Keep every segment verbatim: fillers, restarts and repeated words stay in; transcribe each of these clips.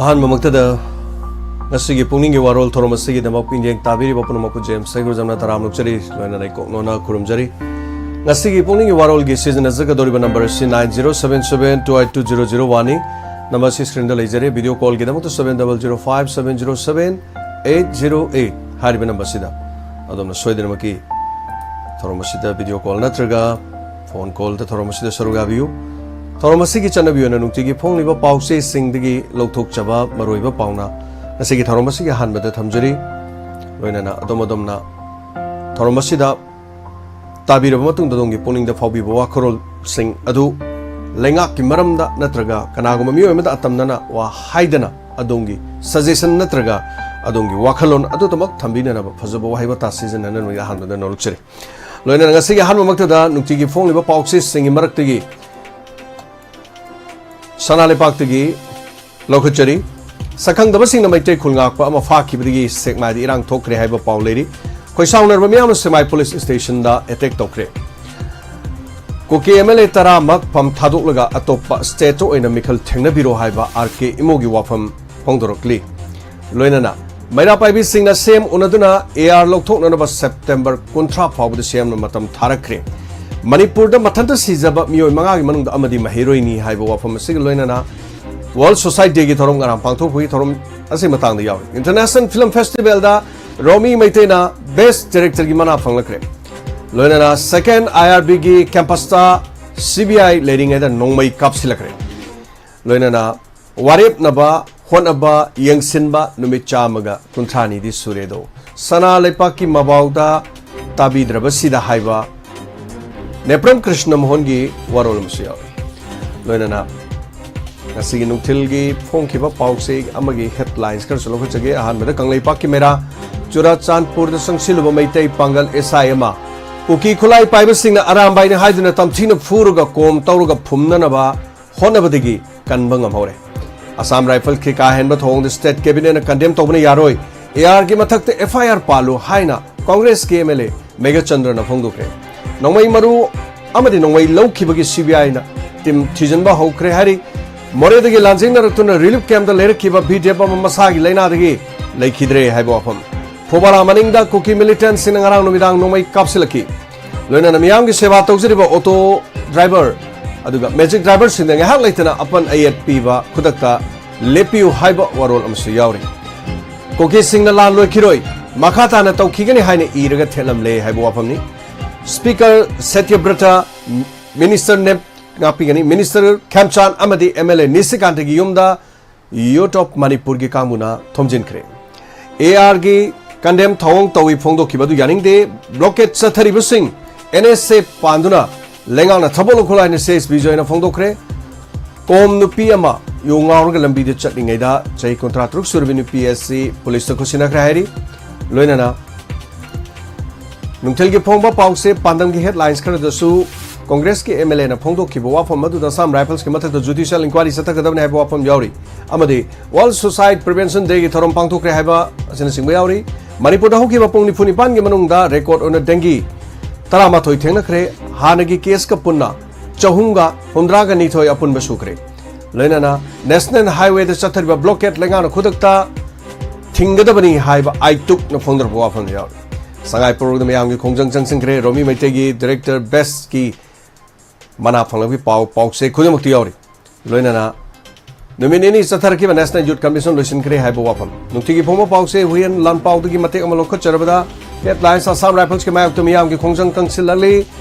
ꯑꯍꯥꯟꯕꯃꯛꯇꯗ ꯉꯁꯤꯒꯤ ꯄꯨꯛꯅꯤꯡꯒꯤ ꯋꯥꯔꯣꯜ ꯊꯧꯔꯝ ꯑꯁꯤꯒꯤꯗꯃꯛ ꯄꯨꯛꯅꯤꯡ ꯇꯥꯕꯤꯔꯤꯕ ꯄꯨꯝꯅꯃꯛꯄꯨ ꯖꯦꯝꯁ ꯁꯩꯒ꯭ꯔꯨꯖꯝꯅ ꯇꯔꯥꯝꯅ ꯑꯣꯛꯆꯔꯤ, ꯂꯣꯏꯅꯅ ꯏꯀꯣꯛꯅꯣꯅ ꯈꯨꯔꯨꯝꯖꯔꯤ꯫ ꯉꯁꯤꯒꯤ ꯄꯨꯛꯅꯤꯡꯒꯤ ꯋꯥꯔꯣꯜꯒꯤ ꯁꯤꯖꯤꯟꯅꯖꯒꯗꯧꯔꯤꯕ ꯅꯝꯕꯔ ꯑꯁꯤ nine zero seven seven two eight two zero zero one ꯅꯤ꯫ ꯅꯝꯕꯔ ꯑꯁꯤ ꯁ꯭ꯀ꯭ꯔꯤꯟꯗ ꯂꯩꯖꯔꯦ꯫ ꯚꯤꯗꯤꯑꯣ ꯀꯣꯜꯒꯤꯗꯃꯛꯇ seven double zero five seven zero seven eight zero eight ꯍꯥꯏꯔꯤꯕ ꯅꯝꯕꯔ ꯑꯁꯤꯗ ꯑꯗꯣꯝꯅ ꯁꯣꯏꯗꯅꯃꯛꯀꯤ ꯊꯧꯔꯝ ꯑꯁꯤꯗ ꯚꯤꯗꯤꯑꯣ ꯀꯣꯜ ꯅꯠꯇ꯭ꯔꯒ ꯐꯣꯟ ꯀꯣꯜꯗ ꯊꯧꯔꯝ ꯑꯁꯤꯗ ꯁꯔꯨꯛ ꯌꯥꯕꯤꯌꯨ꯫ ꯊꯧꯔꯝ ꯑꯁꯤꯒꯤ ꯆꯠꯅꯕꯤ ꯑꯣꯏꯅ ꯅꯨꯡꯇꯤꯒꯤ ꯐꯣꯡꯂꯤꯕ ꯄꯥꯎꯆꯦꯁꯤꯡꯗꯒꯤ ꯂꯧꯊꯣꯛꯆꯕ ꯃꯔꯨꯑꯣꯏꯕ ꯄꯥꯎꯅ ꯉꯁꯤꯒꯤ ꯊꯧꯔꯝ ꯑꯁꯤꯒꯤ ꯑꯍꯥꯟꯕꯗ ꯊꯝꯖꯔꯤ꯫ ꯂꯣꯏꯅꯅ ꯑꯗꯣꯝ ꯑꯗꯣꯝꯅ ꯊꯧꯔꯝ ꯑꯁꯤꯗ ꯇꯥꯕꯤꯔꯕ ꯃꯇꯨꯡꯗ ꯑꯗꯣꯝꯒꯤ ꯄꯨꯛꯅꯤꯡꯗ ꯐꯥꯎꯕꯤꯕ ꯋꯥꯈꯜꯂꯣꯟꯁꯤꯡ ꯑꯗꯨ ꯂꯩꯉꯥꯛꯀꯤ ꯃꯔꯝꯗ ꯅꯠꯇ꯭ꯔꯒ ꯀꯅꯥꯒꯨꯝꯕ ꯃꯤꯑꯣꯏ ꯑꯃꯗ ꯑꯇꯝꯅꯅ ꯋꯥ ꯍꯥꯏꯗꯅ ꯑꯗꯣꯝꯒꯤ ꯁꯖꯦꯁꯟ ꯅꯠꯇ꯭ꯔꯒ ꯑꯗꯣꯝꯒꯤ ꯋꯥꯈꯜꯂꯣꯟ ꯑꯗꯨꯗꯃꯛ ꯊꯝꯕꯤꯅꯅꯕ ꯐꯖꯕ ꯋꯥꯍꯩ ꯋꯥꯇꯥ ꯁꯤꯖꯤꯟꯅꯅꯕꯒꯤ ꯑꯍꯥꯟꯕꯗ ꯅꯣꯂꯨꯛꯆꯔꯤ꯫ ꯂꯣꯏꯅꯅ ꯉꯁꯤꯒꯤ ꯑꯍꯥꯟꯕꯃꯛꯇꯗ ꯅꯨꯡꯇꯤꯒꯤ ꯐꯣꯡꯂꯤꯕ ꯄꯥꯎꯆꯦꯁꯤꯡꯒꯤ ꯃꯔꯛꯇꯒꯤ ꯁꯅꯥ ꯂꯩꯄꯥꯛꯇꯒꯤ ꯂꯧꯈꯠꯆꯔꯤ꯫ ꯁꯛꯈꯪꯗꯕꯁꯤꯡꯅ ꯃꯩꯇꯩ ꯈꯨꯜ ꯉꯥꯛꯄ ꯑꯃ ꯐꯥꯈꯤꯕꯗꯒꯤ ꯁꯦꯛꯃꯥꯏꯗ ꯏꯔꯥꯡ ꯊꯣꯛꯈ꯭ꯔꯦ ꯍꯥꯏꯕ ꯄꯥꯎ ꯂꯩꯔꯤ꯫ ꯈꯣꯏꯁꯥꯎꯅꯔꯕ ꯃꯤꯌꯥꯝꯅ ꯁꯦꯛꯃꯥꯏ ꯄꯨꯂꯤꯁ ꯁ꯭ꯇꯦꯁꯟꯗ ꯑꯦꯇꯦꯛ ꯇꯧꯈ꯭ꯔꯦ꯫ ꯀꯨꯀꯤ ꯑꯦꯝ ꯑꯦꯜ ꯑꯦ ꯇꯔꯥꯃꯛ ꯐꯝ ꯊꯥꯗꯣꯛꯂꯒ ꯑꯇꯣꯞꯄ ꯁ꯭ꯇꯦꯠꯇ ꯑꯣꯏꯅ ꯃꯤꯈꯜ ꯊꯦꯡꯅꯕꯤꯔꯣ ꯍꯥꯏꯕ ꯑꯥꯔ ꯀꯦ ꯏꯃꯣꯒꯤ ꯋꯥꯐꯝ ꯐꯣꯡꯗꯣꯔꯛꯂꯤ꯫ ꯂꯣꯏꯅꯅ ꯃꯩꯔꯥ ꯄꯥꯏꯕꯤꯁꯤꯡꯅ ꯁꯦꯝ ꯎꯅꯗꯨꯅ ꯑꯦ ꯑꯥꯔ ꯂꯧꯊꯣꯛꯅꯅꯕ ꯁꯦꯞꯇꯦꯝꯕꯔ ꯀꯨꯟꯊ꯭ꯔꯥ ꯐꯥꯎꯕꯗ ꯁꯤ ꯑꯦꯝꯅ ꯃꯇꯝ ꯊꯥꯔꯛꯈ꯭ꯔꯦ꯫ ꯃꯅꯤꯄꯨꯔꯗ ꯃꯊꯟꯇ ꯁꯤꯖꯕ ꯃꯤꯑꯣꯏ ꯃꯉꯥꯒꯤ ꯃꯅꯨꯡꯗ ꯑꯃꯗꯤ ꯃꯍꯩꯔꯣꯏꯅꯤ ꯍꯥꯏꯕ ꯋꯥꯐꯝ ꯑꯁꯤꯒ ꯂꯣꯏꯅꯅ ꯋꯥꯔꯜ ꯁꯣꯁꯥꯏꯇꯤꯒꯤ ꯊꯧꯔꯝ ꯉꯔꯥꯡ ꯄꯥꯡꯊꯣꯛꯄꯒꯤ ꯊꯧꯔꯝ ꯑꯁꯤ ꯃꯇꯥꯡꯗ ꯌꯥꯎꯔꯤ꯫ ꯏꯟꯇꯔꯅꯦꯁꯅꯦꯜ ꯐꯤꯂꯝ ꯐꯦꯁꯇꯤꯚꯦꯜꯗ ꯔꯣꯃꯤ ꯃꯩꯇꯩꯅ ꯕꯦꯁ ꯗꯤꯔꯦꯛꯇꯔꯒꯤ ꯃꯅꯥ ꯐꯪꯂꯛꯈ꯭ꯔꯦ꯫ ꯂꯣꯏꯅꯅ ꯁꯦꯀꯦꯟ ꯑꯥꯏ ꯑꯥꯔ ꯕꯤꯒꯤ ꯀꯦꯝꯄꯁꯇ ꯁꯤ ꯕꯤ ꯑꯥꯏ ꯂꯩꯔꯤꯉꯩꯗ ꯅꯣꯡꯃꯩ ꯀꯥꯞꯁꯤꯜꯂꯛꯈ꯭ꯔꯦ꯫ ꯂꯣꯏꯅꯅ ꯋꯥꯔꯦꯞꯅꯕ ꯍꯣꯠꯅꯕ ꯌꯦꯡꯁꯤꯟꯕ ꯅꯨꯃꯤꯠ ꯆꯥꯝꯃꯒ ꯀꯨꯟꯊ꯭ꯔꯥꯅꯤꯗꯤ ꯁꯨꯔꯦ ꯑꯗꯣ, ꯁꯅꯥ ꯂꯩꯄꯥꯛꯀꯤ ꯃꯕꯥꯎꯗ ꯇꯥꯕꯤꯗ꯭ꯔꯕꯁꯤꯗ ꯍꯥꯏꯕ ꯅꯦꯄ꯭ꯔꯝ ꯀ꯭ꯔꯤꯁꯅ ꯃꯣꯍꯟꯒꯤ ꯋꯥꯔꯣꯜ ꯑꯃꯁꯨ ꯌꯥꯎꯔꯤ꯫ ꯂꯣꯏꯅꯅ ꯉꯁꯤꯒꯤ ꯅꯨꯡꯊꯤꯜꯒꯤ ꯐꯣꯡꯈꯤꯕ ꯄꯥꯎꯆꯦ ꯑꯃꯒꯤ ꯍꯦꯗꯂꯥꯏꯟꯁ ꯈꯔꯁꯨ ꯂꯧꯈꯠꯆꯒꯦ꯫ ꯑꯍꯥꯟꯕꯗ ꯀꯪꯂꯩꯄꯥꯛꯀꯤ ꯃꯩꯔꯥ ꯆꯨꯔꯥꯆꯥꯟꯄꯨꯔꯗ ꯆꯪꯁꯤꯜꯂꯨꯕ ꯃꯩꯇꯩ ꯄꯥꯡꯒꯜ ꯑꯦꯁ ꯑꯥꯏ ꯑꯃ ꯀꯨꯀꯤ ꯈꯨꯠꯂꯥꯏ ꯄꯥꯏꯕꯁꯤꯡꯅ ꯑꯔꯥꯝꯕꯥꯏꯅ ꯍꯥꯏꯗꯨꯅ ꯇꯝꯊꯤꯅ ꯐꯨꯔꯒ ꯀꯣꯝ ꯇꯧꯔꯒ ꯐꯨꯝꯅꯅꯕ ꯍꯣꯠꯅꯕꯗꯒꯤ ꯀꯟꯕ ꯉꯝꯍꯧꯔꯦ꯫ ꯑꯁꯥꯝ ꯔꯥꯏꯐꯜꯁꯀꯤ ꯀꯥ ꯍꯦꯟꯕ ꯊꯧꯑꯣꯡꯗ ꯁ꯭ꯇꯦꯠ ꯀꯦꯕꯤꯅꯦꯠꯅ ꯀꯟꯗꯦꯝ ꯇꯧꯕꯅ ꯌꯥꯔꯣꯏ, ꯑꯦ ꯑꯥꯔꯒꯤ ꯃꯊꯛꯇ ꯑꯦꯐ ꯑꯥꯏ ꯑꯥꯔ ꯄꯥꯜꯂꯨ ꯍꯥꯏꯅ ꯀꯣꯡꯒ꯭ꯔꯦꯁꯀꯤ ꯑꯦꯝ ꯑꯦꯜ ꯑꯦ ꯃꯦꯘꯆꯟꯗ꯭ꯔꯅ ꯐꯣꯡꯗꯣꯛꯈ꯭ꯔꯦ꯫ ꯅꯣꯡꯃꯩ ꯃꯔꯨ ꯑꯃꯗꯤ ꯅꯣꯡꯃꯩ ꯂꯧꯈꯤꯕꯒꯤ ꯁꯤ ꯕꯤ ꯑꯥꯏꯅ ꯇꯤꯝ ꯊꯤꯖꯤꯟꯕ ꯍꯧꯈ꯭ꯔꯦ ꯍꯥꯏꯔꯤ꯫ ꯃꯣꯔꯦꯗꯒꯤ ꯂꯥꯟꯖꯦꯡꯅꯔꯛꯇꯨꯅ ꯔꯤꯂꯤꯐ ꯀꯦꯝꯞꯇ ꯂꯩꯔꯛꯈꯤꯕ ꯚꯤꯗꯦꯕ ꯑꯃ ꯃꯁꯥꯒꯤ ꯂꯥꯏꯅꯥꯗꯒꯤ ꯂꯩꯈꯤꯗ꯭ꯔꯦ ꯍꯥꯏꯕ ꯋꯥꯐꯝ꯫ ꯐꯨꯕꯥꯂꯥ ꯃꯅꯤꯡꯗ ꯀꯨꯀꯤ ꯃꯤꯂꯤꯇꯦꯟꯠꯁꯤꯡꯅ ꯉꯔꯥꯡ ꯅꯨꯃꯤꯗꯥꯡ ꯅꯣꯡꯃꯩ ꯀꯥꯞꯁꯤꯜꯂꯛꯈꯤ꯫ ꯂꯣꯏꯅꯅ ꯃꯤꯌꯥꯝꯒꯤ ꯁꯦꯕꯥ ꯇꯧꯖꯔꯤꯕ ꯑꯣꯇꯣ ꯗ꯭ꯔꯥꯏꯚꯔ ꯑꯗꯨꯒ ꯃꯦꯖꯤꯛ ꯗ꯭ꯔꯥꯏꯚꯔꯁꯤꯡꯗ ꯉꯥꯏꯍꯥꯛ ꯂꯩꯇꯅ ꯑꯄꯟ ꯑꯌꯦꯠ ꯄꯤꯕ, ꯈꯨꯗꯛꯇ ꯂꯦꯞꯄꯤꯌꯨ ꯍꯥꯏꯕ ꯋꯥꯔꯣꯜ ꯑꯃꯁꯨ ꯌꯥꯎꯔꯤ꯫ ꯀꯨꯀꯤꯁꯤꯡꯅ ꯂꯥꯟ ꯂꯣꯏꯈꯤꯔꯣꯏ, ꯃꯈꯥ ꯇꯥꯅ ꯇꯧꯈꯤꯒꯅꯤ ꯍꯥꯏꯅ ꯏꯔꯒ ꯊꯦꯠꯂꯝꯂꯦ ꯍꯥꯏꯕ ꯋꯥꯐꯝꯅꯤ꯫ ꯁ꯭ꯄꯤꯀꯔ ꯁꯇ꯭ꯌꯕ꯭ꯔꯇ, ꯃꯤꯅꯤꯁꯇꯔ ꯅꯦꯞ ꯉꯥꯛꯄꯤꯒꯅꯤ, ꯃꯤꯅꯤꯁꯇꯔ ꯈꯦꯝꯆꯥꯟ ꯑꯃꯗꯤ ꯑꯦꯝ ꯑꯦꯜ ꯑꯦ ꯅꯤꯁꯤꯀꯥꯟꯇꯒꯤ ꯌꯨꯝꯗ ꯌꯨꯠ ꯑꯣꯐ ꯃꯅꯤꯄꯨꯔꯒꯤ ꯀꯥꯡꯕꯨꯅ ꯊꯣꯝꯖꯤꯟꯈ꯭ꯔꯦ꯫ ꯑꯦ ꯑꯥꯔꯒꯤ ꯀꯟꯗꯦꯝ ꯊꯧꯑꯣꯡ ꯇꯧꯏ ꯐꯣꯡꯗꯣꯛꯈꯤꯕ ꯑꯗꯨ ꯌꯥꯅꯤꯡꯗꯦ꯫ ꯕ꯭ꯂꯣꯀꯦꯠ ꯆꯠꯊꯔꯤꯕꯁꯤꯡ ꯑꯦꯟ ꯑꯦꯁ ꯑꯦ ꯄꯥꯟꯗꯨꯅ ꯂꯩꯉꯥꯛꯅ ꯊꯕꯛ ꯂꯧꯈꯠꯂꯣ ꯍꯥꯏꯅ ꯁꯤ ꯑꯦꯁ ꯕꯤ ꯖꯣꯏꯅ ꯐꯣꯡꯗꯣꯛꯈ꯭ꯔꯦ꯫ ꯀꯣꯝ ꯅꯨꯄꯤ ꯑꯃ ꯌꯨ ꯉꯥꯎꯔꯒ ꯂꯝꯕꯤꯗ ꯆꯠꯂꯤꯉꯩꯗ ꯆꯍꯤ ꯀꯨꯟꯊ꯭ꯔꯥ ꯇꯔꯨꯛ ꯁꯨꯔꯕꯤ ꯅꯨꯄꯤ ꯑꯁꯤ ꯄꯨꯂꯤꯁꯇ ꯈꯨꯠꯁꯤꯟꯅꯈ꯭ꯔꯦ ꯍꯥꯏꯔꯤ꯫ ꯂꯣꯏꯅꯅ ꯅꯨꯡꯊꯤꯜꯒꯤ ꯐꯣꯡꯕ ꯄꯥꯎꯁꯦ ꯄꯥꯟꯗꯝꯒꯤ ꯍꯦꯗꯂꯥꯏꯟꯁ ꯈꯔꯗꯁꯨ ꯀꯣꯡꯒ꯭ꯔꯦꯁꯀꯤ ꯑꯦꯝ ꯑꯦꯜ ꯑꯦꯅ ꯐꯣꯡꯗꯣꯛꯈꯤꯕ ꯋꯥꯐꯝ ꯑꯗꯨꯗ ꯑꯁꯥꯝ ꯔꯥꯏꯐꯜꯁꯀꯤ ꯃꯊꯛꯇ ꯖꯨꯗꯤꯁꯤꯌꯦꯜ ꯏꯟꯀ꯭ꯋꯥꯏꯔꯤ ꯆꯠꯊꯒꯗꯕꯅꯤ ꯍꯥꯏꯕ ꯋꯥꯐꯝ ꯌꯥꯎꯔꯤ꯫ ꯑꯃꯗꯤ ꯋꯥꯔꯜ ꯁꯨꯁꯥꯏꯠ ꯄ꯭ꯔꯤꯚꯦꯟꯁꯟ ꯗꯦꯒꯤ ꯊꯧꯔꯝ ꯄꯥꯡꯊꯣꯛꯈ꯭ꯔꯦ ꯍꯥꯏꯕ ꯑꯁꯤꯅꯆꯤꯡꯕ ꯌꯥꯎꯔꯤ꯫ ꯃꯅꯤꯄꯨꯔꯗ ꯍꯧꯈꯤꯕ ꯄꯨꯡ ꯅꯤꯐꯨ ꯅꯤꯄꯥꯟꯒꯤ ꯃꯅꯨꯡꯗ ꯔꯦꯀꯣꯔꯗ ꯑꯣꯏꯅ ꯗꯦꯡꯒꯤ ꯇꯔꯥꯃꯥꯊꯣꯏ ꯊꯦꯡꯅꯈ꯭ꯔꯦ꯫ ꯍꯥꯟꯅꯒꯤ ꯀꯦꯁꯀ ꯄꯨꯟꯅ ꯆꯍꯨꯝꯒ ꯍꯨꯝꯗ꯭ꯔꯥꯒ ꯅꯤꯊꯣꯏ ꯑꯄꯨꯟꯕ ꯁꯨꯈ꯭ꯔꯦ꯫ ꯂꯣꯏꯅꯅ ꯅꯦꯁꯅꯦꯜ ꯍꯥꯏꯋꯦꯗ ꯆꯠꯊꯔꯤꯕ ꯕ꯭ꯂꯣꯀꯦꯠ ꯂꯩꯉꯥꯛꯅ ꯈꯨꯗꯛꯇ ꯊꯤꯡꯒꯗꯕꯅꯤ ꯍꯥꯏꯕ ꯑꯥꯏꯇꯨꯛꯅ ꯐꯣꯡꯗꯣꯔꯛꯄ ꯋꯥꯐꯝ ꯌꯥꯎꯔꯤ꯫ ꯁꯉꯥꯏ ꯄ꯭ꯔꯧꯗ ꯃꯤꯌꯥꯝꯒꯤ ꯈꯣꯡꯖꯪ ꯆꯪꯁꯤꯟꯈ꯭ꯔꯦ꯫ ꯔꯣꯃꯤ ꯃꯩꯇꯩꯒꯤ ꯗꯤꯔꯦꯛꯇꯔ ꯕꯦꯁꯀꯤ ꯃꯅꯥ ꯐꯪꯂꯛꯄꯒꯤ ꯄꯥꯎ, ꯄꯥꯎꯆꯦ ꯈꯨꯗꯤꯡꯃꯛꯇ ꯌꯥꯎꯔꯤ꯫ ꯂꯣꯏꯅꯅ ꯅꯨꯃꯤꯠ ꯅꯤꯅꯤ ꯆꯠꯊꯔꯛꯈꯤꯕ ꯅꯦꯁꯅꯦꯜ ꯌꯨꯠ ꯀꯟꯚꯦꯟꯁꯟ ꯂꯣꯏꯁꯤꯟꯈ꯭ꯔꯦ ꯍꯥꯏꯕ ꯋꯥꯐꯝ꯫ ꯅꯨꯡꯇꯤꯒꯤ ꯐꯣꯡꯕ ꯄꯥꯎꯆꯦ ꯍꯨꯏꯌꯦꯟ ꯂꯥꯟꯄꯥꯎꯗꯒꯤ ꯃꯇꯦꯛ ꯑꯃ ꯂꯧꯈꯠꯆꯔꯕꯗ, ꯍꯦꯗꯂꯥꯏꯟꯁ: ꯑꯁꯥꯝ ꯔꯥꯏꯐꯜꯁꯀꯤ ꯃꯥꯌꯣꯛꯇ ꯃꯤꯌꯥꯝꯒꯤ ꯈꯣꯡꯖꯪ ꯀꯪꯁꯤꯜꯂꯛꯂꯤ꯫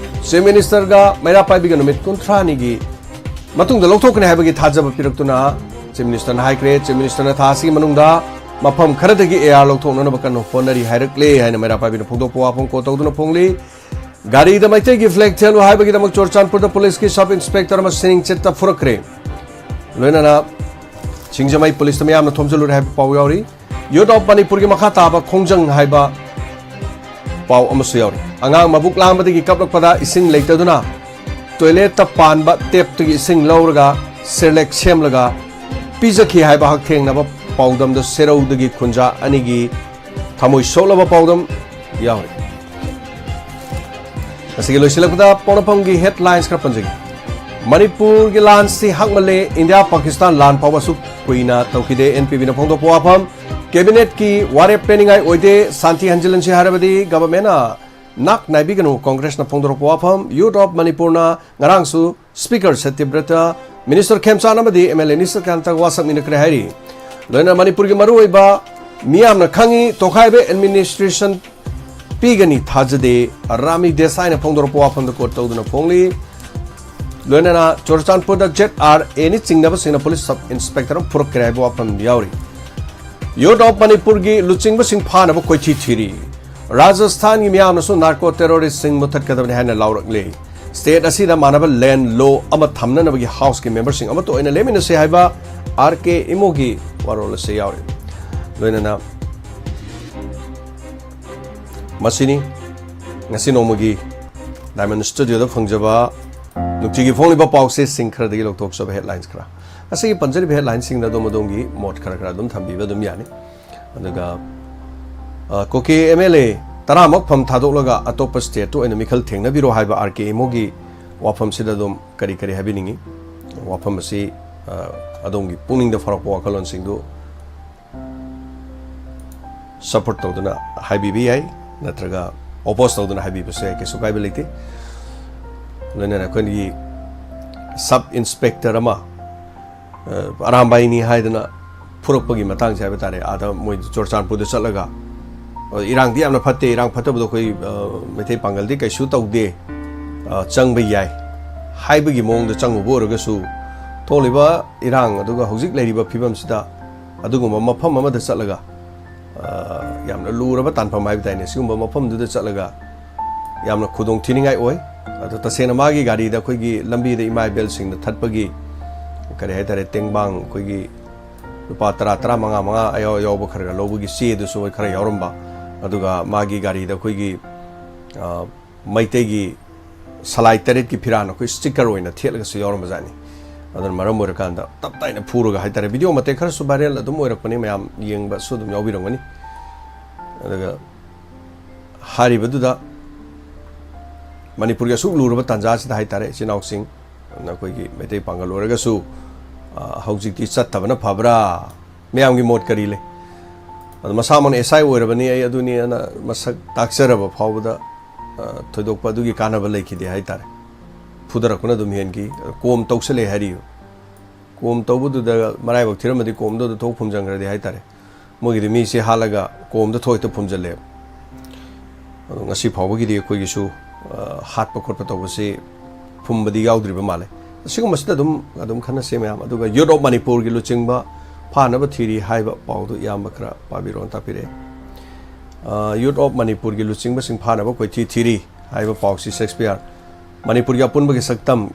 ꯆꯤꯐ ꯃꯤꯅꯤꯁꯇꯔꯒ ꯃꯩꯔꯥ ꯄꯥꯏꯕꯤꯒ ꯅꯨꯃꯤꯠ ꯀꯨꯟꯊ꯭ꯔꯥꯅꯤꯒꯤ ꯃꯇꯨꯡꯗ ꯂꯧꯊꯣꯛꯀꯅꯤ ꯍꯥꯏꯕꯒꯤ ꯊꯥꯖꯕ ꯄꯤꯔꯛꯇꯨꯅ ꯆꯤꯐ ꯃꯤꯅꯤꯁꯇꯔꯅ ꯍꯥꯏꯈ꯭ꯔꯦ꯫ ꯆꯤꯐ ꯃꯤꯅꯤꯁꯇꯔꯅ ꯊꯥ ꯑꯁꯤꯒꯤ ꯃꯅꯨꯡꯗ ꯃꯐꯝ ꯈꯔꯗꯒꯤ ꯑꯦ ꯑꯥꯔ ꯂꯧꯊꯣꯛꯅꯅꯕ ꯀꯟꯅ ꯍꯣꯠꯅꯔꯤ ꯍꯥꯏꯔꯛꯂꯦ ꯍꯥꯏꯅ ꯃꯩꯔꯥ ꯄꯥꯏꯕꯤꯅ ꯐꯣꯡꯗꯣꯛꯄ ꯋꯥꯐꯝ ꯀꯣꯠ ꯇꯧꯗꯨꯅ ꯐꯣꯡꯂꯤ꯫ ꯒꯥꯔꯤꯗ ꯃꯩꯇꯩꯒꯤ ꯐ꯭ꯂꯦꯒ ꯊꯦꯠꯂꯨ ꯍꯥꯏꯕꯒꯤꯗꯃꯛ ꯆꯨꯔꯆꯥꯟꯄꯨꯔꯗ ꯄꯨꯂꯤꯁꯀꯤ ꯁꯕ ꯏꯟꯁꯄꯦꯛꯇꯔ ꯑꯃ ꯁꯤꯅꯤꯡ ꯆꯤꯠꯇ ꯐꯨꯔꯛꯈ꯭ꯔꯦ꯫ ꯂꯣꯏꯅꯅ ꯁꯤꯡꯖꯃꯩ ꯄꯨꯂꯤꯁꯇ ꯃꯤꯌꯥꯝꯅ ꯊꯣꯝꯖꯤꯜꯂꯨꯔꯦ ꯍꯥꯏꯕ ꯄꯥꯎ ꯌꯥꯎꯔꯤ꯫ ꯌꯨꯠ ꯑꯣꯐ ꯃꯅꯤꯄꯨꯔꯒꯤ ꯃꯈꯥ ꯇꯥꯕ ꯈꯣꯡꯖꯪ ꯍꯥꯏꯕ ꯄꯥꯎ ꯑꯃꯁꯨ ꯌꯥꯎꯔꯤ꯫ ꯑꯉꯥꯡ ꯃꯕꯨꯛ ꯂꯥꯝꯕꯗꯒꯤ ꯀꯞꯂꯛꯄꯗ ꯏꯁꯤꯡ ꯂꯩꯇꯗꯨꯅ ꯇꯣꯏꯂꯦꯠꯇ ꯄꯥꯟꯕ ꯇꯦꯞꯇꯒꯤ ꯏꯁꯤꯡ ꯂꯧꯔꯒ ꯁꯦꯔꯂꯦꯛ ꯁꯦꯝꯂꯒ ꯄꯤꯖꯈꯤ ꯍꯥꯏꯕ ꯍꯛꯊꯦꯡꯅꯕ ꯄꯥꯎꯗꯝꯗ ꯁꯦꯔꯧꯗꯒꯤ ꯈꯨꯟꯖꯥ ꯑꯅꯤꯒꯤ ꯊꯃꯣꯏ ꯁꯣꯛꯂꯕ ꯄꯥꯎꯗꯝ ꯌꯥꯎꯔꯤ꯫ ꯉꯁꯤꯒꯤ ꯂꯣꯏꯁꯤꯜꯂꯛꯄꯗ ꯄꯣꯛꯅꯐꯝꯒꯤ ꯍꯦꯗꯂꯥꯏꯟꯁ ꯈꯔ ꯄꯟꯖꯒꯦ꯫ ꯃꯅꯤꯄꯨꯔꯒꯤ ꯂꯥꯟꯁꯤ ꯍꯛꯃꯜꯂꯦ, ꯏꯟꯗꯤꯌꯥ ꯄꯥꯀꯤꯁꯇꯥꯟ ꯂꯥꯟ ꯐꯥꯎꯕ ꯑꯁꯨꯛ ꯀꯨꯏꯅ ꯇꯧꯈꯤꯗꯦ, ꯑꯦꯟ ꯄꯤ ꯕꯤꯅ ꯐꯣꯡꯗꯣꯛꯄ ꯋꯥꯐꯝ꯫ ꯀꯦꯕꯤꯅꯦꯠꯀꯤ ꯋꯥꯔꯦꯞ ꯄꯦꯟꯅꯤꯡꯉꯥꯏ ꯑꯣꯏꯗꯦ, ꯁꯥꯟꯇꯤ ꯍꯟꯖꯤꯜꯍꯟꯁꯤ ꯍꯥꯏꯔꯕꯗꯤ ꯒꯚꯔꯟꯃꯦꯟꯅ ꯅꯥꯛ ꯅꯥꯏꯕꯤꯒꯅꯨ, ꯀꯣꯡꯒ꯭ꯔꯦꯁꯅ ꯐꯣꯡꯗꯣꯔꯛꯄ ꯋꯥꯐꯝ꯫ ꯌꯨꯠ ꯑꯣꯐ ꯃꯅꯤꯄꯨꯔꯅ ꯉꯔꯥꯡꯁꯨ ꯁ꯭ꯄꯤꯀꯔ ꯁꯇ꯭ꯌꯕ꯭ꯔꯇ, ꯃꯤꯅꯤꯁꯇꯔ ꯈꯦꯝꯆꯥꯟ ꯑꯃꯗꯤ ꯑꯦꯝ ꯑꯦꯜ ꯑꯦ ꯅꯤꯁꯥꯀꯥꯟꯇꯒ ꯋꯥꯁꯛꯃꯤꯟꯅꯈ꯭ꯔꯦ ꯍꯥꯏꯔꯤ꯫ ꯂꯣꯏꯅꯅ ꯃꯅꯤꯄꯨꯔꯒꯤ ꯃꯔꯨꯑꯣꯏꯕ ꯃꯤꯌꯥꯝꯅ ꯈꯪꯉꯤ, ꯇꯣꯈꯥꯏꯕ ꯑꯦꯗꯃꯤꯅꯤꯁꯇ꯭ꯔꯦꯁꯟ ꯄꯤꯒꯅꯤ ꯊꯥꯖꯗꯦ, ꯔꯥꯃꯤ ꯗꯦꯁꯥꯏꯅ ꯐꯣꯡꯗꯣꯔꯛꯄ ꯋꯥꯐꯝꯗ ꯀꯣꯠ ꯇꯧꯗꯨꯅ ꯐꯣꯡꯂꯤ꯫ ꯂꯣꯏꯅꯅ ꯆꯨꯔꯆꯥꯟꯄꯨꯔꯗ ꯖꯦꯠ ꯑꯥꯔ ꯑꯦꯅꯤ ꯆꯤꯡꯅꯕꯁꯤꯡꯅ ꯄꯨꯂꯤꯁ ꯁꯕ ꯏꯟꯁꯄꯦꯛꯇꯔ ꯑꯃ ꯐꯨꯔꯛꯈ꯭ꯔꯦ ꯍꯥꯏꯕ ꯋꯥꯐꯝ ꯌꯥꯎꯔꯤ꯫ ꯌꯨꯠ ꯑꯣꯐ ꯃꯅꯤꯄꯨꯔꯒꯤ ꯂꯨꯆꯤꯡꯕꯁꯤꯡ ꯐꯥꯅꯕ ꯀꯣꯏꯊꯤ ꯊꯤꯔꯤ꯫ ꯔꯥꯖꯁꯊꯥꯟꯒꯤ ꯃꯤꯌꯥꯝꯅꯁꯨ ꯅꯥꯔꯀꯣ ꯇꯦꯔꯣꯔꯤꯁ꯭ꯠꯁꯤꯡ ꯃꯨꯊꯠꯀꯗꯕꯅꯤ ꯍꯥꯏꯅ ꯂꯥꯎꯔꯛꯂꯤ꯫ ꯁ꯭ꯇꯦꯠ ꯑꯁꯤꯗ ꯃꯥꯟꯅꯕ ꯂꯦꯟꯗ ꯂꯣ ꯑꯃ ꯊꯝꯅꯅꯕꯒꯤ ꯍꯥꯎꯁꯀꯤ ꯃꯦꯝꯕꯔꯁꯤꯡ ꯑꯃꯠꯇ ꯑꯣꯏꯅ ꯂꯦꯞꯃꯤꯟꯅꯁꯤ ꯍꯥꯏꯕ ꯑꯥꯔ ꯀꯦ ꯏꯃꯣꯒꯤ ꯋꯥꯔꯣꯜ ꯑꯁꯤ ꯌꯥꯎꯔꯤ꯫ ꯂꯣꯏꯅꯅ ꯃꯁꯤꯅꯤ ꯉꯁꯤ ꯅꯣꯡꯃꯒꯤ ꯗꯥꯏꯃꯟ ꯁ꯭ꯇꯨꯗꯤꯑꯣꯗ ꯐꯪꯖꯕ ꯅꯨꯡꯇꯤꯒꯤ ꯐꯣꯡꯂꯤꯕ ꯄꯥꯎꯆꯦꯁꯤꯡ ꯈꯔꯗꯒꯤ ꯂꯧꯊꯣꯛꯆꯕ ꯍꯦꯗꯂꯥꯏꯟꯁ ꯈꯔ꯫ ꯉꯁꯤꯒꯤ ꯄꯟꯖꯔꯤꯕ ꯍꯦꯗꯂꯥꯏꯟꯁꯤꯡꯗ ꯑꯗꯣꯝ ꯑꯗꯣꯝꯒꯤ ꯃꯣꯠ ꯈꯔ ꯈꯔ ꯑꯗꯨꯝ ꯊꯝꯕꯤꯕ ꯑꯗꯨꯝ ꯌꯥꯅꯤ꯫ ꯑꯗꯨꯒ, ꯑ, ꯀꯨꯀꯤ ꯑꯦꯝ ꯑꯦꯜ ꯑꯦ ꯇꯔꯥꯃꯨꯛ ꯐꯝ ꯊꯥꯗꯣꯛꯂꯒ ꯑꯇꯣꯞꯄ ꯁ꯭ꯇꯦꯠꯇ ꯑꯣꯏꯅ ꯃꯤꯈꯜ ꯊꯦꯡꯅꯕꯤꯔꯣ ꯍꯥꯏꯕ ꯑꯥꯔ ꯀꯦ ꯏꯃꯣꯒꯤ ꯋꯥꯐꯝꯁꯤꯗ ꯑꯗꯨꯝ ꯀꯔꯤ ꯀꯔꯤ ꯍꯥꯏꯕꯤꯅꯤꯡꯉꯤ? ꯋꯥꯐꯝ ꯑꯁꯤ, ꯑ, ꯑꯗꯣꯝꯒꯤ ꯄꯨꯛꯅꯤꯡꯗ ꯐꯥꯎꯔꯛꯄ ꯋꯥꯈꯜꯂꯣꯟꯁꯤꯡꯗꯨ ꯁꯄꯣꯔꯠ ꯇꯧꯗꯨꯅ ꯍꯥꯏꯕꯤꯕ ꯌꯥꯏ, ꯅꯠꯇ꯭ꯔꯒ ꯑꯣꯄꯣꯖ ꯇꯧꯗꯨꯅ ꯍꯥꯏꯕꯤꯕꯁꯨ ꯌꯥꯏ, ꯀꯩꯁꯨ ꯀꯥꯏꯕ ꯂꯩꯇꯦ꯫ ꯂꯣꯏꯅꯅ ꯑꯩꯈꯣꯏꯒꯤ ꯁꯕ ꯏꯟꯁꯄꯦꯛꯇꯔ ꯑꯃ, ꯑ, ꯑꯔꯥꯝꯕꯥꯏꯅꯤ ꯍꯥꯏꯗꯅ ꯐꯨꯔꯛꯄꯒꯤ ꯃꯇꯥꯡꯁꯦ ꯍꯥꯏꯕ ꯇꯥꯔꯦ, ꯑꯥꯗ ꯃꯣꯏ ꯆꯨꯔꯆꯥꯟꯄꯨꯔꯗ ꯆꯠꯂꯒ, ꯑ, ꯏꯔꯥꯡꯗꯤ ꯌꯥꯝꯅ ꯐꯠꯇꯦ, ꯏꯔꯥꯡ ꯐꯠꯇꯕꯗꯣ ꯑꯩꯈꯣꯏ, ꯑ, ꯃꯩꯇꯩ ꯄꯥꯡꯒꯜꯗꯤ ꯀꯩꯁꯨ ꯇꯧꯗꯦ, ꯑ, ꯆꯪꯕ ꯌꯥꯏ ꯍꯥꯏꯕꯒꯤ ꯃꯑꯣꯡꯗ ꯆꯪꯉꯨꯕ ꯑꯣꯏꯔꯒꯁꯨ, ꯊꯣꯛꯂꯤꯕ ꯏꯔꯥꯡ ꯑꯗꯨꯒ ꯍꯧꯖꯤꯛ ꯂꯩꯔꯤꯕ ꯐꯤꯕꯝꯁꯤꯗ ꯑꯗꯨꯒꯨꯝꯕ ꯃꯐꯝ ꯑꯃꯗ ꯆꯠꯂꯒ, ꯑ, ꯌꯥꯝꯅ ꯂꯨꯔꯕ ꯇꯥꯟꯐꯝ ꯍꯥꯏꯕ ꯇꯥꯏꯅꯦ, ꯁꯤꯒꯨꯝꯕ ꯃꯐꯝꯗꯨꯗ ꯆꯠꯂꯒ ꯌꯥꯝꯅ ꯈꯨꯗꯣꯡ ꯊꯤꯅꯤꯡꯉꯥꯏ ꯑꯣꯏ꯫ ꯑꯗꯣ ꯇꯁꯦꯡꯅ ꯃꯥꯒꯤ ꯒꯥꯔꯤꯗ ꯑꯩꯈꯣꯏꯒꯤ ꯂꯝꯕꯤꯗ ꯏꯃꯥ ꯏꯕꯦꯜꯁꯤꯡꯅ ꯊꯠꯄꯒꯤ, ꯀꯔꯤ ꯍꯥꯏꯇꯥꯔꯦ, ꯇꯦꯡꯕꯥꯡ ꯑꯩꯈꯣꯏꯒꯤ ꯂꯨꯄꯥ ꯇꯔꯥ, ꯇꯔꯥ ꯃꯉꯥ, ꯃꯉꯥ ꯑꯌꯥꯎ-, ꯑꯌꯥꯎꯕ ꯈꯔ ꯈꯔ ꯂꯧꯕꯒꯤ ꯆꯦꯗꯨꯁꯨ ꯈꯔ ꯌꯥꯎꯔꯝꯕ꯫ ꯑꯗꯨꯒ ꯃꯥꯒꯤ ꯒꯥꯔꯤꯗ ꯑꯩꯈꯣꯏꯒꯤ, ꯑ, ꯃꯩꯇꯩꯒꯤ ꯁꯂꯥꯏ ꯇꯔꯦꯠꯀꯤ ꯐꯤꯔꯥꯟ ꯑꯩꯈꯣꯏ ꯁ꯭ꯇꯤꯀꯔ ꯑꯣꯏꯅ ꯊꯦꯠꯂꯒꯁꯨ ꯌꯥꯎꯔꯝꯕꯖꯥꯠꯅꯤ꯫ ꯑꯗꯨꯅ ꯃꯔꯝ ꯑꯣꯏꯔꯀꯥꯟꯗ ꯇꯞ ꯇꯥꯏꯅ ꯐꯨꯔꯒ ꯍꯥꯏꯇꯥꯔꯦ, ꯚꯤꯗꯤꯑꯣ ꯃꯇꯦꯛ ꯈꯔꯁꯨ ꯚꯥꯏꯔꯦꯜ ꯑꯗꯨꯝ ꯑꯣꯏꯔꯛꯄꯅꯤ, ꯃꯌꯥꯝ ꯌꯦꯡꯕꯁꯨ ꯑꯗꯨꯝ ꯌꯥꯎꯕꯤꯔꯝꯒꯅꯤ꯫ ꯑꯗꯨꯒ ꯍꯥꯏꯔꯤꯕꯗꯨꯗ ꯃꯅꯤꯄꯨꯔꯒꯤ ꯑꯁꯨꯛ ꯂꯨꯔꯕ ꯇꯥꯟꯖꯥ ꯑꯁꯤꯗ ꯍꯥꯏꯇꯥꯔꯦ, ꯏꯆꯤꯟ ꯏꯅꯥꯎꯁꯤꯡ, ꯅꯈꯣꯏꯒꯤ ꯃꯩꯇꯩ ꯄꯥꯡꯒꯜ ꯑꯣꯏꯔꯒꯁꯨ, ꯑ, ꯍꯧꯖꯤꯛꯇꯤ ꯆꯠꯇꯕꯅ ꯐꯕ꯭ꯔꯥ? ꯃꯌꯥꯝꯒꯤ ꯃꯣꯠ ꯀꯔꯤ ꯂꯩ? ꯑꯗꯣ ꯃꯁꯥꯃꯛꯅ S I ꯑꯣꯏꯔꯕꯅꯤ, ꯑꯩ ꯑꯗꯨꯅꯤ ꯑꯅ ꯃꯁꯛ ꯇꯥꯛꯆꯔꯕ ꯐꯥꯎꯕꯗ, ꯑ, ꯊꯣꯏꯗꯣꯛꯄ ꯑꯗꯨꯒꯤ ꯀꯥꯟꯅꯕ ꯂꯩꯈꯤꯗꯦ ꯍꯥꯏꯇꯥꯔꯦ꯫ ꯐꯨꯗꯔꯛꯄꯅ ꯑꯗꯨꯝ ꯍꯦꯟꯈꯤ꯫ ꯀꯣꯝ ꯇꯧꯁꯜꯂꯦ ꯍꯥꯏꯔꯤꯌꯨ꯫ ꯀꯣꯝ ꯇꯧꯕꯗꯨꯗ ꯃꯔꯥꯏꯕꯛ ꯊꯤꯔꯝꯃꯗꯤ ꯀꯣꯝꯗꯨꯗ ꯊꯣꯛ ꯐꯨꯝꯖꯟꯈ꯭ꯔꯗꯤ ꯍꯥꯏꯇꯥꯔꯦ꯫ ꯃꯣꯏꯒꯤꯗꯤ ꯃꯤꯁꯦ ꯍꯥꯠꯂꯒ ꯀꯣꯝꯗ ꯊꯣꯛ ꯍꯦꯛꯇ ꯐꯨꯝꯖꯜꯂꯦꯕ꯫ ꯑꯗꯣ ꯉꯁꯤ ꯐꯥꯎꯕꯒꯤꯗꯤ ꯑꯩꯈꯣꯏꯒꯤꯁꯨ, ꯑ, ꯍꯥꯠꯄ ꯈꯣꯠꯄ ꯇꯧꯕꯁꯤ ꯐꯨꯝꯕꯗꯤ ꯌꯥꯎꯗ꯭ꯔꯤꯕ ꯃꯥꯜꯂꯦ꯫ ꯑꯁꯤꯒꯨꯝꯕꯁꯤꯗ ꯑꯗꯨꯝ, ꯑꯗꯨꯝ ꯈꯟꯅꯁꯦ ꯃꯌꯥꯝ꯫ ꯑꯗꯨꯒ Youth of ꯃꯅꯤꯄꯨꯔꯒꯤ ꯂꯨꯆꯤꯡꯕ ꯐꯥꯅꯕ ꯊꯤꯔꯤ ꯍꯥꯏꯕ ꯄꯥꯎꯗꯨ ꯏꯌꯥꯝꯕ ꯈꯔ ꯄꯥꯕꯤꯔꯣꯅ ꯇꯥꯛꯄꯤꯔꯛꯑꯦ꯫ ꯑ, Youth of ꯃꯅꯤꯄꯨꯔꯒꯤ ꯂꯨꯆꯤꯡꯕꯁꯤꯡ ꯐꯥꯅꯕ ꯀꯣꯏꯊꯤ ꯊꯤꯔꯤ ꯍꯥꯏꯕ ꯄꯥꯎꯁꯤ ꯁꯦꯛꯁꯄꯤꯌꯔ꯫ ꯃꯅꯤꯄꯨꯔꯒꯤ ꯑꯄꯨꯟꯕꯒꯤ ꯁꯛꯇꯝ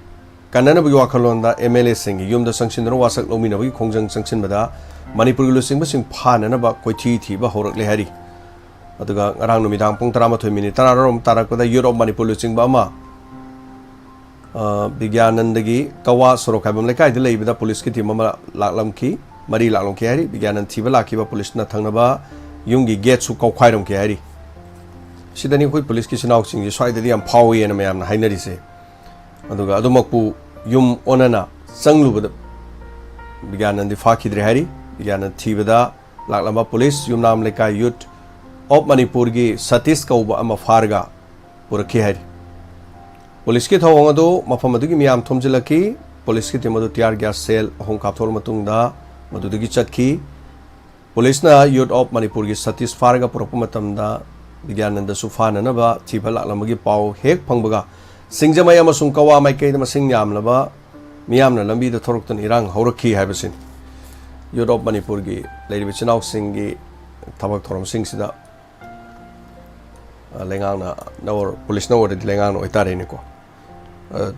ꯀꯟꯅꯅꯕꯒꯤ ꯋꯥꯈꯜꯂꯣꯟꯗ M L A ꯁꯤꯡꯒꯤ ꯌꯨꯝꯗ ꯆꯪꯁꯤꯟꯗꯨꯅ ꯋꯥꯁꯛ ꯂꯧꯃꯤꯟꯅꯕꯒꯤ ꯈꯣꯡꯖꯪ ꯆꯪꯁꯤꯟꯕꯗ ꯃꯅꯤꯄꯨꯔꯒꯤ ꯂꯨꯆꯤꯡꯕꯁꯤꯡ ꯐꯥꯅꯅꯕ ꯀꯣꯏꯊꯤ ꯊꯤꯕ ꯍꯧꯔꯛꯂꯦ ꯍꯥꯏꯔꯤ꯫ ꯑꯗꯨꯒ ꯉꯔꯥꯡ ꯅꯨꯃꯤꯗꯥꯡ ꯄꯨꯡ ꯇꯔꯥꯃꯥꯊꯣꯏ ꯃꯤꯅꯤꯠ ꯇꯔꯥꯔꯣꯝ ꯇꯥꯔꯛꯄꯗ Youth of ꯃꯅꯤꯄꯨꯔ ꯂꯨꯆꯤꯡꯕ ꯑꯃ, ꯑ, ꯕꯤꯒ꯭ꯌꯥꯅꯟꯗꯒꯤ ꯀꯋꯥ ꯁꯣꯔꯣꯛ ꯈꯥꯏꯕꯝ ꯂꯩꯀꯥꯏꯗ ꯂꯩꯕꯗ ꯄꯨꯂꯤꯁꯀꯤ ꯇꯤꯝ ꯑꯃ ꯂꯥꯛꯂꯝꯈꯤ꯫ ꯃꯔꯤ ꯂꯥꯛꯂꯝꯈꯤ ꯍꯥꯏꯔꯤ꯫ ꯕꯤꯒ꯭ꯌꯥꯅꯟ ꯊꯤꯕ ꯂꯥꯛꯈꯤꯕ ꯄꯨꯂꯤꯁꯅ ꯊꯪꯅꯕ ꯌꯨꯝꯒꯤ ꯒꯦꯠꯁꯨ ꯀꯧꯈꯥꯏꯔꯝꯈꯤ ꯍꯥꯏꯔꯤ꯫ ꯁꯤꯗꯅꯤ ꯑꯩꯈꯣꯏ ꯄꯨꯂꯤꯁꯀꯤ ꯏꯆꯤꯟ ꯏꯅꯥꯎꯁꯤꯡꯁꯦ ꯁ꯭ꯋꯥꯏꯗꯗꯤ ꯌꯥꯝ ꯐꯥꯎꯋꯦꯅ ꯃꯌꯥꯝꯅ ꯍꯥꯏꯅꯔꯤꯁꯦ꯫ ꯑꯗꯨꯒ ꯑꯗꯨꯃꯛꯄꯨ ꯌꯨꯝ ꯑꯣꯟꯅꯅ ꯆꯪꯂꯨꯕꯗ ꯕꯤꯒ꯭ꯌꯥꯅꯟꯗꯤ ꯐꯥꯈꯤꯗ꯭ꯔꯦ ꯍꯥꯏꯔꯤ꯫ ꯕꯤꯒ꯭ꯌꯥꯅꯟ ꯊꯤꯕꯗ ꯂꯥꯛꯂꯝꯕ ꯄꯨꯂꯤꯁ ꯌꯨꯝꯅꯥꯝ ꯂꯩꯀꯥꯏ Youth of ꯃꯅꯤꯄꯨꯔꯒꯤ ꯁꯇꯤꯁ ꯀꯧꯕ ꯑꯃ ꯐꯥꯔꯒ ꯄꯨꯔꯛꯈꯤ ꯍꯥꯏꯔꯤ꯫ ꯄꯨꯂꯤꯁꯀꯤ ꯊꯧꯑꯣꯡ ꯑꯗꯨ ꯃꯐꯝ ꯑꯗꯨꯒꯤ ꯃꯤꯌꯥꯝ ꯊꯣꯝꯖꯤꯜꯂꯛꯈꯤ꯫ ꯄꯨꯂꯤꯁꯀꯤ ꯇꯤꯝ ꯑꯗꯨ tear gas shell ꯑꯍꯨꯝ ꯀꯥꯞꯊꯣꯛꯂꯕ ꯃꯇꯨꯡꯗ ꯃꯗꯨꯗꯒꯤ ꯆꯠꯈꯤ꯫ ꯄꯨꯂꯤꯁꯅ Youth of ꯃꯅꯤꯄꯨꯔꯒꯤ ꯁꯇꯤꯁ ꯐꯥꯔꯒ ꯄꯨꯔꯛꯄ ꯃꯇꯝꯗ ꯕꯤꯒ꯭ꯌꯥꯅꯟꯗꯁꯨ ꯐꯥꯅꯅꯕ ꯊꯤꯕ ꯂꯥꯛꯂꯝꯕꯒꯤ ꯄꯥꯎ ꯍꯦꯛ ꯐꯪꯕꯒ ꯁꯤꯡꯖꯃꯩ ꯑꯃꯁꯨꯡ ꯀꯋꯥ ꯃꯥꯏꯀꯩꯗ ꯃꯁꯤꯡ ꯌꯥꯝꯂꯕ ꯃꯤꯌꯥꯝꯅ ꯂꯝꯕꯤꯗ ꯊꯣꯔꯛꯇꯨꯅ ꯏꯔꯥꯡ ꯍꯧꯔꯛꯈꯤ ꯍꯥꯏꯕꯁꯤꯅꯤ꯫ Youth of ꯃꯅꯤꯄꯨꯔꯒꯤ ꯂꯩꯔꯤꯕ ꯏꯆꯤꯟ ꯏꯅꯥꯎꯁꯤꯡꯒꯤ ꯊꯕꯛ ꯊꯧꯔꯝꯁꯤꯡꯁꯤꯗ, ꯑ, ꯂꯩꯉꯥꯛꯅ ꯑꯣꯔ ꯄꯨꯂꯤꯁꯅ ꯑꯣꯏꯔꯗꯤ ꯂꯩꯉꯥꯛꯅ ꯑꯣꯏꯇꯥꯔꯦꯅꯦꯀꯣ꯫ ꯑ,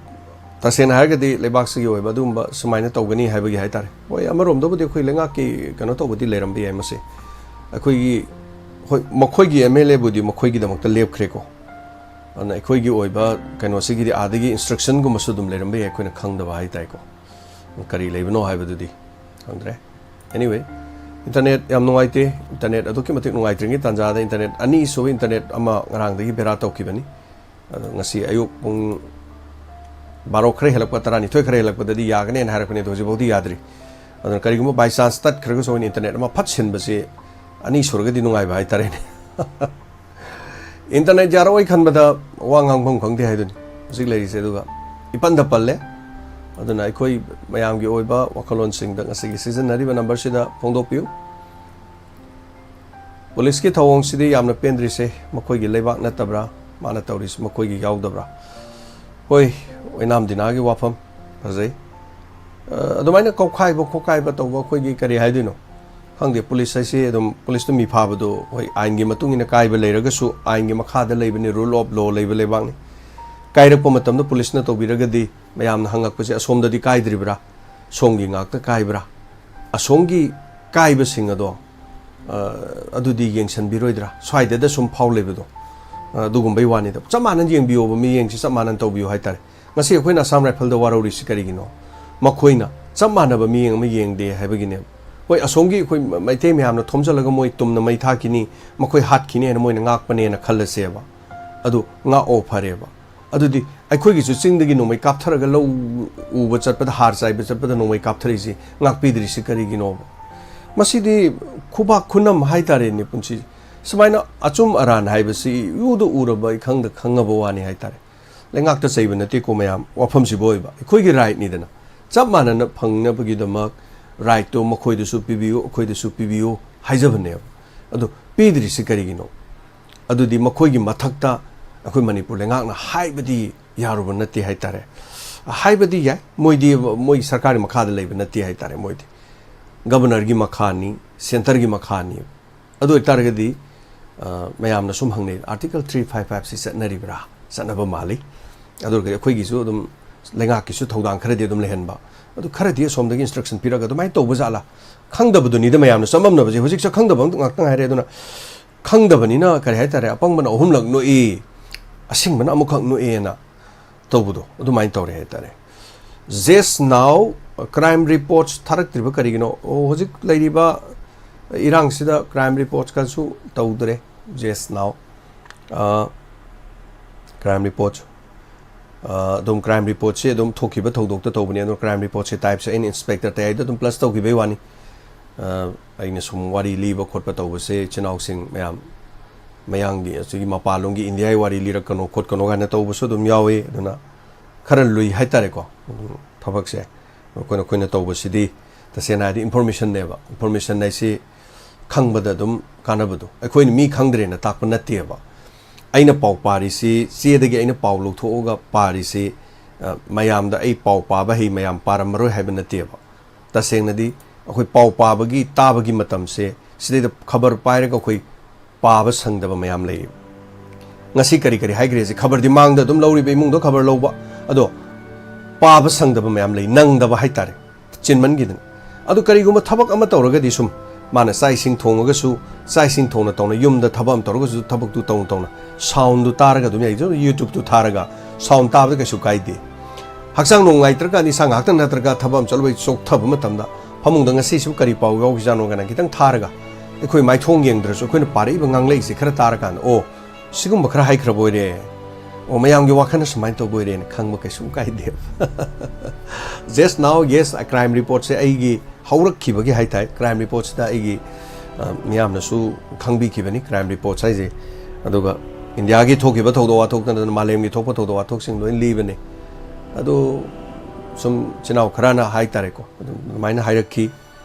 ꯇꯁꯦꯡꯅ ꯍꯥꯏꯔꯒꯗꯤ ꯂꯩꯕꯥꯛꯁꯤꯒꯤ ꯑꯣꯏꯕ ꯑꯗꯨꯒꯨꯝꯕ ꯁꯨꯃꯥꯏꯅ ꯇꯧꯒꯅꯤ ꯍꯥꯏꯕꯒꯤ ꯍꯥꯏꯇꯥꯔꯦ꯫ ꯍꯣꯏ, ꯑꯃꯔꯣꯝꯗꯕꯨꯗꯤ ꯑꯩꯈꯣꯏ ꯂꯩꯉꯥꯛꯀꯤ ꯀꯩꯅꯣ ꯇꯧꯕꯗꯤ ꯂꯩꯔꯝꯕ ꯌꯥꯏ ꯃꯁꯤ꯫ ꯑꯩꯈꯣꯏꯒꯤ, ꯍꯣꯏ, ꯃꯈꯣꯏꯒꯤ M L A ꯕꯨꯗꯤ ꯃꯈꯣꯏꯒꯤꯗꯃꯛꯇ ꯂꯦꯞꯈ꯭ꯔꯦꯀꯣ꯫ ꯑꯗꯨꯅ ꯑꯩꯈꯣꯏꯒꯤ ꯑꯣꯏꯕ ꯀꯩꯅꯣꯁꯤꯒꯤꯗꯤ ꯑꯥꯗꯒꯤ instruction ꯒꯨꯝꯕꯁꯨ ꯑꯗꯨꯝ ꯂꯩꯔꯝꯕ ꯌꯥꯏ, ꯑꯩꯈꯣꯏꯅ ꯈꯪꯗꯕ ꯍꯥꯏꯇꯥꯔꯦꯀꯣ꯫ ꯀꯔꯤ ꯂꯩꯕꯅꯣ ꯍꯥꯏꯕꯗꯨꯗꯤ ꯈꯪꯗ꯭ꯔꯦ꯫ Anyway, internet ꯌꯥꯝ ꯅꯨꯡꯉꯥꯏꯇꯦ꯫ Internet ꯑꯗꯨꯛꯀꯤ ꯃꯇꯤꯛ ꯅꯨꯡꯉꯥꯏꯇ꯭ꯔꯤꯉꯩ ꯇꯥꯟꯖꯥꯗ internet, ꯑꯅꯤꯁꯨꯕ internet ꯑꯃ ꯉꯔꯥꯡꯗꯒꯤ ꯕꯦꯔꯥ ꯇꯧꯈꯤꯕꯅꯤ꯫ ꯑꯗꯣ ꯉꯁꯤ ꯑꯌꯨꯛ ꯄꯨꯡ ꯕꯥꯔꯣ ꯈꯔ ꯍꯦꯜꯂꯛꯄ, ꯇꯔꯥꯅꯤꯊꯣꯏ ꯈꯔ ꯍꯦꯜꯂꯛꯄꯗꯗꯤ ꯌꯥꯒꯅꯦꯅ ꯍꯥꯏꯔꯛꯄꯅꯤ, ꯑꯗꯣ ꯍꯧꯖꯤꯛꯐꯥꯎꯗꯤ ꯌꯥꯗ꯭ꯔꯤ꯫ ꯑꯗꯨꯅ ꯀꯔꯤꯒꯨꯝꯕ by chance ꯇꯠꯈ꯭ꯔꯒꯁꯨ ꯑꯩꯈꯣꯏꯅ internet ꯑꯃ ꯐꯠ ꯁꯤꯟꯕꯁꯦ ꯑꯅꯤ ꯁꯨꯔꯒꯗꯤ ꯅꯨꯡꯉꯥꯏꯕ ꯍꯥꯏꯇꯥꯔꯦꯅꯦ꯫ Internet ꯌꯥꯔꯛꯑꯣꯏ ꯈꯟꯕꯗ ꯋꯥ ꯉꯥꯡꯐꯝ ꯈꯪꯗꯦ ꯍꯥꯏꯗꯨꯅꯤ ꯍꯧꯖꯤꯛ ꯂꯩꯔꯤꯁꯦ꯫ ꯑꯗꯨꯒ ꯏꯄꯟꯗ ꯄꯜꯂꯦ꯫ ꯑꯗꯨꯅ ꯑꯩꯈꯣꯏ ꯃꯌꯥꯝꯒꯤ ꯑꯣꯏꯕ ꯋꯥꯈꯜꯂꯣꯟꯁꯤꯡꯗ ꯉꯁꯤꯒꯤ ꯁꯤꯖꯤꯟꯅꯔꯤꯕ numberꯁꯤꯗ ꯐꯣꯡꯗꯣꯛꯄꯤꯌꯨ꯫ ꯄꯨꯂꯤꯁꯀꯤ ꯊꯧꯑꯣꯡꯁꯤꯗꯤ ꯌꯥꯝꯅ ꯄꯦꯟꯗ꯭ꯔꯤꯁꯦ ꯃꯈꯣꯏꯒꯤ ꯂꯩꯕꯥꯛ ꯅꯠꯇꯕ꯭ꯔꯥ? ꯃꯥꯅ ꯇꯧꯔꯤꯁꯤ ꯃꯈꯣꯏꯒꯤ ꯌꯥꯎꯗꯕ꯭ꯔꯥ? ꯍꯣꯏ, ꯑꯣꯏꯅꯥꯝ ꯗꯤꯅꯥꯒꯤ ꯋꯥꯐꯝ ꯐꯖꯩ꯫ ꯑ, ꯑꯗꯨꯃꯥꯏꯅ ꯀꯧꯈꯥꯏꯕ ꯈꯣꯠꯈꯥꯏꯕ ꯇꯧꯕ ꯑꯩꯈꯣꯏꯒꯤ ꯀꯔꯤ ꯍꯥꯏꯗꯣꯏꯅꯣ? ꯈꯪꯗꯦ, ꯄꯨꯂꯤꯁ ꯍꯥꯏꯁꯤ ꯑꯗꯨꯝ ꯄꯨꯂꯤꯁꯇ ꯃꯤ ꯐꯥꯕꯗꯣ, ꯍꯣꯏ, ꯑꯥꯏꯟꯒꯤ ꯃꯇꯨꯡ ꯏꯟꯅ ꯀꯥꯏꯕ ꯂꯩꯔꯒꯁꯨ ꯑꯥꯏꯟꯒꯤ ꯃꯈꯥꯗ ꯂꯩꯕꯅꯤ, rule of law ꯂꯩꯕ ꯂꯩꯕꯥꯛꯅꯤ꯫ ꯀꯥꯏꯔꯛꯄ ꯃꯇꯝꯗ ꯄꯨꯂꯤꯁꯅ ꯇꯧꯕꯤꯔꯒꯗꯤ ꯃꯌꯥꯝꯅ ꯍꯪꯉꯛꯄꯁꯦ ꯑꯁꯣꯝꯗꯗꯤ ꯀꯥꯏꯗ꯭ꯔꯤꯕ꯭ꯔꯥ, ꯁꯣꯝꯒꯤ ꯉꯥꯛꯇ ꯀꯥꯏꯕ꯭ꯔꯥ? ꯑꯁꯣꯝꯒꯤ ꯀꯥꯏꯕꯁꯤꯡ ꯑꯗꯣ, ꯑ, ꯑꯗꯨꯗꯤ ꯌꯦꯡꯁꯤꯟꯕꯤꯔꯣꯏꯗ꯭ꯔꯥ? ꯁ꯭ꯋꯥꯏꯗꯗ ꯁꯨꯝ ꯐꯥꯎ ꯂꯩꯕꯗꯣ, ꯑ, ꯑꯗꯨꯒꯨꯝꯕꯩ ꯋꯥꯅꯤꯗ꯫ ꯆꯞ ꯃꯥꯟꯅꯅ ꯌꯦꯡꯕꯤꯌꯣꯕ, ꯃꯤꯠꯌꯦꯡꯁꯤ ꯆꯞ ꯃꯥꯟꯅꯅ ꯇꯧꯕꯤꯌꯨ ꯍꯥꯏꯇꯥꯔꯦ꯫ ꯉꯁꯤ ꯑꯩꯈꯣꯏꯅ Assam Rifleꯗ ꯋꯥꯔꯧꯔꯤꯁꯤ ꯀꯔꯤꯒꯤꯅꯣ? ꯃꯈꯣꯏꯅ ꯆꯞ ꯃꯥꯟꯅꯕ ꯃꯤꯠꯌꯦꯡ ꯑꯃ ꯌꯦꯡꯗꯦ ꯍꯥꯏꯕꯒꯤꯅꯦꯕ꯫ ꯍꯣꯏ, ꯑꯁꯣꯝꯒꯤ ꯑꯩꯈꯣꯏ ꯃꯩꯇꯩ ꯃꯌꯥꯝꯅ ꯊꯣꯝꯖꯤꯜꯂꯒ ꯃꯣꯏ ꯇꯨꯝꯅ ꯃꯩ ꯊꯥꯈꯤꯅꯤ, ꯃꯈꯣꯏ ꯍꯥꯠꯈꯤꯅꯤ ꯍꯥꯏꯅ ꯃꯣꯏꯅ ꯉꯥꯛꯄꯅꯦꯅ ꯈꯜꯂꯁꯦꯕ꯫ ꯑꯗꯨ ꯉꯥꯛꯑꯣ, ꯐꯔꯦꯕ꯫ ꯑꯗꯨꯗꯤ ꯑꯩꯈꯣꯏꯒꯤꯁꯨ ꯆꯤꯡꯗꯒꯤ ꯅꯣꯡꯃꯩ ꯀꯥꯞꯊꯔꯒ ꯂꯧ ꯎꯕ ꯆꯠꯄꯗ, ꯍꯥꯔ ꯆꯥꯏꯕ ꯆꯠꯄꯗ ꯅꯣꯡꯃꯩ ꯀꯥꯞꯊꯔꯛꯏꯁꯤ ꯉꯥꯛꯄꯤꯗ꯭ꯔꯤꯁꯤ ꯀꯔꯤꯒꯤꯅꯣꯕ? ꯃꯁꯤꯗꯤ ꯈꯨꯕꯥꯛ ꯈꯨꯅꯝ ꯍꯥꯏꯇꯥꯔꯦꯅꯦ ꯄꯨꯟꯁꯤꯁꯦ꯫ ꯁꯨꯃꯥꯏꯅ ꯑꯆꯨꯝ ꯑꯔꯥꯟ ꯍꯥꯏꯕꯁꯤ ꯏꯎꯗ ꯎꯔꯕ, ꯏꯈꯪꯗ ꯈꯪꯉꯕ ꯋꯥꯅꯤ ꯍꯥꯏꯇꯥꯔꯦ꯫ ꯂꯩꯉꯥꯛꯇ ꯆꯩꯕ ꯅꯠꯇꯦꯀꯣ ꯃꯌꯥꯝ, ꯋꯥꯐꯝꯁꯤꯕꯨ ꯑꯣꯏꯕ꯫ ꯑꯩꯈꯣꯏꯒꯤ rightꯅꯤꯗꯅ꯫ ꯆꯞ ꯃꯥꯟꯅꯅ ꯐꯪꯅꯕꯒꯤꯗꯃꯛ rightꯇꯣ ꯃꯈꯣꯏꯗꯁꯨ ꯄꯤꯕꯤꯌꯨ, ꯑꯩꯈꯣꯏꯗꯁꯨ ꯄꯤꯕꯤꯌꯨ ꯍꯥꯏꯖꯕꯅꯦꯕ꯫ ꯑꯗꯨ ꯄꯤꯗ꯭ꯔꯤꯁꯤ ꯀꯔꯤꯒꯤꯅꯣ? ꯑꯗꯨꯗꯤ ꯃꯈꯣꯏꯒꯤ ꯃꯊꯛꯇ ꯑꯩꯈꯣꯏ ꯃꯅꯤꯄꯨꯔ ꯂꯩꯉꯥꯛꯅ ꯍꯥꯏꯕꯗꯤ ꯌꯥꯔꯨꯕ ꯅꯠꯇꯦ ꯍꯥꯏꯇꯥꯔꯦ꯫ ꯍꯥꯏꯕꯗꯤ ꯌꯥꯏ, ꯃꯣꯏꯗꯤ ꯃꯣꯏꯒꯤ ꯁꯔꯀꯥꯔꯒꯤ ꯃꯈꯥꯗ ꯂꯩꯕ ꯅꯠꯇꯦ ꯍꯥꯏꯇꯥꯔꯦ꯫ ꯃꯣꯏꯗꯤ governorꯒꯤ ꯃꯈꯥꯅꯤ, centreꯒꯤ ꯃꯈꯥꯅꯤ꯫ ꯑꯗꯨ ꯑꯣꯏꯇꯥꯔꯒꯗꯤ, ꯑ, ꯃꯌꯥꯝꯅ ꯁꯨꯝ ꯍꯪꯅꯩ, Article three five fiveꯁꯤ ꯆꯠꯅꯔꯤꯕ꯭ꯔꯥ? ꯆꯠꯅꯕ ꯃꯥꯜꯂꯤ꯫ ꯑꯗꯨ ꯑꯣꯏꯔꯒꯗꯤ ꯑꯩꯈꯣꯏꯒꯤꯁꯨ ꯑꯗꯨꯝ ꯂꯩꯉꯥꯛꯀꯤꯁꯨ ꯊꯧꯗꯥꯡ ꯈꯔꯗꯤ ꯑꯗꯨꯝ ꯂꯩꯍꯟꯕ꯫ ꯑꯗꯨ ꯈꯔꯗꯤ ꯑꯁꯣꯝꯗꯒꯤ instruction ꯄꯤꯔꯒ ꯑꯗꯨꯃꯥꯏꯅ ꯇꯧꯕ ꯖꯥꯠꯂꯥ? ꯈꯪꯗꯕꯗꯨꯅꯤꯗ ꯃꯌꯥꯝꯅ ꯆꯃꯝꯅꯕꯁꯦ꯫ ꯍꯧꯖꯤꯛꯁꯦ ꯈꯪꯗꯕ ꯉꯥꯛꯇ ꯉꯥꯏꯔꯦ꯫ ꯑꯗꯨꯅ ꯈꯪꯗꯕꯅꯤꯅ ꯀꯔꯤ ꯍꯥꯏꯇꯥꯔꯦ, ꯑꯄꯪꯕꯅ ꯑꯍꯨꯝꯂꯛ ꯅꯣꯛꯏ, ꯑꯁꯤꯡꯕꯅ ꯑꯃꯨꯛꯈꯛ ꯅꯣꯛꯑꯦꯅ ꯇꯧꯕꯗꯣ ꯑꯗꯨꯃꯥꯏꯅ ꯇꯧꯔꯦ ꯍꯥꯏꯇꯥꯔꯦ꯫ Just now, crime reports ꯊꯥꯔꯛꯇ꯭ꯔꯤꯕ ꯀꯔꯤꯒꯤꯅꯣ? ꯑꯣ, ꯍꯧꯖꯤꯛ ꯂꯩꯔꯤꯕ ꯏꯔꯥꯡꯁꯤꯗ crime reportsꯀꯁꯨ ꯇꯧꯗ꯭ꯔꯦ꯫ Just now, ꯑ, crime reports꯫ ꯑ, ꯑꯗꯨꯝ ꯀ꯭ꯔꯥꯏꯝ ꯔꯤꯄꯣꯔꯠꯁꯦ ꯑꯗꯨꯝ ꯊꯣꯛꯈꯤꯕ ꯊꯧꯗꯣꯛꯇ ꯇꯧꯕꯅꯦ꯫ ꯑꯗꯣ ꯀ꯭ꯔꯥꯏꯝ ꯔꯤꯄꯣꯔꯠꯁꯦ ꯇꯥꯏꯞꯁꯦ ꯑꯩꯅ ꯏꯟꯁꯄꯦꯛꯇꯔ ꯇꯌꯥꯏꯗ ꯑꯗꯨꯝ ꯄ꯭ꯂꯁ ꯇꯧꯈꯤꯕꯩ ꯋꯥꯅꯤ꯫ ꯑ, ꯑꯩꯅ ꯁꯨꯝ ꯋꯥꯔꯤ ꯂꯤꯕ ꯈꯣꯠꯄ ꯇꯧꯕꯁꯦ ꯏꯆꯤꯟ ꯏꯅꯥꯎꯁꯤꯡ ꯃꯌꯥꯝ, ꯃꯌꯥꯡꯒꯤ, ꯑꯁꯤꯒꯤ ꯃꯄꯥꯟꯂꯣꯝꯒꯤ ꯏꯟꯗꯤꯌꯥꯒꯤ ꯋꯥꯔꯤ ꯂꯤꯔꯛꯀꯅꯣ ꯈꯣꯠꯀꯅꯣ ꯀꯥꯏꯅ ꯇꯧꯕꯁꯨ ꯑꯗꯨꯝ ꯌꯥꯎꯏ꯫ ꯑꯗꯨꯅ ꯈꯔ ꯂꯨꯏ ꯍꯥꯏꯇꯥꯔꯦꯀꯣ, ꯑꯗꯨꯝ ꯊꯕꯛꯁꯦ꯫ ꯑꯩꯈꯣꯏꯅ, ꯑꯩꯈꯣꯏꯅ ꯇꯧꯕꯁꯤꯗꯤ ꯇꯁꯦꯡꯅ ꯍꯥꯏꯔꯗꯤ ꯏꯟꯐꯣꯔꯃꯦꯁꯟꯅꯦꯕ꯫ ꯏꯟꯐꯣꯔꯃꯦꯁꯟ ꯍꯥꯏꯁꯤ ꯈꯪꯕꯗ ꯑꯗꯨꯝ ꯀꯥꯟꯅꯕꯗꯣ꯫ ꯑꯩꯈꯣꯏꯅ ꯃꯤ ꯈꯪꯗ꯭ꯔꯦꯅ ꯇꯥꯛꯄ ꯅꯠꯇꯦꯕ꯫ ꯑꯩꯅ ꯄꯥꯎ ꯄꯥꯔꯤꯁꯤ, ꯆꯦꯗꯒꯤ ꯑꯩꯅ ꯄꯥꯎ ꯂꯧꯊꯣꯛꯑꯒ ꯄꯥꯔꯤꯁꯤ, ꯑ, ꯃꯌꯥꯝꯗ ꯑꯩ ꯄꯥꯎ ꯄꯥꯕ ꯍꯩ, ꯃꯌꯥꯝ ꯄꯥꯔꯝꯃꯔꯣꯏ ꯍꯥꯏꯕ ꯅꯠꯇꯦꯕ꯫ ꯇꯁꯦꯡꯅꯗꯤ ꯑꯩꯈꯣꯏ ꯄꯥꯎ ꯄꯥꯕꯒꯤ, ꯇꯥꯕꯒꯤ ꯃꯇꯝꯁꯦ, ꯁꯤꯗꯩꯗ ꯈꯕꯔ ꯄꯥꯏꯔꯒ ꯑꯩꯈꯣꯏ ꯄꯥꯕ ꯁꯪꯗꯕ ꯃꯌꯥꯝ ꯂꯩꯌꯦꯕ꯫ ꯉꯁꯤ ꯀꯔꯤ ꯀꯔꯤ ꯍꯥꯏꯈ꯭ꯔꯦꯁꯦ ꯈꯕꯔꯗꯤ ꯃꯥꯡꯗ ꯑꯗꯨꯝ ꯂꯧꯔꯤꯕ ꯏꯃꯨꯡꯗꯣ ꯈꯕꯔ ꯂꯧꯕ, ꯑꯗꯣ ꯄꯥꯕ ꯁꯪꯗꯕ ꯃꯌꯥꯝ ꯂꯩ, ꯅꯪꯗꯕ ꯍꯥꯏꯇꯥꯔꯦ, ꯆꯤꯟꯃꯟꯈꯤꯗꯅ꯫ ꯑꯗꯨ ꯀꯔꯤꯒꯨꯝꯕ ꯊꯕꯛ ꯑꯃ ꯇꯧꯔꯒꯗꯤ, ꯁꯨꯝ ꯃꯥꯅ ꯆꯥꯛ ꯏꯁꯤꯡ ꯊꯣꯡꯉꯒꯁꯨ, ꯆꯥꯛ ꯏꯁꯤꯡ ꯊꯣꯡꯅ ꯇꯧꯅ, ꯌꯨꯝꯗ ꯊꯕꯛ ꯑꯃ ꯇꯧꯔꯒꯁꯨ ꯊꯕꯛꯇꯨ ꯇꯧꯅ ꯇꯧꯅ ꯁꯥꯎꯟꯗꯨ ꯇꯥꯔꯒ ꯑꯗꯨꯝ ꯌꯥꯏ꯫ ꯌꯨꯇ꯭ꯌꯨꯕꯇꯨ ꯊꯥꯔꯒ ꯁꯥꯎꯟ ꯇꯥꯕꯗ ꯀꯩꯁꯨ ꯀꯥꯏꯗꯦ꯫ ꯍꯛꯆꯥꯡ ꯅꯨꯡꯉꯥꯏꯇ꯭ꯔꯀꯥꯟꯗ, ꯏꯁꯥ ꯉꯥꯏꯍꯥꯛꯇꯪ ꯅꯠꯇ꯭ꯔꯒ ꯊꯕꯛ ꯑꯃ ꯆꯠꯂꯨꯕꯩ ꯆꯣꯛꯊꯕ ꯃꯇꯝꯗ ꯐꯃꯨꯡꯗ ꯉꯁꯤꯁꯤꯕꯨ ꯀꯔꯤ ꯄꯥꯎ ꯌꯥꯎꯈꯤꯖꯥꯠꯅꯣ ꯀꯥꯏꯅ ꯈꯤꯇꯪ ꯊꯥꯔꯒ, ꯑꯩꯈꯣꯏ ꯃꯥꯏꯊꯣꯡ ꯌꯦꯡꯗ꯭ꯔꯁꯨ ꯑꯩꯈꯣꯏꯅ ꯄꯥꯔꯛꯏꯕ ꯉꯥꯡꯂꯛꯏꯁꯦ ꯈꯔ ꯇꯥꯔꯀꯥꯟꯗ, "ꯑꯣ, ꯁꯤꯒꯨꯝꯕ ꯈꯔ ꯍꯥꯏꯈ꯭ꯔꯕ ꯑꯣꯏꯔꯦ, ꯑꯣ, ꯃꯌꯥꯝꯒꯤ ꯋꯥꯈꯜꯅ ꯁꯨꯃꯥꯏꯅ ꯇꯧꯕ ꯑꯣꯏꯔꯦꯅ" ꯈꯪꯕ ꯀꯩꯁꯨ ꯀꯥꯏꯗꯦꯕ꯫ Just now, yes, crime reportꯁꯦ ꯑꯩꯒꯤ ꯍꯧꯔꯛꯈꯤꯕꯒꯤ ꯍꯥꯏꯇꯥꯔꯦ, ꯀ꯭ꯔꯥꯏꯝ ꯔꯤꯄꯣꯔꯠꯁꯤꯗ ꯑꯩꯒꯤ, ꯑ, ꯃꯤꯌꯥꯝꯅꯁꯨ ꯈꯪꯕꯤꯈꯤꯕꯅꯤ ꯀ꯭ꯔꯥꯏꯝ ꯔꯤꯄꯣꯔꯠꯁ ꯍꯥꯏꯁꯦ꯫ ꯑꯗꯨꯒ ꯏꯟꯗꯤꯌꯥꯒꯤ ꯊꯣꯛꯈꯤꯕ ꯊꯧꯗꯣꯛ ꯋꯥꯊꯣꯛꯇ ꯅꯠꯇꯅ ꯃꯥꯂꯦꯝꯒꯤ ꯊꯣꯛꯄ ꯊꯧꯗꯣꯛ ꯋꯥꯊꯣꯛꯁꯤꯡ ꯂꯣꯏ ꯂꯤꯕꯅꯤ꯫ ꯑꯗꯨ ꯁꯨꯝ ꯏꯆꯤꯟ ꯏꯅꯥꯎ ꯈꯔꯅ ꯍꯥꯏꯇꯥꯔꯦꯀꯣ, ꯑꯗꯨꯝ ꯑꯗꯨꯃꯥꯏꯅ ꯍꯥꯏꯔꯛꯈꯤ꯫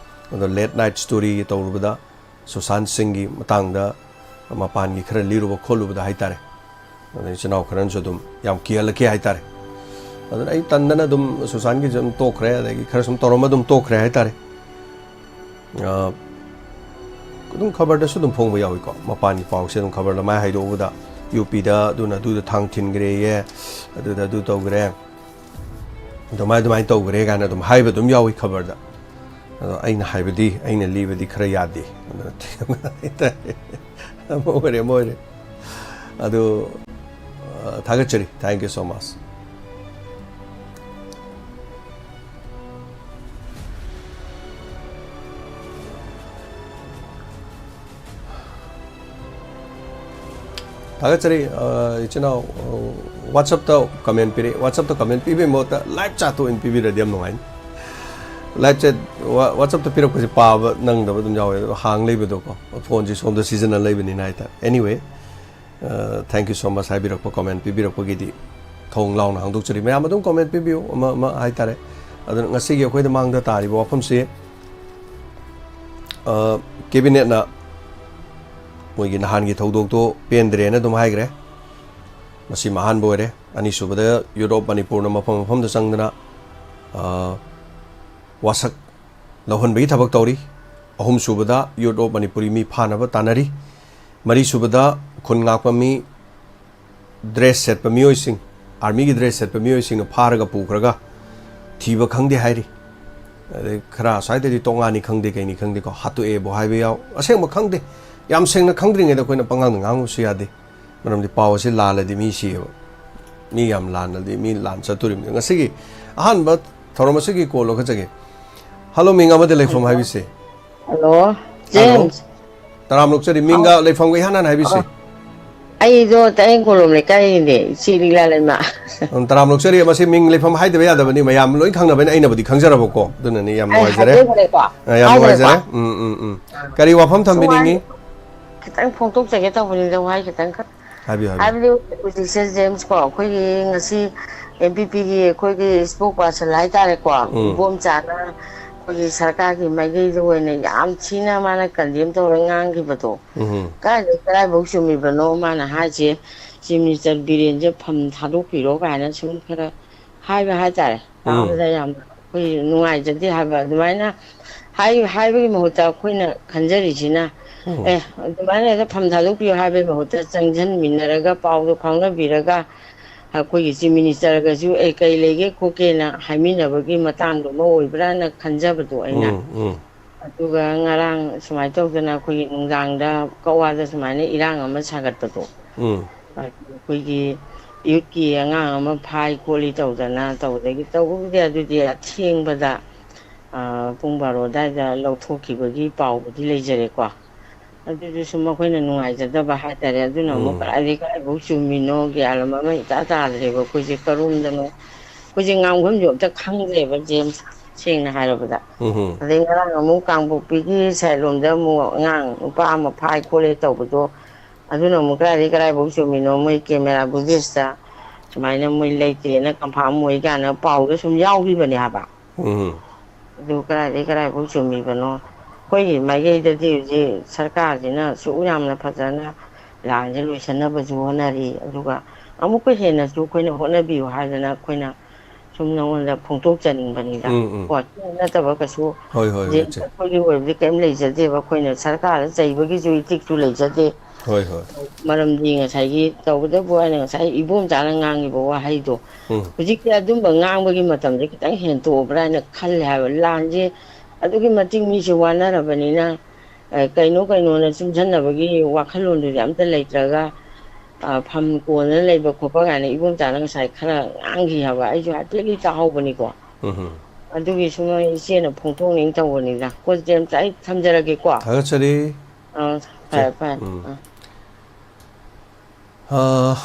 ꯑꯗꯣ ꯂꯦꯠ ꯅꯥꯏꯠ ꯁ꯭ꯇꯣꯔꯤꯒꯤ ꯇꯧꯔꯨꯕꯗ ꯁꯨꯁꯥꯟꯠ ꯁꯤꯡꯒꯤ ꯃꯇꯥꯡꯗ ꯃꯄꯥꯟꯒꯤ ꯈꯔ ꯂꯤꯔꯨꯕ ꯈꯣꯠꯂꯨꯕꯗ ꯍꯥꯏꯇꯥꯔꯦ, ꯑꯗꯩ ꯏꯆꯤꯟ ꯏꯅꯥꯎ ꯈꯔꯅꯁꯨ ꯑꯗꯨꯝ ꯌꯥꯝ ꯀꯤꯍꯜꯂꯛꯈꯤ ꯍꯥꯏꯇꯥꯔꯦ꯫ ꯑꯗꯨꯅ ꯑꯩ ꯇꯟꯗꯅ ꯑꯗꯨꯝ ꯁꯨꯁꯥꯟꯠꯀꯤꯁꯨ ꯑꯗꯨꯝ ꯇꯣꯛꯈ꯭ꯔꯦ, ꯑꯗꯒꯤ ꯈꯔ ꯁꯨꯝ ꯇꯧꯔꯝꯃ ꯑꯗꯨꯝ ꯇꯣꯛꯈ꯭ꯔꯦ ꯍꯥꯏꯇꯥꯔꯦ꯫ ꯑ, ꯑꯗꯨꯝ ꯈꯕꯔꯗꯁꯨ ꯑꯗꯨꯝ ꯐꯣꯡꯕ ꯌꯥꯎꯏꯀꯣ, ꯃꯄꯥꯟꯒꯤ ꯄꯥꯎꯁꯦ ꯑꯗꯨꯝ ꯈꯕꯔꯗ ꯃꯥꯏ ꯍꯥꯏꯗꯣꯛꯎꯕꯗ, "ꯌꯨ ꯄꯤꯗ ꯑꯗꯨꯅ ꯑꯗꯨꯗ ꯊꯥꯡ ꯊꯤꯟꯈ꯭ꯔꯦꯌꯦ, ꯑꯗꯨꯗ ꯑꯗꯨ ꯇꯧꯈ꯭ꯔꯦ, ꯑꯗꯨꯃꯥꯏ ꯑꯗꯨꯃꯥꯏꯅ ꯇꯧꯈ꯭ꯔꯦ" ꯀꯥꯏꯅ ꯑꯗꯨꯝ ꯍꯥꯏꯕ ꯑꯗꯨꯝ ꯌꯥꯎꯏ ꯈꯕꯔꯗ꯫ ꯑꯗꯣ ꯑꯩꯅ ꯍꯥꯏꯕꯗꯤ, ꯑꯩꯅ ꯂꯤꯕꯗꯤ ꯈꯔ ꯌꯥꯗꯦ꯫ ꯑꯗꯨꯅ ꯍꯥꯏꯇꯥꯔꯦ꯫ ꯑꯃ ꯑꯣꯏꯔꯦ, ꯑꯃ ꯑꯣꯏꯔꯦ꯫ ꯑꯗꯨ, ꯑ, ꯊꯥꯒꯠꯆꯔꯤ꯫ Thank you so much꯫ ꯊꯥꯒꯠꯆꯔꯤ, ꯑ, ꯏꯆꯤꯟ ꯏꯅꯥꯎ, ꯑ, WhatsApp-ꯇ ꯀꯃꯦꯟ ꯄꯤꯔꯛꯑꯦ꯫ WhatsApp-ꯇ ꯀꯃꯦꯟ ꯄꯤꯕꯩ ꯃꯍꯨꯠꯇ ꯂꯥꯏꯞ ꯆꯥꯠꯇ ꯑꯣꯏꯅ ꯄꯤꯕꯤꯔꯗꯤ ꯌꯥꯝ ꯅꯨꯡꯉꯥꯏꯅꯤ꯫ ꯂꯥꯏꯞ ꯆꯦꯠ ꯋꯥ-, WhatsApp-ꯇ ꯄꯤꯔꯛꯄꯁꯦ ꯄꯥꯕ ꯅꯪꯗꯕ ꯑꯗꯨꯝ ꯌꯥꯎꯋꯦ, ꯑꯗꯣ ꯍꯥꯡ ꯂꯩꯕꯗꯣꯀꯣ, ꯐꯣꯟꯁꯤ ꯁꯣꯝꯗ ꯁꯤꯖꯤꯟꯅ ꯂꯩꯕꯅꯤꯅ ꯍꯥꯏꯇꯥꯔꯦ꯫ Anyway, thank you so much ꯍꯥꯏꯕꯤꯔꯛꯄ, ꯀꯃꯦꯟ ꯄꯤꯕꯤꯔꯛꯄꯒꯤꯗꯤ ꯊꯣꯡ ꯂꯥꯎꯅ ꯍꯥꯡꯗꯣꯛꯆꯔꯤ꯫ ꯃꯌꯥꯝ ꯑꯗꯨꯝ ꯀꯃꯦꯟ ꯄꯤꯕꯤꯌꯨ, ꯑꯃ ꯑꯃ ꯍꯥꯏꯇꯥꯔꯦ꯫ ꯑꯗꯨꯅ ꯉꯁꯤꯒꯤ ꯑꯩꯈꯣꯏꯗ ꯃꯥꯡꯗ ꯇꯥꯔꯤꯕ ꯋꯥꯐꯝꯁꯤ, ꯑ, ꯀꯦꯕꯤꯅꯦꯠꯅ ꯃꯣꯏꯒꯤ ꯅꯍꯥꯟꯒꯤ ꯊꯧꯗꯣꯛꯇꯣ ꯄꯦꯟꯗ꯭ꯔꯦꯅ ꯑꯗꯨꯝ ꯍꯥꯏꯈ꯭ꯔꯦ꯫ ꯃꯁꯤꯃ ꯑꯍꯥꯟꯕ ꯑꯣꯏꯔꯦ꯫ ꯑꯅꯤꯁꯨꯕꯗ Youth of ꯃꯅꯤꯄꯨꯔꯅ ꯃꯐꯝ ꯃꯐꯝꯗ ꯆꯪꯗꯅ, ꯑ, ꯋꯥꯁꯛ ꯂꯧꯍꯟꯕꯒꯤ ꯊꯕꯛ ꯇꯧꯔꯤ꯫ ꯑꯍꯨꯝꯁꯨꯕꯗ Youth of ꯃꯅꯤꯄꯨꯔꯤ ꯃꯤ ꯐꯥꯅꯕ ꯇꯥꯟꯅꯔꯤ꯫ ꯃꯔꯤꯁꯨꯕꯗ ꯈꯨꯟ ꯉꯥꯛꯄ ꯃꯤ, ꯗ꯭ꯔꯦꯁ ꯁꯦꯠꯄ ꯃꯤꯑꯣꯏꯁꯤꯡ, ꯑꯥꯔꯃꯤꯒꯤ ꯗ꯭ꯔꯦꯁ ꯁꯦꯠꯄ ꯃꯤꯑꯣꯏꯁꯤꯡꯅ ꯐꯥꯔꯒ ꯄꯨꯈ꯭ꯔꯒ ꯊꯤꯕ ꯈꯪꯗꯦ ꯍꯥꯏꯔꯤ꯫ ꯑꯗꯩ ꯈꯔ ꯑꯁ꯭ꯋꯥꯏꯗꯗꯤ ꯇꯣꯉꯥꯟꯅꯤ ꯈꯪꯗꯦ, ꯀꯩꯅꯤ ꯈꯪꯗꯦꯀꯣ, ꯍꯥꯠꯇꯣꯛꯑꯦꯕꯨ ꯍꯥꯏꯕ ꯌꯥꯎ꯫ ꯑꯁꯦꯡꯕ ꯈꯪꯗꯦ꯫ ꯌꯥꯝ ꯁꯦꯡꯅ ꯈꯪꯗ꯭ꯔꯤꯉꯩꯗ ꯑꯩꯈꯣꯏꯅ ꯄꯉꯥꯡꯗ ꯉꯥꯡꯕꯁꯨ ꯌꯥꯗꯦ꯫ ꯃꯔꯝꯗꯤ ꯄꯥꯎ ꯑꯁꯤ ꯂꯥꯜꯂꯗꯤ ꯃꯤ ꯁꯤꯌꯦꯕ꯫ ꯃꯤ ꯌꯥꯝ ꯂꯥꯟꯅꯗꯤ, ꯃꯤ ꯂꯥꯟ ꯆꯠꯇꯣꯔꯤꯕꯅꯤ꯫ ꯉꯁꯤꯒꯤ ꯑꯍꯥꯟꯕ ꯊꯧꯔꯝ ꯑꯁꯤꯒꯤ ꯀꯣꯜ ꯂꯧꯈꯠꯆꯒꯦ꯫ ꯍꯜꯂꯣ, ꯃꯤꯡ ꯑꯃꯗꯤ ꯂꯩꯐꯝ ꯍꯥꯏꯕꯤꯁꯦ꯫ Hello, hello. ꯖꯦꯝꯁ꯫ ꯇꯔꯥꯝ ꯂꯣꯛꯆꯔꯤ꯫ ꯃꯤꯡꯒ ꯂꯩꯐꯝꯒ ꯏꯍꯥꯟ ꯍꯥꯟꯅ ꯍꯥꯏꯕꯤꯁꯦ꯫ ꯑꯣ, ꯑꯩꯗꯣ ꯇꯥꯌꯦꯡ ꯀꯣꯂꯣꯝ ꯂꯩꯀꯥꯏꯒꯤꯅꯦ, ꯏꯆꯦ ꯂꯤꯂꯥ ꯂꯩꯃ꯫ ꯎꯝ, ꯇꯔꯥꯝ ꯂꯣꯛꯆꯔꯤ꯫ ꯃꯁꯤ ꯃꯤꯡ ꯂꯩꯐꯝ ꯍꯥꯏꯗꯕ ꯌꯥꯗꯕꯅꯤ, ꯃꯌꯥꯝ ꯂꯣꯏ ꯈꯪꯅꯕꯅꯤ, ꯑꯩꯅꯕꯨꯗꯤ ꯈꯪꯖꯔꯕꯀꯣ, ꯑꯗꯨꯅꯅꯤ꯫ ꯌꯥꯝ ꯑꯩ ꯅꯨꯡꯉꯥꯏꯖꯔꯦ꯫ ꯍꯥꯏꯖꯈ꯭ꯔꯦꯀꯣ? ꯑ, ꯌꯥꯝ ꯍꯥꯏꯈ꯭ꯔꯦꯀꯣ? ꯅꯨꯡꯉꯥꯏꯖꯔꯦ꯫ ꯎꯝ, ꯎꯝ, ꯎꯝ꯫ ꯀꯔꯤ ꯋꯥꯐꯝ ꯁꯨꯝ ꯊꯝꯕꯤꯅꯤꯡꯉꯤ? ꯋꯥꯍꯩ ꯈꯤꯇꯪ ꯐꯣꯡꯗꯣꯛꯆꯒꯦ ꯇꯧꯕꯅꯤꯗ, ꯋꯥꯍꯩ ꯈꯤꯇꯪꯈꯛ꯫ ꯍꯥꯏꯕꯤꯌꯨ, ꯍꯥꯏꯕꯤꯌꯨ꯫ ꯍꯥꯏꯕꯗꯤ ꯍꯧꯖꯤꯛꯁꯦ ꯖꯦꯝꯁ ꯀꯣ, ꯑꯩꯈꯣꯏꯒꯤ ꯉꯁꯤ ꯑꯦꯝ ꯄꯤ ꯄꯤꯒꯤ ꯑꯩꯈꯣꯏꯒꯤ spokesperson ꯍꯥꯏꯇꯥꯔꯦꯀꯣ, ꯎꯝ꯫ ꯏꯕꯣꯝꯆꯥꯅ ꯑꯩꯈꯣꯏꯒꯤ ꯁꯔꯀꯥꯔꯒꯤ ꯃꯥꯏꯀꯩꯗ ꯑꯣꯏꯅ ꯌꯥꯝ ꯊꯤꯅ ꯃꯥꯅ condemn ꯇꯧꯔ ꯉꯥꯡꯈꯤꯕꯗꯣ, ꯎꯝ꯫ ꯀꯥꯏꯗꯩ ꯀꯗꯥꯏꯐꯥꯎ ꯆꯨꯝꯃꯤꯕꯅꯣ ꯃꯥꯅ ꯍꯥꯏꯁꯦ? Chief Minister ꯕꯤꯔꯦꯟꯁꯦ ꯐꯝ ꯊꯥꯗꯣꯛꯄꯤꯔꯣ ꯀꯥꯏꯅ ꯁꯨꯝ ꯈꯔ ꯍꯥꯏꯕ ꯍꯥꯏꯇꯥꯔꯦ꯫ ꯎꯝ꯫ ꯇꯥꯕꯗ ꯌꯥꯝ ꯑꯩꯈꯣꯏ ꯅꯨꯡꯉꯥꯏꯖꯗꯦ ꯍꯥꯏꯕ꯫ ꯑꯗꯨꯃꯥꯏꯅ ꯍꯥꯏ-, ꯍꯥꯏꯕꯒꯤ ꯃꯍꯨꯠꯇ ꯑꯩꯈꯣꯏꯅ ꯈꯟꯖꯔꯤꯁꯤꯅ, ꯎꯝ꯫ ꯑꯦ, ꯑꯗꯨꯃꯥꯏꯅ ꯍꯦꯛꯇ ꯐꯝ ꯊꯥꯗꯣꯛꯄꯤꯌꯨ ꯍꯥꯏꯕꯒꯤ ꯃꯍꯨꯠꯇ ꯆꯪꯁꯤꯟꯃꯤꯟꯅꯔꯒ, ꯄꯥꯎꯗꯣ ꯐꯥꯎꯅꯕꯤꯔꯒ, ꯑꯩꯈꯣꯏꯒꯤ Chief Ministerꯒꯁꯨ, "ꯑꯦ, ꯀꯩ ꯂꯩꯒꯦ ꯈꯣꯠꯀꯦꯅ" ꯍꯥꯏꯃꯤꯟꯅꯕꯒꯤ ꯃꯇꯥꯡꯗꯨꯃ ꯑꯣꯏꯕ꯭ꯔꯥꯅ ꯈꯟꯖꯕꯗꯣ ꯑꯩꯅ꯫ ꯎꯝ, ꯎꯝ꯫ ꯑꯗꯨꯒ ꯉꯔꯥꯡ ꯁꯨꯃꯥꯏꯅ ꯇꯧꯗꯅ ꯑꯩꯈꯣꯏꯒꯤ ꯅꯨꯡꯗꯥꯡꯗ ꯀꯛꯋꯥꯗ ꯁꯨꯃꯥꯏꯅ ꯏꯔꯥꯡ ꯑꯃ ꯁꯥꯒꯠꯄꯗꯣ, ꯎꯝ꯫ ꯑꯩꯈꯣꯏꯒꯤ youthꯀꯤ ꯑꯉꯥꯡ ꯑꯃ ꯐꯥꯏ ꯈꯣꯠꯂꯤ ꯇꯧꯗꯅ ꯇꯧꯕꯗꯒꯤ, ꯇꯧꯕꯕꯨꯗꯤ ꯑꯗꯨꯗꯤ ꯑꯊꯦꯡꯕꯗ, ꯑ, ꯄꯨꯡ ꯕꯥꯔꯣ ꯑꯗꯨꯋꯥꯏꯗ ꯂꯧꯊꯣꯛꯈꯤꯕꯒꯤ ꯄꯥꯎꯕꯨꯗꯤ ꯂꯩꯖꯔꯦꯀꯣ꯫ ꯑꯗꯨꯗꯨꯁꯨ ꯃꯈꯣꯏꯅ ꯅꯨꯡꯉꯥꯏꯖꯗꯕ ꯍꯥꯏꯇꯥꯔꯦ꯫ ꯑꯗꯨꯅ ꯑꯃꯨꯛ ꯎꯝ꯫ ꯀꯗꯥꯏꯗꯒꯤ ꯀꯗꯥꯏꯐꯥꯎ ꯆꯨꯝꯃꯤꯅꯣ ꯒ꯭ꯌꯥꯟ ꯑꯃ ꯑꯃ ꯏꯇꯥ ꯇꯥꯗ꯭ꯔꯦꯕ꯫ ꯑꯩꯈꯣꯏꯁꯦ ꯀꯔꯣꯝꯗꯅꯣ, ꯑꯩꯈꯣꯏꯁꯦ ꯉꯥꯡꯐꯝꯁꯨ ꯑꯝꯇ ꯈꯪꯗ꯭ꯔꯦꯕ, ꯖꯦꯝꯁ, ꯁꯦꯡꯅ ꯍꯥꯏꯔꯕꯗ꯫ ꯎꯝ꯫ ꯑꯗꯩ ꯉꯔꯥꯡ ꯑꯃꯨꯛ ꯀꯥꯡꯄꯣꯛꯄꯤꯒꯤ ꯁꯥꯏꯠ ꯂꯣꯝꯗ ꯑꯃꯨꯛ ꯑꯉꯥꯡ ꯅꯨꯄꯥ ꯑꯃ ꯐꯥꯏ ꯈꯣꯠꯂꯦ ꯇꯧꯕꯗꯣ, ꯑꯗꯨꯅ ꯑꯃꯨꯛ ꯀꯗꯥꯏꯗꯒꯤ ꯀꯗꯥꯏꯐꯥꯎ ꯆꯨꯝꯃꯤꯅꯣ, ꯃꯣꯏ ꯀꯦꯃꯦꯔꯥ ꯐꯨꯇꯦꯖꯇ ꯁꯨꯃꯥꯏꯅ ꯃꯣꯏ ꯂꯩꯇꯦꯅ ꯀꯟꯐꯥꯔꯝ ꯑꯣꯏ ꯀꯥꯏꯅ ꯄꯥꯎꯗ ꯁꯨꯝ ꯌꯥꯎꯈꯤꯕꯅꯦ ꯍꯥꯏꯕ꯫ ꯎꯝ꯫ ꯑꯗꯨ ꯀꯗꯥꯏꯗꯒꯤ ꯀꯗꯥꯏꯐꯥꯎ ꯆꯨꯝꯃꯤꯕꯅꯣ? ꯑꯩꯈꯣꯏꯒꯤ ꯃꯥꯏꯀꯩꯗꯗꯤ ꯍꯧꯖꯤꯛ ꯁꯔꯀꯥꯔꯁꯤꯅ ꯑꯁꯨꯛ ꯌꯥꯝꯅ ꯐꯖꯅ ꯂꯥꯟꯁꯦ ꯂꯣꯏꯁꯤꯟꯅꯕꯁꯨ ꯍꯣꯠꯅꯔꯤ, ꯑꯗꯨꯒ ꯑꯃꯨꯛꯀ ꯍꯦꯟꯅꯁꯨ ꯑꯩꯈꯣꯏꯅ ꯍꯣꯠꯅꯕꯤꯌꯨ ꯍꯥꯏꯗꯅ ꯑꯩꯈꯣꯏꯅ ꯁꯨꯝ ꯅꯉꯣꯟꯗ ꯐꯣꯡꯗꯣꯛꯆꯅꯤꯡꯕꯅꯤꯗ꯫ ꯎꯝ, ꯎꯝ, ꯀꯣ, ꯏꯆꯦ꯫ ꯁꯤ ꯅꯠꯇꯕ ꯀꯩꯁꯨ ꯍꯣꯏ, ꯍꯣꯏ, ꯍꯣꯏ, ꯍꯧꯖꯤꯛ ꯏꯆꯦ꯫ ꯑꯩꯈꯣꯏꯒꯤ ꯑꯣꯏꯕꯗꯤ ꯀꯔꯤꯝ ꯂꯩꯖꯗꯦꯕ꯫ ꯑꯩꯈꯣꯏꯅ ꯁꯔꯀꯥꯔꯗ ꯆꯩꯕꯒꯤꯁꯨ ꯏꯊꯤꯛꯁꯨ ꯂꯩꯖꯗꯦ꯫ ꯍꯣꯏ, ꯍꯣꯏ꯫ ꯃꯔꯝꯗꯤ ꯉꯁꯥꯏꯒꯤ ꯇꯧꯕꯇꯕꯨ ꯑꯩꯅ ꯉꯁꯥꯏ ꯏꯕꯣꯝꯆꯥꯅ ꯉꯥꯡꯉꯤꯕ ꯋꯥꯍꯩꯗꯣ, ꯎꯝ꯫ ꯍꯧꯖꯤꯛꯇꯤ ꯑꯗꯨꯝꯕ ꯉꯥꯡꯕꯒꯤ ꯃꯇꯝꯁꯦ ꯈꯤꯇꯪ ꯍꯦꯟꯇꯣꯛꯑꯕ꯭ꯔꯥ ꯍꯥꯏꯅ ꯈꯜꯂꯦ ꯍꯥꯏꯕ꯫ ꯂꯥꯟꯁꯦ ꯑꯗꯨꯛꯀꯤ ꯃꯇꯤꯛ ꯃꯤꯁꯦ ꯋꯥꯅꯔꯕꯅꯤꯅ, ꯑ, ꯀꯩꯅꯣ ꯀꯩꯅꯣꯅ ꯆꯨꯡꯁꯟꯅꯕꯒꯤ ꯋꯥꯈꯜꯂꯣꯟꯗꯨꯗꯤ ꯑꯝꯇ ꯂꯩꯇ꯭ꯔꯒ, ꯑ, ꯐꯝ ꯀꯣꯟꯗꯅ ꯂꯩꯕ ꯈꯣꯠꯄ ꯀꯥꯏꯅ ꯏꯕꯣꯝꯆꯥꯅ ꯉꯁꯥꯏ ꯈꯔ ꯉꯥꯡꯈꯤ ꯍꯥꯏꯕ꯫ ꯑꯩꯁꯨ ꯍꯥꯏꯐꯦꯠꯇꯤ ꯇꯥꯍꯧꯕꯅꯤꯀꯣ꯫ ꯎꯝ꯫ ꯑꯗꯨꯒꯤ ꯁꯨꯝ ꯏꯆꯦꯅ ꯐꯣꯡꯗꯣꯛꯅꯤꯡ ꯇꯧꯕꯅꯤꯗ꯫ ꯀꯣ, ꯏꯆꯦ, ꯑꯝꯇ ꯑꯩ ꯊꯝꯖꯔꯒꯦꯀꯣ꯫ ꯊꯥꯒꯠꯆꯔꯤ꯫ ꯑ, ꯏꯆꯦ꯫ ꯐꯔꯦ, ꯐꯔꯦ꯫ ꯎꯝ꯫ ꯑ,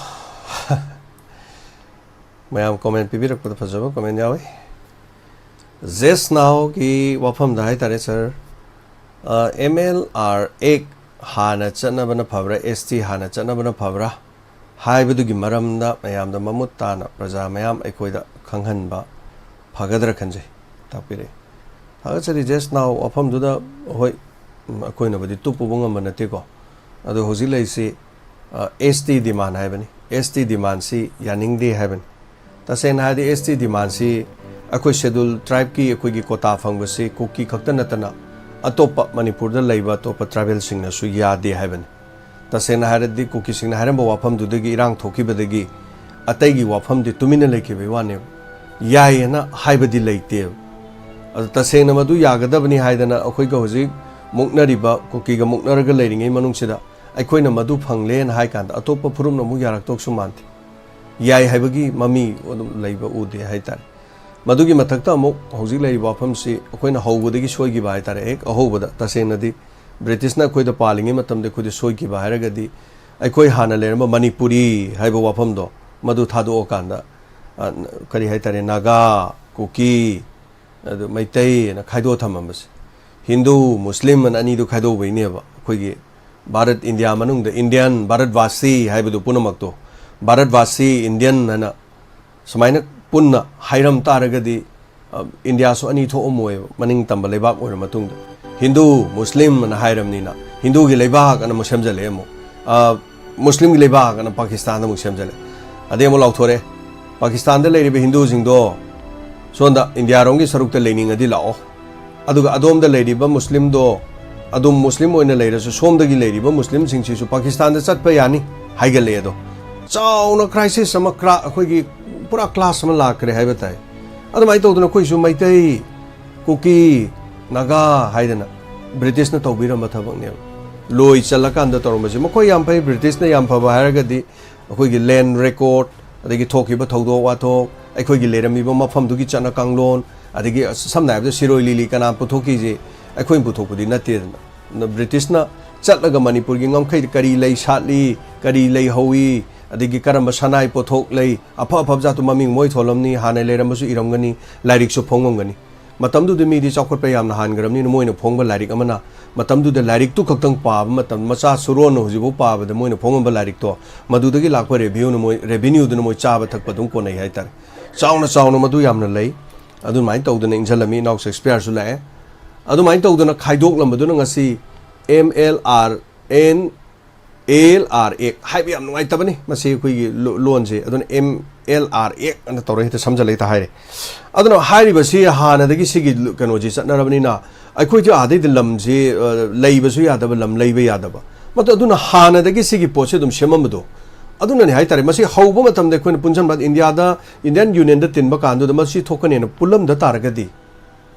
ꯃꯌꯥꯝ comment ꯄꯤꯕꯤꯔꯛꯄꯗ ꯐꯖꯕ comment ꯌꯥꯎꯏ꯫ ꯖꯦꯁ ꯅꯥꯎꯒꯤ ꯋꯥꯐꯝꯗ ꯍꯥꯏꯇꯥꯔꯦ, ꯁꯥꯔ, ꯑ, MLR Act ꯍꯥꯟꯅ ꯆꯠꯅꯕꯅ ꯐꯕ꯭ꯔꯥ, ST ꯍꯥꯟꯅ ꯆꯠꯅꯕꯅ ꯐꯕ꯭ꯔꯥ ꯍꯥꯏꯕꯗꯨꯒꯤ ꯃꯔꯝꯗ ꯃꯌꯥꯝꯗ ꯃꯃꯨꯠ ꯇꯥꯅ ꯄ꯭ꯔꯖꯥ ꯃꯌꯥꯝ ꯑꯩꯈꯣꯏꯗ ꯈꯪꯍꯟꯕ ꯐꯒꯗ꯭ꯔꯥ ꯈꯟꯖꯩ꯫ ꯇꯥꯛꯄꯤꯔꯛꯏ꯫ ꯊꯥꯒꯠꯆꯔꯤ ꯖꯦꯁ ꯅꯥꯎ꯫ ꯋꯥꯐꯝꯗꯨꯗ, ꯍꯣꯏ, ꯎꯝ, ꯑꯩꯈꯣꯏꯅꯕꯨꯗꯤ ꯇꯨꯞꯄꯨꯕ ꯉꯝꯕ ꯅꯠꯇꯦꯀꯣ꯫ ꯑꯗꯣ ꯍꯧꯖꯤꯛ ꯂꯩꯔꯤꯁꯤ, ꯑ, ST demand ꯍꯥꯏꯕꯅꯤ꯫ ST demandꯁꯤ ꯌꯥꯅꯤꯡꯗꯦ ꯍꯥꯏꯕꯅꯤ꯫ ꯇꯁꯦꯡꯅ ꯍꯥꯏꯔꯗꯤ ST demandꯁꯤ ꯑꯩꯈꯣꯏ schedule tribeꯀꯤ ꯑꯩꯈꯣꯏꯒꯤ quota ꯐꯪꯕꯁꯤ ꯀꯨꯀꯤ ꯈꯛꯇ ꯅꯠꯇꯅ ꯑꯇꯣꯞꯄ ꯃꯅꯤꯄꯨꯔꯗ ꯂꯩꯕ ꯑꯇꯣꯞꯄ tribalꯁꯤꯡꯅꯁꯨ ꯌꯥꯗꯦ ꯍꯥꯏꯕꯅꯤ꯫ ꯇꯁꯦꯡꯅ ꯍꯥꯏꯔꯗꯤ ꯀꯨꯀꯤꯁꯤꯡꯅ ꯍꯥꯏꯔꯝꯕ ꯋꯥꯐꯝꯗꯨꯗꯒꯤ ꯏꯔꯥꯡ ꯊꯣꯛꯈꯤꯕꯗꯒꯤ ꯑꯇꯩꯒꯤ ꯋꯥꯐꯝꯗꯤ ꯇꯨꯃꯤꯟꯅ ꯂꯩꯈꯤꯕꯒꯤ ꯋꯥꯅꯦꯕ꯫ ꯌꯥꯏꯌꯦꯅ ꯍꯥꯏꯕꯗꯤ ꯂꯩꯇꯦꯕ꯫ ꯑꯗꯨ ꯇꯁꯦꯡꯅ ꯃꯗꯨ ꯌꯥꯒꯗꯕꯅꯤ ꯍꯥꯏꯗꯅ ꯑꯩꯈꯣꯏꯒ ꯍꯧꯖꯤꯛ ꯃꯨꯛꯅꯔꯤꯕ, ꯀꯨꯀꯤꯒ ꯃꯨꯛꯅꯔꯒ ꯂꯩꯔꯤꯉꯩ ꯃꯅꯨꯡꯁꯤꯗ ꯑꯩꯈꯣꯏꯅ ꯃꯗꯨ ꯐꯪꯂꯦꯅ ꯍꯥꯏ ꯀꯥꯟꯗ ꯑꯇꯣꯞꯄ ꯐꯨꯔꯨꯞꯅ ꯑꯃꯨꯛ ꯌꯥꯔꯛꯇꯧꯁꯨ ꯃꯥꯟꯗꯦ꯫ ꯌꯥꯏ ꯍꯥꯏꯕꯒꯤ ꯃꯃꯤ ꯑꯗꯨꯝ ꯂꯩꯕ ꯎꯗꯦ ꯍꯥꯏꯇꯥꯔꯦ꯫ ꯃꯗꯨꯒꯤ ꯃꯊꯛꯇ ꯑꯃꯨꯛ ꯍꯧꯖꯤꯛ ꯂꯩꯔꯤꯕ ꯋꯥꯐꯝꯁꯤ ꯑꯩꯈꯣꯏꯅ ꯍꯧꯕꯗꯒꯤ ꯁꯣꯏꯈꯤꯕ ꯍꯥꯏꯇꯥꯔꯦ꯫ ꯍꯦꯛ ꯑꯍꯧꯕꯗ ꯇꯁꯦꯡꯅꯗꯤ ꯕ꯭ꯔꯤꯇꯤꯁꯅ ꯑꯩꯈꯣꯏꯗ ꯄꯥꯜꯂꯤꯉꯩ ꯃꯇꯝꯗ ꯑꯩꯈꯣꯏꯗ ꯁꯣꯏꯈꯤꯕ ꯍꯥꯏꯔꯒꯗꯤ, ꯑꯩꯈꯣꯏ ꯍꯥꯟꯅ ꯂꯩꯔꯝꯕ ꯃꯅꯤꯄꯨꯔꯤ ꯍꯥꯏꯕ ꯋꯥꯐꯝꯗꯣ, ꯃꯗꯨ ꯊꯥꯗꯣꯛꯑꯀꯥꯟꯗ, ꯑ, ꯀꯔꯤ ꯍꯥꯏꯇꯥꯔꯦ, ꯅꯥꯒꯥ, ꯀꯨꯀꯤ, ꯑꯗꯨ ꯃꯩꯇꯩ ꯑꯅ ꯈꯥꯏꯗꯣꯛꯑ ꯊꯝꯃꯝꯕꯁꯦ, ꯍꯤꯟꯗꯨ, ꯃꯨꯁꯂꯤꯝ ꯑꯅ ꯑꯅꯤꯗꯨ ꯈꯥꯏꯗꯣꯛꯎꯕꯩꯅꯦꯕ꯫ ꯑꯩꯈꯣꯏꯒꯤ ꯚꯥꯔꯠ ꯏꯟꯗꯤꯌꯥ ꯃꯅꯨꯡꯗ ꯏꯟꯗꯤꯌꯟ, ꯚꯥꯔꯠ ꯚꯥꯁꯤ ꯍꯥꯏꯕꯗꯨ ꯄꯨꯝꯅꯃꯛꯇꯣ, ꯚꯥꯔꯠ ꯚꯥꯁꯤ, ꯏꯟꯗꯤꯌꯟ ꯍꯥꯏꯅ ꯁꯨꯃꯥꯏꯅ ꯄꯨꯟꯅ ꯍꯥꯏꯔꯝ ꯇꯥꯔꯒꯗꯤ, ꯑ, ꯏꯟꯗꯤꯌꯥꯁꯨ ꯑꯅꯤ ꯊꯣꯛꯑꯝꯃꯣꯏꯕ, ꯃꯅꯤꯡ ꯇꯝꯕ ꯂꯩꯕꯥꯛ ꯑꯣꯏꯔ ꯃꯇꯨꯡꯗ꯫ ꯍꯤꯟꯗꯨ, ꯃꯨꯁꯂꯤꯝ ꯑꯅ ꯍꯥꯏꯔꯕꯅꯤꯅ, ꯍꯤꯟꯗꯨꯒꯤ ꯂꯩꯕꯥꯛ ꯑꯅ ꯑꯃꯨꯛ ꯁꯦꯝꯖꯜꯂꯛꯑꯦ ꯑꯃꯨꯛ꯫ ꯑ, ꯃꯨꯁꯂꯤꯝꯒꯤ ꯂꯩꯕꯥꯛ ꯑꯅ ꯄꯥꯀꯤꯁꯇꯥꯟꯗ ꯑꯃꯨꯛ ꯁꯦꯝꯖꯜꯂꯛꯑꯦ꯫ ꯑꯗꯩ ꯑꯃꯨꯛ ꯂꯥꯎꯊꯣꯔꯛꯑꯦ, ꯄꯥꯀꯤꯁꯇꯥꯟꯗ ꯂꯩꯔꯤꯕ ꯍꯤꯟꯗꯨꯁꯤꯡꯗꯣ ꯁꯣꯝꯗ ꯏꯟꯗꯤꯌꯥꯔꯣꯝꯒꯤ ꯁꯔꯨꯛꯇ ꯂꯩꯅꯤꯡꯉꯗꯤ ꯂꯥꯛꯑꯣ, ꯑꯗꯨꯒ ꯑꯗꯣꯝꯗ ꯂꯩꯔꯤꯕ ꯃꯨꯁꯂꯤꯝꯗꯣ, ꯑꯗꯨꯝ ꯃꯨꯁꯂꯤꯝ ꯑꯣꯏꯅ ꯂꯩꯔꯁꯨ, ꯁꯣꯝꯗꯒꯤ ꯂꯩꯔꯤꯕ ꯃꯨꯁꯂꯤꯝꯁꯤꯡꯁꯤꯁꯨ ꯄꯥꯀꯤꯁꯇꯥꯟꯗ ꯆꯠꯄ ꯌꯥꯅꯤ ꯍꯥꯏꯒꯠꯂꯛꯑꯦ꯫ ꯑꯗꯣ ꯆꯥꯎꯅ ꯀ꯭ꯔꯥꯏꯁꯤꯁ ꯑꯃ, ꯀ꯭ꯔꯥ-, ꯑꯩꯈꯣꯏꯒꯤ ꯄꯨꯔꯥ ꯀ꯭ꯂꯥꯁ ꯑꯃ ꯂꯥꯛꯈ꯭ꯔꯦ ꯍꯥꯏꯕ ꯇꯥꯏ꯫ ꯑꯗꯨꯃꯥꯏꯅ ꯇꯧꯗꯅ ꯑꯩꯈꯣꯏꯁꯨ ꯃꯩꯇꯩ, ꯀꯨꯀꯤ, ꯅꯥꯒꯥ ꯍꯥꯏꯗꯅ ꯕ꯭ꯔꯤꯇꯤꯁꯅ ꯇꯧꯕꯤꯔꯝꯕ ꯊꯕꯛꯅꯦꯕ꯫ ꯂꯣꯏ ꯆꯜꯂꯀꯥꯟꯗ ꯇꯧꯔꯝꯕꯁꯦ ꯃꯈꯣꯏ ꯌꯥꯝ ꯐꯩ꯫ ꯕ꯭ꯔꯤꯇꯤꯁꯅ ꯌꯥꯝ ꯐꯕ ꯍꯥꯏꯔꯒꯗꯤ ꯑꯩꯈꯣꯏꯒꯤ ꯂꯦꯟ ꯔꯦꯀꯣꯔꯠ, ꯑꯗꯒꯤ ꯊꯣꯛꯈꯤꯕ ꯊꯧꯗꯣꯛ ꯋꯥꯊꯣꯛ, ꯑꯩꯈꯣꯏꯒꯤ ꯂꯩꯔꯝꯃꯤꯕ ꯃꯐꯝꯗꯨꯒꯤ ꯆꯠꯅ ꯀꯥꯡꯂꯣꯟ, ꯑꯗꯒꯤ ꯁꯝꯅ ꯍꯥꯏꯔꯕꯗ ꯁꯤꯔꯣꯏ ꯂꯤꯂꯤ ꯀꯅꯥ ꯄꯨꯊꯣꯛꯈꯤꯁꯦ? ꯑꯩꯈꯣꯏꯅ ꯄꯨꯊꯣꯛꯄꯗꯤ ꯅꯠꯇꯦꯗꯅ꯫ ꯕ꯭ꯔꯤꯇꯤꯁꯅ ꯆꯠꯂꯒ ꯃꯅꯤꯄꯨꯔꯒꯤ ꯉꯝꯈꯩꯗ ꯀꯔꯤ ꯂꯩ ꯁꯥꯠꯂꯤ, ꯀꯔꯤ ꯂꯩ ꯍꯧꯏ, ꯑꯗꯒꯤ ꯀꯔꯝꯕ ꯁꯅꯥꯏ ꯄꯣꯠꯊꯣꯛ ꯂꯩ, ꯑꯐ ꯑꯐꯕ ꯖꯥꯠꯇꯨ ꯃꯃꯤꯡ ꯃꯣꯏ ꯊꯣꯜꯂꯝꯅꯤ, ꯍꯥꯟꯅ ꯂꯩꯔꯝꯕꯁꯨ ꯏꯔꯝꯒꯅꯤ, ꯂꯥꯏꯔꯤꯛꯁꯨ ꯐꯣꯡꯉꯝꯒꯅꯤ꯫ ꯃꯇꯝꯗꯨꯗ ꯃꯤꯗꯤ ꯆꯥꯎꯈꯠꯄ ꯌꯥꯝꯅ ꯍꯥꯟꯈ꯭ꯔꯕꯅꯤꯅ ꯃꯣꯏꯅ ꯐꯣꯡꯕ ꯂꯥꯏꯔꯤꯛ ꯑꯃꯅ, ꯃꯇꯝꯗꯨꯗ ꯂꯥꯏꯔꯤꯛꯇꯨ ꯈꯛꯇꯪ ꯄꯥꯕ ꯃꯇꯝ, ꯃꯆꯥ ꯁꯨꯔꯣꯟꯅ ꯍꯧꯖꯤꯛꯐꯥꯎ ꯄꯥꯕꯗ ꯃꯣꯏꯅ ꯐꯣꯡꯉꯝꯕ ꯂꯥꯏꯔꯤꯛꯇꯣ, ꯃꯗꯨꯗꯒꯤ ꯂꯥꯛꯄ ꯔꯦꯚꯤꯌꯨꯅ ꯃꯣꯏ, ꯔꯦꯚꯤꯅ꯭ꯌꯨꯗꯨꯅ ꯃꯣꯏ ꯆꯥꯕ ꯊꯛꯄ ꯑꯗꯨꯝ ꯀꯣꯟꯅꯩ ꯍꯥꯏꯇꯥꯔꯦ꯫ ꯆꯥꯎꯅ ꯆꯥꯎꯅ ꯃꯗꯨ ꯌꯥꯝꯅ ꯂꯩ꯫ ꯑꯗꯨꯃꯥꯏꯅ ꯇꯧꯗꯅ ꯏꯟꯖꯜꯂꯝꯃꯤ, ꯏꯅꯥꯎ ꯁꯦꯛꯁꯄꯤꯌꯔꯁꯨ ꯂꯥꯛꯑꯦ꯫ ꯑꯗꯨꯃꯥꯏꯅ ꯇꯧꯗꯅ ꯈꯥꯏꯗꯣꯛꯂꯝꯕꯗꯨꯅ ꯉꯁꯤ M L R N L R X ꯍꯥꯏꯕ ꯌꯥꯝ ꯅꯨꯡꯉꯥꯏꯇꯕꯅꯤ꯫ ꯃꯁꯤ ꯑꯩꯈꯣꯏꯒꯤ ꯂꯣ-, ꯂꯣꯟꯁꯦ꯫ ꯑꯗꯨꯅ ꯑꯦꯝ ꯑꯦꯜ ꯑꯥꯔ ꯑꯦꯛ ꯑꯅ ꯇꯧꯔ ꯍꯦꯛꯇ ꯁꯝꯖꯜꯂ ꯍꯦꯛꯇ ꯍꯥꯏꯔꯦ꯫ ꯑꯗꯨꯅ ꯍꯥꯏꯔꯤꯕꯁꯤ ꯍꯥꯟꯅꯗꯒꯤ ꯁꯤꯒꯤ ꯀꯩꯅꯣꯁꯤ ꯆꯠꯅꯔꯕꯅꯤꯅ ꯑꯩꯈꯣꯏꯗꯤ ꯑꯥꯗꯩꯗ ꯂꯝꯁꯤ, ꯑ, ꯂꯩꯕꯁꯨ ꯌꯥꯗꯕ, ꯂꯝ ꯂꯩꯕ ꯌꯥꯗꯕ꯫ ꯃꯗꯨ ꯑꯗꯨꯅ ꯍꯥꯟꯅꯗꯒꯤ ꯁꯤꯒꯤ ꯄꯣꯠꯁꯤ ꯑꯗꯨꯝ ꯁꯦꯝꯃꯝꯕꯗꯣ꯫ ꯑꯗꯨꯅꯅꯤ ꯍꯥꯏꯇꯥꯔꯦ꯫ ꯃꯁꯤ ꯍꯧꯕ ꯃꯇꯝꯗ ꯑꯩꯈꯣꯏꯅ ꯄꯨꯟꯁꯤꯟꯕ, ꯏꯟꯗꯤꯌꯥꯗ, ꯏꯟꯗꯤꯌꯟ ꯌꯨꯅꯤꯌꯟꯗ ꯇꯤꯟꯕ ꯀꯥꯟꯗꯨꯗ ꯃꯁꯤ ꯊꯣꯛꯀꯅꯦꯅ ꯄꯨꯜꯂꯝꯗ ꯇꯥꯔꯒꯗꯤ,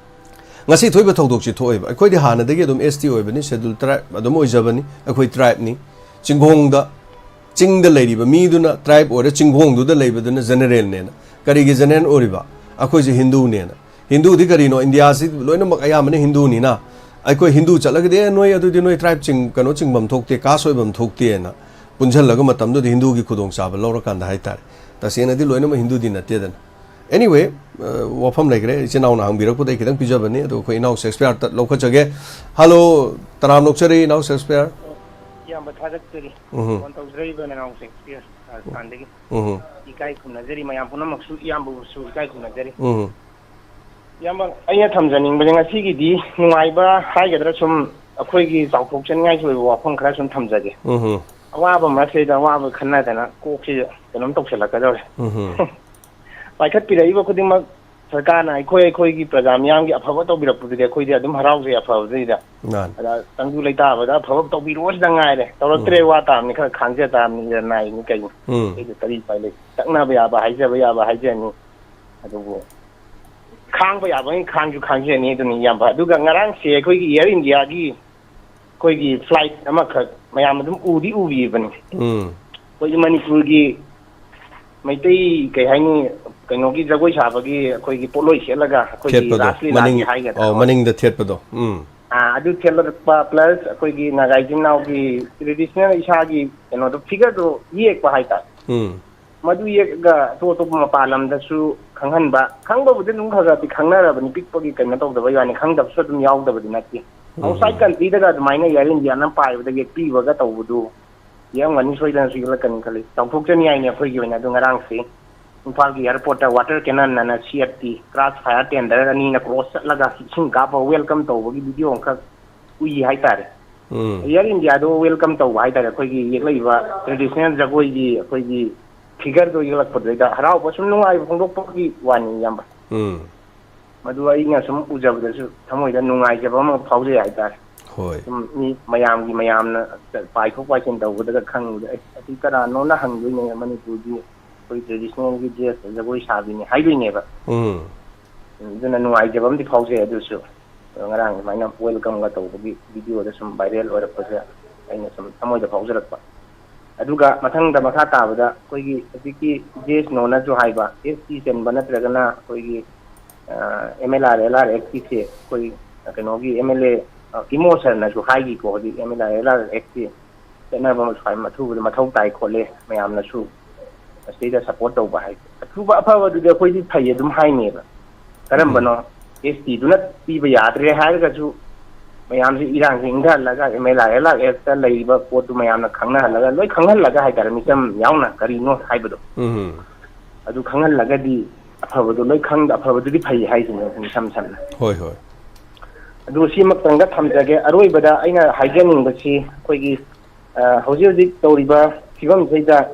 ꯉꯁꯤ ꯊꯣꯛꯏꯕ ꯊꯧꯗꯣꯛꯁꯤ ꯊꯣꯛꯑꯦꯕ꯫ ꯑꯩꯈꯣꯏꯗꯤ ꯍꯥꯟꯅꯗꯒꯤ ꯑꯗꯨꯝ ꯑꯦꯁ ꯇꯤ ꯑꯣꯏꯕꯅꯤ, ꯁꯦꯗꯨꯜ ꯇ꯭ꯔꯥꯏꯕ ꯑꯗꯨꯝ ꯑꯣꯏꯖꯕꯅꯤ, ꯑꯩꯈꯣꯏ ꯇ꯭ꯔꯥꯏꯕꯅꯤ꯫ ꯆꯤꯡꯈꯣꯡꯗ, ꯆꯤꯡꯗ ꯂꯩꯔꯤꯕ ꯃꯤꯗꯨꯅ ꯇ꯭ꯔꯥꯏꯕ ꯑꯣꯏꯔ, ꯆꯤꯡꯈꯣꯡꯗꯨꯗ ꯂꯩꯕꯗꯨꯅ ꯖꯦꯅꯦꯔꯦꯜꯅꯦꯅ꯫ ꯀꯔꯤꯒꯤ ꯖꯦꯅꯦꯔꯦꯜ ꯑꯣꯏꯔꯤꯕ? ꯑꯩꯈꯣꯏꯁꯦ ꯍꯤꯟꯗꯨꯅꯦꯅ꯫ ꯍꯤꯟꯗꯨꯗꯤ ꯀꯔꯤꯅꯣ? ꯏꯟꯗꯤꯌꯥꯁꯤ ꯂꯣꯏꯅꯃꯛ ꯑꯌꯥꯝꯕꯅ ꯍꯤꯟꯗꯨꯅꯤꯅ, ꯑꯩꯈꯣꯏ ꯍꯤꯟꯗꯨ ꯆꯠꯂꯒꯗꯤ, "ꯑꯦ, ꯅꯣꯏ ꯑꯗꯨꯗꯤ ꯅꯣꯏ tribe ꯆꯤꯡ-, ꯀꯩꯅꯣ ꯆꯤꯡꯐꯝ ꯊꯣꯛꯇꯦ, caste ꯑꯣꯏꯐꯝ ꯊꯣꯛꯇꯦꯅ" ꯄꯨꯟꯁꯤꯜꯂꯒ ꯃꯇꯝꯗꯨꯗ ꯍꯤꯟꯗꯨꯒꯤ ꯈꯨꯗꯣꯡꯆꯥꯕ ꯂꯧꯔꯀꯥꯟꯗ ꯍꯥꯏꯇꯥꯔꯦ꯫ ꯇꯁꯦꯡꯅꯗꯤ ꯂꯣꯏꯅꯃꯛ ꯍꯤꯟꯗꯨꯗꯤ ꯅꯠꯇꯦꯗꯅ꯫ Anyway, ꯑ, ꯋꯥꯐꯝ ꯂꯩꯈ꯭ꯔꯦ, ꯏꯆꯤꯟ ꯏꯅꯥꯎꯅ ꯍꯪꯕꯤꯔꯛꯄꯗ ꯑꯩ ꯈꯤꯇꯪ ꯄꯤꯖꯕꯅꯤ, ꯑꯗꯣ ꯑꯩꯈꯣꯏ ꯏꯅꯥꯎ ꯁꯦꯛꯁꯄꯤꯌꯔꯗ ꯂꯧꯈꯠꯆꯒꯦ꯫ Hello, ꯇꯔꯥꯝ ꯑꯣꯛꯆꯔꯤ ꯏꯅꯥꯎ ꯁꯦꯛꯁꯄꯤꯌꯔ꯫ ꯏꯌꯥꯝꯕ, ꯊꯥꯒꯠꯆꯔꯤ꯫ ꯎꯝꯍꯨꯝ꯫ ꯐꯣꯟ ꯇꯧꯖꯔꯛꯏꯕ ꯅꯅꯥꯎ ꯁꯦꯛꯁꯄꯤꯌꯔ ꯔꯥꯖꯁꯊꯥꯟꯗꯒꯤ꯫ ꯎꯝꯍꯨꯝ꯫ ꯏꯀꯥꯏ ꯈꯨꯝꯅꯖꯔꯤ, ꯃꯌꯥꯝ ꯄꯨꯝꯅꯃꯛꯁꯨ ꯏꯌꯥꯝꯕꯕꯨꯁꯨ ꯏꯀꯥꯏ ꯈꯨꯝꯅꯖꯔꯤ꯫ ꯎꯝꯍꯨꯝ꯫ ꯏꯌꯥꯝꯕ, ꯑꯩꯅ ꯊꯝꯖꯅꯤꯡꯕꯁꯦ, ꯉꯁꯤꯒꯤꯗꯤ ꯅꯨꯡꯉꯥꯏꯕ ꯍꯥꯏꯒꯗ꯭ꯔꯥ, ꯁꯨꯝ ꯑꯩꯈꯣꯏꯒꯤ ꯆꯥꯎꯊꯣꯛꯆꯅꯤꯡꯉꯥꯏꯒꯤ ꯑꯣꯏꯕ ꯋꯥꯐꯝ ꯈꯔ ꯁꯨꯝ ꯊꯝꯖꯒꯦ꯫ ꯎꯝꯍꯨꯝ꯫ ꯑꯋꯥꯕ ꯃꯔꯛꯁꯤꯗ ꯑꯋꯥꯕ ꯈꯟꯅꯗꯅ ꯀꯣꯛꯁꯤ ꯀꯩꯅꯣꯝ ꯇꯧꯁꯜꯂꯛꯀꯗꯧꯔꯦ꯫ ꯎꯝꯍꯨꯝ꯫ ꯄꯥꯏꯈꯠꯄꯤꯔꯛꯏꯕ ꯈꯨꯗꯤꯡꯃꯛ ꯁꯔꯀꯥꯔꯅ ꯑꯩꯈꯣꯏ, ꯑꯩꯈꯣꯏꯒꯤ ꯄ꯭ꯔꯖꯥ ꯃꯤꯌꯥꯝꯒꯤ ꯑꯐꯕ ꯇꯧꯕꯤꯔꯛꯄꯗꯨꯗꯤ ꯑꯩꯈꯣꯏꯗꯤ ꯑꯗꯨꯝ ꯍꯔꯥꯎꯖꯩ, ꯑꯐꯕꯗꯨꯗꯩꯗ꯫ ꯃꯥꯅꯤ꯫ ꯑꯗ ꯇꯪꯗꯨ ꯂꯩꯇꯥꯕꯗ ꯑꯐꯕ ꯇꯧꯕꯤꯔꯛꯑꯣ ꯁꯤꯗ ꯉꯥꯏꯔꯦ꯫ ꯇꯧꯔꯛꯇ꯭ꯔꯦ, ꯎꯝ꯫ ꯋꯥ ꯇꯥꯕꯅꯤ, ꯈꯔ ꯈꯥꯡꯖ ꯇꯥꯕꯅꯤ, ꯏꯔꯟ ꯅꯥꯏꯅꯤ ꯀꯩꯅꯣ꯫ ꯎꯝ꯫ ꯑꯩꯈꯣꯏꯗ ꯀꯔꯤ ꯎꯄꯥꯏ ꯂꯩ? ꯇꯛꯅꯕ ꯌꯥꯕ, ꯍꯥꯏꯖꯕ ꯌꯥꯕ ꯍꯥꯏꯖꯅꯤ꯫ ꯑꯗꯨꯕꯨ ꯈꯥꯡꯕ ꯌꯥꯕ ꯑꯩꯅ ꯈꯥꯡꯁꯨ ꯈꯥꯡꯖꯅꯤ ꯑꯗꯨꯅꯤ, ꯏꯌꯥꯝꯕ꯫ ꯑꯗꯨꯒ ꯉꯔꯥꯡꯁꯦ ꯑꯩꯈꯣꯏꯒꯤ Air Indiaꯒꯤ ꯑꯩꯈꯣꯏꯒꯤ flight ꯑꯃꯈꯛ ꯃꯌꯥꯝ ꯑꯗꯨꯝ ꯎꯗꯤ ꯎꯕꯤꯕꯅꯤ꯫ ꯎꯝ꯫ ꯑꯩꯈꯣꯏꯒꯤ ꯃꯅꯤꯄꯨꯔꯒꯤ ꯃꯩꯇꯩ, ꯀꯩ ꯍꯥꯏꯅꯤ, ꯀꯩꯅꯣꯒꯤ ꯖꯒꯣꯏ ꯁꯥꯕꯒꯤ ꯑꯩꯈꯣꯏꯒꯤ ꯄꯣꯠꯂꯣꯏ ꯁꯦꯠꯂꯒ ꯑꯩꯈꯣꯏꯒꯤ ꯊꯦꯠꯄꯗꯣ, ꯔꯥꯁ ꯂꯤꯂꯥꯒꯤ ꯃꯅꯤꯡ-, ꯍꯥꯏꯒꯗ꯭ꯔꯥ? ꯑꯧ, ꯍꯣꯏ꯫ ꯃꯅꯤꯡꯗ ꯊꯦꯠꯄꯗꯣ꯫ ꯎꯝ꯫ ꯑꯥ, ꯑꯗꯨ ꯊꯦꯠꯂꯛꯄ plus ꯑꯩꯈꯣꯏꯒꯤ ꯅꯥꯒꯥ ꯏꯆꯤꯟ ꯏꯅꯥꯎꯒꯤ traditional ꯏꯁꯥꯒꯤ ꯀꯩꯅꯣꯗꯣ, figureꯗꯣ ꯌꯦꯛꯄ ꯍꯥꯏꯇꯥꯔꯦ꯫ ꯎꯝ꯫ ꯃꯗꯨ ꯌꯦꯛꯑꯒ ꯑꯇꯣꯞ ꯑꯇꯣꯞꯄ ꯃꯄꯥꯟ ꯂꯝꯗꯁꯨ ꯈꯪꯍꯟꯕ, ꯈꯪꯕꯕꯨꯗꯤ ꯑꯗꯨꯝ ꯈꯔ ꯈꯔꯗꯤ ꯈꯪꯅꯔꯕꯅꯤ, ꯄꯤꯛꯄꯒꯤ ꯀꯩꯅꯣ ꯇꯧꯗꯕꯩ ꯋꯥꯅꯤ, ꯈꯪꯗꯕꯁꯨ ꯑꯗꯨꯝ ꯌꯥꯎꯗꯕꯗꯤ ꯅꯠꯇꯦ꯫ ꯎꯝ꯫ Outside countryꯗꯒ ꯑꯗꯨꯃꯥꯏꯅ Air Indiaꯅ ꯄꯥꯏꯕꯗ ꯌꯦꯛꯄꯤꯕꯒ ꯇꯧꯕꯗꯨ ꯌꯦꯛꯑꯝꯒꯅꯤ, ꯁꯣꯏꯗꯅꯁꯨ ꯌꯦꯛꯂꯛꯀꯅꯤ ꯈꯜꯂꯤ꯫ ꯆꯥꯎꯊꯣꯛꯆꯅꯤꯡꯉꯥꯏꯅꯤ ꯑꯩꯈꯣꯏꯒꯤ ꯑꯣꯏꯅ꯫ ꯑꯗꯨ ꯉꯔꯥꯡꯁꯤ ꯏꯝꯐꯥꯜꯒꯤ airportꯇ water cannonꯑꯅ C F T, crush fire tender ꯑꯅꯤꯅ cross ꯆꯠꯂꯒ ꯏꯁꯤꯡ ꯀꯥꯞꯄ welcome ꯇꯧꯕꯒꯤ video ꯑꯃꯈꯛ ꯎꯏ ꯍꯥꯏꯇꯥꯔꯦ꯫ ꯎꯝ꯫ Air Indiaꯗꯣ welcome ꯇꯧꯕ ꯍꯥꯏꯇꯥꯔꯦ, ꯑꯩꯈꯣꯏꯒꯤ ꯌꯦꯛꯂꯛꯏꯕ traditional ꯖꯒꯣꯏꯒꯤ ꯑꯩꯈꯣꯏꯒꯤ figureꯗꯣ ꯌꯦꯛꯂꯛꯄꯗꯨꯗꯩꯗ ꯍꯔꯥꯎꯕ, ꯁꯨꯝ ꯅꯨꯡꯉꯥꯏꯕ ꯐꯣꯡꯗꯣꯛꯄꯒꯤ ꯋꯥꯅꯤ, ꯏꯌꯥꯝꯕ꯫ ꯎꯝ꯫ ꯃꯗꯨ ꯑꯩꯅ ꯁꯨꯝ ꯎꯖꯕꯗꯁꯨ ꯊꯃꯣꯏꯗ ꯅꯨꯡꯉꯥꯏꯖꯕ ꯑꯃ ꯐꯥꯎꯖꯩ ꯍꯥꯏꯇꯥꯔꯦ꯫ ꯍꯣꯏ꯫ ꯁꯨꯝ ꯃꯤ ꯃꯌꯥꯝꯒꯤ, ꯃꯌꯥꯝꯅ ꯄꯥꯏꯊꯣꯛ ꯄꯥꯏꯁꯤꯟ ꯇꯧꯕꯗꯒ ꯈꯪꯕꯗ, "ꯑꯦ, ꯑꯁꯤ ꯀꯅꯥꯅꯣꯅ?" ꯍꯪꯗꯣꯏꯅꯦ, ꯃꯅꯤꯄꯨꯔꯒꯤ ꯑꯩꯈꯣꯏ traditionalꯒꯤ dress, ꯖꯒꯣꯏ ꯁꯥꯕꯤꯅꯤ ꯍꯥꯏꯗꯣꯏꯅꯦꯕ꯫ ꯎꯝ꯫ ꯑꯗꯨꯅ ꯅꯨꯡꯉꯥꯏꯖꯕ ꯑꯃꯗꯤ ꯐꯥꯎꯖꯩ꯫ ꯑꯗꯨꯁꯨ ꯑꯗꯣ ꯉꯔꯥꯡ ꯑꯗꯨꯃꯥꯏꯅ welcomeꯒ ꯇꯧꯕꯒꯤ videoꯗ ꯁꯨꯝ viral ꯑꯣꯏꯔꯛꯄꯁꯦ ꯑꯩꯅ ꯁꯨꯝ ꯊꯃꯣꯏꯗ ꯐꯥꯎꯖꯔꯛꯄ꯫ ꯑꯗꯨꯒ ꯃꯊꯪꯗ ꯃꯈꯥ ꯇꯥꯕꯗ ꯑꯩꯈꯣꯏꯒꯤ ꯍꯧꯖꯤꯛꯀꯤ J S Nonaꯁꯨ ꯍꯥꯏꯕ, S T ꯆꯟꯕ ꯅꯠꯇ꯭ꯔꯒꯅ ꯑꯩꯈꯣꯏꯒꯤ, ꯑ, M L R, L R Actꯀꯤꯁꯦ ꯑꯩꯈꯣꯏ ꯀꯩꯅꯣꯒꯤ M L A ꯏꯃꯣꯁꯟꯅꯁꯨ ꯍꯥꯏꯈꯤꯀꯣ, ꯍꯧꯖꯤꯛ M L R L R ꯑꯦꯛꯁꯀꯤ ꯆꯠꯅꯕ ꯁ꯭ꯋꯥꯏ ꯑꯊꯨꯕꯗ ꯃꯊꯧ ꯇꯥꯏ ꯈꯣꯠꯂꯦ, ꯃꯌꯥꯝꯅꯁꯨ ꯃꯁꯤꯗꯩꯗ ꯁꯞꯄꯣꯔꯠ ꯇꯧꯕ ꯍꯥꯏ꯫ ꯑꯊꯨꯕ ꯑꯐꯕꯗꯨꯗꯤ ꯑꯩꯈꯣꯏꯗꯤ ꯐꯩ ꯑꯗꯨꯝ ꯍꯥꯏꯅꯦꯕ꯫ ꯀꯔꯝꯕꯅꯣ? ꯑꯦꯁ ꯇꯤꯗꯨꯅ ꯄꯤꯕ ꯌꯥꯗ꯭ꯔꯦ ꯍꯥꯏꯔꯒꯁꯨ ꯃꯌꯥꯝꯁꯤ ꯏꯔꯥꯡꯁꯤ ꯏꯪꯊꯍꯜꯂꯒ M L R L R ꯑꯦꯛꯁꯇ ꯂꯩꯔꯤꯕ ꯄꯣꯠꯇꯨ ꯃꯌꯥꯝꯅ ꯈꯪꯅꯍꯜꯂꯒ, ꯂꯣꯏ ꯈꯪꯍꯜꯂꯒ ꯍꯥꯏꯇꯥꯔꯦ, ꯃꯤꯆꯝ ꯌꯥꯎꯅ ꯀꯔꯤꯅꯣ ꯍꯥꯏꯕꯗꯣ꯫ ꯎꯝ꯫ ꯑꯗꯨ ꯈꯪꯍꯜꯂꯒꯗꯤ ꯑꯐꯕꯗꯣ ꯂꯣꯏ ꯈꯪ-, ꯑꯐꯕꯗꯨꯗꯤ ꯐꯩ ꯍꯥꯏꯁꯤꯅꯦ ꯏꯁꯝ ꯁꯝꯅ꯫ ꯍꯣꯏ, ꯍꯣꯏ꯫ ꯑꯗꯨ ꯁꯤꯃꯛꯇꯪꯒ ꯊꯝꯖꯒꯦ꯫ ꯑꯔꯣꯏꯕꯗ ꯑꯩꯅ ꯍꯥꯏꯖꯅꯤꯡꯕꯁꯤ ꯑꯩꯈꯣꯏꯒꯤ, ꯑ, ꯍꯧꯖꯤꯛ ꯍꯧꯖꯤꯛ ꯇꯧꯔꯤꯕ ꯐꯤꯕꯝꯁꯤꯗ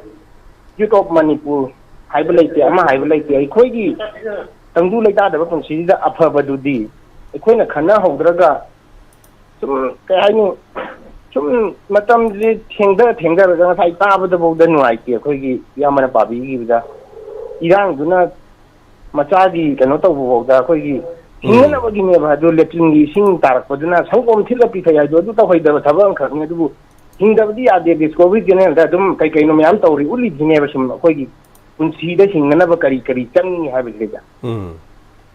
Youth of Manipur ꯍꯥꯏꯕ ꯂꯩꯇꯦ, ꯑꯃ ꯍꯥꯏꯕ ꯂꯩꯇꯦ꯫ ꯑꯩꯈꯣꯏꯒꯤ ꯇꯪꯗꯨ ꯂꯩꯇꯥꯗꯕ ꯄꯨꯟꯁꯤꯁꯤꯗ ꯑꯐꯕꯗꯨꯗꯤ ꯑꯩꯈꯣꯏꯅ ꯈꯟꯅꯍꯧꯗ꯭ꯔꯒ ꯁꯨꯝ, ꯀꯩ ꯍꯥꯏꯅꯤ, ꯁꯨꯝ ꯃꯇꯝꯁꯤ ꯊꯦꯡꯊ ꯊꯦꯡꯊꯔꯒ ꯉꯁꯥꯏ ꯇꯥꯕꯗꯐꯥꯎꯗ ꯅꯨꯡꯉꯥꯏꯇꯦ꯫ ꯑꯩꯈꯣꯏꯒꯤ ꯏꯌꯥꯝꯕꯅ ꯄꯥꯕꯤꯈꯤꯕꯗ ꯏꯔꯥꯡꯗꯨꯅ ꯃꯆꯥꯒꯤ ꯀꯩꯅꯣ ꯇꯧꯕꯐꯥꯎꯗ ꯑꯩꯈꯣꯏꯒꯤ ꯎꯝ꯫ ꯍꯤꯡꯅꯅꯕꯒꯤꯅꯦꯕ꯫ ꯑꯗꯨ ꯂꯦꯇ꯭ꯔꯤꯟꯒꯤ ꯏꯁꯤꯡ ꯇꯥꯔꯛꯄꯗꯨꯅ ꯁꯪꯒꯣꯝ ꯊꯤꯠꯂ ꯄꯤꯊꯛꯑꯦ ꯍꯥꯏꯗꯣ ꯑꯗꯨ ꯇꯧꯍꯩꯗꯕ ꯊꯕꯛ ꯑꯃꯈꯛꯅꯤ꯫ ꯑꯗꯨꯕꯨ ꯍꯤꯡꯗꯕꯗꯤ ꯌꯥꯗꯦ꯫ ꯗꯤꯁꯀꯣꯚꯔꯤ ꯆꯦꯅꯦꯜꯗ ꯑꯗꯨꯝ ꯀꯩ ꯀꯩꯅꯣ ꯃꯌꯥꯝ ꯇꯧꯔꯤ, ꯎꯠꯂꯤꯁꯤꯅꯦꯕ ꯁꯨꯝ ꯑꯩꯈꯣꯏꯒꯤ ꯄꯨꯟꯁꯤꯗ ꯍꯤꯡꯅꯅꯕ ꯀꯔꯤ ꯀꯔꯤ ꯆꯪꯉꯤ ꯍꯥꯏꯕꯁꯤꯗꯩꯗ꯫ ꯎꯝ꯫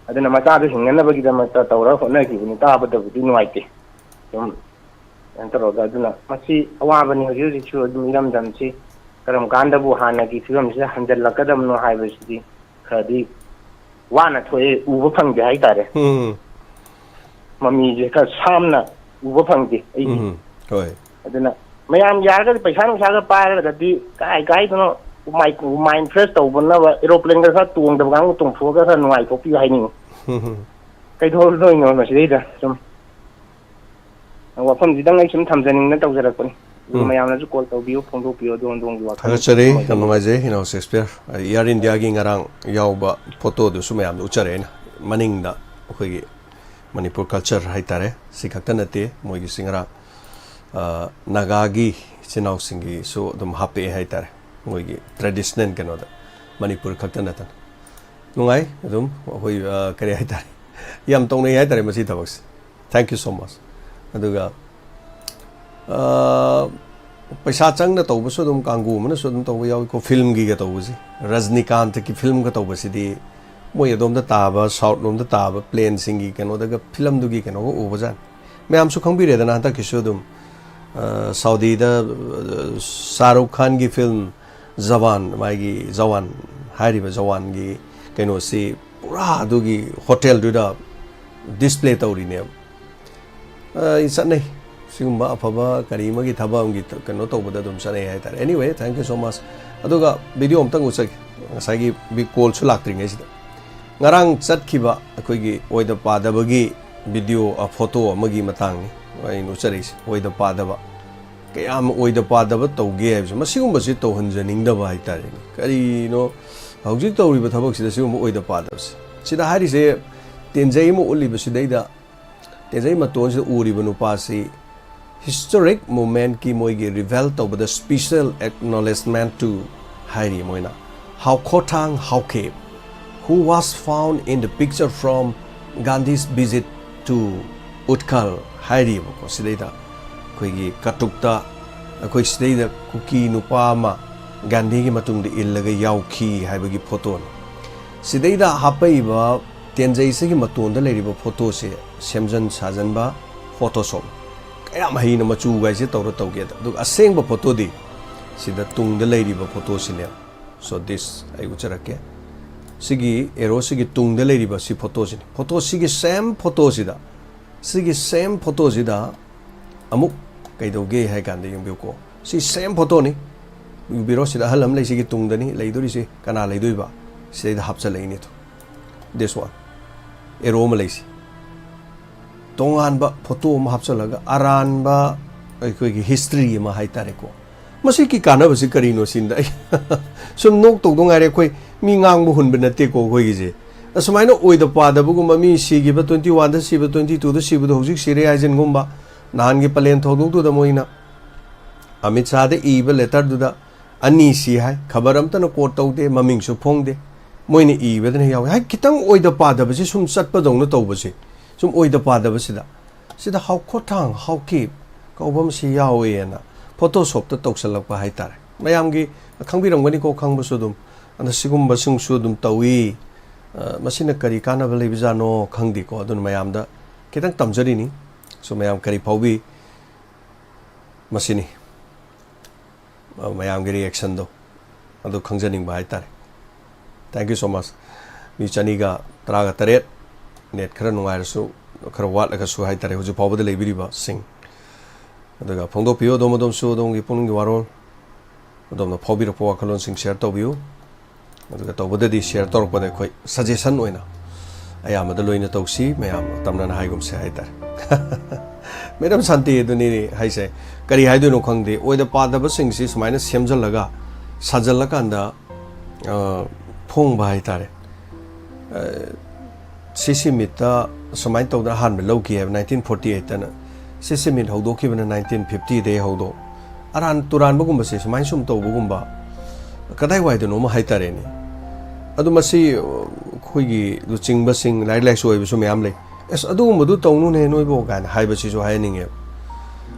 ꯑꯗꯨꯅ ꯃꯆꯥꯗꯨ ꯍꯤꯡꯅꯅꯕꯒꯤꯗꯃꯛꯇ ꯇꯧꯔ ꯍꯣꯠꯅꯈꯤꯕꯅꯤ꯫ ꯇꯥꯕꯗꯕꯨꯗꯤ ꯅꯨꯡꯉꯥꯏꯇꯦ꯫ ꯁꯨꯝ ꯀꯩꯅꯣ ꯇꯧꯔꯒ, ꯑꯗꯨꯅ ꯃꯁꯤ ꯑꯋꯥꯕꯅꯤ꯫ ꯍꯧꯖꯤꯛ ꯍꯧꯖꯤꯛꯁꯨ ꯑꯗꯨꯝ ꯏꯔꯝꯗꯝꯁꯤ ꯀꯔꯝ ꯀꯥꯟꯗꯕꯨ ꯍꯥꯟꯅꯒꯤ ꯐꯤꯕꯝꯁꯤꯗ ꯍꯟꯖꯜꯂꯛꯀꯗꯕꯅꯣ ꯍꯥꯏꯕꯁꯤꯗꯤ ꯈꯔꯗꯤ ꯋꯥꯅ ꯊꯣꯛꯑꯦ, ꯎꯕ ꯐꯪꯗꯦ ꯍꯥꯏꯇꯥꯔꯦ꯫ ꯎꯝ꯫ ꯃꯃꯤꯁꯦ ꯈꯔ ꯁꯥꯝꯅ ꯎꯕ ꯐꯪꯗꯦ ꯑꯩꯗꯤ꯫ ꯎꯝ꯫ ꯍꯣꯏ꯫ ꯑꯗꯨꯅ ꯃꯌꯥꯝ ꯌꯥꯔꯒꯗꯤ ꯄꯩꯁꯥ ꯅꯨꯡꯁꯥꯒ ꯄꯥꯏꯔꯒꯗꯤ ꯀꯥꯏ ꯀꯥꯏꯗꯅꯣ ꯃꯥꯏ-, ꯃꯥꯏꯟ ꯐ꯭ꯔꯦꯁ ꯇꯧꯕꯅꯕ ꯑꯦꯔꯣꯄ꯭ꯂꯦꯟꯒ ꯈꯔ ꯇꯣꯡꯗꯕ ꯀꯥꯡꯕꯨ ꯇꯣꯡꯊꯣꯛꯑꯒ ꯈꯔ ꯅꯨꯡꯉꯥꯏꯊꯣꯛꯄꯤꯌꯨ ꯍꯥꯏꯅꯤꯡꯉꯤ꯫ ꯎꯝ꯫ ꯀꯩꯗꯧꯔꯗꯣꯏꯅꯣ ꯃꯁꯤꯗꯩꯗ ꯁꯨꯝ ꯋꯥꯐꯝꯁꯤꯗꯪ ꯑꯩ ꯁꯨꯝ ꯊꯝꯖꯅꯤꯡꯗꯅ ꯇꯧꯖꯔꯛꯄꯅꯤ꯫ ꯑꯗꯨꯒ ꯎꯝ꯫ ꯃꯌꯥꯝꯅꯁꯨ ꯀꯣꯜ ꯇꯧꯕꯤꯌꯨ, ꯐꯣꯡꯗꯣꯛꯄꯤꯌꯨ, ꯑꯗꯣꯝ ꯑꯗꯣꯝꯒꯤ ꯋꯥꯈꯜ ꯊꯥꯒꯠꯆꯔꯤ, ꯌꯥꯝ ꯅꯨꯡꯉꯥꯏꯖꯩ ꯏꯅꯥꯎ ꯁꯦꯛꯁꯄꯤꯌꯔ꯫ ꯑꯦꯌꯥꯔ ꯏꯟꯗꯤꯌꯥꯒꯤ ꯉꯔꯥꯡ ꯌꯥꯎꯕ ꯐꯣꯇꯣꯗꯨꯁꯨ ꯃꯌꯥꯝꯗ ꯎꯠꯆꯔꯦ ꯑꯩꯅ꯫ ꯃꯅꯤꯡꯗ ꯑꯩꯈꯣꯏꯒꯤ ꯃꯅꯤꯄꯨꯔ ꯀꯜꯆꯔ ꯍꯥꯏꯇꯥꯔꯦ, ꯁꯤ ꯈꯛꯇ ꯅꯠꯇꯦ, ꯃꯣꯏꯒꯤꯁꯤ ꯉꯔꯥꯡ, ꯑ, ꯅꯥꯒꯥꯒꯤ ꯏꯆꯤꯟ ꯏꯅꯥꯎꯁꯤꯡꯒꯤꯁꯨ ꯑꯗꯨꯝ ꯍꯥꯞꯄꯛꯑꯦ ꯍꯥꯏꯇꯥꯔꯦ, ꯃꯣꯏꯒꯤ ꯇ꯭ꯔꯦꯗꯤꯁꯅꯦꯜ ꯀꯩꯅꯣꯗ, ꯃꯅꯤꯄꯨꯔ ꯈꯛꯇ ꯅꯠꯇꯅ꯫ ꯅꯨꯡꯉꯥꯏ ꯑꯗꯨꯝ, ꯑꯩꯈꯣꯏ, ꯑ, ꯀꯔꯤ ꯍꯥꯏꯇꯥꯔꯦ, ꯌꯥꯝ ꯇꯧꯅꯩ ꯍꯥꯏꯇꯥꯔꯦ ꯃꯁꯤ ꯊꯕꯛꯁꯦ꯫ Thank you so much꯫ ꯑꯗꯨꯒ, ꯑ, ꯄꯩꯁꯥ ꯆꯪꯅ ꯇꯧꯕꯁꯨ ꯑꯗꯨꯝ ꯀꯥꯡꯕꯨ ꯑꯃꯅꯁꯨ ꯑꯗꯨꯝ ꯇꯧꯕ ꯌꯥꯎꯏꯀꯣ, ꯐꯤꯂꯝꯒꯤꯒ ꯇꯧꯕꯁꯦ꯫ ꯔꯖꯅꯤꯀꯥꯟꯠꯀꯤ ꯐꯤꯂꯝꯒ ꯇꯧꯕꯁꯤꯗꯤ ꯃꯣꯏ ꯑꯗꯣꯝꯗ ꯇꯥꯕ, ꯁꯥꯎꯠ ꯂꯣꯝꯗ ꯇꯥꯕ ꯄ꯭ꯂꯦꯟꯁꯤꯡꯒꯤ ꯀꯩꯅꯣꯗꯒ ꯐꯤꯂꯝꯗꯨꯒꯤ ꯀꯩꯅꯣꯒ ꯎꯕꯖꯥꯠꯅꯤ꯫ ꯃꯌꯥꯝꯁꯨ ꯈꯪꯕꯤꯔꯦꯗꯅ, ꯍꯟꯗꯛꯀꯤꯁꯨ ꯑꯗꯨꯝ, ꯑ, ꯁꯥꯎꯗꯤꯗ, ꯑ, ꯁꯥꯍꯔꯨꯈ ꯈꯥꯟꯒꯤ ꯐꯤꯂꯝ ꯖꯋꯥꯟ, ꯃꯥꯒꯤ ꯖꯋꯥꯟ ꯍꯥꯏꯔꯤꯕ ꯖꯋꯥꯟꯒꯤ ꯀꯩꯅꯣꯁꯤ ꯄꯨꯔꯥ ꯑꯗꯨꯒꯤ ꯍꯣꯇꯦꯜꯗꯨꯗ ꯗꯤꯁꯄ꯭ꯂꯦ ꯇꯧꯔꯤꯅꯦꯕ꯫ ꯑ, ꯑꯩ ꯆꯠꯅꯩ꯫ ꯁꯤꯒꯨꯝꯕ ꯑꯐꯕ ꯀꯔꯤ ꯑꯃꯒꯤ ꯊꯕꯛ ꯑꯃꯒꯤ ꯀꯩꯅꯣ ꯇꯧꯕꯗ ꯑꯗꯨꯝ ꯆꯠꯅꯩ ꯍꯥꯏꯇꯥꯔꯦ꯫ Anyway, thank you so much. ꯑꯗꯨꯒ ꯚꯤꯗꯤꯑꯣ ꯑꯝꯇꯪ ꯎꯠꯆꯒꯦ, ꯉꯁꯥꯏꯒꯤ ꯕꯤ-, ꯀꯣꯜꯁꯨ ꯂꯥꯛꯇ꯭ꯔꯤꯉꯩꯁꯤꯗ꯫ ꯉꯔꯥꯡ ꯆꯠꯈꯤꯕ ꯑꯩꯈꯣꯏꯒꯤ ꯑꯣꯏꯗ ꯄꯥꯗꯕꯒꯤ ꯚꯤꯗꯤꯑꯣ, ꯑ, ꯐꯣꯇꯣ ꯑꯃꯒꯤ ꯃꯇꯥꯡꯅꯤ ꯑꯩꯅ ꯎꯠꯆꯔꯛꯏꯁꯦ꯫ ꯑꯣꯏꯗ ꯄꯥꯗꯕ, ꯀꯌꯥꯝ ꯑꯣꯏꯗ ꯄꯥꯗꯕ ꯇꯧꯒꯦ ꯍꯥꯏꯕꯁꯦ, ꯃꯁꯤꯒꯨꯝꯕꯁꯤ ꯇꯧꯍꯟꯖꯅꯤꯡꯗꯕ ꯍꯥꯏꯇꯥꯔꯦꯅꯦ꯫ ꯀꯔꯤꯅꯣ ꯍꯧꯖꯤꯛ ꯇꯧꯔꯤꯕ ꯊꯕꯛꯁꯤꯗ ꯁꯤꯒꯨꯝꯕ ꯑꯣꯏꯗ ꯄꯥꯗꯕꯁꯦ? ꯁꯤꯗ ꯍꯥꯏꯔꯤꯁꯦ, ꯇꯦꯟꯖꯩ ꯑꯃ ꯎꯠꯂꯤꯕꯁꯤꯗꯩꯗ, ꯇꯦꯟꯖꯩ ꯃꯇꯣꯟꯁꯤꯗ ꯎꯔꯤꯕ ꯅꯨꯄꯥꯁꯤ historic movementꯀꯤ ꯃꯣꯏꯒꯤ revel ꯇꯧꯕꯗ special acknowledgement to ꯍꯥꯏꯔꯤ ꯃꯣꯏꯅ, Haokhothang Haokip, who was found in the picture from Gandhi's visit to Utkal ꯍꯥꯏꯔꯤꯕꯀꯣ꯫ ꯁꯤꯗꯩꯗ ꯑꯩꯈꯣꯏꯒꯤ ꯀꯇꯨꯛꯇ ꯑꯩꯈꯣꯏ ꯁꯤꯗꯩꯗ ꯀꯨꯀꯤ ꯅꯨꯄꯥ ꯑꯃ ꯒꯥꯟꯙꯤꯒꯤ ꯃꯇꯨꯡꯗ ꯏꯜꯂꯒ ꯌꯥꯎꯈꯤ ꯍꯥꯏꯕꯒꯤ ꯐꯣꯇꯣꯅꯤ꯫ ꯁꯤꯗꯩꯗ ꯍꯥꯞꯄꯛꯏꯕ ꯇꯦꯟꯖꯩꯁꯤꯒꯤ ꯃꯇꯣꯟꯗ ꯂꯩꯔꯤꯕ ꯐꯣꯇꯣꯁꯦ ꯁꯦꯝꯖꯟ ꯁꯥꯖꯟꯕ, Photoshop꯫ ꯀꯌꯥꯝ ꯍꯩꯅ ꯃꯆꯨꯒꯥꯏꯁꯦ ꯇꯧꯔ ꯇꯧꯒꯦꯗ꯫ ꯑꯗꯨꯒ ꯑꯁꯦꯡꯕ ꯐꯣꯇꯣꯗꯤ ꯁꯤꯗ ꯇꯨꯡꯗ ꯂꯩꯔꯤꯕ ꯐꯣꯇꯣꯁꯤꯅꯦꯕ꯫ So this ꯑꯩ ꯎꯠꯆꯔꯛꯀꯦ꯫ ꯁꯤꯒꯤ ꯑꯦꯔꯣꯁꯤꯒꯤ ꯇꯨꯡꯗ ꯂꯩꯔꯤꯕ ꯁꯤ ꯐꯣꯇꯣꯁꯤꯅꯤ꯫ ꯐꯣꯇꯣ ꯁꯤꯒꯤ same ꯐꯣꯇꯣꯁꯤꯗ, ꯁꯤꯒꯤ same ꯐꯣꯇꯣꯁꯤꯗ ꯑꯃꯨꯛ ꯀꯩꯗꯧꯒꯦ ꯍꯥꯏ ꯀꯥꯟꯗ, ꯌꯦꯡꯕꯤꯌꯨꯀꯣ, ꯁꯤ same ꯐꯣꯇꯣꯅꯤ꯫ ꯎꯕꯤꯔꯣ, ꯁꯤꯗ ꯑꯍꯜ ꯑꯃ ꯂꯩ, ꯁꯤꯒꯤ ꯇꯨꯡꯗꯅꯤ ꯂꯩꯗꯣꯔꯤꯁꯤ꯫ ꯀꯅꯥ ꯂꯩꯗꯣꯏꯕ? ꯁꯤꯗꯩꯗ ꯍꯥꯞꯆꯜꯂꯛꯏꯅꯤ꯫ This one, ꯑꯦꯔꯣ ꯑꯃ ꯂꯩꯁꯤ꯫ ꯇꯣꯉꯥꯟꯕ ꯐꯣꯇꯣ ꯑꯃ ꯍꯥꯞꯆꯜꯂꯒ ꯑꯔꯥꯟꯕ ꯑꯩꯈꯣꯏꯒꯤ history ꯑꯃ ꯍꯥꯏꯇꯥꯔꯦꯀꯣ꯫ ꯃꯁꯤꯒꯤ ꯀꯥꯟꯅꯕꯁꯤ ꯀꯔꯤꯅꯣ ꯁꯤꯅꯤꯗ ꯑꯩ ꯁꯨꯝ ꯅꯣꯛ ꯇꯧꯗꯧ ꯉꯥꯏꯔꯦ꯫ ꯑꯩꯈꯣꯏ ꯃꯤ ꯉꯥꯡꯕ ꯍꯨꯟꯕ ꯅꯠꯇꯦꯀꯣ ꯑꯩꯈꯣꯏꯒꯤꯁꯦ꯫ ꯑꯁꯨꯃꯥꯏꯅ ꯑꯣꯏꯗ ꯄꯥꯗꯕꯒꯨꯝꯕ, ꯃꯤ ꯁꯤꯈꯤꯕ twenty oneꯗ ꯁꯤꯕ, twenty twoꯗ ꯁꯤꯕꯗꯣ ꯍꯧꯖꯤꯛ ꯁꯤꯔꯦ ꯍꯥꯏꯖꯤꯟꯒꯨꯝꯕ, ꯅꯍꯥꯟꯒꯤ ꯄꯂꯦꯟ ꯊꯧꯗꯣꯛꯇꯨꯗ ꯃꯣꯏꯅ ꯑꯃꯤꯠ ꯁꯥꯍꯗ ꯏꯕ letterꯗꯨꯗ ꯑꯅꯤ ꯁꯤ ꯍꯥꯏ, ꯈꯕꯔ ꯑꯝꯇꯅ quote ꯇꯧꯗꯦ, ꯃꯃꯤꯡꯁꯨ ꯐꯣꯡꯗꯦ, ꯃꯣꯏꯅ ꯏꯕꯗꯅ ꯌꯥꯎꯋꯦ ꯍꯥꯏ꯫ ꯈꯤꯇꯪ ꯑꯣꯏꯗ ꯄꯥꯗꯕꯁꯦ ꯁꯨꯝ ꯆꯠꯄꯗꯧꯅ ꯇꯧꯕꯁꯦ, ꯁꯨꯝ ꯑꯣꯏꯗ ꯄꯥꯗꯕꯁꯤꯗ, ꯁꯤꯗ ꯍꯥꯎꯈꯣꯊꯥꯡ ꯍꯥꯎꯀꯤꯞ ꯀꯧꯕ ꯑꯃꯁꯤ ꯌꯥꯎꯋꯦꯅ Photoshopꯇ ꯇꯧꯁꯜꯂꯛꯄ ꯍꯥꯏꯇꯥꯔꯦ꯫ ꯃꯌꯥꯝꯒꯤ ꯈꯪꯕꯤꯔꯝꯒꯅꯤꯀꯣ, ꯈꯪꯕꯁꯨ ꯑꯗꯨꯝ꯫ ꯑꯗ ꯁꯤꯒꯨꯝꯕꯁꯤꯡꯁꯨ ꯑꯗꯨꯝ ꯇꯧꯏ꯫ ꯑ, ꯃꯁꯤꯅ ꯀꯔꯤ ꯀꯥꯟꯅꯕ ꯂꯩꯕꯖꯥꯠꯅꯣ ꯈꯪꯗꯦꯀꯣ꯫ ꯑꯗꯨꯅ ꯃꯌꯥꯝꯗ ꯈꯤꯇꯪ ꯇꯝꯖꯔꯤꯅꯤ꯫ So ꯃꯌꯥꯝ ꯀꯔꯤ ꯐꯥꯎꯕꯤ? ꯃꯁꯤꯅꯤ꯫ ꯑ, ꯃꯌꯥꯝꯒꯤ reactionꯗꯣ ꯑꯗꯨ ꯈꯪꯖꯅꯤꯡꯕ ꯍꯥꯏꯇꯥꯔꯦ꯫ Thank you so much꯫ ꯃꯤ ꯆꯅꯤꯒ ꯇꯔꯥꯒ ꯇꯔꯦꯠ, net ꯈꯔ ꯅꯨꯡꯉꯥꯏꯔꯁꯨ, ꯈꯔ ꯋꯥꯠꯂꯒꯁꯨ ꯍꯥꯏꯇꯥꯔꯦ, ꯍꯧꯖꯤꯛ ꯐꯥꯎꯕꯗ ꯂꯩꯕꯤꯔꯤꯕꯁꯤꯡ꯫ ꯑꯗꯨꯒ ꯐꯣꯡꯗꯣꯛꯄꯤꯌꯨ ꯑꯗꯣꯝ ꯑꯗꯣꯝꯁꯨ ꯑꯗꯣꯝꯒꯤ ꯄꯨꯛꯅꯤꯡꯒꯤ ꯋꯥꯔꯣꯜ, ꯑꯗꯣꯝꯅ ꯐꯥꯎꯕꯤꯔꯛꯄ ꯋꯥꯈꯜꯂꯣꯟꯁꯤꯡ share ꯇꯧꯕꯤꯌꯨ꯫ ꯑꯗꯨꯒ ꯇꯧꯕꯗꯗꯤ share ꯇꯧꯔꯛꯄꯗ ꯑꯩꯈꯣꯏ suggestion ꯑꯣꯏꯅ ꯑꯌꯥꯝꯕꯗ ꯂꯣꯏꯅ ꯇꯧꯁꯤ, ꯃꯌꯥꯝ ꯇꯝꯅꯅ ꯍꯥꯏꯒꯨꯝꯁꯦ ꯍꯥꯏꯇꯥꯔꯦ꯫ ꯃꯦꯗꯥꯝ ꯁꯥꯟꯇꯤ ꯑꯗꯨꯅꯤ ꯍꯥꯏꯁꯦ꯫ ꯀꯔꯤ ꯍꯥꯏꯗꯣꯏꯅꯣ ꯈꯪꯗꯦ꯫ ꯑꯣꯏꯗ ꯄꯥꯗꯕꯁꯤꯡꯁꯤ ꯁꯨꯃꯥꯏꯅ ꯁꯦꯝꯖꯤꯜꯂꯒ, ꯁꯥꯖꯤꯜꯂꯀꯥꯟꯗ, ꯑ, ꯐꯣꯡꯕ ꯍꯥꯏꯇꯥꯔꯦ꯫ ꯑ, ꯁꯤꯁꯤ ꯃꯤꯠꯇ ꯁꯨꯃꯥꯏꯅ ꯇꯧꯗꯅ ꯑꯍꯥꯟꯕ ꯂꯧꯈꯤ ꯍꯥꯏꯕ nineteen forty eightꯇꯅ꯫ ꯁꯤꯁꯤ ꯃꯤꯠ ꯍꯧꯗꯣꯛꯈꯤꯕꯅ nineteen fiftyꯗꯒꯤ ꯍꯧꯗꯣꯛ꯫ ꯑꯔꯥꯟ ꯇꯨꯔꯥꯟꯕꯒꯨꯝꯕꯁꯦ ꯁꯨꯃꯥꯏꯅ ꯁꯨꯝ ꯇꯧꯕꯒꯨꯝꯕ, ꯀꯗꯥꯏꯋꯥꯏꯗꯅꯣꯃ ꯍꯥꯏꯇꯥꯔꯦꯅꯦ꯫ ꯑꯗꯨ ꯃꯁꯤ, ꯑ, ꯑꯩꯈꯣꯏꯒꯤ ꯂꯨꯆꯤꯡꯕꯁꯤꯡ, ꯂꯥꯏꯔꯤꯛ ꯂꯥꯏꯁꯨ ꯑꯣꯏꯕꯁꯨ ꯃꯌꯥꯝ ꯂꯩ꯫ "ꯑꯁ, ꯑꯗꯨꯒꯨꯝꯕꯗꯨ ꯇꯧꯅꯨꯅꯦ ꯅꯣꯏꯕꯣ" ꯀꯥꯏꯅ ꯍꯥꯏꯕꯁꯤꯁꯨ ꯍꯥꯏꯍꯟꯅꯤꯡꯉꯦꯕ꯫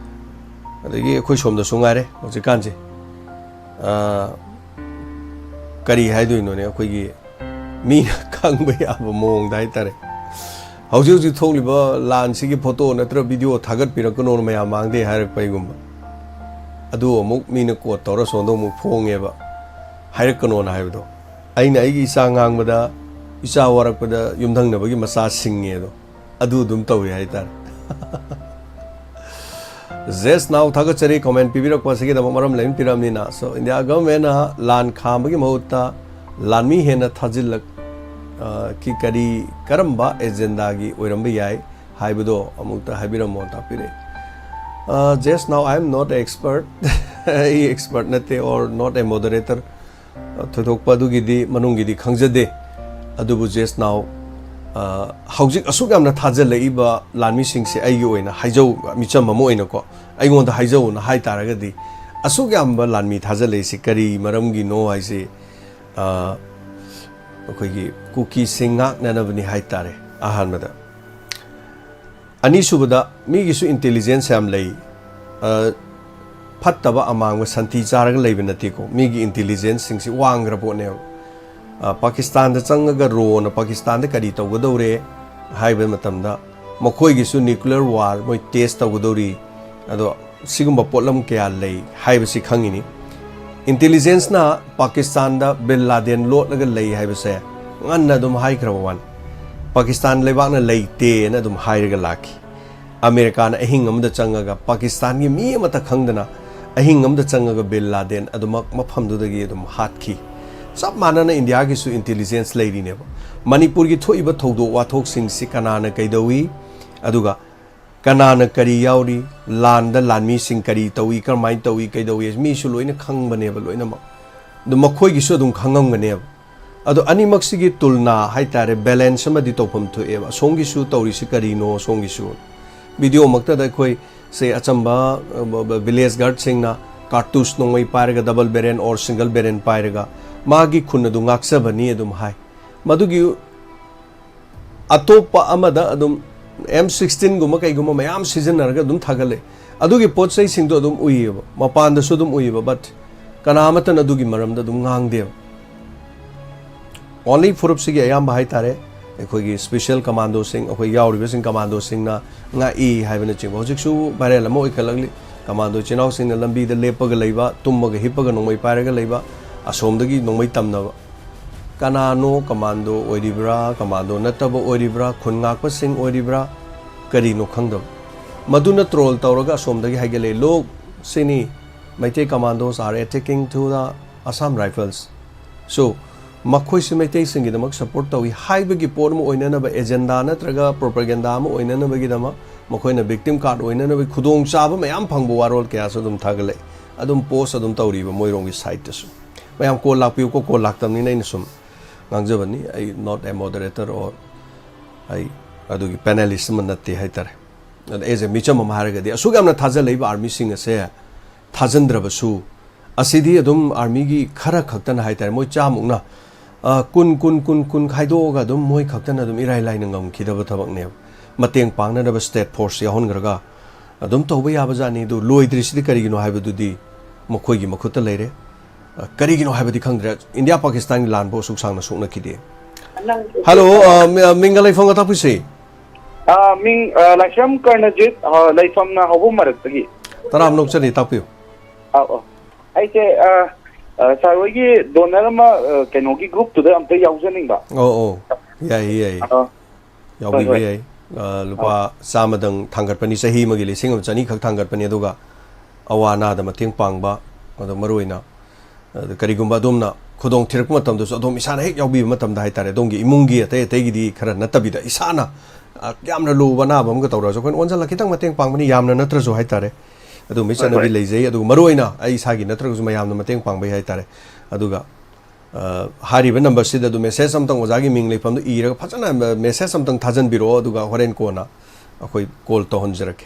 ꯑꯗꯒꯤ ꯑꯩꯈꯣꯏ ꯁꯣꯝꯗꯁꯨ ꯉꯥꯏꯔꯦ ꯍꯧꯖꯤꯛꯀꯥꯟꯁꯦ꯫ ꯑ, ꯀꯔꯤ ꯍꯥꯏꯗꯣꯏꯅꯣꯅꯦ, ꯑꯩꯈꯣꯏꯒꯤ ꯃꯤꯅ ꯈꯪꯕ ꯌꯥꯕ ꯃꯑꯣꯡꯗ ꯍꯥꯏꯇꯥꯔꯦ꯫ "ꯍꯧꯖꯤꯛ ꯍꯧꯖꯤꯛ ꯊꯣꯛꯂꯤꯕ ꯂꯥꯟꯁꯤꯒꯤ photo ꯅꯠꯇ꯭ꯔ video ꯊꯥꯒꯠꯄꯤꯔꯛꯀꯅꯣꯅ ꯃꯌꯥꯝ ꯃꯥꯡꯗꯦ" ꯍꯥꯏꯔꯛꯄ ꯑꯩꯒꯨꯝꯕ꯫ ꯑꯗꯨ ꯑꯃꯨꯛ ꯃꯤꯅ quote ꯇꯧꯔ ꯁꯣꯝꯗ ꯑꯃꯨꯛ ꯐꯣꯡꯉꯦꯕ, ꯍꯥꯏꯔꯛꯀꯅꯣꯅ ꯍꯥꯏꯕꯗꯣ꯫ ꯑꯩꯅ ꯑꯩꯒꯤ ꯏꯆꯥ ꯉꯥꯡꯕꯗ, ꯏꯆꯥ ꯋꯥꯔꯛꯄꯗ ꯌꯨꯝꯊꯪꯅꯕꯒꯤ ꯃꯆꯥ ꯁꯤꯡꯉꯦ ꯑꯗꯣ꯫ ꯑꯗꯨ ꯑꯗꯨꯝ ꯇꯧꯏ ꯍꯥꯏꯇꯥꯔꯦ꯫ ꯖꯦꯁ ꯅꯥꯎ, ꯊꯥꯒꯠꯆꯔꯤ comment ꯄꯤꯕꯤꯔꯛꯄ ꯑꯁꯤꯒꯤꯗꯃꯛ꯫ ꯃꯔꯝ ꯂꯩꯅ ꯄꯤꯔꯝꯅꯤꯅ꯫ So, India governmentꯅ ꯂꯥꯟ ꯈꯥꯝꯕꯒꯤ ꯃꯍꯨꯠꯇ ꯂꯥꯟꯃꯤ ꯍꯦꯟꯅ ꯊꯥꯖꯤꯜꯂꯛ-, ꯑ, ꯀꯤ ꯀꯔꯤ, ꯀꯔꯝꯕ agendaꯒꯤ ꯑꯣꯏꯔꯝꯕ ꯌꯥꯏ ꯍꯥꯏꯕꯗꯣ ꯑꯃꯨꯛꯇ ꯍꯥꯏꯕꯤꯔꯝꯃꯣ, ꯇꯥꯛꯄꯤꯔꯛꯑꯦ꯫ ꯑ, ꯖꯦꯁ ꯅꯥꯎ, I am not expert꯫ ꯑꯩ expert ꯅꯠꯇꯦ, or not a moderator꯫ ꯊꯣꯏꯗꯣꯛꯄ ꯑꯗꯨꯒꯤꯗꯤ ꯃꯅꯨꯡꯒꯤꯗꯤ ꯈꯪꯖꯗꯦ꯫ ꯑꯗꯨꯕꯨ ꯖꯦꯁ ꯅꯥꯎ, ꯑ, ꯍꯧꯖꯤꯛ ꯑꯁꯨꯛ ꯌꯥꯝꯅ ꯊꯥꯖꯤꯜꯂꯛꯏꯕ ꯂꯥꯟꯃꯤꯁꯤꯡꯁꯦ ꯑꯩꯒꯤ ꯑꯣꯏꯅ ꯍꯥꯏꯖꯧ, ꯃꯤꯆꯝ ꯑꯃ ꯑꯣꯏꯅꯀꯣ, ꯑꯩꯉꯣꯟꯗ ꯍꯥꯏꯖꯧꯅ ꯍꯥꯏ ꯇꯥꯔꯒꯗꯤ, ꯑꯁꯨꯛ ꯌꯥꯝꯕ ꯂꯥꯟꯃꯤ ꯊꯥꯖꯤꯜꯂꯛꯏꯁꯤ ꯀꯔꯤ ꯃꯔꯝꯒꯤꯅꯣ ꯍꯥꯏꯁꯤ, ꯑ, ꯑꯩꯈꯣꯏꯒꯤ ꯀꯨꯀꯤꯁꯤꯡ ꯉꯥꯛꯅꯅꯕꯅꯤ ꯍꯥꯏ ꯇꯥꯔꯦ꯫ ꯑꯍꯥꯟꯕꯗ꯫ ꯑꯅꯤꯁꯨꯕꯗ, ꯃꯤꯒꯤꯁꯨ intelligence ꯌꯥꯝ ꯂꯩ꯫ ꯑ, ꯐꯠꯇꯕ ꯑꯃꯥꯡꯕ ꯁꯟꯊꯤ ꯆꯥꯔꯒ ꯂꯩꯕ ꯅꯠꯇꯦꯀꯣ꯫ ꯃꯤꯒꯤ intelligenceꯁꯤꯡꯁꯤ ꯋꯥꯡꯈ꯭ꯔ ꯄꯣꯠꯅꯦꯕ꯫ ꯑ, ꯄꯥꯀꯤꯁꯇꯥꯟꯗ ꯆꯪꯉꯒ ꯔꯣꯅ ꯄꯥꯀꯤꯁꯇꯥꯟꯗ ꯀꯔꯤ ꯇꯧꯒꯗꯧꯔꯦ ꯍꯥꯏꯕ ꯃꯇꯝꯗ, ꯃꯈꯣꯏꯒꯤꯁꯨ nuclear war ꯃꯣꯏ test ꯇꯧꯒꯗꯧꯔꯤ꯫ ꯑꯗꯣ ꯁꯤꯒꯨꯝꯕ ꯄꯣꯠꯂꯝ ꯀꯌꯥ ꯂꯩ ꯍꯥꯏꯕꯁꯤ ꯈꯪꯉꯤꯅꯤ꯫ Intelligence ꯅ ꯄꯥꯀꯤꯁꯇꯥꯟꯗ ꯕꯤꯟ ꯂꯥꯗꯦꯟ ꯂꯣꯠꯂꯒ ꯂꯩ ꯍꯥꯏꯕꯁꯦ ꯉꯟꯅ ꯑꯗꯨꯝ ꯍꯥꯏꯈ꯭ꯔꯕ ꯋꯥꯅꯤ꯫ ꯄꯥꯀꯤꯁꯇꯥꯟ ꯂꯩꯕꯥꯛꯅ ꯂꯩꯇꯦꯅ ꯑꯗꯨꯝ ꯍꯥꯏꯔꯒ ꯂꯥꯛꯈꯤ꯫ ꯑꯃꯦꯔꯤꯀꯥꯅ ꯑꯍꯤꯡ ꯑꯃꯗ ꯆꯪꯉꯒ ꯄꯥꯀꯤꯁꯇꯥꯟꯒꯤ ꯃꯤ ꯑꯃꯠꯇ ꯈꯪꯗꯅ ꯑꯍꯤꯡ ꯑꯃꯗ ꯆꯪꯉꯒ ꯕꯤꯟ ꯂꯥꯗꯦꯟ ꯑꯗꯨꯃꯛ ꯃꯐꯝꯗꯨꯗꯒꯤ ꯑꯗꯨꯝ ꯍꯥꯠꯈꯤ꯫ ꯆꯞ ꯃꯥꯟꯅꯅ ꯏꯟꯗꯤꯌꯥꯒꯤꯁꯨ intelligence ꯂꯩꯔꯤꯅꯦꯕ꯫ ꯃꯅꯤꯄꯨꯔꯒꯤ ꯊꯣꯛꯏꯕ ꯊꯧꯗꯣꯛ ꯋꯥꯊꯣꯛꯁꯤꯡꯁꯤ ꯀꯅꯥꯅ ꯀꯩꯗꯧꯏ, ꯑꯗꯨꯒ ꯀꯅꯥꯅ ꯀꯔꯤ ꯌꯥꯎꯔꯤ, ꯂꯥꯟꯗ ꯂꯥꯟꯃꯤꯁꯤꯡ ꯀꯔꯤ ꯇꯧꯏ, ꯀꯔꯝꯍꯥꯏꯅ ꯇꯧꯏ, ꯀꯩꯗꯧꯏ, ꯃꯤꯁꯨ ꯂꯣꯏꯅ ꯈꯪꯕꯅꯦꯕ ꯂꯣꯏꯅꯃꯛ꯫ ꯑꯗꯨ ꯃꯈꯣꯏꯒꯤꯁꯨ ꯑꯗꯨꯝ ꯈꯪꯉꯝꯒꯅꯦꯕ꯫ ꯑꯗꯣ ꯑꯅꯤꯃꯛꯁꯤꯒꯤ ꯇꯨꯜꯅꯥ ꯍꯥꯏꯇꯥꯔꯦ, balance ꯑꯃꯗꯤ ꯇꯧꯐꯝ ꯊꯣꯛꯑꯦꯕ꯫ ꯑꯁꯣꯝꯒꯤꯁꯨ ꯇꯧꯔꯤꯁꯤ ꯀꯔꯤꯅꯣ, ꯑꯁꯣꯝꯒꯤꯁꯨ꯫ Video ꯃꯛꯇꯗ ꯑꯩꯈꯣꯏ ꯁꯦ ꯑꯆꯝꯕ, ꯑ, ꯕ-, ꯕ-, village guard ꯁꯤꯡꯅ cartouche ꯅꯣꯡꯃꯩ ꯄꯥꯏꯔꯒ, double barrel or single barrel ꯄꯥꯏꯔꯒ ꯃꯥꯒꯤ ꯈꯨꯟ ꯑꯗꯨ ꯉꯥꯛꯆꯕꯅꯤ ꯑꯗꯨꯝ ꯍꯥꯏ꯫ ꯃꯗꯨꯒꯤ ꯑꯇꯣꯞꯄ ꯑꯃꯗ ꯑꯗꯨꯝ M sixteen ꯒꯨꯝꯕ ꯀꯩꯒꯨꯝꯕ ꯃꯌꯥꯝ ꯁꯤꯖꯤꯟꯅꯔꯒ ꯑꯗꯨꯝ ꯊꯥꯒꯠꯂꯛꯑꯦ꯫ ꯑꯗꯨꯒꯤ ꯄꯣꯠ ꯆꯩꯁꯤꯡꯗꯣ ꯑꯗꯨꯝ ꯎꯏꯌꯦꯕ, ꯃꯄꯥꯟꯗꯁꯨ ꯑꯗꯨꯝ ꯎꯏꯌꯦꯕ, but ꯀꯅꯥ ꯑꯃꯠꯇꯅ ꯑꯗꯨꯒꯤ ꯃꯔꯝꯗ ꯑꯗꯨꯝ ꯉꯥꯡꯗꯦꯕ꯫ Only ꯐꯨꯔꯨꯞꯁꯤꯒꯤ ꯑꯌꯥꯝꯕ ꯍꯥꯏꯇꯥꯔꯦ, ꯑꯩꯈꯣꯏꯒꯤ special commandoꯁꯤꯡ, ꯑꯩꯈꯣꯏ ꯌꯥꯎꯔꯤꯕꯁꯤꯡ commandoꯁꯤꯡꯅ ꯉꯥꯛꯏ ꯍꯥꯏꯕꯅꯆꯤꯡꯕ꯫ ꯍꯧꯖꯤꯛꯁꯨ viral ꯑꯃ ꯑꯣꯏꯈꯠꯂꯛꯂꯤ꯫ Commando ꯏꯆꯤꯟ ꯏꯅꯥꯎꯁꯤꯡꯅ ꯂꯝꯕꯤꯗ ꯂꯦꯞꯄꯒ ꯂꯩꯕ, ꯇꯨꯝꯃꯒ ꯍꯤꯞꯄꯒ ꯅꯣꯡꯃꯩ ꯄꯥꯏꯔꯒ ꯂꯩꯕ, ꯑꯁꯣꯝꯗꯒꯤ ꯅꯣꯡꯃꯩ ꯇꯝꯅꯕ꯫ ꯀꯅꯥꯅꯣ, commando ꯑꯣꯏꯔꯤꯕ꯭ꯔꯥ, commando ꯅꯠꯇꯕ ꯑꯣꯏꯔꯤꯕ꯭ꯔꯥ, ꯈꯨꯟ ꯉꯥꯛꯄꯁꯤꯡ ꯑꯣꯏꯔꯤꯕ꯭ꯔꯥ, ꯀꯔꯤꯅꯣ ꯈꯪꯗꯕ꯫ ꯃꯗꯨꯅ troll ꯇꯧꯔꯒ ꯑꯁꯣꯝꯗꯒꯤ ꯍꯥꯏꯒꯠꯂꯛꯑꯦ, "Look, ꯁꯤꯅꯤ, Meitei commandos are attacking to the Assam Rifles." So, ꯃꯈꯣꯏꯁꯤ ꯃꯩꯇꯩꯁꯤꯡꯒꯤꯗꯃꯛ support ꯇꯧꯏ ꯍꯥꯏꯕꯒꯤ ꯄꯣꯠ ꯑꯃ ꯑꯣꯏꯅꯅꯕ, agenda ꯅꯠꯇ꯭ꯔꯒ propaganda ꯑꯃ ꯑꯣꯏꯅꯅꯕꯒꯤꯗꯃꯛ ꯃꯈꯣꯏꯅ victim card ꯑꯣꯏꯅꯅꯕꯒꯤ ꯈꯨꯗꯣꯡꯆꯥꯕ ꯃꯌꯥꯝ ꯐꯪꯕ ꯋꯥꯔꯣꯜ ꯀꯌꯥꯁꯨ ꯑꯗꯨꯝ ꯊꯥꯒꯠꯂꯛꯏ꯫ ꯑꯗꯨꯝ post ꯑꯗꯨꯝ ꯇꯧꯔꯤꯕ ꯃꯣꯏꯔꯣꯝꯒꯤ sideꯇꯁꯨ꯫ ꯃꯌꯥꯝ call ꯂꯥꯛꯄꯤꯌꯨꯀꯣ, call ꯂꯥꯛꯇꯕꯅꯤꯅ ꯑꯩꯅ ꯁꯨꯝ ꯉꯥꯡꯖꯕꯅꯤ꯫ ꯑꯩ not a moderator or ꯑꯩ ꯑꯗꯨꯒꯤ panelist ꯑꯃ ꯅꯠꯇꯦ ꯍꯥꯏꯇꯥꯔꯦ꯫ ꯑꯗ as a ꯃꯤꯆꯝ ꯑꯃ ꯍꯥꯏꯔꯒꯗꯤ ꯑꯁꯨꯛ ꯌꯥꯝꯅ ꯊꯥꯖꯜꯂꯛꯏꯕ armyꯁꯤꯡ ꯑꯁꯦ ꯊꯥꯖꯟꯗ꯭ꯔꯕꯁꯨ, ꯑꯁꯤꯗꯤ ꯑꯗꯨꯝ armyꯒꯤ ꯈꯔ ꯈꯛꯇꯅ ꯍꯥꯏꯇꯥꯔꯦ, ꯃꯣꯏ ꯆꯥꯃꯨꯛꯅ, ꯑ, ꯀꯨꯟ, ꯀꯨꯟ, ꯀꯨꯟ, ꯀꯨꯟ ꯈꯥꯏꯗꯣꯛꯑꯒ ꯑꯗꯨꯝ ꯃꯣꯏ ꯈꯛꯇꯅ ꯑꯗꯨꯝ ꯏꯔꯥꯏ ꯂꯥꯏꯅ ꯉꯝꯈꯤꯗꯕ ꯊꯕꯛꯅꯦꯕ꯫ ꯃꯇꯦꯡ ꯄꯥꯡꯅꯅꯕ state force ꯌꯥꯎꯍꯟꯈ꯭ꯔꯒ ꯑꯗꯨꯝ ꯇꯧꯕ ꯌꯥꯕꯖꯥꯠꯅꯤ꯫ ꯑꯗꯨ ꯂꯣꯏꯗ꯭ꯔꯤꯁꯤꯗꯤ ꯀꯔꯤꯒꯤꯅꯣ ꯍꯥꯏꯕꯗꯨꯗꯤ ꯃꯈꯣꯏꯒꯤ ꯃꯈꯨꯠꯇ ꯂꯩꯔꯦ꯫ ꯑ, ꯀꯔꯤꯒꯤꯅꯣ ꯍꯥꯏꯕꯗꯤ ꯈꯪꯗ꯭ꯔꯦ꯫ ꯏꯟꯗꯤꯌꯥ ꯄꯥꯀꯤꯁꯇꯥꯟꯒꯤ ꯂꯥꯟꯕꯨ ꯑꯁꯨꯛ ꯁꯥꯡꯅ ꯁꯣꯛꯅꯈꯤꯗꯦ꯫ ꯅꯪ ꯍꯜꯂꯣ, ꯑ, ꯃꯤ-, ꯑ, ꯃꯤꯡꯒ ꯂꯩꯐꯝꯒ ꯇꯥꯛꯄꯤꯁꯤ? ꯑ, ꯃꯤꯡ, ꯑ, ꯂꯥꯏꯁ꯭ꯔꯝ ꯀꯔꯅꯖꯤꯠ, ꯑ, ꯂꯩꯐꯝꯅ ꯍꯧꯕ ꯃꯔꯛꯇꯒꯤ꯫ ꯇꯔꯥꯝꯅ ꯑꯣꯛꯆꯔꯤ, ꯇꯥꯛꯄꯤꯌꯨ꯫ ꯑꯧ, ꯑꯧ꯫ ꯑꯩꯁꯦ, ꯑ, ꯑ, ꯁꯥꯔ ꯍꯣꯏꯒꯤ ꯗꯣꯅꯔ ꯑꯃ, ꯑ, ꯀꯩꯅꯣꯒꯤ ꯒ꯭ꯔꯨꯞꯇꯨꯗ ꯑꯝꯇ ꯌꯥꯎꯖꯅꯤꯡꯕ꯫ ꯑꯧ, ꯑꯧ꯫ ꯌꯥꯏꯌꯦ, ꯌꯥꯏꯌꯦ꯫ ꯑ, ꯍꯣꯏ, ꯌꯥꯎꯕꯤꯕ ꯍꯣꯏ꯫ ꯌꯥꯏ꯫ ꯑ, ꯂꯨꯄꯥ ꯑꯧ꯫ ꯆꯥꯝꯃꯗꯪ ꯊꯥꯡꯒꯠꯄꯅꯤ, ꯆꯍꯤ ꯑꯃꯒꯤ ꯂꯤꯁꯤꯡ ꯑꯃ ꯆꯅꯤ ꯈꯛ ꯊꯥꯡꯒꯠꯄꯅꯤ, ꯑꯗꯨꯒ ꯑꯋꯥ ꯑꯅꯥꯗ ꯃꯇꯦꯡ ꯄꯥꯡꯕ, ꯑꯗꯣ ꯃꯔꯨꯑꯣꯏꯅ, ꯑꯗ ꯀꯔꯤꯒꯨꯝꯕ ꯑꯗꯣꯝꯅ ꯈꯨꯗꯣꯡ ꯊꯤꯔꯛꯄ ꯃꯇꯝꯗꯁꯨ ꯑꯗꯣꯝ ꯏꯁꯥꯅ ꯍꯦꯛ ꯌꯥꯎꯕꯤꯕ ꯃꯇꯝꯗ ꯍꯥꯏꯇꯥꯔꯦ, ꯑꯗꯣꯝꯒꯤ ꯏꯃꯨꯡꯒꯤ ꯑꯇꯩ ꯑꯇꯩꯒꯤꯗꯤ ꯈꯔ ꯅꯠꯇꯕꯤꯗ ꯏꯁꯥꯅ, ꯑ, ꯌꯥꯝꯅ ꯂꯨꯕ ꯑꯅꯥꯕ ꯑꯃꯒ ꯇꯧꯔꯁꯨ ꯑꯩꯈꯣꯏꯅ ꯑꯣꯟꯁꯤꯜꯂꯒ ꯈꯤꯇꯪ ꯃꯇꯦꯡ ꯄꯥꯡꯕꯅꯤ, ꯌꯥꯝꯅ ꯅꯠꯇ꯭ꯔꯁꯨ ꯍꯥꯏꯇꯥꯔꯦ꯫ ꯑꯗꯨꯝꯕꯒꯤ ꯍꯣꯏ, ꯆꯠꯅꯕꯤ ꯍꯣꯏ꯫ ꯂꯩꯖꯩ, ꯑꯗꯨꯒ ꯃꯔꯨꯑꯣꯏꯅ ꯑꯩ ꯏꯁꯥꯒꯤ ꯅꯠꯇ꯭ꯔꯒꯁꯨ ꯃꯌꯥꯝꯅ ꯃꯇꯦꯡ ꯄꯥꯡꯕꯩ ꯍꯥꯏꯇꯥꯔꯦ꯫ ꯑꯗꯨꯒ, ꯑ, ꯍꯥꯏꯔꯤꯕ ꯅꯝꯕꯔꯁꯤꯗ ꯑꯗꯨꯝ ꯃꯦꯁꯦꯖ ꯑꯝꯇꯪ ꯑꯣꯖꯥꯒꯤ ꯃꯤꯡ ꯂꯩꯐꯝꯗꯣ ꯏꯔꯒ ꯐꯖꯅ ꯃꯦꯁꯦꯖ ꯑꯝꯇꯪ ꯊꯥꯖꯟꯕꯤꯔꯛꯑꯣ, ꯑꯗꯨꯒ ꯍꯣꯔꯦꯟ ꯀꯣꯟꯅ ꯑꯩꯈꯣꯏ ꯀꯣꯜ ꯇꯧꯍꯟꯖꯔꯛꯀꯦ꯫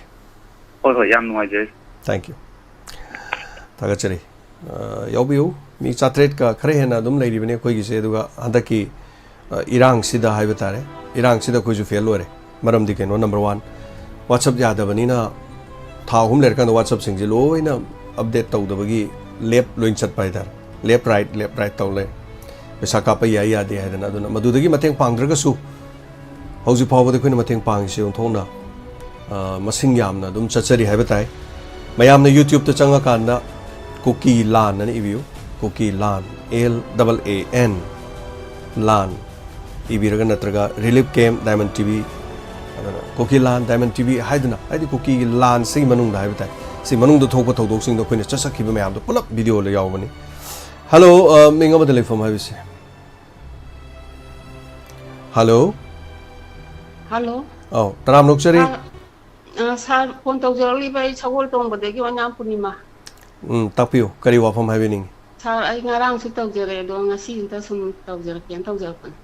ꯍꯣꯏ, ꯍꯣꯏ, ꯌꯥꯝ ꯅꯨꯡꯉꯥꯏꯖꯔꯦ꯫ Thank you꯫ ꯊꯥꯒꯠꯆꯔꯤ꯫ ꯑ, ꯌꯥꯎꯕꯤꯌꯨ꯫ ꯃꯤ ꯆꯥꯇ꯭ꯔꯦꯠꯀ ꯈꯔ ꯍꯦꯟꯅ ꯑꯗꯨꯝ ꯂꯩꯔꯤꯕꯅꯤ ꯑꯩꯈꯣꯏꯒꯤꯁꯦ, ꯑꯗꯨꯒ ꯍꯟꯗꯛꯀꯤ, ꯑ, ꯏꯔꯥꯡꯁꯤꯗ ꯍꯥꯏꯕ ꯇꯥꯔꯦ, ꯏꯔꯥꯡꯁꯤꯗ ꯑꯩꯈꯣꯏꯁꯨ ꯐꯦꯜ ꯑꯣꯏꯔꯦ꯫ ꯃꯔꯝꯗꯤ ꯀꯩꯅꯣ, ꯅꯝꯕꯔ ꯋꯥꯟ, WhatsApp ꯌꯥꯗꯕꯅꯤꯅ ꯊꯥ ꯑꯍꯨꯝ ꯂꯩꯔꯀꯥꯟꯗ WhatsAppꯁꯤꯡꯁꯦ ꯂꯣꯏꯅ ꯑꯞꯗꯦꯠ ꯇꯧꯗꯕꯒꯤ ꯂꯦꯞ ꯂꯣꯏꯅ ꯆꯠꯄ ꯍꯥꯏꯇꯥꯔꯦ꯫ ꯂꯦꯞ ꯔꯥꯏꯠ, ꯂꯦꯞ ꯔꯥꯏꯠ ꯇꯧ ꯂꯩ꯫ ꯄꯩꯁꯥ ꯀꯥꯞꯄ ꯌꯥꯏ ꯌꯥꯗꯦ ꯍꯥꯏꯗꯅ꯫ ꯑꯗꯨꯅ ꯃꯗꯨꯗꯒꯤ ꯃꯇꯦꯡ ꯄꯥꯡꯗ꯭ꯔꯒꯁꯨ ꯍꯧꯖꯤꯛ ꯐꯥꯎꯕꯗ ꯑꯩꯈꯣꯏꯅ ꯃꯇꯦꯡ ꯄꯥꯡꯉꯤꯁꯤ ꯑꯣꯟꯊꯣꯛꯅ, ꯑ, ꯃꯁꯤꯡ ꯌꯥꯝꯅ ꯑꯗꯨꯝ ꯆꯠꯆꯔꯤ ꯍꯥꯏꯕ ꯇꯥꯏ꯫ ꯃꯌꯥꯝꯅ YouTubeꯇ ꯆꯪꯉꯀꯥꯟꯗ ꯀꯨꯀꯤ ꯂꯥꯟ ꯑꯅ ꯏꯕꯤꯌꯨ꯫ ꯀꯨꯀꯤ ꯂꯥꯟ, L double A N, ꯂꯥꯟ ꯏꯕꯤꯔꯒ, ꯅꯠꯇ꯭ꯔꯒ Relief Camp Diamond TV, ꯑꯗꯨꯅ ꯀꯨꯀꯤ ꯂꯥꯟ Diamond TV ꯍꯥꯏꯗꯨꯅ, ꯍꯥꯏꯗꯤ ꯀꯨꯀꯤꯒꯤ ꯂꯥꯟꯁꯤꯒꯤ ꯃꯅꯨꯡꯗ ꯍꯥꯏꯕ ꯇꯥꯏ, ꯁꯤ ꯃꯅꯨꯡꯗ ꯊꯣꯛꯄ ꯊꯧꯗꯣꯛꯁꯤꯡꯗꯣ ꯑꯩꯈꯣꯏꯅ ꯆꯠꯆꯈꯤꯕ ꯃꯌꯥꯝꯗꯣ ꯄꯨꯂꯞ ꯚꯤꯗꯤꯑꯣꯗ ꯌꯥꯎꯕꯅꯤ꯫ ꯍꯜꯂꯣ, ꯑ, ꯃꯤꯡ ꯑꯃꯗ ꯂꯩꯐꯝ ꯍꯥꯏꯕꯁꯦ꯫ ꯍꯜꯂꯣ꯫ ꯍꯜꯂꯣ꯫ ꯑꯧ, ꯇꯔꯥꯝꯅ ꯑꯣꯛꯆꯔꯤ꯫ ꯁꯥꯔ, ꯑ, ꯁꯥꯔ, ꯐꯣꯟ ꯇꯧꯖꯔꯛꯂꯤꯕ ꯑꯩ ꯁꯒꯣꯜ ꯇꯣꯡꯕꯗꯒꯤ ꯑꯣꯏꯅꯥꯝ ꯄꯨꯔꯅꯤꯃꯥ꯫ ꯎꯝ, ꯇꯥꯛꯄꯤꯌꯨ, ꯀꯔꯤ ꯋꯥꯐꯝ ꯍꯥꯏꯕꯤꯅꯤꯡꯉꯤ? ꯁꯥꯔ, ꯑꯩ ꯉꯔꯥꯡꯁꯨ ꯇꯧꯖꯔꯛꯑꯦ, ꯑꯗꯣ ꯉꯁꯤ ꯑꯝꯇ ꯁꯨꯝ ꯇꯧꯖꯔꯛꯀꯦꯅ ꯇꯧꯖꯔꯛꯄꯅꯤ꯫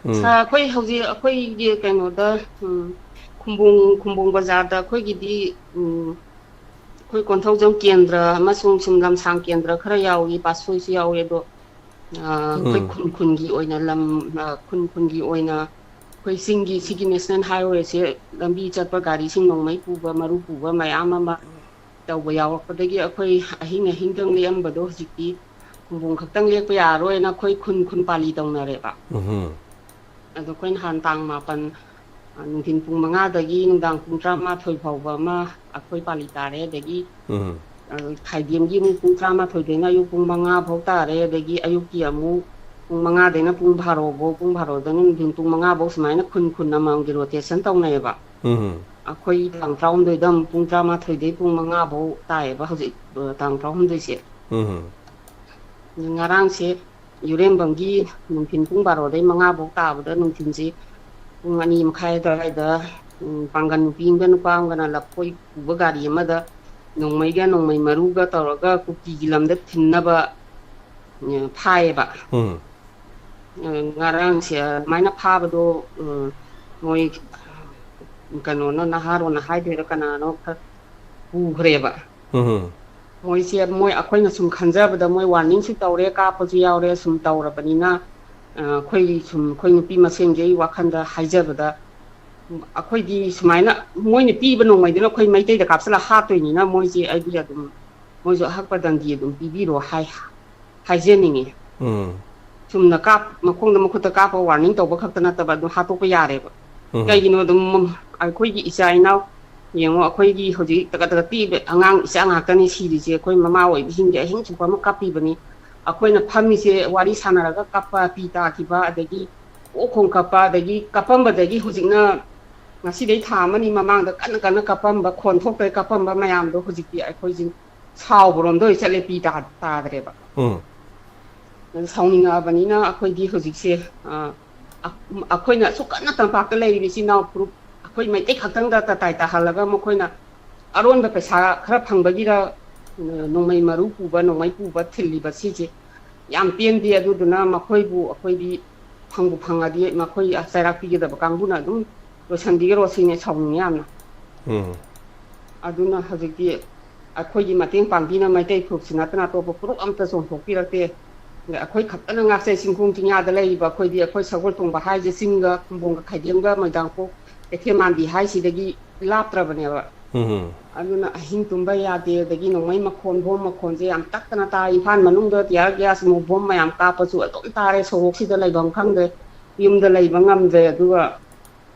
ꯎꯝ꯫ ꯁꯥꯔ, ꯑꯩꯈꯣꯏ ꯍꯧꯖꯤꯛ ꯑꯩꯈꯣꯏꯒꯤ ꯀꯩꯅꯣꯗ, ꯎꯝ, ꯈꯨꯝꯕꯣꯡ, ꯈꯨꯝꯕꯣꯡ ꯕꯖꯥꯔꯗ ꯑꯩꯈꯣꯏꯒꯤꯗꯤ, ꯎꯝ, ꯑꯩꯈꯣꯏ ꯀꯣꯟꯊꯧꯖꯝ ꯀꯦꯟꯗ꯭ꯔ ꯑꯃꯁꯨꯡ ꯁꯨꯝ ꯂꯝꯁꯥꯡ ꯀꯦꯟꯗ꯭ꯔ ꯈꯔ ꯌꯥꯎꯏ, ꯄꯥꯠꯁꯣꯏꯁꯨ ꯌꯥꯎꯏ, ꯑꯗꯣ, ꯑ, ꯑꯩꯈꯣꯏ ꯎꯝ꯫ ꯈꯨꯟ ꯈꯨꯟꯒꯤ ꯑꯣꯏꯅ ꯂꯝ, ꯑ, ꯈꯨꯟ ꯈꯨꯟꯒꯤ ꯑꯣꯏꯅ ꯑꯩꯈꯣꯏ ꯆꯤꯡꯒꯤ ꯁꯤꯒꯤ ꯅꯦꯁꯅꯦꯜ ꯍꯥꯏꯋꯦꯁꯦ ꯂꯝꯕꯤ ꯆꯠꯄ ꯒꯥꯔꯤꯁꯤꯡ ꯅꯣꯡꯃꯩ ꯄꯨꯕ, ꯃꯔꯨ ꯄꯨꯕ ꯃꯌꯥꯝ ꯑꯃ ꯇꯧꯕ ꯌꯥꯎꯔꯛꯄꯗꯒꯤ ꯑꯩꯈꯣꯏ ꯑꯍꯤꯡ ꯑꯍꯤꯡꯗꯪ ꯂꯦꯛꯑꯝꯕꯗꯣ ꯍꯧꯖꯤꯛꯇꯤ ꯈꯨꯡꯕꯣꯡ ꯈꯛꯇꯪ ꯂꯦꯛꯄ ꯌꯥꯔꯔꯣꯏꯅ ꯑꯩꯈꯣꯏ ꯈꯨꯟ ꯈꯨꯟ ꯄꯥꯜꯂꯤ ꯇꯧꯅꯔꯦꯕ꯫ ꯎꯝꯍꯨꯝ꯫ ꯑꯗꯣ ꯑꯩꯈꯣꯏ ꯅꯍꯥꯟ ꯇꯥꯡ ꯃꯥꯄꯟ, ꯅꯨꯡꯊꯤꯜ ꯄꯨꯡ ꯃꯉꯥꯗꯒꯤ ꯅꯨꯡꯗꯥꯡ ꯄꯨꯡ ꯇꯔꯥꯃꯥꯊꯣꯏ ꯐꯥꯎꯕ ꯑꯃ ꯑꯩꯈꯣꯏ ꯄꯥꯂꯤ ꯇꯥꯔꯦ꯫ ꯑꯗꯒꯤ ꯎꯝ꯫ ꯈꯥꯏꯗꯦꯝꯒꯤ ꯑꯃꯨꯛ ꯄꯨꯡ ꯇꯔꯥꯃꯥꯊꯣꯏꯗꯩꯅ ꯑꯌꯨꯛ ꯄꯨꯡ ꯃꯉꯥ ꯐꯥꯎ ꯇꯥꯔꯦ꯫ ꯑꯗꯒꯤ ꯑꯌꯨꯛꯀꯤ ꯑꯃꯨꯛ ꯄꯨꯡ ꯃꯉꯥꯗꯩꯅ ꯄꯨꯡ ꯚꯥꯔꯣ ꯐꯥꯎ, ꯄꯨꯡ ꯚꯥꯔꯣꯗꯩꯅ ꯅꯨꯡꯊꯤꯜ ꯄꯨꯡ ꯃꯉꯥ ꯐꯥꯎ, ꯁꯨꯃꯥꯏꯅ ꯈꯨꯟ ꯈꯨꯟ ꯑꯃꯃꯝꯒꯤ ꯔꯣꯇꯦꯁꯟ ꯇꯧꯅꯩꯌꯦꯕ꯫ ꯎꯝ꯫ ꯑꯩꯈꯣꯏ ꯇꯥꯡ ꯇꯔꯥꯍꯨꯝꯗꯣꯏꯗ ꯑꯃꯨꯛ ꯄꯨꯡ ꯇꯔꯥꯃꯥꯊꯣꯏꯗꯩ ꯄꯨꯡ ꯃꯉꯥ ꯐꯥꯎ ꯇꯥꯏꯌꯦꯕ ꯍꯧꯖꯤꯛ, ꯑ, ꯇꯥꯡ ꯇꯔꯥꯍꯨꯝꯗꯣꯏꯁꯦ꯫ ꯎꯝ꯫ ꯉꯔꯥꯡꯁꯦ ꯌꯨꯔꯦꯝꯕꯝꯒꯤ ꯅꯨꯡꯊꯤꯜ ꯄꯨꯡ ꯚꯥꯔꯣꯗꯩ ꯃꯉꯥ ꯐꯥꯎ ꯇꯥꯕꯗ ꯅꯨꯡꯊꯤꯜꯁꯤ ꯄꯨꯡ ꯑꯅꯤ ꯃꯈꯥꯏ ꯑꯗꯨꯋꯥꯏꯗ, ꯎꯝ, ꯄꯥꯡꯒꯜ ꯅꯨꯄꯤ ꯑꯃꯒ ꯅꯨꯄꯥ ꯑꯃꯒꯅ ꯂꯐꯣꯏ ꯄꯨꯕ ꯒꯥꯔꯤ ꯑꯃꯗ ꯅꯣꯡꯃꯩꯒ ꯅꯣꯡꯃꯩ ꯃꯔꯨꯒ ꯇꯧꯔꯒ ꯀꯨꯀꯤꯒꯤ ꯂꯝꯗ ꯊꯤꯟꯅꯕ, ꯎꯝ, ꯐꯥꯏꯌꯦꯕ꯫ ꯎꯝ꯫ ꯎꯝ, ꯉꯔꯥꯡꯁꯦ ꯑꯗꯨꯃꯥꯏꯅ ꯐꯥꯕꯗꯣ, ꯎꯝ, ꯃꯣꯏ ꯀꯩꯅꯣꯅ, ꯅꯍꯥꯔꯣꯟꯅ ꯍꯥꯏꯗꯣꯏꯔꯥ ꯀꯅꯥꯅꯣ ꯈꯔ ꯄꯨꯈ꯭ꯔꯦꯕ꯫ ꯎꯝ꯫ ꯃꯣꯏꯁꯦ, ꯃꯣꯏ, ꯑꯩꯈꯣꯏꯅ ꯁꯨꯝ ꯈꯟꯖꯕꯗ ꯃꯣꯏ ꯋꯥꯔꯅꯤꯡꯁꯨ ꯇꯧꯔꯦ, ꯀꯥꯞꯄꯁꯨ ꯌꯥꯎꯔꯦ, ꯁꯨꯝ ꯇꯧꯔꯕꯅꯤꯅ, ꯑ, ꯑꯩꯈꯣꯏꯒꯤ ꯁꯨꯝ, ꯑꯩꯈꯣꯏ ꯅꯨꯄꯤ ꯃꯁꯦꯟꯒꯤ ꯑꯩ ꯋꯥꯈꯜꯗ ꯍꯥꯏꯖꯕꯗ, ꯎꯝ, ꯑꯩꯈꯣꯏꯗꯤ ꯁꯨꯃꯥꯏꯅ ꯃꯣꯏꯅ ꯄꯤꯕ ꯅꯣꯡꯃꯩꯗꯨꯅ ꯑꯩꯈꯣꯏ ꯃꯩꯇꯩꯗ ꯀꯥꯞꯁꯤꯜꯂ ꯍꯥꯠꯇꯣꯏꯅꯤꯅ ꯃꯣꯏꯁꯦ, ꯑꯩꯗꯤ ꯑꯗꯨꯝ ꯃꯣꯏꯁꯨ ꯑꯍꯛꯄ ꯗꯟꯗꯤ ꯑꯗꯨꯝ ꯄꯤꯕꯤꯔꯣ ꯍꯥꯏ, ꯍꯥꯏꯖꯅꯤꯡꯉꯤ꯫ ꯎꯝ꯫ ꯆꯨꯝꯅ ꯀꯥꯞ-, ꯃꯈꯣꯡꯗ ꯃꯈꯨꯠꯇ ꯀꯥꯞꯄ ꯋꯥꯔꯅꯤꯡ ꯇꯧꯕ ꯈꯛꯇ ꯅꯠꯇꯕ ꯑꯗꯨꯝ ꯍꯥꯠꯇꯣꯛꯄ ꯌꯥꯔꯦꯕ꯫ ꯎꯝ꯫ ꯀꯩꯒꯤꯅꯣ ꯑꯗꯨꯝ ꯑꯩꯈꯣꯏꯒꯤ ꯏꯆꯥ ꯏꯅꯥꯎ ꯌꯦꯡꯉꯣ, ꯑꯩꯈꯣꯏꯒꯤ ꯍꯧꯖꯤꯛ ꯇꯒꯠ ꯇꯒꯠ ꯇꯦꯛꯏꯕ ꯑꯉꯥꯡ ꯏꯆꯥ ꯉꯥꯛꯇꯅꯤ ꯁꯤꯔꯤꯁꯦ꯫ ꯑꯩꯈꯣꯏ ꯃꯃꯥ ꯑꯣꯏꯕꯁꯤꯡꯁꯦ ꯑꯍꯤꯡ ꯆꯨꯞꯄ ꯑꯃ ꯀꯞꯄꯤꯕꯅꯤ꯫ ꯑꯩꯈꯣꯏꯅ ꯐꯝꯃꯤꯁꯦ ꯋꯥꯔꯤ ꯁꯥꯟꯅꯔꯒ ꯀꯞꯄ, ꯄꯤ ꯇꯥꯈꯤꯕ, ꯑꯗꯒꯤ ꯑꯣꯛ ꯈꯣꯡ ꯀꯞꯄ, ꯑꯗꯒꯤ ꯀꯞꯄꯝꯕꯗꯒꯤ ꯍꯧꯖꯤꯛꯅ ꯉꯁꯤꯗꯩ ꯊꯥ ꯑꯃꯅꯤ ꯃꯃꯥꯡꯗ ꯀꯟꯅ ꯀꯟꯅ ꯀꯞꯄꯝꯕ, ꯈꯣꯟ ꯊꯣꯛꯇ꯭ꯔꯦ ꯀꯞꯄꯝꯕ ꯃꯌꯥꯝꯗꯣ ꯍꯧꯖꯤꯛꯇꯤ ꯑꯩꯈꯣꯏꯁꯤ ꯁꯥꯎꯕꯔꯣꯝꯗ ꯑꯣꯏ ꯆꯠꯂꯦ, ꯄꯤ ꯇꯥ-, ꯇꯥꯗ꯭ꯔꯦꯕ꯫ ꯎꯝ꯫ ꯑꯗꯨ ꯁꯥꯎꯅꯤꯡꯉꯛꯑꯕꯅꯤꯅ ꯑꯩꯈꯣꯏꯗꯤ ꯍꯧꯖꯤꯛꯁꯦ, ꯑ, ꯑ-, ꯑꯩꯈꯣꯏꯅ ꯑꯁꯨꯛ ꯀꯟꯅ ꯇꯝꯄꯥꯛꯇ ꯂꯩꯔꯤꯕ ꯏꯆꯤꯟ ꯏꯅꯥꯎ ꯐꯨꯔꯨꯞ ꯑꯩꯈꯣꯏ ꯃꯩꯇꯩ ꯈꯛꯇꯪꯗ ꯇꯇꯥꯏ ꯇꯥꯍꯜꯂꯒ ꯃꯈꯣꯏꯅ ꯑꯔꯣꯟꯕ ꯄꯩꯁꯥ ꯈꯔ ꯐꯪꯕꯒꯤꯔ, ꯎꯝ, ꯅꯣꯡꯃꯩ ꯃꯔꯨ ꯄꯨꯕ, ꯅꯣꯡꯃꯩ ꯄꯨꯕ ꯊꯤꯜꯂꯤꯕ ꯁꯤꯁꯦ ꯌꯥꯝ ꯄꯦꯟꯗꯦ꯫ ꯑꯗꯨꯗꯨꯅ ꯃꯈꯣꯏꯕꯨ ꯑꯩꯈꯣꯏꯗꯤ ꯐꯪꯕꯨ ꯐꯪꯉꯗꯤ ꯃꯈꯣꯏ ꯆꯩꯔꯥꯛ ꯄꯤꯒꯗꯕ ꯀꯥꯡꯕꯨꯅ ꯑꯗꯨꯝ ꯂꯣꯏꯁꯤꯟꯕꯤꯈ꯭ꯔꯣ ꯁꯤꯅꯦ, ꯁꯥꯎꯅꯤꯡꯉꯤ ꯌꯥꯝꯅ꯫ ꯎꯝ꯫ ꯑꯗꯨꯅ ꯍꯧꯖꯤꯛꯇꯤ ꯑꯩꯈꯣꯏꯒꯤ ꯃꯇꯦꯡ ꯄꯥꯡꯕꯤꯅ ꯃꯩꯇꯩ ꯐꯨꯔꯨꯞꯁꯤ ꯅꯠꯇꯅ ꯑꯇꯣꯞꯄ ꯐꯨꯔꯨꯞ ꯑꯝꯇ ꯆꯣꯡꯊꯣꯛꯄꯤꯔꯛꯇꯦ꯫ ꯑꯗ ꯑꯩꯈꯣꯏ ꯈꯛꯇꯅ ꯉꯥꯛꯆꯩ, ꯆꯤꯡꯈꯣꯡ ꯆꯤꯡꯌꯥꯗ ꯂꯩꯔꯤꯕ ꯑꯩꯈꯣꯏꯗꯤ꯫ ꯑꯩꯈꯣꯏ ꯁꯒꯣꯜ ꯇꯣꯡꯕ ꯍꯥꯏꯁꯦ ꯆꯤꯡꯒ ꯈꯨꯝꯕꯣꯡꯒ ꯈꯥꯏꯗꯦꯝꯒ ꯃꯣꯏꯗꯥꯡꯄꯣꯛ ꯀꯩꯊꯦꯜ ꯃꯥꯟꯕꯤ ꯍꯥꯏꯁꯤꯗꯒꯤ ꯂꯥꯞꯇ꯭ꯔꯕꯅꯦꯕ꯫ ꯎꯝ꯫ ꯑꯗꯨꯅ ꯑꯍꯤꯡ ꯇꯨꯝꯕ ꯌꯥꯗꯦ꯫ ꯑꯗꯒꯤ ꯅꯣꯡꯃꯩ ꯃꯈꯣꯟ, ꯕꯣꯝ ꯃꯈꯣꯟꯁꯦ ꯌꯥꯝ ꯇꯛꯇꯅ ꯇꯥꯏ꯫ ꯏꯝꯐꯥꯜ ꯃꯅꯨꯡꯗ tear gas ꯑꯃꯨꯛ, ꯕꯣꯝ ꯃꯌꯥꯝ ꯀꯥꯞꯄꯁꯨ ꯑꯗꯨꯝ ꯇꯥꯔꯦ꯫ ꯁꯣꯔꯣꯛꯁꯤꯗ ꯂꯩꯐꯝ ꯈꯪꯗ꯭ꯔꯦ, ꯌꯨꯝꯗ ꯂꯩꯕ ꯉꯝꯗ꯭ꯔꯦ꯫ ꯑꯗꯨꯒ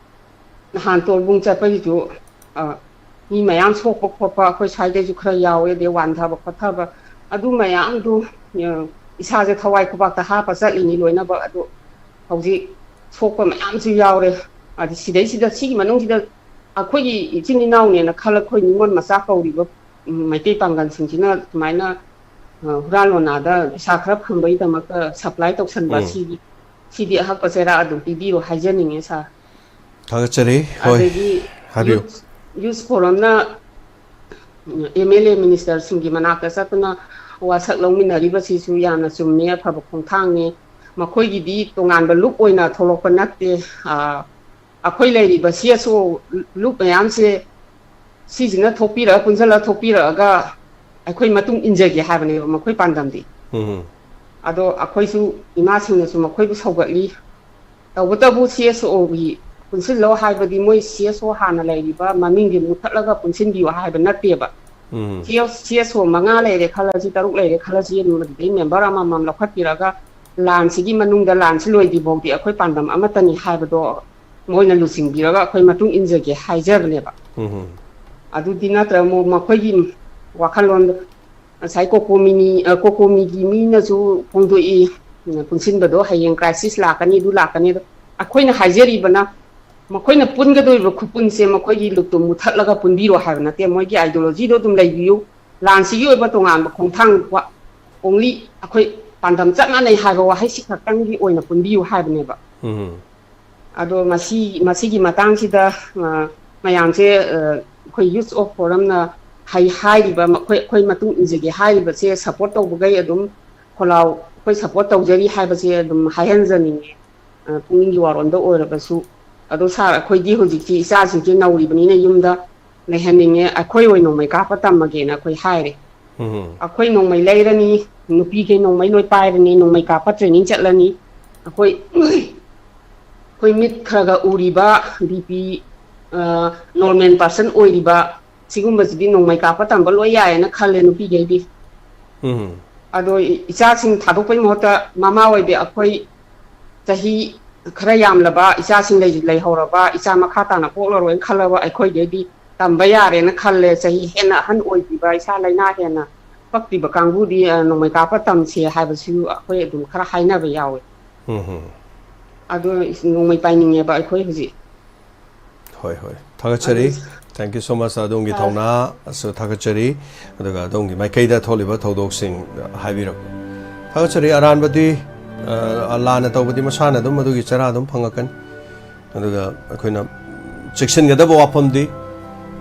ꯅꯍꯥꯟ ꯇꯣꯜꯕꯨꯡ ꯆꯠꯄꯒꯤꯁꯨ, ꯑ, ꯃꯤ ꯃꯌꯥꯝ ꯁꯣꯛꯄ ꯈꯣꯠꯄ ꯑꯩꯈꯣꯏ ꯁ꯭ꯋꯥꯏꯗꯩꯁꯨ ꯈꯔ ꯌꯥꯎꯋꯦ, ꯑꯗꯩ ꯋꯥꯟꯊꯕ ꯈꯣꯠꯊꯕ, ꯑꯗꯨ ꯃꯌꯥꯝꯗꯨ, ꯑ, ꯏꯁꯥꯁꯦ ꯊꯋꯥꯏ ꯈꯨꯕꯥꯛꯇ ꯍꯥꯞꯄ ꯆꯠꯂꯤꯅꯤ ꯂꯣꯏꯅꯃꯛ꯫ ꯑꯗꯨ ꯍꯧꯖꯤꯛ ꯁꯣꯛꯄ ꯃꯌꯥꯝꯁꯨ ꯌꯥꯎꯔꯦ꯫ ꯑꯗꯨ ꯁꯤꯗꯩꯁꯤꯗ, ꯁꯤꯒꯤ ꯃꯅꯨꯡꯁꯤꯗ ꯑꯩꯈꯣꯏꯒꯤ ꯏꯆꯤꯟ ꯏꯅꯥꯎꯅꯦꯅ ꯈꯜꯂ ꯑꯩꯈꯣꯏ ꯅꯤꯉꯣꯜ ꯃꯆꯥ ꯀꯧꯔꯤꯕ, ꯎꯝ, ꯃꯩꯇꯩ ꯄꯥꯡꯒꯜꯁꯤꯡꯁꯤꯅ ꯁꯨꯃꯥꯏꯅ, ꯑ, ꯍꯨꯔꯥꯟ ꯂꯣꯟꯅꯥꯗ ꯄꯩꯁꯥ ꯈꯔ ꯐꯪꯕꯒꯤꯗꯃꯛꯇ ꯁꯄ꯭ꯂꯥꯏ ꯇꯧꯁꯟꯕ, ꯎꯝ꯫ ꯁꯤꯗꯤ, ꯁꯤꯗꯤ ꯑꯍꯛꯄ ꯆꯩꯔꯥꯛ ꯑꯗꯨꯝ ꯄꯤꯕꯤꯔꯣ ꯍꯥꯏꯖꯅꯤꯡꯉꯦ, ꯁꯥꯔ꯫ ꯊꯥꯒꯠꯆꯔꯤ꯫ ꯍꯣꯏ, ꯑꯗꯒꯤ ꯍꯥꯏꯕꯤꯌꯨ꯫ ꯌꯨꯠ, ꯌꯨꯠ ꯐꯣꯔꯝꯅ ꯑꯦꯝ ꯑꯦꯜ ꯑꯦ ꯃꯤꯅꯤꯁꯇꯔꯁꯤꯡꯒꯤ ꯃꯅꯥꯛꯇ ꯆꯠꯇꯨꯅ ꯋꯥꯁꯛ ꯂꯧꯃꯤꯟꯅꯔꯤꯕꯁꯤꯁꯨ ꯌꯥꯝꯅ ꯆꯨꯝꯃꯤ, ꯑꯐꯕ ꯈꯣꯡꯊꯥꯡꯅꯤ꯫ ꯃꯈꯣꯏꯒꯤꯗꯤ ꯇꯣꯉꯥꯟꯕ ꯂꯨꯞ ꯑꯣꯏꯅ ꯊꯣꯛꯂꯛꯄ ꯅꯠꯇꯦ꯫ ꯑ, ꯑꯩꯈꯣꯏ ꯂꯩꯔꯤꯕ ꯁꯤ ꯑꯦꯁ ꯑꯣ ꯂꯨꯞ ꯃꯌꯥꯝꯁꯦ ꯁꯤꯁꯤꯅ ꯊꯣꯛꯄꯤꯔꯛꯑ, ꯄꯨꯟꯁꯤꯜꯂ ꯊꯣꯛꯄꯤꯔꯛꯑꯒ ꯑꯩꯈꯣꯏ ꯃꯇꯨꯡ ꯏꯟꯖꯒꯦ ꯍꯥꯏꯕꯅꯦꯕ ꯃꯈꯣꯏ ꯄꯥꯟꯗꯝꯗꯤ꯫ ꯎꯝ꯫ ꯑꯗꯣ ꯑꯩꯈꯣꯏꯁꯨ ꯏꯃꯥꯁꯤꯡꯅꯁꯨ ꯃꯈꯣꯏꯕꯨ ꯁꯧꯒꯠꯂꯤ꯫ ꯇꯧꯕꯇꯕꯨ ꯁꯤ ꯑꯦꯁ ꯑꯣꯒꯤ ꯄꯨꯟꯁꯤꯜꯂꯣ ꯍꯥꯏꯕꯗꯤ ꯃꯣꯏ ꯁꯤ ꯑꯦꯁ ꯑꯣ ꯍꯥꯟꯅ ꯂꯩꯔꯤꯕ ꯃꯃꯤꯡꯗꯤ ꯃꯨꯊꯠꯂꯒ ꯄꯨꯟꯁꯤꯟꯕꯤꯌꯨ ꯍꯥꯏꯕ ꯅꯠꯇꯦꯕ꯫ ꯎꯝ꯫ ꯁꯤ ꯑꯦꯁ, ꯁꯤ ꯑꯦꯁ ꯑꯣ ꯃꯉꯥ ꯂꯩꯔꯦ ꯈꯜꯂꯁꯤ, ꯇꯔꯨꯛ ꯂꯩꯔꯦ ꯈꯜꯂꯁꯤ, ꯑꯗꯨꯗꯒꯤ ꯃꯦꯝꯕꯔ ꯑꯃꯃꯝ ꯂꯧꯈꯠꯄꯤꯔꯒ ꯂꯥꯟꯁꯤꯒꯤ ꯃꯅꯨꯡꯗ ꯂꯥꯟꯁꯤ ꯂꯣꯏꯗ꯭ꯔꯤ ꯐꯥꯎꯗꯤ ꯑꯩꯈꯣꯏ ꯄꯥꯟꯗꯝ ꯑꯃꯠꯇꯅꯤ ꯍꯥꯏꯕꯗꯣ ꯃꯣꯏꯅ ꯂꯨꯆꯤꯡꯕꯤꯔꯒ ꯑꯩꯈꯣꯏ ꯃꯇꯨꯡ ꯏꯟꯖꯒꯦ ꯍꯥꯏꯖꯕꯅꯦꯕ꯫ ꯎꯝ꯫ ꯑꯗꯨꯗꯤ ꯅꯠꯇ꯭ꯔꯒ ꯃꯣ-, ꯃꯈꯣꯏꯒꯤ ꯋꯥꯈꯜꯂꯣꯟꯗ ꯉꯁꯥꯏ ꯀꯣꯀꯣꯃꯤꯅꯤ-, ꯑ, ꯀꯣꯀꯣꯃꯤꯒꯤ ꯃꯤꯅꯁꯨ ꯐꯣꯡꯗꯣꯛꯏ, ꯎꯝ, ꯄꯨꯟꯁꯤꯟꯕꯗꯣ ꯍꯌꯦꯡ ꯀ꯭ꯔꯥꯏꯁꯤꯁ ꯂꯥꯛꯀꯅꯤ, ꯑꯗꯨ ꯂꯥꯛꯀꯅꯤ꯫ ꯑꯗꯣ ꯑꯩꯈꯣꯏꯅ ꯍꯥꯏꯖꯔꯤꯕꯅ ꯃꯈꯣꯏꯅ ꯄꯨꯟꯒꯗꯧꯔꯤꯕ ꯈꯨꯄꯨꯟꯁꯦ ꯃꯈꯣꯏꯒꯤ ꯂꯨꯞꯇꯣ ꯃꯨꯊꯠꯂꯒ ꯄꯨꯟꯕꯤꯔꯣ ꯍꯥꯏꯕ ꯅꯠꯇꯦ, ꯃꯣꯏꯒꯤ ꯑꯥꯏꯗꯤꯌꯣꯂꯣꯖꯤꯗꯣ ꯑꯗꯨꯝ ꯂꯩꯕꯤꯌꯨ꯫ ꯂꯥꯟꯁꯤꯒꯤ ꯑꯣꯏꯕ ꯇꯣꯉꯥꯟꯕ ꯈꯣꯡꯊꯥꯡ ꯋꯥ-, only ꯑꯩꯈꯣꯏ ꯄꯥꯟꯗꯝ ꯆꯞ ꯃꯥꯟꯅꯩ ꯍꯥꯏꯕ ꯋꯥꯍꯩꯁꯤ ꯈꯛꯇꯪꯒꯤ ꯑꯣꯏꯅ ꯄꯨꯟꯕꯤꯌꯨ ꯍꯥꯏꯕꯅꯦꯕ꯫ ꯎꯝ꯫ ꯑꯗꯣ ꯃꯁꯤ, ꯃꯁꯤꯒꯤ ꯃꯇꯥꯡꯁꯤꯗ, ꯑ, ꯃꯌꯥꯝꯁꯦ, ꯑ, ꯑꯩꯈꯣꯏ Youth of Forumꯅ ꯍꯥꯏ-, ꯍꯥꯏꯔꯤꯕ, ꯃꯈꯣꯏ, ꯑꯩꯈꯣꯏ ꯃꯇꯨꯡ ꯏꯟꯖꯒꯦ ꯍꯥꯏꯔꯤꯕꯁꯦ ꯁꯄꯣꯔꯠ ꯇꯧꯕꯈꯩ ꯑꯗꯨꯝ ꯈꯣꯜꯂꯥꯎ, ꯑꯩꯈꯣꯏ ꯁꯄꯣꯔꯠ ꯇꯧꯖꯔꯤ ꯍꯥꯏꯕꯁꯦ ꯑꯗꯨꯝ ꯍꯥꯏꯍꯟꯖꯅꯤꯡꯉꯤ꯫ ꯑ, ꯄꯨꯛꯅꯤꯡꯒꯤ ꯋꯥꯔꯣꯜꯗ ꯑꯣꯏꯔꯕꯁꯨ꯫ ꯑꯗꯣ ꯁꯥꯔ, ꯑꯩꯈꯣꯏꯗꯤ ꯍꯧꯖꯤꯛꯇꯤ ꯏꯆꯥꯁꯤꯡꯁꯦ ꯅꯧꯔꯤꯕꯅꯤꯅ ꯌꯨꯝꯗ ꯂꯩꯍꯟꯅꯤꯡꯉꯦ, ꯑꯩꯈꯣꯏ ꯑꯣꯏꯅ ꯅꯣꯡꯃꯩ ꯀꯥꯞꯄ ꯇꯝꯃꯒꯦꯅ ꯑꯩꯈꯣꯏ ꯍꯥꯏꯔꯦ꯫ ꯎꯝ꯫ ꯑꯩꯈꯣꯏ ꯅꯣꯡꯃꯩ ꯂꯩꯔꯅꯤ, ꯅꯨꯄꯤꯈꯩ ꯅꯣꯡꯃꯩ ꯂꯣꯏ ꯄꯥꯏꯔꯅꯤ, ꯅꯣꯡꯃꯩ ꯀꯥꯞꯄ ꯇ꯭ꯔꯦꯅꯤꯡ ꯆꯠꯂꯅꯤ꯫ ꯑꯩꯈꯣꯏ, ꯑꯩꯈꯣꯏ ꯃꯤꯠ ꯈꯔ ꯈꯔ ꯎꯔꯤꯕ, ꯕꯤ ꯄꯤ, ꯑ, ꯅꯣꯔꯃꯦꯜ ꯄꯥꯔꯁꯟ ꯑꯣꯏꯔꯤꯕ, ꯁꯤꯒꯨꯝꯕꯁꯤꯗꯤ ꯅꯣꯡꯃꯩ ꯀꯥꯞꯄ ꯇꯝꯕ ꯂꯣꯏ ꯌꯥꯏꯌꯦꯅ ꯈꯜꯂꯦ ꯅꯨꯄꯤꯈꯩꯗꯤ꯫ ꯎꯝ꯫ ꯑꯗꯣ ꯏ-, ꯏꯆꯥꯁꯤꯡ ꯊꯥꯗꯣꯛꯄꯩ ꯃꯍꯨꯠꯇ ꯃꯃꯥ ꯑꯣꯏꯕꯤ ꯑꯩꯈꯣꯏ ꯆꯍꯤ ꯈꯔ ꯌꯥꯝꯂꯕ ꯏꯆꯥꯁꯤꯡ ꯂꯩ-, ꯂꯩꯍꯧꯔꯕ, ꯏꯆꯥ ꯃꯈꯥ ꯇꯥꯅ ꯄꯣꯛꯂꯔꯣꯏꯅ ꯈꯜꯂꯕ ꯑꯩꯈꯣꯏꯗꯩꯗꯤ ꯇꯝꯕ ꯌꯥꯔꯦꯅ ꯈꯜꯂꯦ꯫ ꯆꯍꯤ ꯍꯦꯟꯅ ꯑꯍꯟ ꯑꯣꯏꯈꯤꯕ, ꯏꯁꯥ ꯂꯥꯏꯅꯥ ꯍꯦꯟꯅ ꯄꯛꯇ꯭ꯔꯤꯕ ꯀꯥꯡꯕꯨꯗꯤ, ꯑ, ꯅꯣꯡꯃꯩ ꯀꯥꯞꯄ ꯇꯝꯁꯦ ꯍꯥꯏꯕꯁꯨ ꯑꯩꯈꯣꯏ ꯑꯗꯨꯝ ꯈꯔ ꯍꯥꯏꯅꯕ ꯌꯥꯎꯋꯦ꯫ ꯎꯝ ꯍꯝ꯫ ꯑꯗꯣ ꯏꯁ-, ꯅꯣꯡꯃꯩ ꯄꯥꯏꯅꯤꯡꯉꯦꯕ ꯑꯩꯈꯣꯏ ꯍꯧꯖꯤꯛ꯫ ꯍꯣꯏ, ꯍꯣꯏ, ꯊꯥꯒꯠꯆꯔꯤ꯫ ꯑꯗꯨ Thank you so much, ꯑꯗꯣꯝꯒꯤ ꯑ, ꯊꯧꯅꯥꯁꯨ ꯊꯥꯒꯠꯆꯔꯤ꯫ ꯑꯗꯨꯒ ꯑꯗꯣꯝꯒꯤ ꯃꯥꯏꯀꯩꯗ ꯊꯣꯛꯂꯤꯕ ꯊꯧꯗꯣꯛꯁꯤꯡ ꯍꯥꯏꯕꯤꯔꯛꯄ ꯊꯥꯒꯠꯆꯔꯤ꯫ ꯑꯔꯥꯟꯕꯗꯤ, ꯑ, ꯂꯥꯟꯅ ꯇꯧꯕꯗꯤ ꯃꯁꯥꯅ ꯑꯗꯨꯝ ꯑꯗꯨꯒꯤ ꯆꯔꯥ ꯑꯗꯨꯝ ꯐꯪꯉꯛꯀꯅꯤ꯫ ꯑꯗꯨꯒ ꯑꯩꯈꯣꯏꯅ ꯆꯦꯛꯁꯤꯟꯒꯗꯕ ꯋꯥꯐꯝꯗꯤ,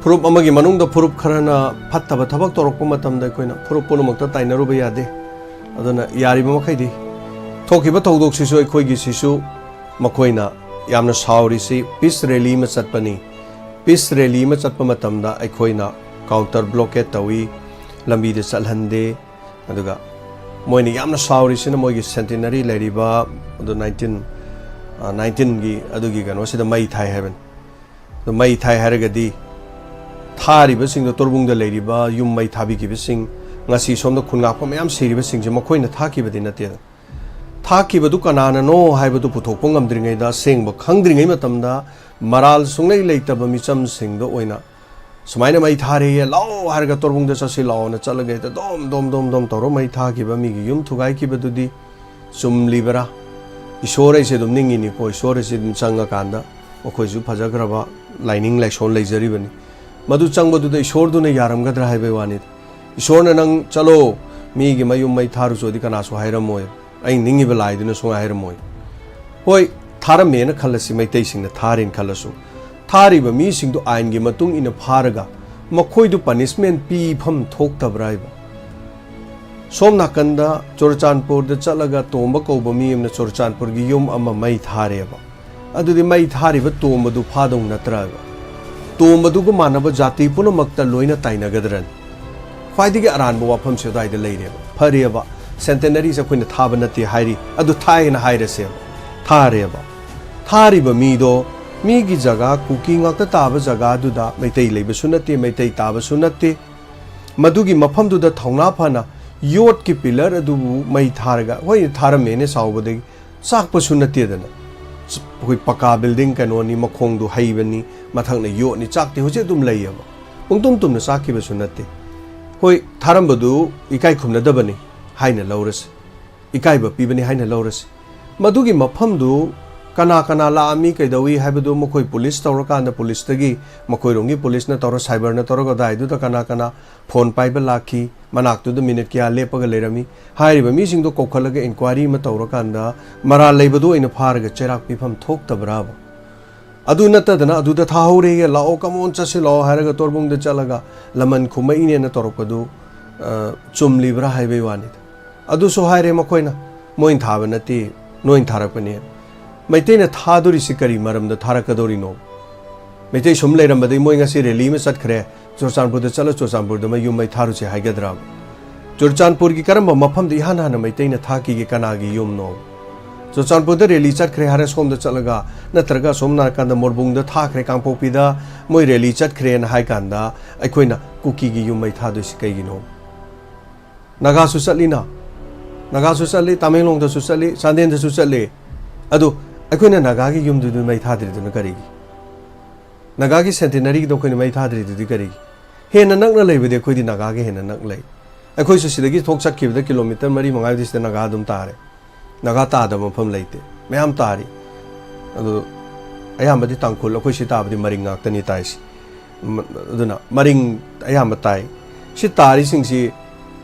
ꯐꯨꯔꯨꯞ ꯑꯃꯒꯤ ꯃꯅꯨꯡꯗ ꯐꯨꯔꯨꯞ ꯈꯔꯅ ꯐꯠꯇꯕ ꯊꯕꯛ ꯇꯧꯔꯛꯄ ꯃꯇꯝꯗ ꯑꯩꯈꯣꯏꯅ ꯐꯨꯔꯨꯞ ꯄꯨꯝꯅꯃꯛꯇ ꯇꯥꯏꯅꯔꯨꯕ ꯌꯥꯗꯦ꯫ ꯑꯗꯨꯅ ꯌꯥꯔꯤꯕ ꯃꯈꯩꯗꯤ ꯊꯣꯛꯈꯤꯕ ꯊꯧꯗꯣꯛꯁꯤꯁꯨ ꯑꯩꯈꯣꯏꯒꯤꯁꯤꯁꯨ ꯃꯈꯣꯏꯅ ꯌꯥꯝꯅ ꯁꯥꯎꯔꯤꯁꯤ peace rally ꯑꯃ ꯆꯠꯄꯅꯤ꯫ Peace rally ꯑꯃ ꯆꯠꯄ ꯃꯇꯝꯗ ꯑꯩꯈꯣꯏꯅ counter blockade ꯇꯧꯏ, ꯂꯝꯕꯤꯗ ꯆꯠꯍꯟꯗꯦ꯫ ꯑꯗꯨꯒ ꯃꯣꯏꯅ ꯌꯥꯝꯅ ꯁꯥꯎꯔꯤꯁꯤꯅ ꯃꯣꯏꯒꯤ centenary ꯂꯩꯔꯤꯕ ꯑꯗꯨ nineteen, ꯑ, nineteenꯒꯤ ꯑꯗꯨꯒꯤ ꯀꯩꯅꯣꯁꯤꯗ ꯃꯩ ꯊꯥꯏ ꯍꯥꯏꯕꯅꯤ꯫ ꯑꯗꯨ ꯃꯩ ꯊꯥꯏ ꯍꯥꯏꯔꯒꯗꯤ ꯊꯥꯔꯤꯕꯁꯤꯡꯗꯣ, ꯇꯣꯔꯕꯨꯡꯗ ꯂꯩꯔꯤꯕ ꯌꯨꯝ ꯃꯩ ꯊꯥꯕꯤꯈꯤꯕꯁꯤꯡ, ꯉꯁꯤ ꯁꯣꯝꯗ ꯈꯨꯟ ꯉꯥꯛꯄ ꯃꯌꯥꯝ ꯁꯤꯔꯤꯕꯁꯤꯡꯁꯦ ꯃꯈꯣꯏꯅ ꯊꯥꯈꯤꯕꯗꯤ ꯅꯠꯇꯦꯗꯅ꯫ ꯊꯥꯈꯤꯕꯗꯨ ꯀꯅꯥꯅꯅꯣ ꯍꯥꯏꯕꯗꯨ ꯄꯨꯊꯣꯛꯄ ꯉꯝꯗ꯭ꯔꯤꯉꯩꯗ, ꯑꯁꯦꯡꯕ ꯈꯪꯗ꯭ꯔꯤꯉꯩ ꯃꯇꯝꯗ, ꯃꯔꯥꯜ ꯁꯨꯡꯂꯩ ꯂꯩꯇꯕ ꯃꯤꯆꯝꯁꯤꯡꯗ ꯑꯣꯏꯅ ꯁꯨꯃꯥꯏꯅ ꯃꯩ ꯊꯥꯔꯦꯌꯦ, ꯂꯥꯛꯑꯣ ꯍꯥꯏꯔꯒ ꯇꯣꯔꯕꯨꯡꯗ ꯆꯠꯁꯤ ꯂꯥꯛꯑꯣꯅ ꯆꯠꯂꯒ ꯍꯦꯛꯇ ꯗꯣꯝ ꯗꯣꯝ ꯗꯣꯝ ꯗꯣꯝ ꯇꯧꯔ ꯃꯩ ꯊꯥꯈꯤꯕ, ꯃꯤꯒꯤ ꯌꯨꯝ ꯊꯨꯒꯥꯏꯈꯤꯕꯗꯨꯗꯤ ꯆꯨꯝꯂꯤꯕꯔꯥ? ꯏꯁꯣꯔ ꯑꯩꯁꯦ ꯑꯗꯨꯝ ꯅꯤꯡꯉꯤꯅꯤꯀꯣ, ꯏꯁꯣꯔ ꯑꯩꯁꯦ ꯑꯗꯨꯝ ꯆꯪꯉꯀꯥꯟꯗ ꯃꯈꯣꯏꯁꯨ ꯐꯖꯈ꯭ꯔꯕ ꯂꯥꯏꯅꯤꯡ ꯂꯥꯏꯁꯣꯟ ꯂꯩꯖꯔꯤꯕꯅꯤ꯫ ꯃꯗꯨ ꯆꯪꯕꯗꯨꯗ ꯏꯁꯣꯔꯗꯨꯅ ꯌꯥꯔꯝꯒꯗ꯭ꯔꯥ ꯍꯥꯏꯕꯒꯤ ꯋꯥꯅꯤꯗ꯫ ꯏꯁꯣꯔꯅ "ꯅꯪ ꯆꯠꯂꯣ, ꯃꯤꯒꯤ ꯃꯌꯨꯝ ꯃꯩ ꯊꯥꯔꯨꯆꯣꯗꯤ" ꯀꯅꯥꯁꯨ ꯍꯥꯏꯔꯝꯃꯣꯏ꯫ ꯑꯩ ꯅꯤꯡꯉꯤꯕ ꯂꯥꯏꯗꯨꯅ ꯁꯨꯡꯍꯥꯏ ꯍꯥꯏꯔꯝꯃꯣꯏ꯫ ꯍꯣꯏ, ꯊꯥꯔꯝꯃꯦꯅ ꯈꯜꯂꯁꯤ, ꯃꯩꯇꯩꯁꯤꯡꯅ ꯊꯥꯔꯦꯅ ꯈꯜꯂꯁꯨ, ꯊꯥꯔꯤꯕ ꯃꯤꯁꯤꯡꯗꯨ ꯑꯥꯏꯟꯒꯤ ꯃꯇꯨꯡ ꯏꯟꯅ ꯐꯥꯔꯒ ꯃꯈꯣꯏꯗꯨ punishment ꯄꯤꯐꯝ ꯊꯣꯛꯇꯕ꯭ꯔꯥ ꯍꯥꯏꯕ? ꯁꯣꯝ ꯅꯥꯀꯟꯗ ꯆꯨꯔꯆꯥꯟꯄꯨꯔꯗ ꯆꯠꯂꯒ ꯇꯣꯝꯕ ꯀꯧꯕ ꯃꯤ ꯑꯃꯅ ꯆꯨꯔꯆꯥꯟꯄꯨꯔꯒꯤ ꯌꯨꯝ ꯑꯃ ꯃꯩ ꯊꯥꯔꯦꯕ꯫ ꯑꯗꯨꯗꯤ ꯃꯩ ꯊꯥꯔꯤꯕ ꯇꯣꯝꯕꯗꯨ ꯐꯥꯗꯧ ꯅꯠꯇ꯭ꯔꯕ? ꯇꯣꯝꯕꯗꯨꯒ ꯃꯥꯟꯅꯕ ꯖꯥꯇꯤ ꯄꯨꯝꯅꯃꯛꯇ ꯂꯣꯏꯅ ꯇꯥꯏꯅꯒꯗ꯭ꯔꯅꯤ? ꯈ꯭ꯋꯥꯏꯗꯒꯤ ꯑꯔꯥꯟꯕ ꯋꯥꯐꯝꯁꯦ ꯑꯗꯨꯋꯥꯏꯗ ꯂꯩꯔꯦꯕ꯫ ꯐꯔꯦꯕ, centenaryꯁꯦ ꯑꯩꯈꯣꯏꯅ ꯊꯥꯕ ꯅꯠꯇꯦ ꯍꯥꯏꯔꯤ, ꯑꯗꯨ ꯊꯥꯏꯅ ꯍꯥꯏꯔꯁꯦꯕ꯫ ꯊꯥꯔꯦꯕ꯫ ꯊꯥꯔꯤꯕ ꯃꯤꯗꯣ ꯃꯤꯒꯤ ꯖꯒꯥ, ꯀꯨꯀꯤ ꯉꯥꯛꯇ ꯇꯥꯕ ꯖꯒꯥꯗꯨꯗ ꯃꯩꯇꯩ ꯂꯩꯕꯁꯨ ꯅꯠꯇꯦ, ꯃꯩꯇꯩ ꯇꯥꯕꯁꯨ ꯅꯠꯇꯦ꯫ ꯃꯗꯨꯒꯤ ꯃꯐꯝꯗꯨꯗ ꯊꯧꯅꯥ ꯐꯅ ꯌꯣꯠꯀꯤ pillar ꯑꯗꯨꯕꯨ ꯃꯩ ꯊꯥꯔꯒ, ꯍꯣꯏ, ꯊꯥꯔꯝꯃꯦꯅꯦ ꯁꯥꯎꯕꯗꯒꯤ, ꯆꯥꯛꯄꯁꯨ ꯅꯠꯇꯦꯗꯅ꯫ ꯑꯩꯈꯣꯏ ꯄꯀꯥ ꯕꯤꯜꯗꯤꯡ ꯀꯩꯅꯣꯅꯤ, ꯃꯈꯣꯡꯗꯨ ꯍꯩꯕꯅꯤ, ꯃꯊꯛꯅ ꯌꯣꯠꯅꯤ, ꯆꯥꯛꯇꯤ ꯍꯧꯖꯤꯛ ꯑꯗꯨꯝ ꯂꯩꯌꯦꯕ꯫ ꯄꯨꯡꯇꯨꯝ ꯇꯨꯝꯅ ꯆꯥꯛꯈꯤꯕꯁꯨ ꯅꯠꯇꯦ꯫ ꯍꯣꯏ, ꯊꯥꯔꯝꯕꯗꯨ ꯏꯀꯥꯏ ꯈꯨꯝꯅꯗꯕꯅꯤ ꯍꯥꯏꯅ ꯂꯧꯔꯁꯤ, ꯏꯀꯥꯏꯕ ꯄꯤꯕꯅꯤ ꯍꯥꯏꯅ ꯂꯧꯔꯁꯤ꯫ ꯃꯗꯨꯒꯤ ꯃꯐꯝꯗꯨ ꯀꯅꯥ ꯀꯅꯥ ꯂꯥꯛꯑꯝꯃꯤ, ꯀꯩꯗꯧꯏ ꯍꯥꯏꯕꯗꯨ ꯃꯈꯣꯏ ꯄꯨꯂꯤꯁ ꯇꯧꯔꯀꯥꯟꯗ ꯄꯨꯂꯤꯁꯇꯒꯤ, ꯃꯈꯣꯏꯔꯣꯝꯒꯤ ꯄꯨꯂꯤꯁꯅ ꯇꯧꯔ, ꯁꯥꯏꯕꯔꯅ ꯇꯧꯔꯒ ꯑꯗꯨꯋꯥꯏꯗꯨꯗ ꯀꯅꯥ ꯀꯅꯥ ꯐꯣꯟ ꯄꯥꯏꯕ ꯂꯥꯛꯈꯤ, ꯃꯅꯥꯛꯇꯨꯗ ꯃꯤꯅꯤꯠ ꯀꯌꯥ ꯂꯦꯞꯄꯒ ꯂꯩꯔꯝꯃꯤ ꯍꯥꯏꯔꯤꯕ ꯃꯤꯁꯤꯡꯗꯣ ꯀꯧꯈꯠꯂꯒ ꯏꯟꯀ꯭ꯋꯥꯏꯔꯤ ꯑꯃ ꯇꯧꯔꯀꯥꯟꯗ ꯃꯔꯥꯜ ꯂꯩꯕꯗꯨ ꯑꯣꯏꯅ ꯐꯥꯔꯒ ꯆꯩꯔꯥꯛ ꯄꯤꯐꯝ ꯊꯣꯛꯇꯕ꯭ꯔꯥꯕ? ꯑꯗꯨ ꯅꯠꯇꯗꯅ ꯑꯗꯨꯗ ꯊꯥꯍꯧꯔꯦꯌꯦ, ꯂꯥꯛꯑꯣ, ꯀꯃꯣꯟ ꯆꯠꯁꯤ ꯂꯥꯛꯑꯣ ꯍꯥꯏꯔꯒ ꯇꯣꯔꯕꯨꯡꯗ ꯆꯠꯂꯒ ꯂꯃꯟ ꯈꯨꯝꯃꯛꯏꯅꯦꯅ ꯇꯧꯔꯛꯄꯗꯨ, ꯑ, ꯆꯨꯝꯂꯤꯕ꯭ꯔꯥ ꯍꯥꯏꯕꯒꯤ ꯋꯥꯅꯤꯗ꯫ ꯑꯗꯨꯁꯨ ꯍꯥꯏꯔꯦ ꯃꯈꯣꯏꯅ, "ꯃꯣꯏꯅ ꯊꯥꯕ ꯅꯠꯇꯦ, ꯅꯣꯏꯅ ꯊꯥꯔꯛꯄꯅꯦ"꯫ ꯃꯩꯇꯩꯅ ꯊꯥꯗꯣꯔꯤꯁꯤ ꯀꯔꯤ ꯃꯔꯝꯗ ꯊꯥꯔꯛꯀꯗꯧꯔꯤꯅꯣ? ꯃꯩꯇꯩ ꯁꯨꯝ ꯂꯩꯔꯝꯕꯗꯒꯤ ꯃꯣꯏ ꯉꯁꯤ ꯔꯦꯂꯤ ꯑꯃ ꯆꯠꯈ꯭ꯔꯦ, ꯆꯨꯔꯆꯥꯟꯄꯨꯔꯗ ꯆꯠꯂ ꯆꯨꯔꯆꯥꯟꯄꯨꯔꯗ ꯃꯌꯨꯝ ꯃꯩ ꯊꯥꯔꯨꯁꯦ ꯍꯥꯏꯒꯗ꯭ꯔꯥ? ꯆꯨꯔꯆꯥꯟꯄꯨꯔꯒꯤ ꯀꯔꯝꯕ ꯃꯐꯝꯗ ꯏꯍꯥꯟ ꯍꯥꯟꯅ ꯃꯩꯇꯩꯅ ꯊꯥꯈꯤꯒꯦ? ꯀꯅꯥꯒꯤ ꯌꯨꯝꯅꯣ? ꯆꯨꯔꯆꯥꯟꯄꯨꯔꯗ ꯔꯦꯂꯤ ꯆꯠꯈ꯭ꯔꯦ ꯍꯥꯏꯔ ꯁꯣꯝꯗ ꯆꯠꯂꯒ, ꯅꯠꯇ꯭ꯔꯒ ꯑꯁꯣꯝ ꯅꯥꯀꯥꯟꯗ ꯃꯣꯔꯕꯨꯡꯗ ꯊꯥꯈ꯭ꯔꯦ, ꯀꯥꯡꯄꯣꯛꯄꯤꯗ ꯃꯣꯏ ꯔꯦꯂꯤ ꯆꯠꯈ꯭ꯔꯦꯅ ꯍꯥꯏ ꯀꯥꯟꯗ ꯑꯩꯈꯣꯏꯅ ꯀꯨꯀꯤꯒꯤ ꯌꯨꯝ ꯃꯩ ꯊꯥꯗꯣꯏꯁꯤ ꯀꯩꯒꯤꯅꯣ? ꯅꯥꯒꯥꯁꯨ ꯆꯠꯂꯤꯅ, ꯅꯥꯒꯥꯁꯨ ꯆꯠꯂꯤ, ꯇꯃꯦꯡꯂꯣꯡꯗꯁꯨ ꯆꯠꯂꯤ, ꯆꯥꯟꯗꯦꯜꯗꯁꯨ ꯆꯠꯂꯤ꯫ ꯑꯗꯨ ꯑꯩꯈꯣꯏꯅ ꯅꯥꯒꯥꯒꯤ ꯌꯨꯝꯗꯨꯗꯤ ꯃꯩ ꯊꯥꯗ꯭ꯔꯤꯗꯨꯅ ꯀꯔꯤꯒꯤ? ꯅꯥꯒꯥꯒꯤ ꯁꯦꯟꯇꯤꯅꯔꯤꯒꯤꯗꯣ ꯑꯩꯈꯣꯏꯅ ꯃꯩ ꯊꯥꯗ꯭ꯔꯤꯗꯨꯗꯤ ꯀꯔꯤꯒꯤ? ꯍꯦꯟꯅ ꯅꯛꯅ ꯂꯩꯕꯗꯤ ꯑꯩꯈꯣꯏꯗꯤ ꯅꯥꯒꯥꯒ ꯍꯦꯟꯅ ꯅꯛ ꯂꯩ꯫ ꯑꯩꯈꯣꯏꯁꯨ ꯁꯤꯗꯒꯤ ꯊꯣꯛ ꯆꯠꯈꯤꯕꯗ ꯀꯤꯂꯣꯃꯤꯇꯔ ꯃꯔꯤ ꯃꯉꯥꯗꯤ ꯁꯤꯗ ꯅꯥꯒꯥ ꯑꯗꯨꯝ ꯇꯥꯔꯦ꯫ ꯅꯥꯒꯥ ꯇꯥꯗꯕ ꯃꯐꯝ ꯂꯩꯇꯦ, ꯃꯌꯥꯝ ꯇꯥꯔꯤ꯫ ꯑꯗꯨ ꯑꯌꯥꯝꯕꯗꯤ ꯇꯥꯡꯈꯨꯜ, ꯑꯩꯈꯣꯏ ꯁꯤ ꯇꯥꯕꯗꯤ ꯃꯔꯤꯡ ꯉꯥꯛꯇꯅꯤ ꯇꯥꯏꯁꯤ꯫ ꯃ-, ꯑꯗꯨꯅ ꯃꯔꯤꯡ ꯑꯌꯥꯝꯕ ꯇꯥꯏ꯫ ꯁꯤ ꯇꯥꯔꯤꯁꯤꯡꯁꯤ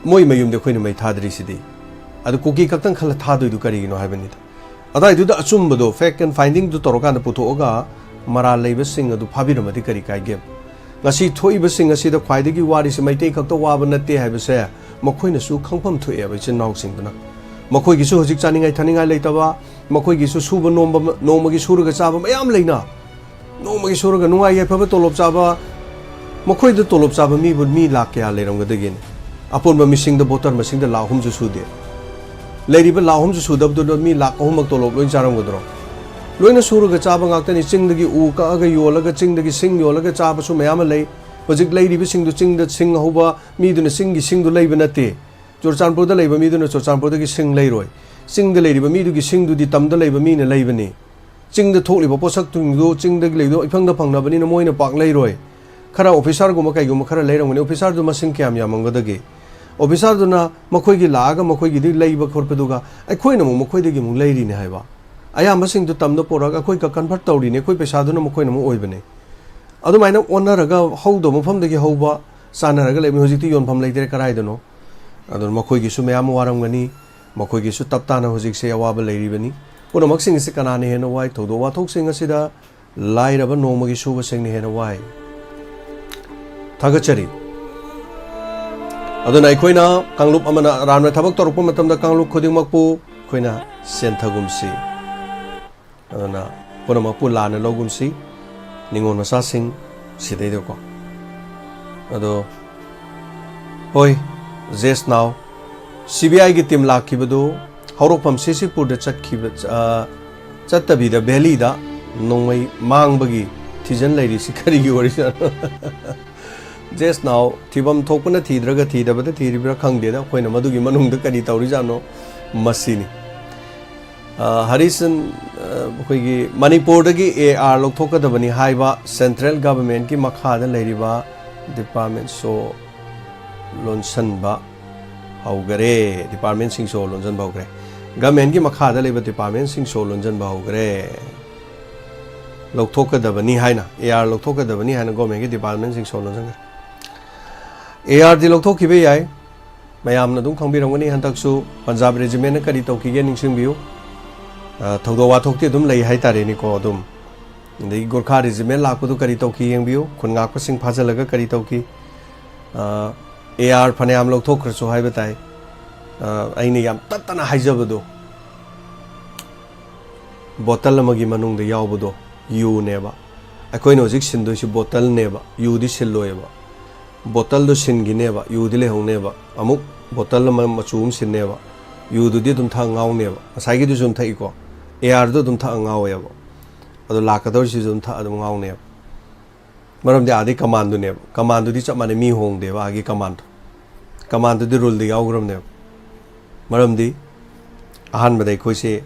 ꯃꯣꯏ ꯃꯌꯨꯝꯗ ꯑꯩꯈꯣꯏꯅ ꯃꯩ ꯊꯥꯗ꯭ꯔꯤꯁꯤꯗꯤ꯫ ꯑꯗꯨ ꯀꯨꯀꯤ ꯈꯛꯇꯪ ꯈꯜꯂ ꯊꯥꯗꯣꯏꯗꯨ ꯀꯔꯤꯒꯤꯅꯣ ꯍꯥꯏꯕꯅꯤꯗ꯫ ꯑꯗꯥꯏꯗꯨꯗ ꯑꯆꯨꯝꯕꯗꯣ, fact and findingꯗꯨ ꯇꯧꯔꯀꯥꯟꯗ ꯄꯨꯊꯣꯛꯑꯒ ꯃꯔꯥꯜ ꯂꯩꯕꯁꯤꯡ ꯑꯗꯨ ꯐꯥꯕꯤꯔꯝꯃꯗꯤ ꯀꯔꯤ ꯀꯥꯏꯒꯦ? ꯉꯁꯤ ꯊꯣꯛꯏꯕꯁꯤꯡ ꯑꯁꯤꯗ ꯈ꯭ꯋꯥꯏꯗꯒꯤ ꯋꯥꯔꯤꯁꯤ ꯃꯩꯇꯩ ꯈꯛꯇ ꯋꯥꯕ ꯅꯠꯇꯦ ꯍꯥꯏꯕꯁꯦ ꯃꯈꯣꯏꯅꯁꯨ ꯈꯪꯐꯝ ꯊꯣꯛꯑꯦꯕ, ꯏꯆꯤꯟ ꯏꯅꯥꯎꯁꯤꯡꯗꯨꯅ꯫ ꯃꯈꯣꯏꯒꯤꯁꯨ ꯍꯧꯖꯤꯛ ꯆꯥꯅꯤꯡꯉꯥꯏ ꯊꯛꯅꯤꯡꯉꯥꯏ ꯂꯩꯇꯕ, ꯃꯈꯣꯏꯒꯤꯁꯨ ꯁꯨꯕ ꯅꯣꯝꯕ, ꯅꯣꯡꯃꯒꯤ ꯁꯨꯔꯒ ꯆꯥꯕ ꯃꯌꯥꯝ ꯂꯩꯅ, ꯅꯣꯡꯃꯒꯤ ꯁꯨꯔꯒ ꯅꯨꯡꯉꯥꯏ ꯌꯥꯏꯐꯕ ꯇꯣꯂꯣꯞ ꯆꯥꯕ, ꯃꯈꯣꯏꯗ ꯇꯣꯂꯣꯞ ꯆꯥꯕ ꯃꯤꯕꯨ ꯃꯤ ꯂꯥꯛ ꯀꯌꯥ ꯂꯩꯔꯝꯒꯗꯒꯦꯅꯦ? ꯑꯄꯨꯟꯕ ꯃꯤꯁꯤꯡꯗ, ꯚꯣꯇꯔ ꯃꯁꯤꯡꯗ ꯂꯥꯛ ꯑꯍꯨꯝꯁꯨ ꯁꯨꯗꯦ꯫ ꯂꯩꯔꯤꯕ ꯂꯥꯛ ꯑꯍꯨꯝꯁꯨ ꯁꯨꯗꯕꯗꯨꯗ ꯃꯤ ꯂꯥꯛ ꯑꯍꯨꯝꯃꯛ ꯇꯣꯂꯣꯞ ꯂꯣꯏ ꯆꯥꯔꯝꯒꯗ꯭ꯔꯣ? ꯂꯣꯏꯅ ꯁꯨꯔꯒ ꯆꯥꯕ ꯉꯥꯛꯇꯅꯤ꯫ ꯆꯤꯡꯗꯒꯤ ꯎ ꯀꯛꯑꯒ ꯌꯣꯜꯂꯒ, ꯆꯤꯡꯗꯒꯤ ꯁꯤꯡ ꯌꯣꯜꯂꯒ ꯆꯥꯕꯁꯨ ꯃꯌꯥꯝ ꯑꯃ ꯂꯩ꯫ ꯍꯧꯖꯤꯛ ꯂꯩꯔꯤꯕꯁꯤꯡꯗꯨ ꯆꯤꯡꯗ ꯁꯤꯡ ꯍꯧꯕ ꯃꯤꯗꯨꯅ ꯆꯤꯡꯒꯤ ꯁꯤꯡꯗꯨ ꯂꯩꯕ ꯅꯠꯇꯦ꯫ ꯆꯨꯔꯆꯥꯟꯄꯨꯔꯗ ꯂꯩꯕ ꯃꯤꯗꯨꯅ ꯆꯨꯔꯆꯥꯟꯄꯨꯔꯗꯒꯤ ꯁꯤꯡ ꯂꯩꯔꯣꯏ꯫ ꯆꯤꯡꯗ ꯂꯩꯔꯤꯕ ꯃꯤꯗꯨꯒꯤ ꯁꯤꯡꯗꯨꯗꯤ ꯇꯝꯗ ꯂꯩꯕ ꯃꯤꯅ ꯂꯩꯕꯅꯤ꯫ ꯆꯤꯡꯗ ꯊꯣꯛꯂꯤꯕ ꯄꯣꯠꯁꯛꯁꯤꯡꯗꯨ ꯆꯤꯡꯗꯒꯤ ꯂꯩꯗꯣ ꯏꯐꯪꯗ ꯐꯪꯅꯕꯅꯤꯅ ꯃꯣꯏꯅ ꯄꯥꯛ ꯂꯩꯔꯣꯏ꯫ ꯈꯔ ꯑꯣꯐꯤꯁꯥꯔꯒꯨꯝꯕ ꯀꯩꯒꯨꯝꯕ ꯈꯔ ꯂꯩꯔꯝꯒꯅꯤ꯫ ꯑꯣꯐꯤꯁꯥꯔꯗꯨ ꯃꯁꯤꯡ ꯀꯌꯥꯝ ꯌꯥꯝꯃꯝꯒꯗꯒꯦ? ꯑꯣꯐꯤꯁꯥꯔꯗꯨꯅ ꯃꯈꯣꯏꯒꯤ ꯂꯥꯛꯑꯒ ꯃꯈꯣꯏꯒꯤꯗꯤ ꯂꯩꯕ ꯈꯣꯠꯄꯗꯨꯒ ꯑꯩꯈꯣꯏꯅ ꯑꯃꯨꯛ ꯃꯈꯣꯏꯗꯒꯤ ꯑꯃꯨꯛ ꯂꯩꯔꯤꯅꯦ ꯍꯥꯏꯕ꯫ ꯑꯌꯥꯝꯕꯁꯤꯡꯗꯨ ꯇꯝꯗ ꯄꯨꯔꯛꯑꯒ ꯑꯩꯈꯣꯏꯒ ꯀꯟꯚꯔꯠ ꯇꯧꯔꯤꯅꯦ, ꯑꯩꯈꯣꯏ ꯄꯩꯁꯥꯗꯨꯅ ꯃꯈꯣꯏꯅ ꯑꯃꯨꯛ ꯑꯣꯏꯕꯅꯦ꯫ ꯑꯗꯨꯃꯥꯏꯅ ꯑꯣꯟꯅꯔꯒ ꯍꯧꯗꯕ ꯃꯐꯝꯗꯒꯤ ꯍꯧꯕ ꯆꯥꯅꯔꯒ ꯂꯩꯕꯅꯤ꯫ ꯍꯧꯖꯤꯛꯇꯤ ꯌꯣꯟꯐꯝ ꯂꯩꯇ꯭ꯔꯦ ꯀꯔꯥꯏꯗꯅꯣ꯫ ꯑꯗꯨꯅ ꯃꯈꯣꯏꯒꯤꯁꯨ ꯃꯌꯥꯝ ꯋꯥꯔꯝꯒꯅꯤ, ꯃꯈꯣꯏꯒꯤꯁꯨ ꯇꯞ ꯇꯥꯅ ꯍꯧꯖꯤꯛꯁꯦ ꯑꯋꯥꯕ ꯂꯩꯔꯤꯕꯅꯤ꯫ ꯄꯨꯝꯅꯃꯛꯁꯤꯡ ꯑꯁꯤ ꯀꯅꯥꯅ ꯍꯦꯟꯅ ꯋꯥꯏ? ꯊꯧꯗꯣꯛ ꯋꯥꯊꯣꯛꯁꯤꯡ ꯑꯁꯤꯗ ꯂꯥꯏꯔꯕ ꯅꯣꯡꯃꯒꯤ ꯁꯨꯕꯁꯤꯡꯅ ꯍꯦꯟꯅ ꯋꯥꯏ꯫ ꯊꯥꯒꯠꯆꯔꯤ꯫ ꯑꯗꯨꯅ ꯑꯩꯈꯣꯏꯅ ꯀꯥꯡꯂꯨꯞ ꯑꯃꯅ ꯑꯔꯥꯟꯕ ꯊꯕꯛ ꯇꯧꯔꯛꯄ ꯃꯇꯝꯗ ꯀꯥꯡꯂꯨꯞ ꯈꯨꯗꯤꯡꯃꯛꯄꯨ ꯑꯩꯈꯣꯏꯅ ꯆꯦꯟꯊꯒꯨꯝꯁꯤ꯫ ꯑꯗꯨꯅ ꯄꯨꯝꯅꯃꯛꯄꯨ ꯂꯥꯟꯅ ꯂꯧꯒꯨꯝꯁꯤ, ꯅꯤꯉꯣꯜ ꯃꯆꯥꯁꯤꯡ ꯁꯤꯗꯩꯗꯀꯣ꯫ ꯑꯗꯣ ꯍꯣꯏ, ꯖꯦꯁ ꯅꯥꯎ ꯁꯤ ꯕꯤ ꯑꯥꯏꯒꯤ ꯇꯤꯝ ꯂꯥꯛꯈꯤꯕꯗꯨ ꯍꯧꯔꯛꯐꯝ ꯁꯤꯁꯤꯄꯨꯔꯗ ꯆꯠꯈꯤꯕ, ꯑ, ꯆꯠꯇꯕꯤꯗ ꯚꯦꯂꯤꯗ ꯅꯣꯡꯃꯩ ꯃꯥꯡꯕꯒꯤ ꯊꯤꯖꯟ ꯂꯩꯔꯤꯁꯤ ꯀꯔꯤꯒꯤ ꯑꯣꯏꯔꯤꯖꯥꯠꯅꯣ? ꯖꯦꯁ ꯅꯥꯎ ꯊꯤꯐꯝ ꯊꯣꯛꯄꯅ ꯊꯤꯗ꯭ꯔꯒ ꯊꯤꯗꯕꯗ ꯊꯤꯔꯤꯕ꯭ꯔꯥ ꯈꯪꯗꯦꯗ꯫ ꯑꯩꯈꯣꯏꯅ ꯃꯗꯨꯒꯤ ꯃꯅꯨꯡꯗ ꯀꯔꯤ ꯇꯧꯔꯤꯖꯥꯠꯅꯣ ꯃꯁꯤꯅꯤ꯫ ꯑ, ꯍꯔꯤꯁꯟ, ꯑ, ꯑꯩꯈꯣꯏꯒꯤ ꯃꯅꯤꯄꯨꯔꯗꯒꯤ ꯑꯦ ꯑꯥꯔ ꯂꯧꯊꯣꯛꯀꯗꯕꯅꯤ ꯍꯥꯏꯕ ꯁꯦꯟꯇ꯭ꯔꯦꯜ ꯒꯚꯔꯟꯃꯦꯟꯠꯀꯤ ꯃꯈꯥꯗ ꯂꯩꯔꯤꯕ ꯗꯤꯄꯥꯔꯠꯃꯦꯟꯠ ꯁꯣ ꯂꯣꯟꯁꯟꯕ ꯍꯧꯈꯔꯦ꯫ ꯗꯤꯄꯥꯔꯠꯃꯦꯟꯠꯁꯤꯡ ꯁꯣ ꯂꯣꯟꯁꯤꯟꯕ ꯍꯧꯈ꯭ꯔꯦ꯫ ꯒꯚꯔꯟꯃꯦꯟꯠꯀꯤ ꯃꯈꯥꯗ ꯂꯩꯕ ꯗꯤꯄꯥꯔꯠꯃꯦꯟꯠꯁꯤꯡ ꯁꯣ ꯂꯣꯟꯁꯤꯟꯕ ꯍꯧꯈ꯭ꯔꯦ꯫ ꯂꯧꯊꯣꯛꯀꯗꯕꯅꯤ ꯍꯥꯏꯅ, ꯑꯦ ꯑꯥꯔ ꯂꯧꯊꯣꯛꯀꯗꯕꯅꯤ ꯍꯥꯏꯅ ꯒꯚꯔꯟꯃꯦꯟꯠꯀꯤ ꯗꯤꯄꯥꯔꯠꯃꯦꯟꯠꯁꯤꯡ ꯁꯣ ꯂꯣꯟꯁꯤꯟꯈ꯭ꯔꯦ꯫ ꯑꯦ ꯑꯥꯔꯗꯤ ꯂꯧꯊꯣꯛꯈꯤꯕ ꯌꯥꯏ, ꯃꯌꯥꯝꯅ ꯑꯗꯨꯝ ꯈꯪꯕꯤꯔꯝꯒꯅꯤ꯫ ꯍꯟꯗꯛꯁꯨ ꯄꯟꯖꯥꯕ ꯔꯦꯖꯤꯃꯦꯟꯠꯅ ꯀꯔꯤ ꯇꯧꯈꯤꯒꯦ ꯅꯤꯡꯁꯤꯡꯕꯤꯌꯨ꯫ ꯑ, ꯊꯧꯗꯣꯛ ꯋꯥꯊꯣꯛꯇꯤ ꯑꯗꯨꯝ ꯂꯩ ꯍꯥꯏꯇꯥꯔꯦꯅꯦꯀꯣ꯫ ꯑꯗꯨꯝ ꯑꯗꯒꯤ ꯒꯣꯔꯈꯥ ꯔꯦꯖꯤꯃꯦꯟꯠ ꯂꯥꯛꯄꯗꯨ ꯀꯔꯤ ꯇꯧꯈꯤ ꯌꯦꯡꯕꯤꯌꯨ꯫ ꯈꯨꯟ ꯉꯥꯛꯄꯁꯤꯡ ꯐꯥꯖꯤꯜꯂꯒ ꯀꯔꯤ ꯇꯧꯈꯤ꯫ ꯑ, ꯑꯦ ꯑꯥꯔ ꯐꯅꯌꯥꯝ ꯂꯧꯊꯣꯛꯈ꯭ꯔꯁꯨ ꯍꯥꯏꯕ ꯇꯥꯏ꯫ ꯑ, ꯑꯩꯅ ꯌꯥꯝ ꯇꯠꯇꯅ ꯍꯥꯏꯖꯕꯗꯣ, ꯕꯣꯇꯜ ꯑꯃꯒꯤ ꯃꯅꯨꯡꯗ ꯌꯥꯎꯕꯗꯣ ꯌꯨꯅꯦꯕ꯫ ꯑꯩꯈꯣꯏꯅ ꯍꯧꯖꯤꯛ ꯁꯤꯟꯗꯣꯏꯁꯤ ꯕꯣꯇꯜꯅꯦꯕ, ꯌꯨꯗꯤ ꯁꯤꯜꯂꯣꯏꯕ꯫ ꯕꯣꯇꯜꯗꯣ ꯁꯤꯟꯈꯤꯅꯦꯕ, ꯌꯨꯗꯤ ꯂꯩꯍꯧꯅꯦꯕ꯫ ꯑꯃꯨꯛ ꯕꯣꯇꯜ ꯑꯃ ꯃꯆꯨ ꯑꯃ ꯁꯤꯟꯅꯦꯕ, ꯌꯨꯗꯨꯗꯤ ꯑꯗꯨꯝ ꯊꯛꯑ ꯉꯥꯎꯅꯦꯕ꯫ ꯉꯁꯥꯏꯒꯤꯗꯨꯁꯨ ꯑꯗꯨꯝ ꯊꯛꯏꯀꯣ, ꯑꯦ ꯑꯥꯔꯗꯨ ꯑꯗꯨꯝ ꯊꯛꯑ ꯉꯥꯎꯋꯦꯕ꯫ ꯑꯗꯣ ꯂꯥꯛꯀꯗꯧꯔꯤꯁꯤꯁꯨ ꯑꯗꯨꯝ ꯊꯛꯑ ꯑꯗꯨꯝ ꯉꯥꯎꯅꯦꯕ꯫ ꯃꯔꯝꯗꯤ ꯑꯥꯗꯩ ꯀꯃꯥꯟꯗꯨꯅꯦꯕ꯫ ꯀꯃꯥꯟꯗꯨꯗꯤ ꯆꯞ ꯃꯥꯟꯅꯩ, ꯃꯤ ꯍꯣꯡꯗꯦꯕ ꯑꯥꯒꯤ ꯀꯃꯥꯟꯗꯣ꯫ ꯀꯃꯥꯟꯗꯨꯗꯤ ꯔꯨꯜꯗ ꯌꯥꯎꯈ꯭ꯔꯕꯅꯦꯕ꯫ ꯃꯔꯝꯗꯤ ꯑꯍꯥꯟꯕꯗ ꯑꯩꯈꯣꯏꯁꯦ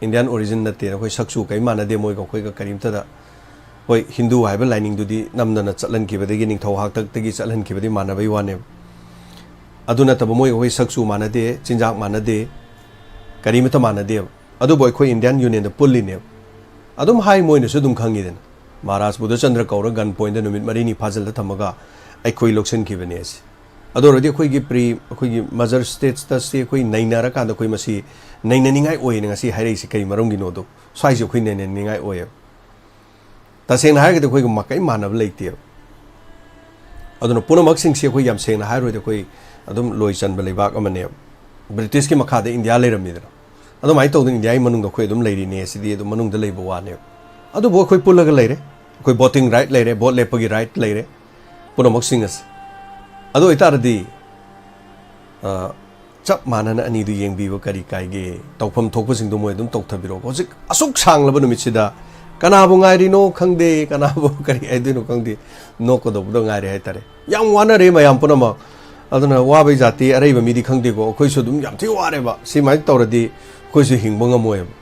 Indian origin ꯅꯠꯇꯦ, ꯑꯩꯈꯣꯏ ꯁꯛꯁꯨ ꯀꯔꯤꯝ ꯃꯥꯟꯅꯗꯦ ꯃꯣꯏꯒ ꯑꯩꯈꯣꯏꯒ ꯀꯔꯤꯝꯇꯗ꯫ ꯍꯣꯏ, ꯍꯤꯟꯗꯨ ꯍꯥꯏꯕ ꯂꯥꯏꯅꯤꯡꯗꯨꯗꯤ ꯅꯝꯗꯅ ꯆꯠꯍꯟꯈꯤꯕꯗꯒꯤ, ꯅꯤꯡꯊꯧ ꯍꯥꯛꯇꯛꯇꯒꯤ ꯆꯠꯍꯟꯈꯤꯕꯗꯤ ꯃꯥꯟꯅꯕꯩ ꯋꯥꯅꯦꯕ꯫ ꯑꯗꯨ ꯅꯠꯇꯕ ꯃꯣꯏꯒ ꯑꯩꯈꯣꯏ ꯁꯛꯁꯨ ꯃꯥꯟꯅꯗꯦ, ꯆꯤꯟꯖꯥꯛ ꯃꯥꯟꯅꯗꯦ, ꯀꯔꯤꯃꯇ ꯃꯥꯟꯅꯗꯦꯕ꯫ ꯑꯗꯨꯕꯨ ꯑꯩꯈꯣꯏ Indian Union ꯗ ꯄꯨꯜꯂꯤꯅꯦꯕ꯫ ꯑꯗꯨꯝ ꯍꯥꯏ, ꯃꯣꯏꯅꯁꯨ ꯑꯗꯨꯝ ꯈꯪꯉꯤꯗꯅ, ꯃꯍꯥꯔꯥꯖ ꯕꯨꯙꯆꯟꯗ꯭ꯔ ꯀꯧꯔ gun point ꯗ ꯅꯨꯃꯤꯠ ꯃꯔꯤꯅꯤ ꯐꯥꯖꯤꯜꯂ ꯊꯝꯃꯒ ꯑꯩꯈꯣꯏ ꯂꯧꯁꯤꯟꯈꯤꯕꯅꯦ ꯑꯁꯤ꯫ ꯑꯗꯨ ꯑꯣꯏꯔꯗꯤ ꯑꯩꯈꯣꯏꯒꯤ pre, ꯑꯩꯈꯣꯏꯒꯤ mother states ꯇ ꯁꯤ ꯑꯩꯈꯣꯏ ꯅꯩꯅꯔꯀꯥꯟꯗ ꯑꯩꯈꯣꯏ ꯃꯁꯤ ꯅꯩꯅꯅꯤꯡꯉꯥꯏ ꯑꯣꯏꯅ ꯉꯁꯤ ꯍꯥꯏꯔꯛꯏꯁꯤ ꯀꯩ ꯃꯔꯝꯒꯤꯅꯣꯗꯣ, ꯁ꯭ꯋꯥꯏꯁꯦ ꯑꯩꯈꯣꯏ ꯅꯩꯅꯅꯤꯡꯉꯥꯏ ꯑꯣꯏꯌꯦꯕ꯫ ꯇꯁꯦꯡꯅ ꯍꯥꯏꯔꯒꯗꯤ ꯑꯩꯈꯣꯏꯒ ꯃ-, ꯀꯔꯤꯝ ꯃꯥꯟꯅꯕ ꯂꯩꯇꯦꯕ꯫ ꯑꯗꯨꯅ ꯄꯨꯝꯅꯃꯛꯁꯤꯡꯁꯤ ꯑꯩꯈꯣꯏ ꯌꯥꯝ ꯁꯦꯡꯅ ꯍꯥꯏꯔꯨꯔꯗꯤ ꯑꯩꯈꯣꯏ ꯑꯗꯨꯝ ꯂꯣꯏ ꯆꯟꯕ ꯂꯩꯕꯥꯛ ꯑꯃꯅꯦꯕ꯫ ꯕ꯭ꯔꯤꯇꯤꯁꯀꯤ ꯃꯈꯥꯗ ꯏꯟꯗꯤꯌꯥ ꯂꯩꯔꯝꯃꯤꯗꯅ꯫ ꯑꯗꯨꯃꯥꯏꯅ ꯇꯧꯗꯅ ꯏꯟꯗꯤꯌꯥꯒꯤ ꯃꯅꯨꯡꯗ ꯑꯩꯈꯣꯏ ꯑꯗꯨꯝ ꯂꯩꯔꯤꯅꯦ, ꯁꯤꯗꯤ ꯑꯗꯨꯝ ꯃꯅꯨꯡꯗ ꯂꯩꯕ ꯋꯥꯅꯦꯕ꯫ ꯑꯗꯨꯕꯨ ꯑꯩꯈꯣꯏ ꯄꯨꯜꯂꯒ ꯂꯩꯔꯦ꯫ ꯑꯩꯈꯣꯏ voting right ꯂꯩꯔꯦ, vote ꯂꯦꯞꯄꯒꯤ right ꯂꯩꯔꯦ, ꯄꯨꯝꯅꯃꯛꯁꯤꯡ ꯑꯁꯤ꯫ ꯑꯗꯨ ꯑꯣꯏꯇꯥꯔꯗꯤ, ꯑ, ꯆꯞ ꯃꯥꯟꯅꯅ ꯑꯅꯤꯗꯨ ꯌꯦꯡꯕꯤꯕ ꯀꯔꯤ ꯀꯥꯏꯒꯦ? ꯇꯧꯐꯝ ꯊꯣꯛꯄꯁꯤꯡꯗꯣ ꯃꯣꯏ ꯑꯗꯨꯝ ꯇꯧꯊꯕꯤꯔꯛꯑꯣ꯫ ꯍꯧꯖꯤꯛ ꯑꯁꯨꯛ ꯁꯥꯡꯂꯕ ꯅꯨꯃꯤꯠꯁꯤꯗ ꯀꯅꯥꯕꯨ ꯉꯥꯏꯔꯤꯅꯣ ꯈꯪꯗꯦ, ꯀꯅꯥꯕꯨ ꯀꯔꯤ ꯍꯥꯏꯗꯣꯏꯅꯣ ꯈꯪꯗꯦ, ꯅꯣꯛꯀꯗꯧꯕꯗ ꯉꯥꯏꯔꯦ ꯍꯥꯏꯇꯥꯔꯦ꯫ ꯌꯥꯝ ꯋꯥꯅꯔꯦ ꯃꯌꯥꯝ ꯄꯨꯝꯅꯃꯛ꯫ ꯑꯗꯨꯅ ꯋꯥꯕꯩ ꯖꯥꯇꯤ ꯑꯔꯩꯕ ꯃꯤꯗꯤ ꯈꯪꯗꯦꯀꯣ, ꯑꯩꯈꯣꯏꯁꯨ ꯑꯗꯨꯝ ꯌꯥꯝ ꯊꯤ ꯋꯥꯔꯦꯕ꯫ ꯁꯤꯃꯥꯏꯅ ꯇꯧꯔꯗꯤ ꯑꯩꯈꯣꯏꯁꯨ ꯍꯤꯡꯕ ꯉꯝꯃꯣꯏꯕ꯫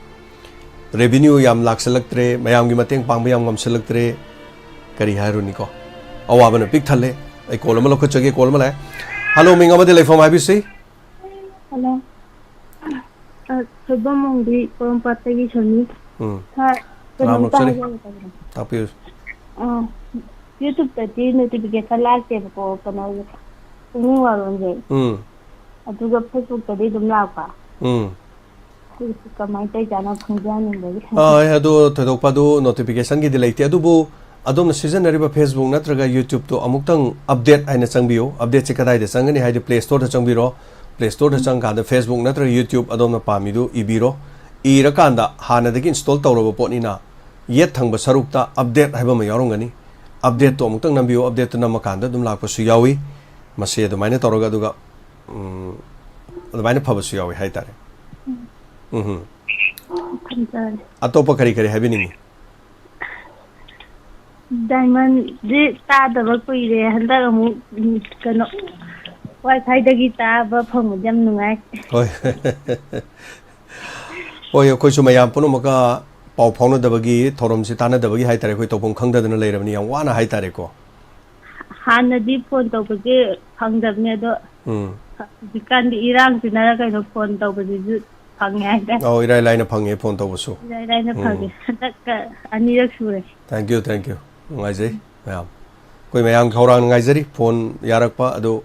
Revenue ꯌꯥꯝ ꯂꯥꯛꯁꯜꯂꯛꯇ꯭ꯔꯦ, ꯃꯌꯥꯝꯒꯤ ꯃꯇꯦꯡ ꯄꯥꯡꯕ ꯌꯥꯝ ꯉꯝꯁꯜꯂꯛꯇ꯭ꯔꯦ꯫ ꯀꯔꯤ ꯍꯥꯏꯔꯨꯅꯤꯀꯣ? ꯑꯋꯥꯕꯅ ꯄꯤꯛ ꯊꯜꯂꯦ꯫ ꯑꯩ call ꯑꯃ ꯂꯧꯈꯠꯆꯒꯦ, call ꯑꯃ ꯂꯥꯛꯑꯦ꯫ Hello, ꯃꯤꯡ ꯑꯃꯗꯤ ꯂꯩꯐꯝ ꯍꯥꯏꯕꯤꯁꯤ꯫ Hello. ꯑ, ꯊꯣꯏꯕꯝ ꯃꯣꯡꯕꯤ, ꯄꯣꯔꯣꯝꯄꯥꯠꯇꯒꯤ ꯁꯣꯅꯤ꯫ ꯎꯝ. ꯁꯥꯔ, ꯀꯩꯅꯣꯝꯇ ꯇꯔꯥꯃꯔꯛ ꯆꯠꯂꯤ꯫ ꯍꯥꯏꯖꯒꯦ ꯇꯧꯕꯅꯦ꯫ ꯇꯥꯛꯄꯤꯌꯨ꯫ ꯑ, YouTube ꯇꯗꯤ notification ꯂꯥꯛꯇꯦꯕꯀꯣ, ꯀꯩꯅꯣ, ꯄꯨꯛꯅꯤꯡ ꯋꯥꯔꯣꯟꯁꯦ꯫ ꯎꯝ. ꯑꯗꯨꯒ Facebook ꯇꯗꯤ ꯑꯗꯨꯝ ꯂꯥꯛꯄ꯫ ꯎꯝ. ꯑꯩꯈꯣꯏꯒꯤꯁꯨ ꯀꯃꯥꯏꯅ ꯇꯧꯔꯤꯖꯥꯠꯅꯣ ꯈꯪꯖꯍꯟꯅꯤꯡꯕꯒꯤ꯫ ꯑ, ꯑꯗꯨ ꯊꯣꯏꯗꯣꯛꯄ ꯑꯗꯨ notification ꯒꯤꯗꯤ ꯂꯩꯇꯦ, ꯑꯗꯨꯕꯨ ꯑꯗꯣꯝꯅ ꯁꯤꯖꯤꯟꯅꯔꯤꯕ Facebook ꯅꯠꯇ꯭ꯔꯒ YouTube ꯇꯣ ꯑꯃꯨꯛꯇꯪ update ꯍꯥꯏꯅ ꯆꯪꯕꯤꯌꯨ꯫ Update ꯁꯦ ꯀꯗꯥꯏꯗ ꯆꯪꯒꯅꯤ ꯍꯥꯏꯗꯤ, Play Store ꯗ ꯆꯪꯕꯤꯔꯣ꯫ Play Store ꯗ ꯎꯝ꯫ ꯆꯪꯀꯥꯟꯗ Facebook ꯅꯠꯇ꯭ꯔꯒ YouTube ꯑꯗꯣꯝꯅ ꯄꯥꯝꯃꯤꯗꯨ ꯏꯕꯤꯔꯣ꯫ ꯏꯔꯀꯥꯟꯗ ꯍꯥꯟꯅꯗꯒꯤ install ꯇꯧꯔꯕ ꯄꯣꯠꯅꯤꯅ, ꯌꯦꯠ ꯊꯪꯕ ꯁꯔꯨꯛꯇ update ꯍꯥꯏꯕ ꯑꯃ ꯌꯥꯎꯔꯝꯒꯅꯤ꯫ Update ꯇꯣ ꯑꯃꯨꯛꯇꯪ ꯅꯝꯕꯤꯌꯨ꯫ Update ꯇꯣ ꯅꯝꯃꯀꯥꯟꯗ ꯑꯗꯨꯝ ꯂꯥꯛꯄꯁꯨ ꯌꯥꯎꯏ꯫ ꯃꯁꯤ ꯑꯗꯨꯃꯥꯏꯅ ꯇꯧꯔꯒ, ꯑꯗꯨꯒ, ꯎꯝ, ꯑꯗꯨꯃꯥꯏꯅ ꯐꯕꯁꯨ ꯌꯥꯎꯏ ꯍꯥꯏꯇꯥꯔꯦ꯫ ꯎꯝ꯫ ꯎꯝ ꯍꯝ꯫ ꯊꯝꯖꯔꯦ꯫ ꯑꯇꯣꯞꯄ ꯀꯔꯤ ꯀꯔꯤ ꯍꯥꯏꯕꯤꯅꯤꯡꯉꯤ? Diamond ꯁꯤ ꯇꯥꯗꯕ ꯀꯨꯏꯔꯦ꯫ ꯍꯟꯗꯛ ꯑꯃꯨꯛ, ꯎꯝ, ꯀꯩꯅꯣ, Wi-Fi ꯗꯒꯤ ꯇꯥꯕ ꯐꯪꯕꯁꯦ ꯌꯥꯝ ꯅꯨꯡꯉꯥꯏ꯫ ꯍꯣꯏ꯫ ꯍꯣꯏ, ꯑꯩꯈꯣꯏꯁꯨ ꯃꯌꯥꯝ ꯄꯨꯝꯅꯃꯛꯀ ꯄꯥꯎ ꯐꯥꯎꯅꯗꯕꯒꯤ, ꯊꯧꯔꯝꯁꯤ ꯇꯥꯟꯅꯗꯕꯒꯤ ꯍꯥꯏꯇꯥꯔꯦ, ꯑꯩꯈꯣꯏ ꯇꯧꯐꯝ ꯈꯪꯗꯗꯅ ꯂꯩꯔꯕꯅꯤ, ꯌꯥꯝ ꯋꯥꯅ ꯍꯥꯏꯇꯥꯔꯦꯀꯣ꯫ ꯍꯥꯟꯅꯗꯤ ꯐꯣꯟ ꯇꯧꯕꯁꯦ ꯐꯪꯗꯕꯅꯦ, ꯑꯗꯣ ꯎꯝ꯫ ꯍꯧꯖꯤꯛꯀꯥꯟꯗꯤ ꯏꯔꯥꯡꯁꯤꯅꯔ ꯀꯩꯅꯣ, ꯐꯣꯟ ꯇꯧꯕꯁꯤꯁꯨ ꯐꯪꯉꯦ ꯍꯥꯏꯇꯥꯔꯦ꯫ ꯑꯧ, ꯏꯔꯥꯏ ꯂꯥꯏꯅ ꯐꯪꯉꯦ ꯐꯣꯟ ꯇꯧꯕꯁꯨ꯫ ꯏꯔꯥꯏ ꯂꯥꯏꯅ ꯎꯝ꯫ ꯐꯪꯉꯦ꯫ ꯍꯟꯗꯛꯀ ꯑꯅꯤꯔꯛ ꯁꯨꯔꯦ꯫ Thank you, thank you. ꯅꯨꯡꯉꯥꯏꯖꯩ ꯃꯌꯥꯝ꯫ ꯑꯩꯈꯣꯏ ꯃꯌꯥꯝꯒꯤ ꯈꯧꯔꯥꯡꯅ ꯉꯥꯏꯖꯔꯤ ꯐꯣꯟ ꯌꯥꯔꯛꯄ꯫ ꯑꯗꯨ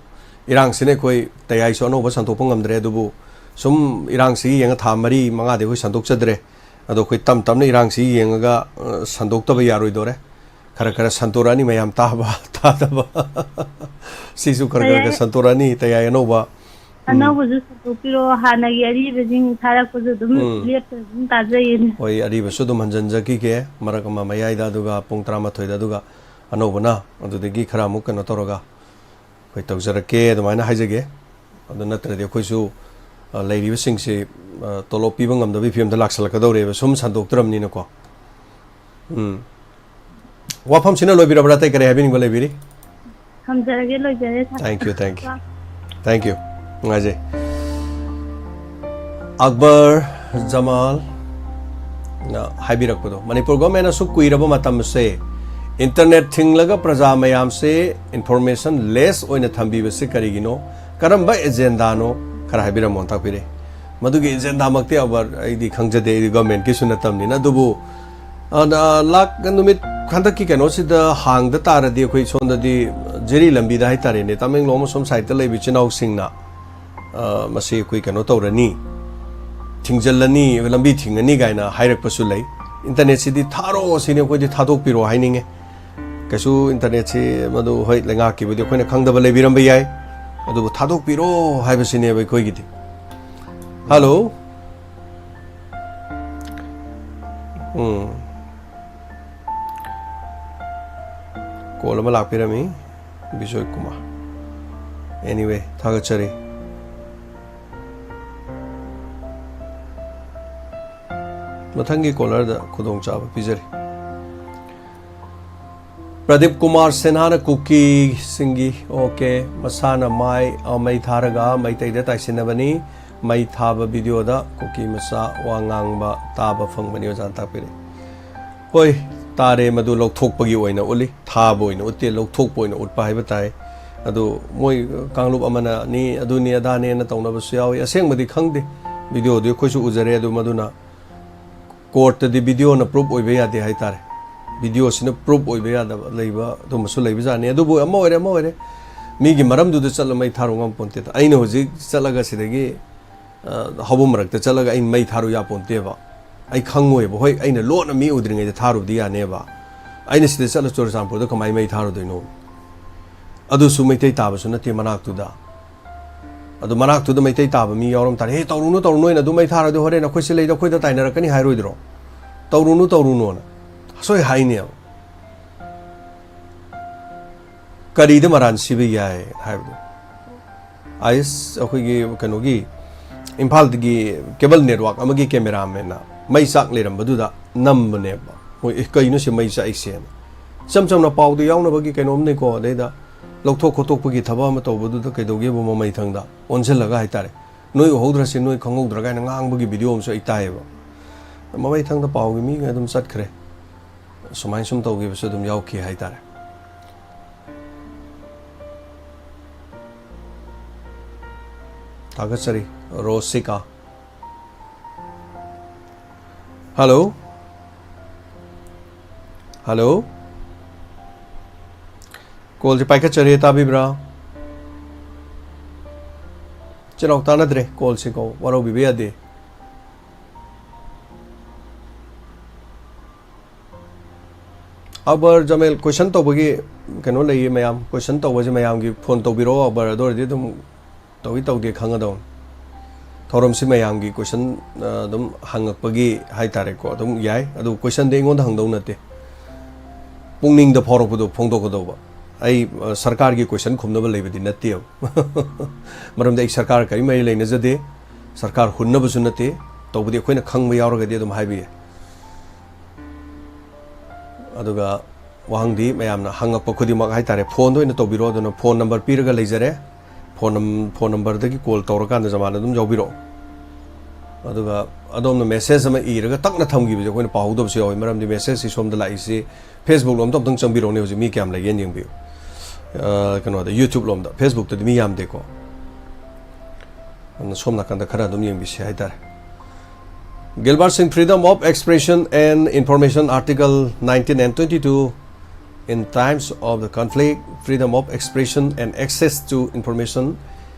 ꯏꯔꯥꯡꯁꯤꯅ ꯑꯩꯈꯣꯏ ꯇꯌꯥꯏꯁꯨ ꯑꯅꯧꯕ ꯁꯟꯗꯣꯛꯄ ꯉꯝꯗ꯭ꯔꯦ꯫ ꯑꯗꯨꯕꯨ ꯁꯨꯝ ꯏꯔꯥꯡꯁꯤꯒꯤ ꯌꯦꯡꯉ ꯊꯥ ꯃꯔꯤ ꯃꯉꯥꯗꯤ ꯑꯩꯈꯣꯏ ꯁꯟꯗꯣꯛꯆꯗ꯭ꯔꯦ꯫ ꯑꯗꯣ ꯑꯩꯈꯣꯏ ꯇꯞ ꯇꯞꯅ ꯏꯔꯥꯡꯁꯤ ꯌꯦꯡꯉꯒ, ꯑ, ꯁꯟꯗꯣꯛꯇꯕ ꯌꯥꯔꯣꯏꯗꯣꯔꯦ꯫ ꯈꯔ ꯈꯔ ꯁꯟꯗꯣꯔꯛꯑꯅꯤ ꯃꯌꯥꯝ ꯇꯥꯕ, ꯇꯥꯗꯕ꯫ ꯁꯤꯁꯨ ꯈꯔ ꯈꯔ ꯈꯔ ꯍꯣꯏ꯫ ꯁꯟꯗꯣꯔꯛꯑꯅꯤ ꯇꯌꯥꯏ ꯑꯅꯧꯕ꯫ ꯎꯝ꯫ ꯑꯅꯧꯕꯁꯨ ꯁꯟꯗꯣꯛꯄꯤꯔꯣ, ꯍꯥꯟꯅꯒꯤ ꯑꯔꯤꯕꯁꯤꯡ ꯊꯥꯔꯛꯄꯁꯨ ꯑꯗꯨꯝ ꯎꯝ꯫ ꯂꯦꯞꯇꯅ ꯑꯗꯨꯝ ꯇꯥꯖꯩꯌꯦꯅꯦ꯫ ꯍꯣꯏ, ꯑꯔꯤꯕꯁꯨ ꯑꯗꯨꯝ ꯍꯟꯖꯟꯖꯈꯤꯒꯦ, ꯃꯔꯛ ꯑꯃ ꯃꯌꯥꯏꯗ, ꯑꯗꯨꯒ ꯄꯨꯡ ꯇꯔꯥꯃꯥꯊꯣꯏꯗ, ꯑꯗꯨꯒ ꯑꯅꯧꯕꯅ ꯑꯗꯨꯗꯒꯤ ꯈꯔ ꯑꯃꯨꯛ ꯀꯩꯅꯣ ꯇꯧꯔꯒ ꯑꯩꯈꯣꯏ ꯇꯧꯖꯔꯛꯀꯦ ꯑꯗꯨꯃꯥꯏꯅ ꯍꯥꯏꯖꯒꯦ꯫ ꯑꯗꯨ ꯅꯠꯇ꯭ꯔꯗꯤ ꯑꯩꯈꯣꯏꯁꯨ, ꯑ, ꯂꯩꯔꯤꯕꯁꯤꯡꯁꯤ, ꯑ, ꯇꯣꯂꯣꯞ ꯄꯤꯕ ꯉꯝꯗꯕꯒꯤ ꯐꯤꯕꯝꯗ ꯂꯥꯛꯁꯜꯂꯛꯀꯗꯧꯔꯦꯕ, ꯁꯨꯝ ꯁꯟꯗꯣꯛꯇ꯭ꯔꯕꯅꯤꯅꯀꯣ꯫ ꯎꯝ꯫ ꯋꯥꯐꯝꯁꯤꯅ ꯂꯣꯏꯕꯤꯔꯕ꯭ꯔꯥ? ꯑꯇꯩ ꯀꯔꯤ ꯍꯥꯏꯕꯤꯅꯤꯡꯕ ꯂꯩꯕꯤꯔꯤ? ꯊꯝꯖꯔꯒꯦ, ꯂꯣꯏꯖꯔꯦ, ꯁꯥꯔ꯫ Thank you, thank you. Thank you. ꯅꯨꯡꯉꯥꯏꯖꯩ꯫ ꯑꯛꯕꯔ ꯖꯃꯥꯜꯅ ꯍꯥꯏꯕꯤꯔꯛꯄꯗꯣ, ꯃꯅꯤꯄꯨꯔ ꯒꯣꯔꯃꯦꯟꯅ ꯑꯁꯨꯛ ꯀꯨꯏꯔꯕ ꯃꯇꯝꯁꯦ ꯏꯟꯇꯔꯅꯦꯠ ꯊꯤꯡꯂꯒ ꯄ꯭ꯔꯖꯥ ꯃꯌꯥꯝꯁꯦ ꯏꯟꯐꯣꯔꯃꯦꯁꯟ ꯂꯦꯁ ꯑꯣꯏꯅ ꯊꯝꯕꯤꯕꯁꯦ ꯀꯔꯤꯒꯤꯅꯣ? ꯀꯔꯝꯕ ꯑꯦꯖꯦꯟꯗꯥꯅꯣ? ꯈꯔ ꯍꯥꯏꯕꯤꯔꯝꯃꯣ, ꯇꯥꯛꯄꯤꯔꯦ꯫ ꯃꯗꯨꯒꯤ ꯑꯦꯖꯦꯟꯗꯥꯃꯛꯇꯤ ꯑꯛꯕꯔ ꯑꯩꯗꯤ ꯈꯪꯖꯗꯦ, ꯑꯩꯗꯤ ꯒꯣꯔꯃꯦꯟꯒꯤꯁꯨ ꯅꯠꯇꯕꯅꯤꯅ꯫ ꯑꯗꯨꯕꯨ, ꯑ, ꯅ-, ꯂꯥꯛ-, ꯅꯨꯃꯤꯠ ꯍꯟꯗꯛꯀꯤ ꯀꯩꯅꯣꯁꯤꯗ ꯍꯥꯡꯗ ꯇꯥꯔꯗꯤ ꯑꯩꯈꯣꯏ ꯁꯣꯝꯗꯗꯤ ꯖꯤꯔꯤ ꯂꯝꯕꯤꯗ ꯍꯥꯏꯇꯥꯔꯦꯅꯦ, ꯇꯃꯦꯡꯂꯣꯡ ꯑꯃꯁꯨꯡ ꯁꯥꯏꯠꯇ ꯂꯩꯕ ꯏꯆꯤꯟ ꯏꯅꯥꯎꯁꯤꯡꯅ, ꯑ, ꯃꯁꯤ ꯑꯩꯈꯣꯏ ꯀꯩꯅꯣ ꯇꯧꯔꯅꯤ, ꯊꯤꯡꯖꯤꯜꯂꯅꯤ, ꯂꯝꯕꯤ ꯊꯤꯡꯉꯅꯤ ꯀꯥꯏꯅ ꯍꯥꯏꯔꯛꯄꯁꯨ ꯂꯩ꯫ ꯏꯟꯇꯔꯅꯦꯠꯁꯤꯗꯤ ꯊꯥꯔꯛꯑꯣ ꯁꯤꯅꯤ, ꯑꯩꯈꯣꯏꯗꯤ ꯊꯥꯗꯣꯛꯄꯤꯔꯣ ꯍꯥꯏꯅꯤꯡꯉꯦ꯫ ꯀꯩꯁꯨ ꯏꯟꯇꯔꯅꯦꯠꯁꯤ ꯃꯗꯨ, ꯍꯣꯏ, ꯂꯩꯉꯥꯛꯀꯤꯕꯨꯗꯤ ꯑꯩꯈꯣꯏꯅ ꯈꯪꯗꯕ ꯂꯩꯕꯤꯔꯝꯕ ꯌꯥꯏ, ꯑꯗꯨꯕꯨ ꯊꯥꯗꯣꯛꯄꯤꯔꯣ ꯍꯥꯏꯕꯁꯤꯅꯦꯕ ꯑꯩꯈꯣꯏꯒꯤꯗꯤ꯫ ꯍꯜꯂꯣ꯫ ꯎꯝ꯫ ꯀꯣꯜ ꯑꯃ ꯂꯥꯛꯄꯤꯔꯝꯃꯤ, ꯕꯤꯖꯣꯏ ꯀꯨꯃꯥꯔ꯫ Anyway, ꯊꯥꯒꯠꯆꯔꯤ꯫ ꯃꯊꯪꯒꯤ ꯀꯣꯂꯔꯗ ꯈꯨꯗꯣꯡꯆꯥꯕ ꯄꯤꯖꯔꯤ꯫ ꯄ꯭ꯔꯗꯤꯞ ꯀꯨꯃꯥꯔ ꯁꯤꯟꯍꯥꯅ ꯀꯨꯀꯤꯁꯤꯡꯒꯤ, ꯑꯣꯀꯦ, ꯃꯁꯥꯅ ꯃꯥꯏ, ꯑ, ꯃꯩ ꯊꯥꯔꯒ ꯃꯩꯇꯩꯗ ꯇꯥꯏꯁꯤꯟꯅꯕꯅꯤ꯫ ꯃꯩ ꯊꯥꯕ ꯚꯤꯗꯤꯑꯣꯗ ꯀꯨꯀꯤ ꯃꯆꯥ ꯋꯥ ꯉꯥꯡꯕ ꯇꯥꯕ ꯐꯪꯕꯅꯤ ꯑꯣꯖꯥꯅ ꯇꯥꯛꯄꯤꯔꯛꯏ꯫ ꯍꯣꯏ, ꯇꯥꯔꯦ, ꯃꯗꯨ ꯂꯧꯊꯣꯛꯄꯒꯤ ꯑꯣꯏꯅ ꯎꯠꯂꯤ, ꯊꯥꯕ ꯑꯣꯏꯅ ꯎꯠꯇꯦ, ꯂꯧꯊꯣꯛꯄ ꯑꯣꯏꯅ ꯎꯠꯄ ꯍꯥꯏꯕ ꯇꯥꯏ꯫ ꯑꯗꯨ ꯃꯣꯏ ꯀꯥꯡꯂꯨꯞ ꯑꯃꯅꯅꯤ, ꯑꯗꯨꯅꯤ ꯑꯗꯥꯅꯦꯅ ꯇꯧꯅꯕꯁꯨ ꯌꯥꯎꯏ꯫ ꯑꯁꯦꯡꯕꯗꯤ ꯈꯪꯗꯦ, ꯚꯤꯗꯤꯑꯣꯗꯤ ꯑꯩꯈꯣꯏꯁꯨ ꯎꯖꯔꯦ꯫ ꯑꯗꯨ ꯃꯗꯨꯅ ꯀꯣꯔꯠꯇꯗꯤ ꯚꯤꯗꯤꯑꯣꯅ ꯄ꯭ꯔꯨꯞ ꯑꯣꯏꯕ ꯌꯥꯗꯦ ꯍꯥꯏꯇꯥꯔꯦ꯫ ꯚꯤꯗꯤꯑꯣꯁꯤꯅ ꯄ꯭ꯔꯨꯞ ꯑꯣꯏꯕ ꯌꯥꯗꯕ ꯂꯩꯕ ꯑꯗꯨꯝꯕꯁꯨ ꯂꯩꯕꯖꯥꯠꯅꯤ꯫ ꯑꯗꯨꯕꯨ ꯑꯃ ꯑꯣꯏꯔꯦ, ꯑꯃ ꯑꯣꯏꯔꯦ, ꯃꯤꯒꯤ ꯃꯔꯝꯗꯨꯗ ꯆꯠꯂ ꯃꯩ ꯊꯥꯔꯨ ꯉꯝ ꯄꯣꯟꯇꯦꯗ꯫ ꯑꯩꯅ ꯍꯧꯖꯤꯛ ꯆꯠꯂꯒ ꯁꯤꯗꯒꯤ, ꯑ, ꯍꯧꯕ ꯃꯔꯛꯇ ꯆꯠꯂꯒ ꯑꯩꯅ ꯃꯩ ꯊꯥꯔꯨ ꯌꯥꯄꯣꯟꯇꯦꯕ꯫ ꯑꯩ ꯈꯪꯉꯣꯏꯕ꯫ ꯍꯣꯏ, ꯑꯩꯅ ꯂꯣꯟꯅ ꯃꯤ ꯎꯗ꯭ꯔꯤꯉꯩꯗ ꯊꯥꯔꯨꯕꯗꯤ ꯌꯥꯅꯦꯕ꯫ ꯑꯩꯅ ꯁꯤꯗ ꯆꯠꯂ ꯆꯨꯔꯆꯥꯟꯄꯨꯔꯗ ꯀꯃꯥꯏꯅ ꯃꯩ ꯊꯥꯔꯨꯗꯣꯏꯅꯣ? ꯑꯗꯨꯁꯨ ꯃꯩꯇꯩ ꯇꯥꯕꯁꯨ ꯅꯠꯇꯦ ꯃꯅꯥꯛꯇꯨꯗ꯫ ꯑꯗꯨ ꯃꯅꯥꯛꯇꯨꯗ ꯃꯩꯇꯩ ꯇꯥꯕ ꯃꯤ ꯌꯥꯎꯔꯝ ꯇꯥꯔꯦ, "ꯍꯦ, ꯇꯧꯔꯨꯅꯨ, ꯇꯧꯔꯨꯅꯨ, ꯑꯩꯅ ꯑꯗꯨ ꯃꯩ ꯊꯥꯔꯗꯤ ꯍꯣꯔꯦꯟ ꯑꯩꯈꯣꯏ ꯁꯤ ꯂꯩꯗ ꯑꯩꯈꯣꯏꯗ ꯇꯥꯏꯅꯔꯛꯀꯅꯤ" ꯍꯥꯏꯔꯣꯏꯗ꯭ꯔꯣ? "ꯇꯧꯔꯨꯅꯨ, ꯇꯧꯔꯨꯅꯨꯅ" ꯑꯁꯣꯏ ꯍꯥꯏꯅꯦꯕ꯫ ꯀꯔꯤꯗ ꯃꯔꯥꯟ ꯁꯤꯕ ꯌꯥꯏ ꯍꯥꯏꯕꯗꯣ? ꯑꯥꯏꯁ, ꯑꯩꯈꯣꯏꯒꯤ ꯀꯩꯅꯣꯒꯤ ꯏꯝꯐꯥꯜꯗꯒꯤ ꯀꯦꯕꯜ ꯅꯦꯠꯋꯥꯛ ꯑꯃꯒꯤ ꯀꯦꯃꯦꯔꯥꯃꯦꯟꯅ ꯃꯩ ꯆꯥꯛ ꯂꯩꯔꯝꯕꯗꯨꯗ ꯅꯝꯕꯅꯦꯕ꯫ ꯃꯣꯏ, "ꯑꯦ, ꯀꯩꯅꯣ ꯁꯤ ꯃꯩ ꯆꯥꯛꯏꯁꯦꯅ?" ꯏꯆꯝ ꯆꯝꯅ ꯄꯥꯎꯗ ꯌꯥꯎꯅꯕꯒꯤ ꯀꯩꯅꯣꯝꯅꯤꯀꯣ꯫ ꯑꯗꯩꯗ ꯂꯧꯊꯣꯛ ꯈꯣꯠꯇꯣꯛꯄꯒꯤ ꯊꯕꯛ ꯑꯃ ꯇꯧꯕꯗꯨꯗ ꯀꯩꯗꯧꯒꯦꯕꯨ ꯃꯃꯩꯊꯪꯗ ꯑꯣꯟꯁꯤꯜꯂꯒ ꯍꯥꯏꯇꯥꯔꯦ, "ꯅꯣꯏ ꯎꯍꯧꯗ꯭ꯔꯁꯤ, ꯅꯣꯏ ꯈꯪꯍꯧꯗ꯭ꯔꯥ" ꯀꯥꯏꯅ ꯉꯥꯡꯕꯒꯤ ꯚꯤꯗꯤꯑꯣ ꯑꯃꯁꯨ ꯑꯩ ꯇꯥꯏꯌꯦꯕ꯫ ꯃꯃꯩꯊꯪꯗ ꯄꯥꯎꯒꯤ ꯃꯤꯒ ꯑꯗꯨꯝ ꯆꯠꯈ꯭ꯔꯦ꯫ ꯁꯨꯃꯥꯏꯅ ꯁꯨꯝ ꯇꯧꯈꯤꯕꯁꯨ ꯑꯗꯨꯝ ꯌꯥꯎꯈꯤ ꯍꯥꯏꯇꯥꯔꯦ꯫ ꯊꯥꯒꯠꯆꯔꯤ, ꯔꯣꯁꯤꯀꯥ꯫ ꯍꯜꯂꯣ? ꯍꯜꯂꯣ? ꯀꯣꯜꯁꯦ ꯄꯥꯏꯈꯠꯆꯔꯦ, ꯇꯥꯕꯤꯕ꯭ꯔꯥ? ꯆꯤꯜ ꯂꯥꯎ ꯇꯥꯟꯅꯗ꯭ꯔꯦ ꯀꯣꯜꯁꯦꯀꯣ, ꯋꯥꯔꯧꯕꯤꯕ ꯌꯥꯗꯦ꯫ ꯑꯛꯕꯔ ꯖꯃꯦꯜ, ꯀꯣꯏꯁꯟ ꯇꯧꯕꯒꯤ ꯀꯩꯅꯣ ꯂꯩꯌꯦ ꯃꯌꯥꯝ, ꯀꯣꯏꯁꯟ ꯇꯧꯕꯁꯦ ꯃꯌꯥꯝꯒꯤ ꯐꯣꯟ ꯇꯧꯕꯤꯔꯛꯑꯣ ꯑꯛꯕꯔ, ꯑꯗꯨ ꯑꯣꯏꯔꯗꯤ ꯑꯗꯨꯝ ꯇꯧꯏ ꯇꯧꯗꯦ ꯈꯪꯒꯗꯧꯅꯤ꯫ ꯊꯧꯔꯝꯁꯤ ꯃꯌꯥꯝꯒꯤ ꯀꯣꯏꯁꯟ, ꯑ, ꯑꯗꯨꯝ ꯍꯪꯉꯛꯄꯒꯤ ꯍꯥꯏꯇꯥꯔꯦꯀꯣ, ꯑꯗꯨꯝ ꯌꯥꯏ꯫ ꯑꯗꯨ ꯀꯣꯏꯁꯟꯗꯤ ꯑꯩꯉꯣꯟꯗ ꯍꯪꯗꯧ ꯅꯠꯇꯦ, ꯄꯨꯛꯅꯤꯡꯗ ꯐꯥꯎꯔꯛꯄꯗꯣ ꯐꯣꯡꯗꯣꯛꯀꯗꯧꯕ꯫ ꯑꯩ, ꯑ, ꯁꯔꯀꯥꯔꯒꯤ ꯀꯣꯏꯁꯟ ꯈꯨꯝꯅꯕ ꯂꯩꯕꯗꯤ ꯅꯠꯇꯦꯕ꯫ ꯃꯔꯝꯗꯤ ꯑꯩ ꯁꯔꯀꯥꯔ ꯀꯔꯤ ꯃꯔꯤ ꯂꯩꯅꯖꯗꯦ, ꯁꯔꯀꯥꯔ ꯍꯨꯟꯅꯕꯁꯨ ꯅꯠꯇꯦ꯫ ꯇꯧꯕꯗꯤ ꯑꯩꯈꯣꯏꯅ ꯈꯪꯕ ꯌꯥꯎꯔꯒꯗꯤ ꯑꯗꯨꯝ ꯍꯥꯏꯕ ꯌꯥꯏ꯫ ꯑꯗꯨꯒ ꯋꯥꯍꯪꯗꯤ ꯃꯌꯥꯝꯅ ꯍꯪꯉꯛꯄ ꯈꯨꯗꯤꯡꯃꯛ ꯍꯥꯏꯇꯥꯔꯦ, ꯐꯣꯟꯗ ꯑꯣꯏꯅ ꯇꯧꯕꯤꯔꯣ꯫ ꯑꯗꯨꯅ ꯐꯣꯟ ꯅꯝꯕꯔ ꯄꯤꯔꯒ ꯂꯩꯖꯔꯦ, ꯐꯣꯟ ꯐꯣꯟ ꯅꯝꯕꯔꯗꯒꯤ ꯀꯣꯜ ꯇꯧꯔꯀꯥꯟꯗ ꯖꯃꯥꯟ ꯑꯗꯨꯝ ꯌꯥꯎꯕꯤꯔꯛꯑꯣ꯫ ꯑꯗꯨꯒ ꯑꯗꯣꯝꯅ ꯃꯦꯁꯦꯖ ꯑꯃ ꯏꯔꯒ ꯇꯛꯅ ꯊꯝꯈꯤꯕꯁꯦ ꯑꯩꯈꯣꯏꯅ ꯄꯥꯍꯧꯗꯕꯁꯨ ꯌꯥꯎꯋꯤ꯫ ꯃꯔꯝꯗꯤ ꯃꯦꯁꯦꯖꯁꯤ ꯁꯣꯝꯗ ꯂꯥꯛꯏꯁꯤ Facebook ꯂꯣꯝꯗ ꯑꯝꯇꯪ ꯆꯪꯕꯤꯔꯛꯎꯅꯦ꯫ ꯍꯧꯖꯤꯛ ꯃꯤ ꯀꯌꯥꯝ ꯂꯩꯒꯦꯅ ꯌꯦꯡꯕꯤꯌꯨ꯫ ꯑ, ꯀꯩꯅꯣꯗ, YouTube ꯂꯣꯝꯗ꯫ Facebook ꯇꯗꯤ ꯃꯤ ꯌꯥꯝꯗꯦꯀꯣ꯫ ꯑꯗꯨꯅ ꯁꯣꯝ ꯅꯥꯀꯟꯗ ꯈꯔ ꯑꯗꯨꯝ ꯌꯦꯡꯕꯤꯁꯤ ꯍꯥꯏꯇꯥꯔꯦ꯫ Gilbert Singh, freedom of expression and information, Article nineteen and twenty-two, in times of the conflict, freedom of expression and access to information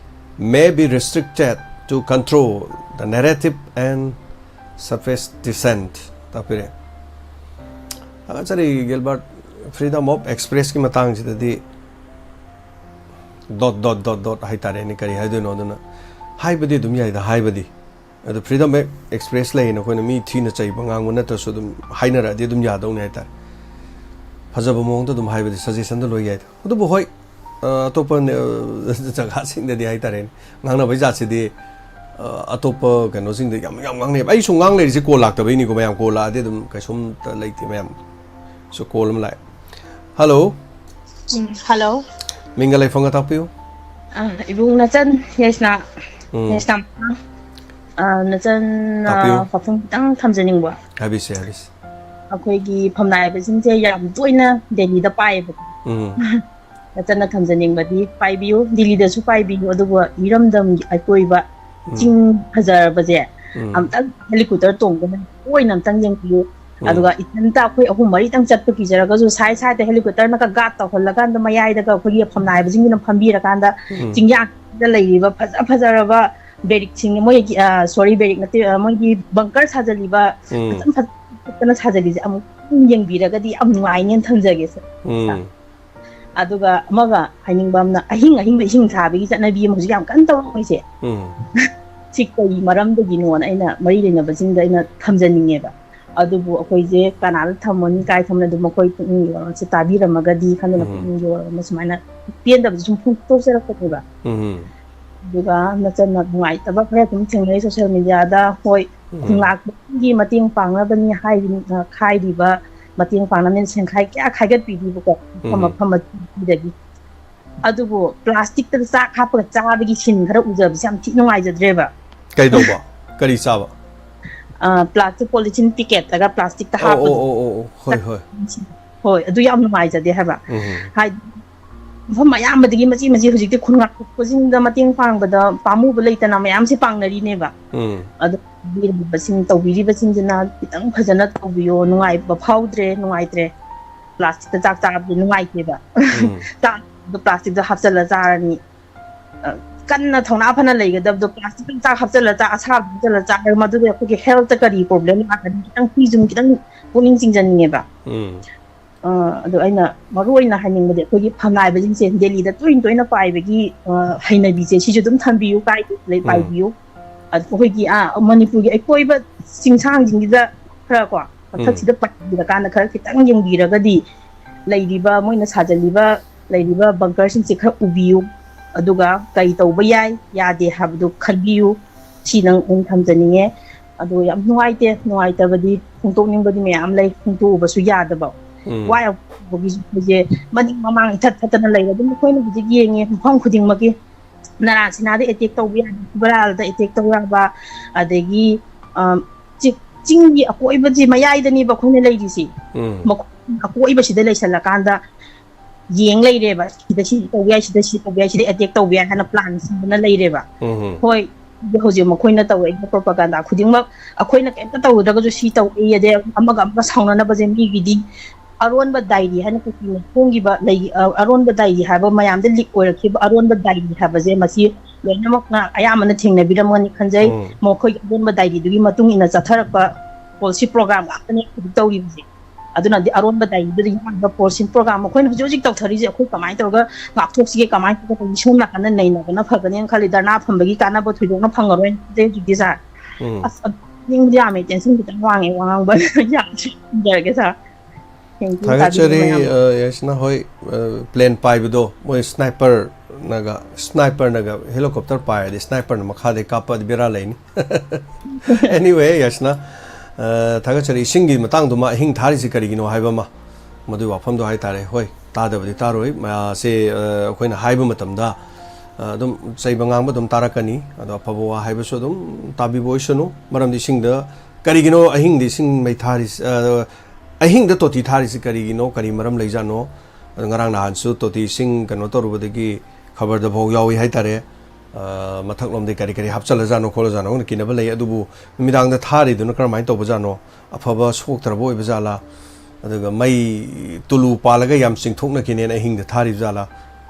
may be restricted to control the narrative and suppress dissent. ꯇꯥꯛꯄꯤꯔꯦ꯫ ꯊꯥꯒꯠꯆꯔꯤ ꯒꯤꯜꯕꯔꯠ꯫ Freedom of express ꯀꯤ ꯃꯇꯥꯡꯁꯤꯗꯗꯤ dot dot dot dot ꯍꯥꯏꯇꯥꯔꯦꯅꯦ, ꯀꯔꯤ ꯍꯥꯏꯗꯣꯏꯅꯣ꯫ ꯑꯗꯨꯅ ꯍꯥꯏꯕꯗꯤ ꯑꯗꯨꯝ ꯌꯥꯏꯗ, ꯍꯥꯏꯕꯗꯤ꯫ ꯑꯗꯣ freedom of express ꯂꯩꯌꯦꯅ ꯑꯩꯈꯣꯏꯅ ꯃꯤ ꯊꯤꯅ ꯆꯩꯕ ꯉꯥꯡꯕ ꯅꯠꯇ꯭ꯔꯁꯨ ꯑꯗꯨꯝ ꯍꯥꯏꯅꯔꯛꯑꯗꯤ ꯑꯗꯨꯝ ꯌꯥꯗꯧꯅꯦ ꯍꯥꯏꯇꯥꯔꯦ꯫ ꯐꯖꯕ ꯃꯑꯣꯡꯗ ꯑꯗꯨꯝ ꯍꯥꯏꯕꯗꯤ, suggestion ꯗ ꯂꯣꯏ ꯌꯥꯏꯗ꯫ ꯑꯗꯨꯕꯨ ꯍꯣꯏ, ꯑ, ꯑꯇꯣꯞꯄ ꯅꯦ-, ꯖꯒꯥꯁꯤꯡꯗꯗꯤ ꯍꯥꯏꯇꯥꯔꯦꯅꯦ, ꯉꯥꯡꯅꯕꯩ ꯖꯥꯠꯁꯤꯗꯤ, ꯑ, ꯑꯇꯣꯞꯄ ꯀꯩꯅꯣꯁꯤꯡꯗ ꯌꯥꯝ, ꯌꯥꯝ ꯉꯥꯡꯅꯩꯕ꯫ ꯑꯩ ꯁꯨꯝ ꯉꯥꯡ ꯂꯩꯔꯤꯁꯦ ꯀꯣꯜ ꯂꯥꯛꯇꯕꯩꯅꯤꯀꯣ, ꯃꯌꯥꯝ꯫ ꯀꯣꯜ ꯂꯥꯛꯑꯗꯤ ꯑꯗꯨꯝ ꯀꯩꯁꯨꯝꯇ ꯂꯩꯇꯦ, ꯃꯌꯥꯝ꯫ ꯁꯨ ꯀꯣꯜ ꯑꯃ ꯂꯥꯛꯑꯦ꯫ ꯍꯜꯂꯣ꯫ ꯎꯝ, ꯍꯜꯂꯣ꯫ ꯃꯤꯡꯒ ꯂꯩꯐꯝꯒ ꯇꯥꯛꯄꯤꯌꯨ꯫ ꯑ, ꯏꯕꯨꯡ ꯅꯆꯟ ꯌꯥꯏꯁꯅꯥ, ꯎꯝ꯫ ꯌꯥꯏꯁꯅꯥ, ꯑ, ꯅꯆꯟ, ꯑ, ꯇꯥꯛꯄꯤꯌꯨ꯫ ꯋꯥꯐꯝ ꯈꯤꯇꯪ ꯊꯝꯖꯅꯤꯡꯕ꯫ ꯍꯥꯏꯕꯤꯁꯦ, ꯍꯥꯏꯕꯤꯁꯦ꯫ ꯑꯩꯈꯣꯏꯒꯤ ꯐꯝꯅꯥꯏꯕꯁꯤꯡꯁꯦ ꯌꯥꯝ ꯇꯣꯏꯅ ꯗꯦꯜꯂꯤꯗ ꯄꯥꯏꯌꯦꯕꯀꯣ꯫ ꯎꯝ꯫ ꯅꯆꯟꯅ ꯊꯝꯖꯅꯤꯡꯕꯗꯤ ꯄꯥꯏꯕꯤꯌꯨ, ꯗꯤꯜꯂꯤꯗꯁꯨ ꯄꯥꯏꯕꯤꯌꯨ, ꯑꯗꯨꯒ ꯏꯔꯝꯗꯝꯒꯤ ꯑꯀꯣꯏꯕ ꯎꯝ꯫ ꯆꯤꯡ ꯐꯖꯔꯕꯁꯦ ꯎꯝ꯫ ꯑꯝꯇꯪ helicopter ꯇꯣꯡꯗꯅ ꯂꯣꯏꯅ ꯑꯝꯇꯪ ꯌꯦꯡꯕꯤꯌꯨ꯫ ꯎꯝ꯫ ꯑꯗꯨꯒ ꯏꯊꯟꯇ ꯑꯩꯈꯣꯏ ꯑꯍꯨꯝ ꯃꯔꯤꯇꯪ ꯆꯠꯄ ꯀꯤꯖꯔꯒꯁꯨ ꯁꯥꯏ ꯁꯥꯏꯗ helicopter ꯅꯒ guard ꯇꯧꯍꯜꯂꯀꯥꯟꯗ ꯃꯌꯥꯏꯗꯒ ꯑꯩꯈꯣꯏꯒꯤ ꯐꯝꯅꯥꯏꯕꯁꯤꯡꯗꯨꯅ ꯐꯝꯕꯤꯔꯀꯥꯟꯗ ꯎꯝ꯫ ꯆꯤꯡꯌꯥꯡꯗ ꯂꯩꯔꯤꯕ ꯐꯖ ꯐꯖꯔꯕ barrack ꯁꯤꯡ, ꯃꯣꯏꯒꯤ, ꯑ, sorry, barrack ꯅꯠꯇꯦ, ꯑ, ꯃꯣꯏꯒꯤ bunker ꯁꯥꯖꯜꯂꯤꯕ ꯎꯝ꯫ ꯐꯖꯅ ꯐꯖꯅ ꯁꯥꯖꯜꯂꯤꯁꯦ ꯑꯃꯨꯛ ꯌꯦꯡꯕꯤꯔꯒꯗꯤ ꯌꯥꯝ ꯅꯨꯡꯉꯥꯏꯅꯦꯅ ꯊꯝꯖꯒꯦ sir꯫ ꯎꯝ꯫ ꯑꯗꯨꯒ ꯑꯃꯒ ꯍꯥꯏꯅꯤꯡꯕ ꯑꯃꯅ, ꯑꯍꯤꯡ ꯑꯍꯤꯡꯗ ꯏꯁꯤꯡ ꯁꯥꯕꯒꯤ ꯆꯠꯅꯕꯤ ꯑꯃ ꯍꯧꯖꯤꯛ ꯌꯥꯝ ꯀꯟꯅ ꯇꯧꯔꯛꯏꯁꯦ꯫ ꯎꯝ꯫ ꯁꯤ ꯀꯩ ꯃꯔꯝꯗꯒꯤꯅꯣꯅ ꯑꯩꯅ ꯃꯔꯤ ꯂꯩꯅꯕꯁꯤꯡꯗ ꯑꯩꯅ ꯊꯝꯖꯅꯤꯡꯉꯦꯕ꯫ ꯑꯗꯨꯕꯨ ꯑꯩꯈꯣꯏꯁꯦ ꯀꯅꯥꯗ ꯊꯝꯃꯅꯤ, ꯀꯥꯏ ꯊꯝꯃꯅꯤ, ꯑꯗꯨ ꯃꯈꯣꯏ ꯄꯨꯛꯅꯤꯡꯒꯤ ꯋꯥꯔꯣꯜꯁꯦ ꯇꯥꯕꯤꯔꯝꯃꯒꯗꯤ ꯈꯟꯗꯅ ꯎꯝ꯫ ꯄꯨꯛꯅꯤꯡꯒꯤ ꯋꯥꯔꯣꯜ ꯑꯃ ꯁꯨꯃꯥꯏꯅ ꯄꯦꯟꯗꯕꯁꯦ ꯁꯨꯝ ꯐꯣꯡꯗꯣꯛꯆꯔꯛꯄꯅꯦꯕ꯫ ꯎꯝ꯫ ꯑꯗꯨꯒ ꯅꯆꯟꯅ ꯅꯨꯡꯉꯥꯏꯇꯕ ꯈꯔ ꯑꯗꯨꯝ ꯊꯦꯡꯅꯩ social media ꯗ꯫ ꯍꯣꯏ, ꯎꯝ꯫ ꯈꯨꯟꯂꯥꯛꯄꯒꯤ ꯃꯇꯦꯡ ꯄꯥꯡꯅꯕꯅꯤ ꯍꯥꯏꯔꯤ-, ꯍꯥꯏꯔꯤꯕ ꯃꯇꯦꯡ ꯄꯥꯡꯅꯕꯅꯤ ꯁꯦꯟꯈꯥꯏ ꯀꯌꯥ ꯈꯥꯏꯒꯠꯄꯤꯔꯤꯕꯀꯣ, ꯃꯐꯝ ꯎꯝ꯫ ꯃꯐꯝ ꯑꯗꯨꯗꯒꯤ꯫ ꯑꯗꯨꯕꯨ ꯄ꯭ꯂꯥꯁꯇꯤꯛꯇ ꯆꯥꯛ ꯍꯥꯞꯄꯒ ꯆꯥꯕꯒꯤ ꯁꯤꯟ ꯈꯔ ꯎꯖꯕꯁꯦ ꯌꯥꯝ ꯊꯤ ꯅꯨꯡꯉꯥꯏꯖꯗ꯭ꯔꯦꯕ꯫ ꯀꯩꯗꯧꯕ? ꯀꯔꯤ ꯆꯥꯕ? ꯄ꯭ꯂꯥꯁꯇꯤꯛ ꯄꯣꯂꯤꯊꯤꯟ ꯄꯤꯀꯦꯠꯇꯒ ꯄ꯭ꯂꯥꯁꯇꯤꯛꯇ ꯑꯣ ꯑꯣ ꯍꯥꯞꯄꯗꯣ꯫ ꯑꯣ ꯑꯣ ꯑꯣ, ꯍꯣꯏ ꯍꯣꯏ. ꯍꯣꯏ, ꯑꯗꯨ ꯌꯥꯝ ꯅꯨꯡꯉꯥꯏꯖꯗꯦ ꯍꯥꯏꯕ꯫ ꯎꯝ. ꯍꯥꯏꯗꯤ ꯃꯐꯝ ꯑꯌꯥꯝꯕꯗꯒꯤ ꯃꯆꯤ ꯃꯆꯤ ꯍꯧꯖꯤꯛꯇꯤ ꯈꯨꯟ ꯉꯥꯛꯊꯣꯛꯄꯁꯤꯡꯗ ꯃꯇꯦꯡ ꯄꯥꯡꯕꯗ ꯄꯥꯝꯃꯨꯕ ꯂꯩꯇꯅ ꯃꯌꯥꯝꯁꯦ ꯄꯥꯡꯅꯔꯤꯅꯦꯕ꯫ ꯎꯝ. ꯑꯗꯣ ꯂꯩꯔꯤꯕꯁꯤꯡ, ꯇꯧꯕꯤꯔꯤꯕꯁꯤꯡꯁꯤꯅ ꯈꯤꯇꯪ ꯐꯖꯅ ꯇꯧꯕꯤꯌꯣ꯫ ꯅꯨꯡꯉꯥꯏꯕ ꯐꯥꯎꯗ꯭ꯔꯦ, ꯅꯨꯡꯉꯥꯏꯇ꯭ꯔꯦ꯫ ꯄ꯭ꯂꯥꯁꯇꯤꯛꯇ ꯆꯥꯛ ꯆꯥꯕꯗꯤ ꯅꯨꯡꯉꯥꯏꯇꯦꯕ꯫ ꯎꯝ. ꯆꯥꯛ ꯑꯗꯨ ꯄ꯭ꯂꯥꯁꯇꯤꯛꯇ ꯍꯥꯞꯆꯜꯂ ꯆꯥꯔꯅꯤ꯫ ꯑ, ꯀꯟꯅ ꯊꯧꯅꯥ ꯐꯅ ꯂꯩꯒꯗꯕꯗꯣ ꯄ꯭ꯂꯥꯁꯇꯤꯛꯇ ꯆꯥꯛ ꯍꯥꯞꯆꯜꯂ, ꯆꯥꯛ ꯑꯁꯥꯕ ꯍꯥꯞꯆꯜꯂ ꯆꯥꯔꯒ ꯃꯗꯨꯗ ꯑꯩꯈꯣꯏꯒꯤ ꯍꯦꯜꯠꯇ ꯀꯔꯤ ꯄ꯭ꯔꯣꯕ꯭ꯂꯦꯝ ꯂꯥꯛꯀꯅꯤ? ꯈꯤꯇꯪ ꯄꯤꯁꯨꯝ ꯈꯤꯇꯪ ꯄꯨꯛꯅꯤꯡ ꯆꯤꯡꯁꯤꯟꯅꯤꯡꯉꯦꯕ꯫ ꯎꯝ. ꯑ, ꯑꯗꯣ ꯑꯩꯅ ꯃꯔꯨ ꯑꯣꯏꯅ ꯍꯥꯏꯅꯤꯡꯕꯗꯤ ꯑꯩꯈꯣꯏꯒꯤ ꯐꯝꯅꯥꯏꯕꯁꯤꯡꯁꯦ ꯗꯦꯜꯂꯤꯗ ꯇꯣꯏꯅ ꯇꯣꯏꯅ ꯄꯥꯏꯕꯒꯤ, ꯑ, ꯍꯩꯅꯕꯤꯁꯦ ꯁꯤꯁꯨ ꯑꯗꯨꯝ ꯊꯝꯕꯤꯌꯨ, ꯀꯥꯏꯗꯦ, ꯂꯩ, ꯎꯝ. ꯄꯥꯏꯕꯤꯌꯨ꯫ ꯑꯗꯨ ꯑꯩꯈꯣꯏꯒꯤ, ꯑꯥ, ꯃꯅꯤꯄꯨꯔꯒꯤ ꯑꯀꯣꯏꯕ ꯆꯤꯡꯁꯥꯡꯁꯤꯡꯁꯤꯗ ꯈꯔ ꯀꯣ, ꯎꯝ. ꯃꯊꯛꯁꯤꯗ ꯄꯥꯏꯕꯤꯔꯀꯥꯟꯗ ꯈꯔ ꯈꯤꯇꯪ ꯌꯦꯡꯕꯤꯔꯒꯗꯤ ꯂꯩꯔꯤꯕ, ꯃꯣꯏꯅ ꯁꯥꯖꯜꯂꯤꯕ, ꯂꯩꯔꯤꯕ ꯕꯪꯀꯔꯁꯤꯡꯁꯦ ꯈꯔ ꯎꯕꯤꯌꯨ꯫ ꯑꯗꯨꯒ ꯀꯔꯤ ꯇꯧꯕ ꯌꯥꯏ, ꯌꯥꯗꯦ ꯍꯥꯏꯕꯗꯨ ꯈꯟꯕꯤꯌꯨ꯫ ꯁꯤ ꯅꯪ ꯑꯗꯨꯝ ꯊꯝꯖꯅꯤꯡꯉꯦ꯫ ꯑꯗꯣ ꯌꯥꯝ ꯅꯨꯡꯉꯥꯏꯇꯦ, ꯅꯨꯡꯉꯥꯏꯇꯕꯗꯤ ꯐꯣꯡꯗꯣꯛꯅꯤꯡꯕꯗꯤ ꯃꯌꯥꯝ ꯂꯩ, ꯐꯣꯡꯗꯣꯛꯎꯕꯁꯨ ꯌꯥꯗꯕ꯫ ꯎꯝ. ꯋꯥ ꯌꯥꯝ ꯈꯨꯝꯕꯒꯤꯁꯨ ꯑꯩꯈꯣꯏꯁꯦ ꯃꯅꯤꯡ ꯃꯃꯥꯡ ꯏꯊꯠ ꯊꯠꯇꯅ ꯂꯩꯔꯦ꯫ ꯑꯗꯨꯝ ꯑꯩꯈꯣꯏꯅ ꯍꯧꯖꯤꯛ ꯌꯦꯡꯉꯦ ꯃꯐꯝ ꯈꯨꯗꯤꯡꯃꯛꯀꯤ ꯅꯔꯥ ꯁꯤꯅꯥꯗ ꯑꯦꯇꯦꯛ ꯇꯧꯕ ꯌꯥꯕ, ꯈꯨꯕꯔꯥꯜꯗ ꯑꯦꯇꯦꯛ ꯇꯧꯕ ꯌꯥꯕ, ꯑꯗꯒꯤ, ꯑ, ꯆꯤ-, ꯆꯤꯡꯒꯤ ꯑꯀꯣꯏꯕꯁꯤ ꯃꯌꯥꯏꯗꯅꯦꯕ ꯑꯩꯈꯣꯏꯅ ꯂꯩꯔꯤꯁꯤ꯫ ꯎꯝ. ꯃꯈꯣꯏ ꯑꯀꯣꯏꯕꯁꯤꯗ ꯂꯩꯁꯜꯂꯀꯥꯟꯗ ꯌꯦꯡ ꯂꯩꯔꯦꯕ, ꯁꯤꯗ ꯁꯤ ꯇꯧꯕ ꯌꯥꯏ, ꯁꯤꯗ ꯁꯤ ꯇꯧꯕ ꯌꯥꯏ, ꯁꯤꯗ ꯑꯦꯇꯦꯛ ꯇꯧꯕ ꯌꯥꯏ ꯍꯥꯏꯅ ꯄ꯭ꯂꯥꯟ ꯁꯤꯟꯗꯅ ꯂꯩꯔꯦꯕ꯫ ꯎꯝ. ꯍꯣꯏ, ꯍꯧꯖꯤꯛ ꯃꯈꯣꯏꯅ ꯇꯧꯔꯛꯏꯕ ꯄ꯭ꯔꯣꯄꯥꯒꯥꯟꯗꯥ ꯈꯨꯗꯤꯡꯃꯛ ꯑꯩꯈꯣꯏꯅ ꯀꯩꯝꯇ ꯇꯧꯔꯨꯗ꯭ꯔꯒꯁꯨ ꯁꯤ ꯇꯧꯏ, ꯑꯗꯩ ꯑꯃꯒ ꯑꯃꯒ ꯁꯥꯎꯅꯅꯕꯁꯦ ꯃꯤꯒꯤꯗꯤ ꯑꯔꯣꯟꯕ ꯗꯥꯏꯔꯤ ꯍꯥꯏꯅ ꯀꯨꯀꯤꯅ ꯐꯣꯡꯈꯤꯕ ꯂꯩ-, ꯑ, ꯑꯔꯣꯟꯕ ꯗꯥꯏꯔꯤ ꯍꯥꯏꯕ ꯃꯌꯥꯝꯗ ꯂꯤꯛ ꯑꯣꯏꯔꯛꯈꯤꯕ ꯑꯔꯣꯟꯕ ꯗꯥꯏꯔꯤ ꯍꯥꯏꯕꯁꯦ ꯃꯁꯤ ꯂꯣꯏꯅꯃꯛꯅ ꯑꯌꯥꯝꯕꯅ ꯊꯦꯡꯅꯕꯤꯔꯝꯒꯅꯤ ꯈꯟꯖꯩ꯫ ꯎꯝ. ꯃꯈꯣꯏꯒꯤ ꯑꯔꯣꯟꯕ ꯗꯥꯏꯔꯤꯗꯨꯒꯤ ꯃꯇꯨꯡ ꯏꯟꯅ ꯆꯠꯊꯔꯛꯄ ꯄꯣꯂꯤꯁꯤ ꯄ꯭ꯔꯣꯒ꯭ꯔꯥꯝ ꯉꯥꯛꯇꯅꯦ ꯍꯧꯖꯤꯛ ꯇꯧꯔꯤꯕꯁꯦ꯫ ꯑꯗꯨꯅꯗꯤ ꯑꯔꯣꯟꯕ ꯗꯥꯏꯔꯤꯗꯨꯗ ꯌꯥꯎꯔꯤꯕ ꯄꯣꯂꯤꯁꯤ ꯄ꯭ꯔꯣꯒ꯭ꯔꯥꯝ ꯃꯈꯣꯏꯅ ꯍꯧꯖꯤꯛ ꯍꯧꯖꯤꯛ ꯇꯧꯊꯔꯤꯁꯦ ꯑꯩꯈꯣꯏ ꯀꯃꯥꯏꯅ ꯇꯧꯔꯒ ꯉꯥꯛꯊꯣꯛꯁꯤꯒꯦ, ꯀꯃꯥꯏꯅ ꯇꯧꯔꯒ ꯁꯣꯝ ꯅꯥꯀꯟꯗ ꯅꯩꯅꯕꯅ ꯐꯒꯅꯦꯅ ꯈꯜꯂꯤ꯫ ꯙꯔꯅꯥ ꯐꯝꯕꯒꯤ ꯀꯥꯟꯅꯕ ꯊꯣꯏꯗꯣꯛꯅ ꯐꯪꯉꯔꯣꯏꯅ ꯈꯟꯖꯩ ꯍꯧꯖꯤꯛꯇꯤ ꯁꯥꯔ꯫ ꯎꯝ. ꯑꯁ, ꯑꯗꯨ ꯅꯤꯡꯕꯗꯤ ꯌꯥꯝꯃꯦ, ꯇꯦꯟꯁꯟ ꯈꯤꯇꯪ ꯋꯥꯡꯉꯦ ꯋꯥ ꯉꯥꯡꯕ꯫ ꯌꯥꯝ ꯊꯤꯟꯖꯔꯒꯦ ꯁꯥꯔ꯫ Thank you, ꯊꯥꯒꯠꯆꯔꯤ꯫ ꯇꯥꯕꯤꯔꯤꯕ ꯃꯌꯥꯝ꯫ ꯑ, ꯌꯥꯏꯁꯅꯥ ꯍꯣꯏ, ꯑ, ꯄ꯭ꯂꯦꯟ ꯄꯥꯏꯕꯗꯣ ꯃꯣꯏ ꯁ꯭ꯅꯥꯏꯄꯔꯅꯒ, ꯁ꯭ꯅꯥꯏꯄꯔꯅꯒ ꯍꯦꯂꯤꯀꯣꯞꯇꯔ ꯄꯥꯏꯔꯗꯤ ꯁ꯭ꯅꯥꯏꯄꯔꯅ ꯃꯈꯥꯗꯩ ꯀꯥꯞꯄꯗꯤ ꯕꯦꯔꯥ ꯂꯩꯅꯤ꯫ Anyway, ꯌꯥꯏꯁꯅꯥ, ꯑ, ꯊꯥꯒꯠꯆꯔꯤ꯫ ꯏꯁꯤꯡꯒꯤ ꯃꯇꯥꯡꯗꯨꯃ ꯑꯍꯤꯡ ꯊꯥꯔꯤꯁꯤ ꯀꯔꯤꯒꯤꯅꯣ ꯍꯥꯏꯕ ꯑꯃ, ꯃꯗꯨꯒꯤ ꯋꯥꯐꯝꯗꯣ ꯍꯥꯏꯇꯥꯔꯦ꯫ ꯍꯣꯏ, ꯇꯥꯗꯕꯗꯤ ꯇꯥꯔꯣꯏ꯫ ꯃꯥꯁꯦ, ꯑ, ꯑꯩꯈꯣꯏꯅ ꯍꯥꯏꯕ ꯃꯇꯝꯗ, ꯑ, ꯑꯗꯨꯝ ꯆꯩꯕ ꯉꯥꯡꯕ ꯑꯗꯨꯝ ꯇꯥꯔꯛꯀꯅꯤ꯫ ꯑꯗꯣ ꯑꯐꯕ ꯋꯥ ꯍꯥꯏꯕꯁꯨ ꯑꯗꯨꯝ ꯇꯥꯕꯤꯕ ꯑꯣꯏꯁꯅꯨ꯫ ꯃꯔꯝꯗꯤ ꯏꯁꯤꯡꯗ ꯀꯔꯤꯒꯤꯅꯣ ꯑꯍꯤꯡꯗ ꯏꯁꯤꯡ ꯃꯩ ꯊꯥꯔꯤꯁꯤ, ꯑ, ꯑꯍꯤꯡꯗ ꯇꯣꯇꯤ ꯊꯥꯔꯤꯁꯤ ꯀꯔꯤꯒꯤꯅꯣ, ꯀꯔꯤ ꯃꯔꯝ ꯂꯩꯖꯥꯠꯅꯣ? ꯑꯗꯣ ꯉꯔꯥꯡ ꯅꯍꯥꯟꯁꯨ ꯇꯣꯇꯤ ꯏꯁꯤꯡ ꯀꯩꯅꯣ ꯇꯧꯔꯨꯕꯗꯒꯤ ꯈꯕꯔꯗ ꯐꯥꯎ ꯌꯥꯎꯏ ꯍꯥꯏꯇꯥꯔꯦ꯫ ꯑ, ꯃꯊꯛꯂꯣꯝꯗꯩ ꯀꯔꯤ ꯀꯔꯤ ꯍꯥꯞꯆꯜꯂꯖꯥꯠꯅꯣ ꯈꯣꯠꯂꯖꯥꯠꯅꯣ ꯈꯪꯗꯦ, ꯀꯤꯅꯕ ꯂꯩ꯫ ꯑꯗꯨꯕꯨ ꯅꯨꯃꯤꯗꯥꯡꯗ ꯊꯥꯔꯤꯗꯨꯅ ꯀꯔꯝꯍꯥꯏꯅ ꯇꯧꯕꯖꯥꯠꯅꯣ? ꯑꯐꯕ ꯁꯣꯛꯇ꯭ꯔꯕ ꯑꯣꯏꯕ ꯖꯥꯠꯂꯥ? ꯑꯗꯨꯒ ꯃꯩ ꯇꯨꯂꯨ ꯄꯥꯜꯂꯒ ꯌꯥꯝ ꯆꯤꯡꯊꯣꯛꯅꯈꯤꯅꯦꯅ ꯑꯍꯤꯡꯗ ꯊꯥꯔꯤꯕ ꯖꯥꯠꯂꯥ?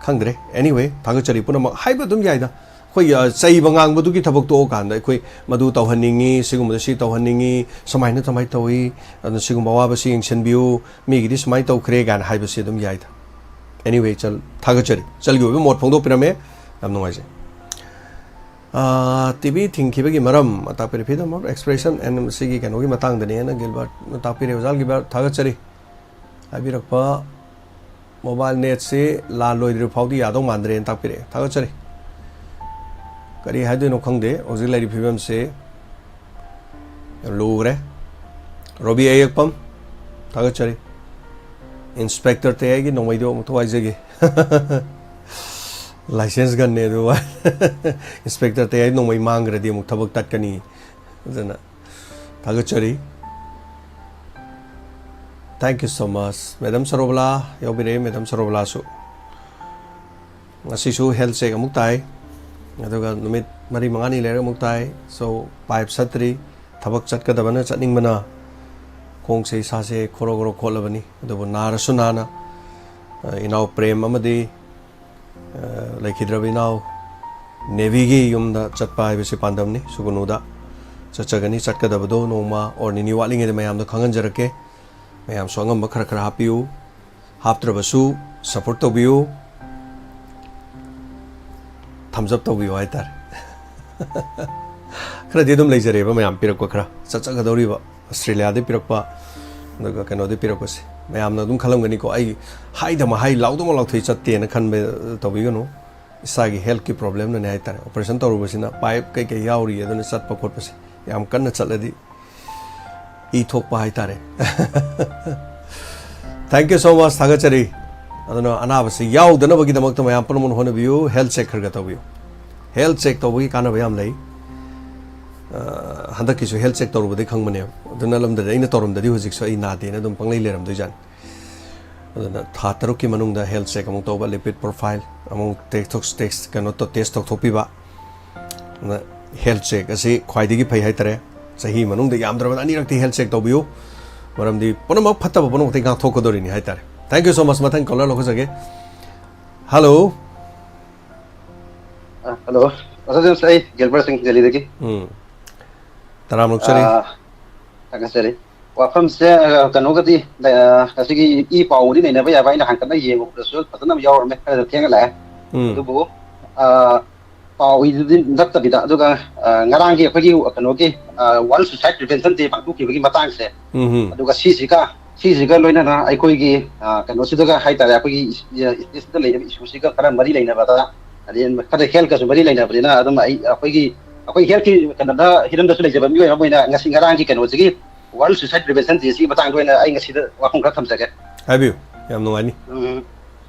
ꯈꯪꯗ꯭ꯔꯦ꯫ Anyway, ꯊꯥꯒꯠꯆꯔꯤ ꯄꯨꯝꯅꯃꯛ꯫ ꯍꯥꯏꯕ ꯑꯗꯨꯝ ꯌꯥꯏꯗ꯫ ꯑꯩꯈꯣꯏ, ꯑ, ꯆꯩꯕ ꯉꯥꯡꯕꯗꯨꯒꯤ ꯊꯕꯛ ꯇꯣꯛꯑꯀꯥꯟꯗ ꯑꯩꯈꯣꯏ ꯃꯗꯨ ꯇꯧꯍꯟꯅꯤꯡꯉꯤ, ꯁꯤꯒꯨꯝꯕꯗ ꯁꯤ ꯇꯧꯍꯟꯅꯤꯡꯉꯤ, ꯁꯨꯃꯥꯏꯅ ꯁꯨꯃꯥꯏꯅ ꯇꯧꯏ, ꯑꯗꯨꯅ ꯁꯤꯒꯨꯝꯕ ꯑꯋꯥꯕꯁꯤ ꯌꯦꯡꯁꯤꯟꯕꯤꯌꯨ, ꯃꯤꯒꯤꯗꯤ ꯁꯨꯃꯥꯏꯅ ꯇꯧꯈ꯭ꯔꯦ ꯀꯥꯏꯅ ꯍꯥꯏꯕꯁꯤ ꯑꯗꯨꯝ ꯌꯥꯏꯗ꯫ Anyway, ꯆꯜ, ꯊꯥꯒꯠꯆꯔꯤ꯫ ꯆꯜꯒꯤ ꯑꯣꯏꯕ ꯃꯣꯠ ꯐꯣꯡꯗꯣꯛꯄꯤꯔꯝꯃꯦ꯫ ꯌꯥꯝ ꯅꯨꯡꯉꯥꯏꯖꯩ꯫ ꯑꯥ, ꯇꯤ ꯚꯤ ꯊꯤꯡꯈꯤꯕꯒꯤ ꯃꯔꯝ ꯇꯥꯛꯄꯤꯔꯦ꯫ Freedom of expression and ꯁꯤꯒꯤ ꯀꯩꯅꯣꯒꯤ ꯃꯇꯥꯡꯗꯅꯦꯅ ꯒꯤꯜꯕꯔꯠꯅ ꯇꯥꯛꯄꯤꯔꯦ꯫ ꯑꯣꯖꯥ ꯒꯤꯜꯕꯔꯠ, ꯊꯥꯒꯠꯆꯔꯤ꯫ ꯍꯥꯏꯕꯤꯔꯛꯄ mobile netꯁꯤ ꯂꯥꯟ ꯂꯣꯏꯗ꯭ꯔꯤꯕ ꯐꯥꯎꯗꯤ ꯌꯥꯗꯧ ꯃꯥꯟꯗ꯭ꯔꯦꯅ ꯇꯥꯛꯄꯤꯔꯛꯑꯦ꯫ ꯊꯥꯒꯠꯆꯔꯤ꯫ ꯀꯔꯤ ꯍꯥꯏꯗꯣꯏꯅꯣ ꯈꯪꯗꯦ ꯍꯧꯖꯤꯛ ꯂꯩꯔꯤꯕ ꯐꯤꯕꯝꯁꯦ꯫ ꯂꯨꯈ꯭ꯔꯦ꯫ ꯔꯣꯕꯤ ꯑꯌꯦꯛꯄꯝ, ꯊꯥꯒꯠꯆꯔꯤ꯫ Inspector ꯇꯌꯥꯏꯒꯤ ꯅꯣꯡꯃꯩꯗꯨ ꯑꯃꯨꯛꯇ ꯋꯥꯏꯖꯒꯦ꯫ License gunꯅꯦ ꯑꯗꯨ꯫ Inspector ꯇꯌꯥꯏ ꯅꯣꯡꯃꯩ ꯃꯥꯡꯈ꯭ꯔꯗꯤ ꯑꯃꯨꯛ ꯊꯕꯛ ꯇꯠꯀꯅꯤ꯫ ꯑꯗꯨꯅ ꯊꯥꯒꯠꯆꯔꯤ꯫ Thank you so much꯫ Madam ꯁꯔꯣꯕꯂꯥ ꯌꯥꯎꯕꯤꯔꯛꯑꯦ, Madam ꯁꯔꯣꯕꯂꯥꯁꯨ꯫ ꯉꯁꯤꯁꯨ health check ꯑꯃꯨꯛ ꯇꯥꯏ, ꯑꯗꯨꯒ ꯅꯨꯃꯤꯠ ꯃꯔꯤ ꯃꯉꯥꯅꯤ ꯂꯩꯔꯒ ꯑꯃꯨꯛ ꯇꯥꯏ꯫ So, pipe ꯁꯠꯇ꯭ꯔꯤ꯫ ꯊꯕꯛ ꯆꯠꯀꯗꯕꯅ ꯆꯠꯅꯤꯡꯕꯅ ꯈꯣꯡꯁꯦ ꯏꯁꯥꯁꯦ ꯈꯣꯔꯣ ꯈꯣꯔꯣ ꯈꯣꯠꯂꯕꯅꯤ꯫ ꯑꯗꯨꯕꯨ ꯅꯥꯔꯁꯨ ꯅꯥꯅ, ꯑ, ꯏꯅꯥꯎ ꯄ꯭ꯔꯦꯝ ꯑꯃꯗꯤ, ꯑ, ꯂꯩꯈꯤꯗ꯭ꯔꯕ ꯏꯅꯥꯎ ꯅꯦꯚꯤꯒꯤ ꯌꯨꯝꯗ ꯆꯠꯄ ꯍꯥꯏꯕꯁꯤ ꯄꯥꯟꯗꯝꯅꯤ꯫ ꯁꯨꯒꯨꯅꯨꯗ ꯆꯠꯆꯒꯅꯤ꯫ ꯆꯠꯀꯗꯕꯗꯣ ꯅꯣꯡꯃ or ꯅꯤꯅꯤ ꯋꯥꯠꯂꯤꯉꯩꯗ ꯃꯌꯥꯝꯗ ꯈꯪꯍꯟꯖꯔꯛꯀꯦ꯫ ꯃꯌꯥꯝꯁꯨ ꯑꯉꯝꯕ ꯈꯔ ꯈꯔ ꯍꯥꯞꯄꯤꯌꯨ꯫ ꯍꯥꯞꯇ꯭ꯔꯕꯁꯨ support ꯇꯧꯕꯤꯌꯨ, thumbs up ꯇꯧꯕꯤꯌꯨ ꯍꯥꯏꯇꯥꯔꯦ꯫ ꯈꯔꯗꯤ ꯑꯗꯨꯝ ꯂꯩꯖꯔꯦꯕ ꯃꯌꯥꯝ ꯄꯤꯔꯛꯄ ꯈꯔ, ꯆꯠꯆꯒꯗꯧꯔꯤꯕ ꯑꯁꯇ꯭ꯔꯦꯂꯤꯌꯥꯗꯩ ꯄꯤꯔꯛꯄ, ꯑꯗꯨꯒ ꯀꯩꯅꯣꯗꯩ ꯄꯤꯔꯛꯄꯁꯦ꯫ ꯃꯌꯥꯝꯅ ꯑꯗꯨꯝ ꯈꯜꯂꯝꯒꯅꯤꯀꯣ, ꯑꯩ ꯍꯥꯏꯗꯃ ꯍꯥꯏ, ꯂꯥꯎꯗꯃ ꯂꯥꯎꯊꯣꯛꯏ ꯆꯠꯇꯦꯅ ꯈꯟꯕ ꯇꯧꯕꯤꯒꯅꯨ꯫ ꯏꯁꯥꯒꯤ healthꯀꯤ problemꯅꯅꯦ ꯍꯥꯏꯇꯥꯔꯦ꯫ Operation ꯇꯧꯔꯨꯕꯁꯤꯅ pipe ꯀꯩꯀꯩ ꯌꯥꯎꯔꯤ, ꯑꯗꯨꯅ ꯆꯠꯄ ꯈꯣꯠꯄꯁꯦ ꯌꯥꯝ ꯀꯟꯅ ꯆꯠꯂꯗꯤ ꯏ ꯊꯣꯛꯄ ꯍꯥꯏꯇꯥꯔꯦ꯫ Thank you so much, ꯊꯥꯒꯠꯆꯔꯤ꯫ ꯑꯗꯨꯅ ꯑꯅꯥꯕꯁꯤ ꯌꯥꯎꯗꯅꯕꯒꯤꯗꯃꯛꯇ ꯃꯌꯥꯝ ꯄꯨꯝꯅꯃꯛꯅ ꯍꯣꯠꯅꯕꯤꯌꯨ꯫ ꯍꯦꯜꯊ ꯆꯦꯛ ꯈꯔ ꯈꯔ ꯇꯧꯕꯤꯌꯨ꯫ ꯍꯦꯜꯊ ꯆꯦꯛ ꯇꯧꯕꯒꯤ ꯀꯥꯟꯅꯕ ꯌꯥꯝ ꯂꯩ꯫ ꯑ, ꯍꯟꯗꯛꯀꯤꯁꯨ ꯍꯦꯜꯊ ꯆꯦꯛ ꯇꯧꯔꯨꯕꯗꯒꯤ ꯈꯪꯕꯅꯦꯕ꯫ ꯑꯗꯨꯅ ꯂꯝꯗꯗꯤ ꯑꯩꯅ ꯇꯧꯔꯝꯗꯗꯤ ꯍꯧꯖꯤꯛꯁꯨ ꯑꯩ ꯅꯥꯗꯦꯅ ꯑꯗꯨꯝ ꯄꯪꯂꯩ ꯂꯩꯔꯝꯗꯣꯏꯖꯥꯠꯅꯤ꯫ ꯑꯗꯨꯅ ꯊꯥ ꯇꯔꯨꯛꯀꯤ ꯃꯅꯨꯡꯗ ꯍꯦꯜꯊ ꯆꯦꯛ ꯑꯃꯨꯛ ꯇꯧꯕ, ꯂꯤꯄꯤꯗ ꯄ꯭ꯔꯣꯐꯥꯏꯜ ꯑꯃꯨꯛ ꯇꯦꯁ ꯇꯧ-, ꯇꯦꯁ, ꯀꯩꯅꯣ ꯇꯧ-, ꯇꯦꯁ ꯇꯧꯊꯣꯛꯄꯤꯕ꯫ ꯑꯗꯨꯅ ꯍꯦꯜꯊ ꯆꯦꯛ ꯑꯁꯤ ꯈ꯭ꯋꯥꯏꯗꯒꯤ ꯐꯩ ꯍꯥꯏꯇꯥꯔꯦ꯫ ꯆꯍꯤ ꯃꯅꯨꯡꯗ ꯌꯥꯝꯗ꯭ꯔꯕꯗ ꯑꯅꯤꯔꯛꯇꯤ ꯍꯦꯜꯊ ꯆꯦꯛ ꯇꯧꯕꯤꯌꯨ꯫ ꯃꯔꯝꯗꯤ ꯄꯨꯝꯅꯃꯛ ꯐꯠꯇꯕ ꯄꯨꯝꯅꯃꯛꯇꯤ ꯉꯥꯛꯊꯣꯛꯀꯗꯧꯔꯤꯅꯤ ꯍꯥꯏꯇꯥꯔꯦ꯫ Thank you so much꯫ ꯃꯊꯪ ꯀꯣꯂꯔ ꯂꯧꯈꯠꯆꯒꯦ꯫ ꯍꯜꯂꯣ꯫ ꯑ, ꯍꯜꯂꯣ꯫ ꯑꯣꯖꯥ ꯖꯦꯝꯁ, ꯑꯩ ꯒꯤꯜꯕꯔꯠ ꯁꯤꯡ, ꯗꯦꯜꯂꯤꯗꯒꯤ꯫ ꯎꯝ꯫ ꯇꯔꯥꯝꯅ ꯑꯣꯛꯆꯔꯤ꯫ ꯑ, ꯊꯥꯒꯠꯆꯔꯤ꯫ ꯋꯥꯐꯝꯁꯦ, ꯑ, ꯀꯩꯅꯣꯒꯗꯤ, ꯑ, ꯉꯁꯤꯒꯤ ꯏ ꯄꯥꯎꯒꯗꯤ ꯅꯩꯅꯕ ꯌꯥꯕ, ꯑꯩꯅ ꯍꯥꯟꯀꯠꯅ ꯌꯦꯡꯉꯨꯕꯗꯁꯨ ꯐꯖꯅ ꯌꯥꯎꯔꯝꯃꯦ, ꯈꯔ ꯊꯦꯡꯅ ꯂꯥꯛꯑꯦ꯫ ꯎꯝ꯫ ꯑꯗꯨꯕꯨ, ꯑ, ꯄꯥꯎ ꯏꯗꯨꯗꯤ ꯅꯠꯇꯕꯤꯗ, ꯑꯗꯨꯒ, ꯑ, ꯉꯔꯥꯡꯒꯤ ꯑꯩꯈꯣꯏꯒꯤ ꯀꯩꯅꯣꯒꯤ, ꯑ, World Suicide Prevention Day ꯄꯥꯡꯊꯣꯛꯈꯤꯕꯒꯤ ꯃꯇꯥꯡꯁꯦ, ꯎꯝ ꯍꯝ꯫ ꯑꯗꯨꯒ ꯁꯤꯁꯤꯒ, ꯁꯤꯁꯤꯒ ꯂꯣꯏꯅꯅ ꯑꯩꯈꯣꯏꯒꯤ, ꯑ, ꯀꯩꯅꯣꯁꯤꯗꯒ ꯍꯥꯏꯇꯥꯔꯦ, ꯑꯩꯈꯣꯏꯒꯤ ꯏꯁ-, ꯏ-, ꯏꯁꯇꯦꯠꯁꯤꯗ ꯂꯩꯔꯤꯕ ꯏꯁꯨꯁꯤꯒ ꯈꯔ ꯃꯔꯤ ꯂꯩꯅꯕꯗ, ꯑꯗꯩ ꯈꯔ ꯍꯦꯜꯊꯀꯁꯨ ꯃꯔꯤ ꯂꯩꯅꯕꯅꯤꯅ, ꯑꯗꯨꯝ ꯑꯩ, ꯑꯩꯈꯣꯏꯒꯤ, ꯑꯩꯈꯣꯏ ꯍꯦꯜꯊꯀꯤ ꯀꯩꯅꯣꯗ, ꯍꯤꯔꯝꯗꯁꯨ ꯂꯩꯖꯕ ꯃꯤꯑꯣꯏ ꯑꯃ ꯑꯣꯏꯅ ꯉꯁꯤ ꯉꯔꯥꯡꯒꯤ ꯀꯩꯅꯣꯁꯤꯒꯤ World Suicide Prevention Day ꯁꯤꯒꯤ ꯃꯇꯥꯡꯗ ꯑꯣꯏꯅ ꯑꯩ ꯉꯁꯤꯗ ꯋꯥꯐꯝ ꯈꯔ ꯊꯝꯖꯒꯦ꯫ ꯍꯥꯏꯕꯤꯌꯨ, ꯌꯥꯝ ꯅꯨꯡꯉꯥꯏꯅꯤ꯫ ꯎꯝ,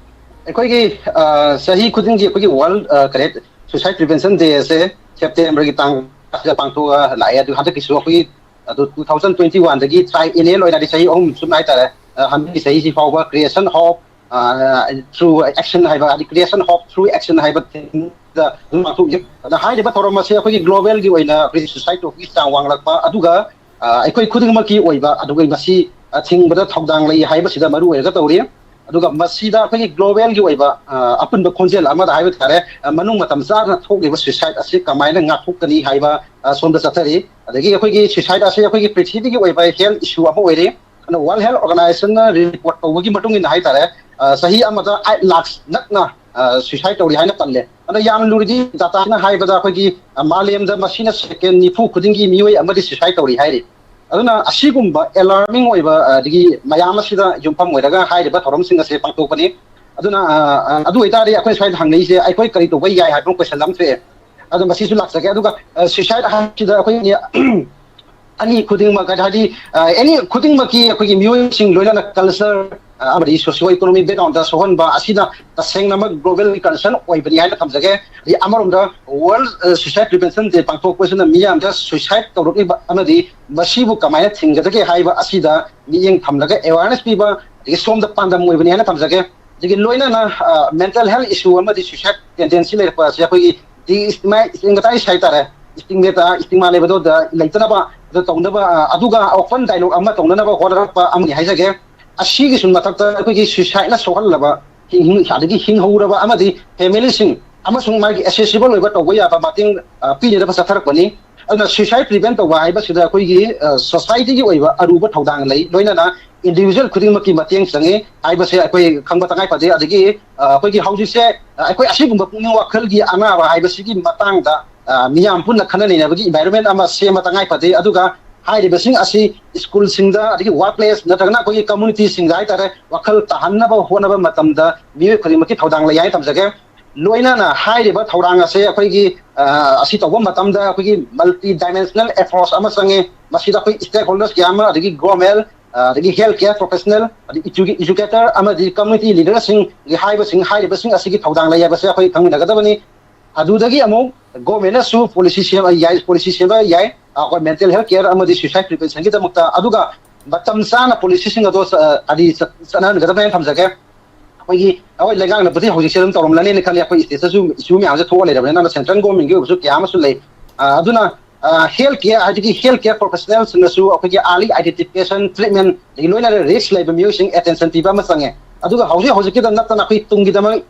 ꯑꯩꯈꯣꯏꯒꯤ, ꯑ, ꯆꯍꯤ ꯈꯨꯗꯤꯡꯒꯤ ꯑꯩꯈꯣꯏꯒꯤ World, ꯑ, ꯀꯔꯤ, Suicide Prevention Day ꯑꯁꯦ ꯁꯦꯞꯇꯦꯝꯕꯔꯒꯤ ꯇꯥꯡ ꯇꯔꯥꯁꯤꯗ ꯄꯥꯡꯊꯣꯛꯑ ꯂꯥꯛꯑꯦ꯫ ꯑꯗꯨ ꯍꯟꯗꯛꯀꯤꯁꯨ ꯑꯩꯈꯣꯏꯒꯤ ꯑꯗꯨ two thousand twenty one ꯗꯒꯤ tri annual ꯑꯣꯏꯅꯗꯤ ꯆꯍꯤ ꯑꯍꯨꯝ ꯁꯨꯝ ꯍꯥꯏꯇꯥꯔꯦ, ꯑ, ꯍꯟꯗꯛꯀꯤ ꯆꯍꯤꯁꯤ ꯐꯥꯎꯕ Creation of, ꯑ, Through Action ꯍꯥꯏꯕ, ꯍꯥꯏꯗꯤ Creation of Through Action ꯍꯥꯏꯕ theme ꯗ ꯑꯗꯨꯝ ꯄꯥꯡꯊꯣꯛꯏ꯫ ꯑꯗ ꯍꯥꯏꯔꯤꯕ ꯊꯧꯔꯝ ꯑꯁꯤ ꯑꯩꯈꯣꯏꯒꯤ global ꯒꯤ ꯑꯣꯏꯅ ꯑꯩꯈꯣꯏꯒꯤ suicide ꯇꯧꯕꯒꯤ ꯆꯥꯡ ꯋꯥꯡꯂꯛꯄ, ꯑꯗꯨꯒ, ꯑ, ꯑꯩꯈꯣꯏ ꯈꯨꯗꯤꯡꯃꯛꯀꯤ ꯑꯣꯏꯕ, ꯑꯗꯨꯒ ꯃꯁꯤ, ꯑ, ꯊꯤꯡꯕꯗ ꯊꯧꯗꯥꯡ ꯂꯩ ꯍꯥꯏꯕꯁꯤꯗ ꯃꯔꯨ ꯑꯣꯏꯔꯒ ꯇꯧꯔꯤ꯫ ꯑꯗꯨꯒ ꯃꯁꯤꯗ ꯑꯩꯈꯣꯏꯒꯤ global ꯒꯤ ꯑꯣꯏꯕ, ꯑ, ꯑꯄꯨꯟꯕ ꯈꯣꯟꯖꯦꯜ ꯑꯃꯗ ꯍꯥꯏꯕ ꯇꯥꯔꯦ, ꯑ, ꯃꯅꯨꯡ ꯃꯇꯝ ꯆꯥꯅ ꯊꯣꯛꯂꯤꯕ suicide ꯑꯁꯤ ꯀꯃꯥꯏꯅ ꯉꯥꯛꯊꯣꯛꯀꯅꯤ ꯍꯥꯏꯕ, ꯑ, ꯁꯣꯝꯗ ꯆꯠꯊꯔꯤ꯫ ꯑꯗꯒꯤ ꯑꯩꯈꯣꯏꯒꯤ suicide ꯑꯁꯤ ꯑꯩꯈꯣꯏꯒꯤ ꯄ꯭ꯔꯤꯊꯤꯕꯤꯒꯤ ꯑꯣꯏꯕ health issue ꯑꯃ ꯑꯣꯏꯔꯤ꯫ ꯑꯗꯣ World Health Organization ꯅ report ꯇꯧꯕꯒꯤ ꯃꯇꯨꯡ ꯏꯟꯅ ꯍꯥꯏꯇꯥꯔꯦ, ꯑ, ꯆꯍꯤ ꯑꯃꯗ eight lakhs ꯅꯛꯅ, ꯑ, suicide ꯇꯧꯔꯤ ꯍꯥꯏꯅ ꯄꯜꯂꯦ꯫ ꯑꯗꯣ ꯌꯥꯝ ꯂꯨꯔꯤꯗꯤ data ꯁꯤꯅ ꯍꯥꯏꯕꯗ ꯑꯩꯈꯣꯏꯒꯤ, ꯑ, ꯃꯥꯂꯦꯝꯗ ꯃꯁꯤꯅ second ꯅꯤꯐꯨ ꯈꯨꯗꯤꯡꯒꯤ ꯃꯤꯑꯣꯏ ꯑꯃꯗꯤ suicide ꯇꯧꯔꯤ ꯍꯥꯏꯔꯤ꯫ ꯑꯗꯨꯅ ꯑꯁꯤꯒꯨꯝꯕ alarming ꯑꯣꯏꯕ, ꯑ, ꯑꯗꯒꯤ ꯃꯌꯥꯝ ꯑꯁꯤꯗ ꯌꯨꯝꯐꯝ ꯑꯣꯏꯔꯒ ꯍꯥꯏꯔꯤꯕ ꯊꯧꯔꯝꯁꯤꯡ ꯑꯁꯦ ꯄꯥꯡꯊꯣꯛꯄꯅꯤ꯫ ꯑꯗꯨꯅ, ꯑ, ꯑ, ꯑꯗꯨ ꯑꯣꯏꯇꯥꯔꯗꯤ ꯑꯩꯈꯣꯏ ꯁ꯭ꯋꯥꯏꯗ ꯍꯪꯅꯩꯁꯦ ꯑꯩꯈꯣꯏ ꯀꯔꯤ ꯇꯧꯕ ꯌꯥꯏ ꯍꯥꯏꯕ question ꯑꯃ ꯊꯣꯛꯑꯦ꯫ ꯑꯗꯣ ꯃꯁꯤꯁꯨ ꯂꯥꯛꯆꯒꯦ꯫ ꯑꯗꯨꯒ, ꯑ, suicide ꯍꯥꯏꯕꯁꯤꯗ ꯑꯩꯈꯣꯏꯒꯤ ꯑꯅꯤ ꯈꯨꯗꯤꯡꯃꯛ, ꯍꯥꯏꯗꯤ, ꯑ, any ꯈꯨꯗꯤꯡꯃꯛꯀꯤ ꯑꯩꯈꯣꯏꯒꯤ ꯃꯤꯑꯣꯏꯁꯤꯡ ꯂꯣꯏꯅꯅ culture, ꯑꯃꯗꯤ socio economic background ꯁꯣꯛꯍꯟꯕ ꯑꯁꯤꯅ ꯇꯁꯦꯡꯅꯃꯛ global concern ꯑꯣꯏꯕꯅꯤ ꯍꯥꯏꯅ ꯊꯝꯖꯒꯦ꯫ ꯑꯗꯩ ꯑꯃꯔꯣꯝꯗ World Suicide Prevention Day ꯄꯥꯡꯊꯣꯛꯄꯁꯤꯅ ꯃꯤꯌꯥꯝꯗ suicide ꯇꯧꯔꯛꯂꯤꯕ ꯑꯃꯗꯤ ꯃꯁꯤꯕꯨ ꯀꯃꯥꯏꯅ ꯊꯤꯡꯒꯗꯒꯦ ꯍꯥꯏꯕ ꯑꯁꯤꯗ ꯃꯤꯠꯌꯦꯡ ꯊꯝꯂꯒ awareness ꯄꯤꯕ ꯑꯗꯒꯤ ꯁꯣꯝꯗ ꯄꯥꯟꯗꯝ ꯑꯣꯏꯕꯅꯤ ꯍꯥꯏꯅ ꯊꯝꯖꯒꯦ꯫ ꯑꯗꯒꯤ ꯂꯣꯏꯅꯅ mental health issue ꯑꯃꯗꯤ suicide tendency ꯂꯩꯔꯛꯄ ꯑꯁꯤ ꯑꯩꯈꯣꯏꯒꯤ stigmatize ꯍꯥꯏꯇꯥꯔꯦ, stigmata stigma ꯂꯩꯕꯗꯣ ꯂꯩꯇꯅꯕ ꯑꯗꯨ ꯇꯧꯅꯕ, ꯑꯗꯨꯒ open dialogue ꯑꯃ ꯇꯧꯅꯅꯕ ꯍꯣꯠꯅꯔꯛꯄ ꯑꯃꯅꯤ ꯍꯥꯏꯖꯒꯦ꯫ ꯑꯁꯤꯒꯤꯁꯨ ꯃꯊꯛꯇ ꯑꯩꯈꯣꯏꯒꯤ suicideꯅ ꯁꯣꯛꯍꯜꯂꯕ ꯑꯗꯒꯤ ꯍꯤꯡꯍꯧꯔꯕ ꯑꯃꯗꯤ familyꯁꯤꯡ ꯑꯃꯁꯨꯡ ꯃꯥꯒꯤ accessible ꯑꯣꯏꯕ ꯇꯧꯕ ꯌꯥꯕ ꯃꯇꯦꯡ ꯄꯤꯅꯅꯕ ꯆꯠꯊꯔꯛꯄꯅꯤ꯫ ꯑꯗꯨꯅ suicide prevent ꯇꯧꯕ ꯍꯥꯏꯕꯁꯤꯗ ꯑꯩꯈꯣꯏꯒꯤ societyꯒꯤ ꯑꯣꯏꯕ ꯑꯔꯨꯕ ꯊꯧꯗꯥꯡ ꯂꯩ, ꯂꯣꯏꯅꯅ individual ꯈꯨꯗꯤꯡꯃꯛꯀꯤ ꯃꯇꯦꯡ ꯆꯪꯉꯤ ꯍꯥꯏꯕꯁꯦ ꯑꯩꯈꯣꯏ ꯈꯪꯕ ꯇꯉꯥꯏ ꯐꯗꯦ꯫ ꯑꯗꯒꯤ ꯑꯩꯈꯣꯏꯒꯤ ꯍꯧꯖꯤꯛꯁꯦ ꯑꯩꯈꯣꯏ ꯑꯁꯤꯒꯨꯝꯕ ꯄꯨꯛꯅꯤꯡ ꯋꯥꯈꯜꯒꯤ ꯑꯅꯥꯕ ꯍꯥꯏꯕꯁꯤꯒꯤ ꯃꯇꯥꯡꯗ ꯃꯤꯌꯥꯝ ꯄꯨꯟꯅ ꯈꯟꯅ ꯅꯩꯅꯕꯒꯤ environment ꯑꯃ ꯁꯦꯝꯕ ꯇꯉꯥꯏ ꯐꯗꯦ꯫ ꯑꯗꯨꯒ ꯍꯥꯏꯔꯤꯕꯁꯤꯡ ꯑꯁꯤ ꯁ꯭ꯀꯨꯜꯁꯤꯡꯗ ꯑꯗꯒꯤ work place ꯅꯠꯇ꯭ꯔꯒꯅ ꯑꯩꯈꯣꯏꯒꯤ communityꯁꯤꯡꯗ ꯍꯥꯏꯇꯥꯔꯦ, ꯋꯥꯈꯜ ꯇꯥꯍꯟꯅꯕ ꯍꯣꯠꯅꯕ ꯃꯇꯝꯗ ꯃꯤꯑꯣꯏ ꯈꯨꯗꯤꯡꯃꯛꯀꯤ ꯊꯧꯗꯥꯡ ꯂꯩ ꯍꯥꯏꯅ ꯊꯝꯖꯒꯦ꯫ ꯂꯣꯏꯅꯅ ꯍꯥꯏꯔꯤꯕ ꯊꯧꯔꯥꯡ ꯑꯁꯦ ꯑꯩꯈꯣꯏꯒꯤ ꯑꯁꯤ ꯇꯧꯕ ꯃꯇꯝꯗ ꯑꯩꯈꯣꯏꯒꯤ multi dimensional approach ꯑꯃ ꯆꯪꯉꯤ꯫ ꯃꯁꯤꯗ ꯑꯩꯈꯣꯏ stakeholders ꯀꯌꯥ ꯑꯃ, ꯑꯗꯒꯤ government, ꯑꯗꯒꯤ health care professional, ꯑꯗꯒꯤ educator ꯑꯃꯗꯤ community leaderꯁꯤꯡꯒꯤ ꯍꯥꯏꯕꯁꯤꯡ, ꯍꯥꯏꯔꯤꯕꯁꯤꯡ ꯑꯁꯤꯒꯤ ꯊꯧꯗꯥꯡ ꯂꯩ ꯍꯥꯏꯕꯁꯦ ꯑꯩꯈꯣꯏ ꯈꯪꯃꯤꯟꯅꯒꯗꯕꯅꯤ꯫ ꯑꯗꯨꯗꯒꯤ ꯑꯃꯨꯛ governmentꯅꯁꯨ policy ꯁꯦꯝꯕ ꯌꯥꯏ, policy ꯁꯦꯝꯕ ꯌꯥꯏ, ꯑꯩꯈꯣꯏ mental health care ꯑꯃꯗꯤ suicide preventionꯒꯤꯗꯃꯛꯇ꯫ ꯑꯗꯨꯒ ꯃꯇꯝ ꯆꯥꯅ policyꯁꯤꯡ ꯑꯗꯣ ꯍꯥꯏꯗꯤ ꯆꯠꯅꯍꯟꯒꯗꯕꯅꯦꯅ ꯊꯝꯖꯒꯦ꯫ ꯑꯩꯈꯣꯏꯒꯤ ꯑꯩꯈꯣꯏ ꯂꯩꯉꯥꯛꯅꯕꯨꯗꯤ ꯍꯧꯖꯤꯛꯁꯦ ꯑꯗꯨꯝ ꯇꯧꯔꯝꯂꯅꯤꯅ ꯈꯜꯂꯤ꯫ ꯑꯩꯈꯣꯏ stateꯇꯁꯨ issue ꯃꯌꯥꯝꯁꯦ ꯊꯣꯛꯑ ꯂꯩꯔꯕꯅꯤꯅ, central governmentꯀꯤ ꯑꯣꯏꯕꯁꯨ ꯀꯌꯥ ꯑꯃꯁꯨ ꯂꯩ꯫ ꯑꯗꯨꯅ health care ꯍꯥꯏꯗꯤ health care professionalꯁꯤꯡꯅꯁꯨ ꯑꯩꯈꯣꯏꯒꯤ early identification, treatment ꯑꯗꯒꯤ ꯂꯣꯏꯅꯅ risk ꯂꯩꯕ ꯃꯤꯑꯣꯏꯁꯤꯡ attention ꯄꯤꯕ ꯑꯃ ꯆꯪꯉꯦ꯫ ꯑꯗꯨꯒ ꯍꯧꯖꯤꯛ ꯍꯧꯖꯤꯛꯀꯤꯗ ꯅꯠꯇꯅ ꯑꯩꯈꯣꯏ ꯇꯨꯡꯒꯤꯗꯃꯛ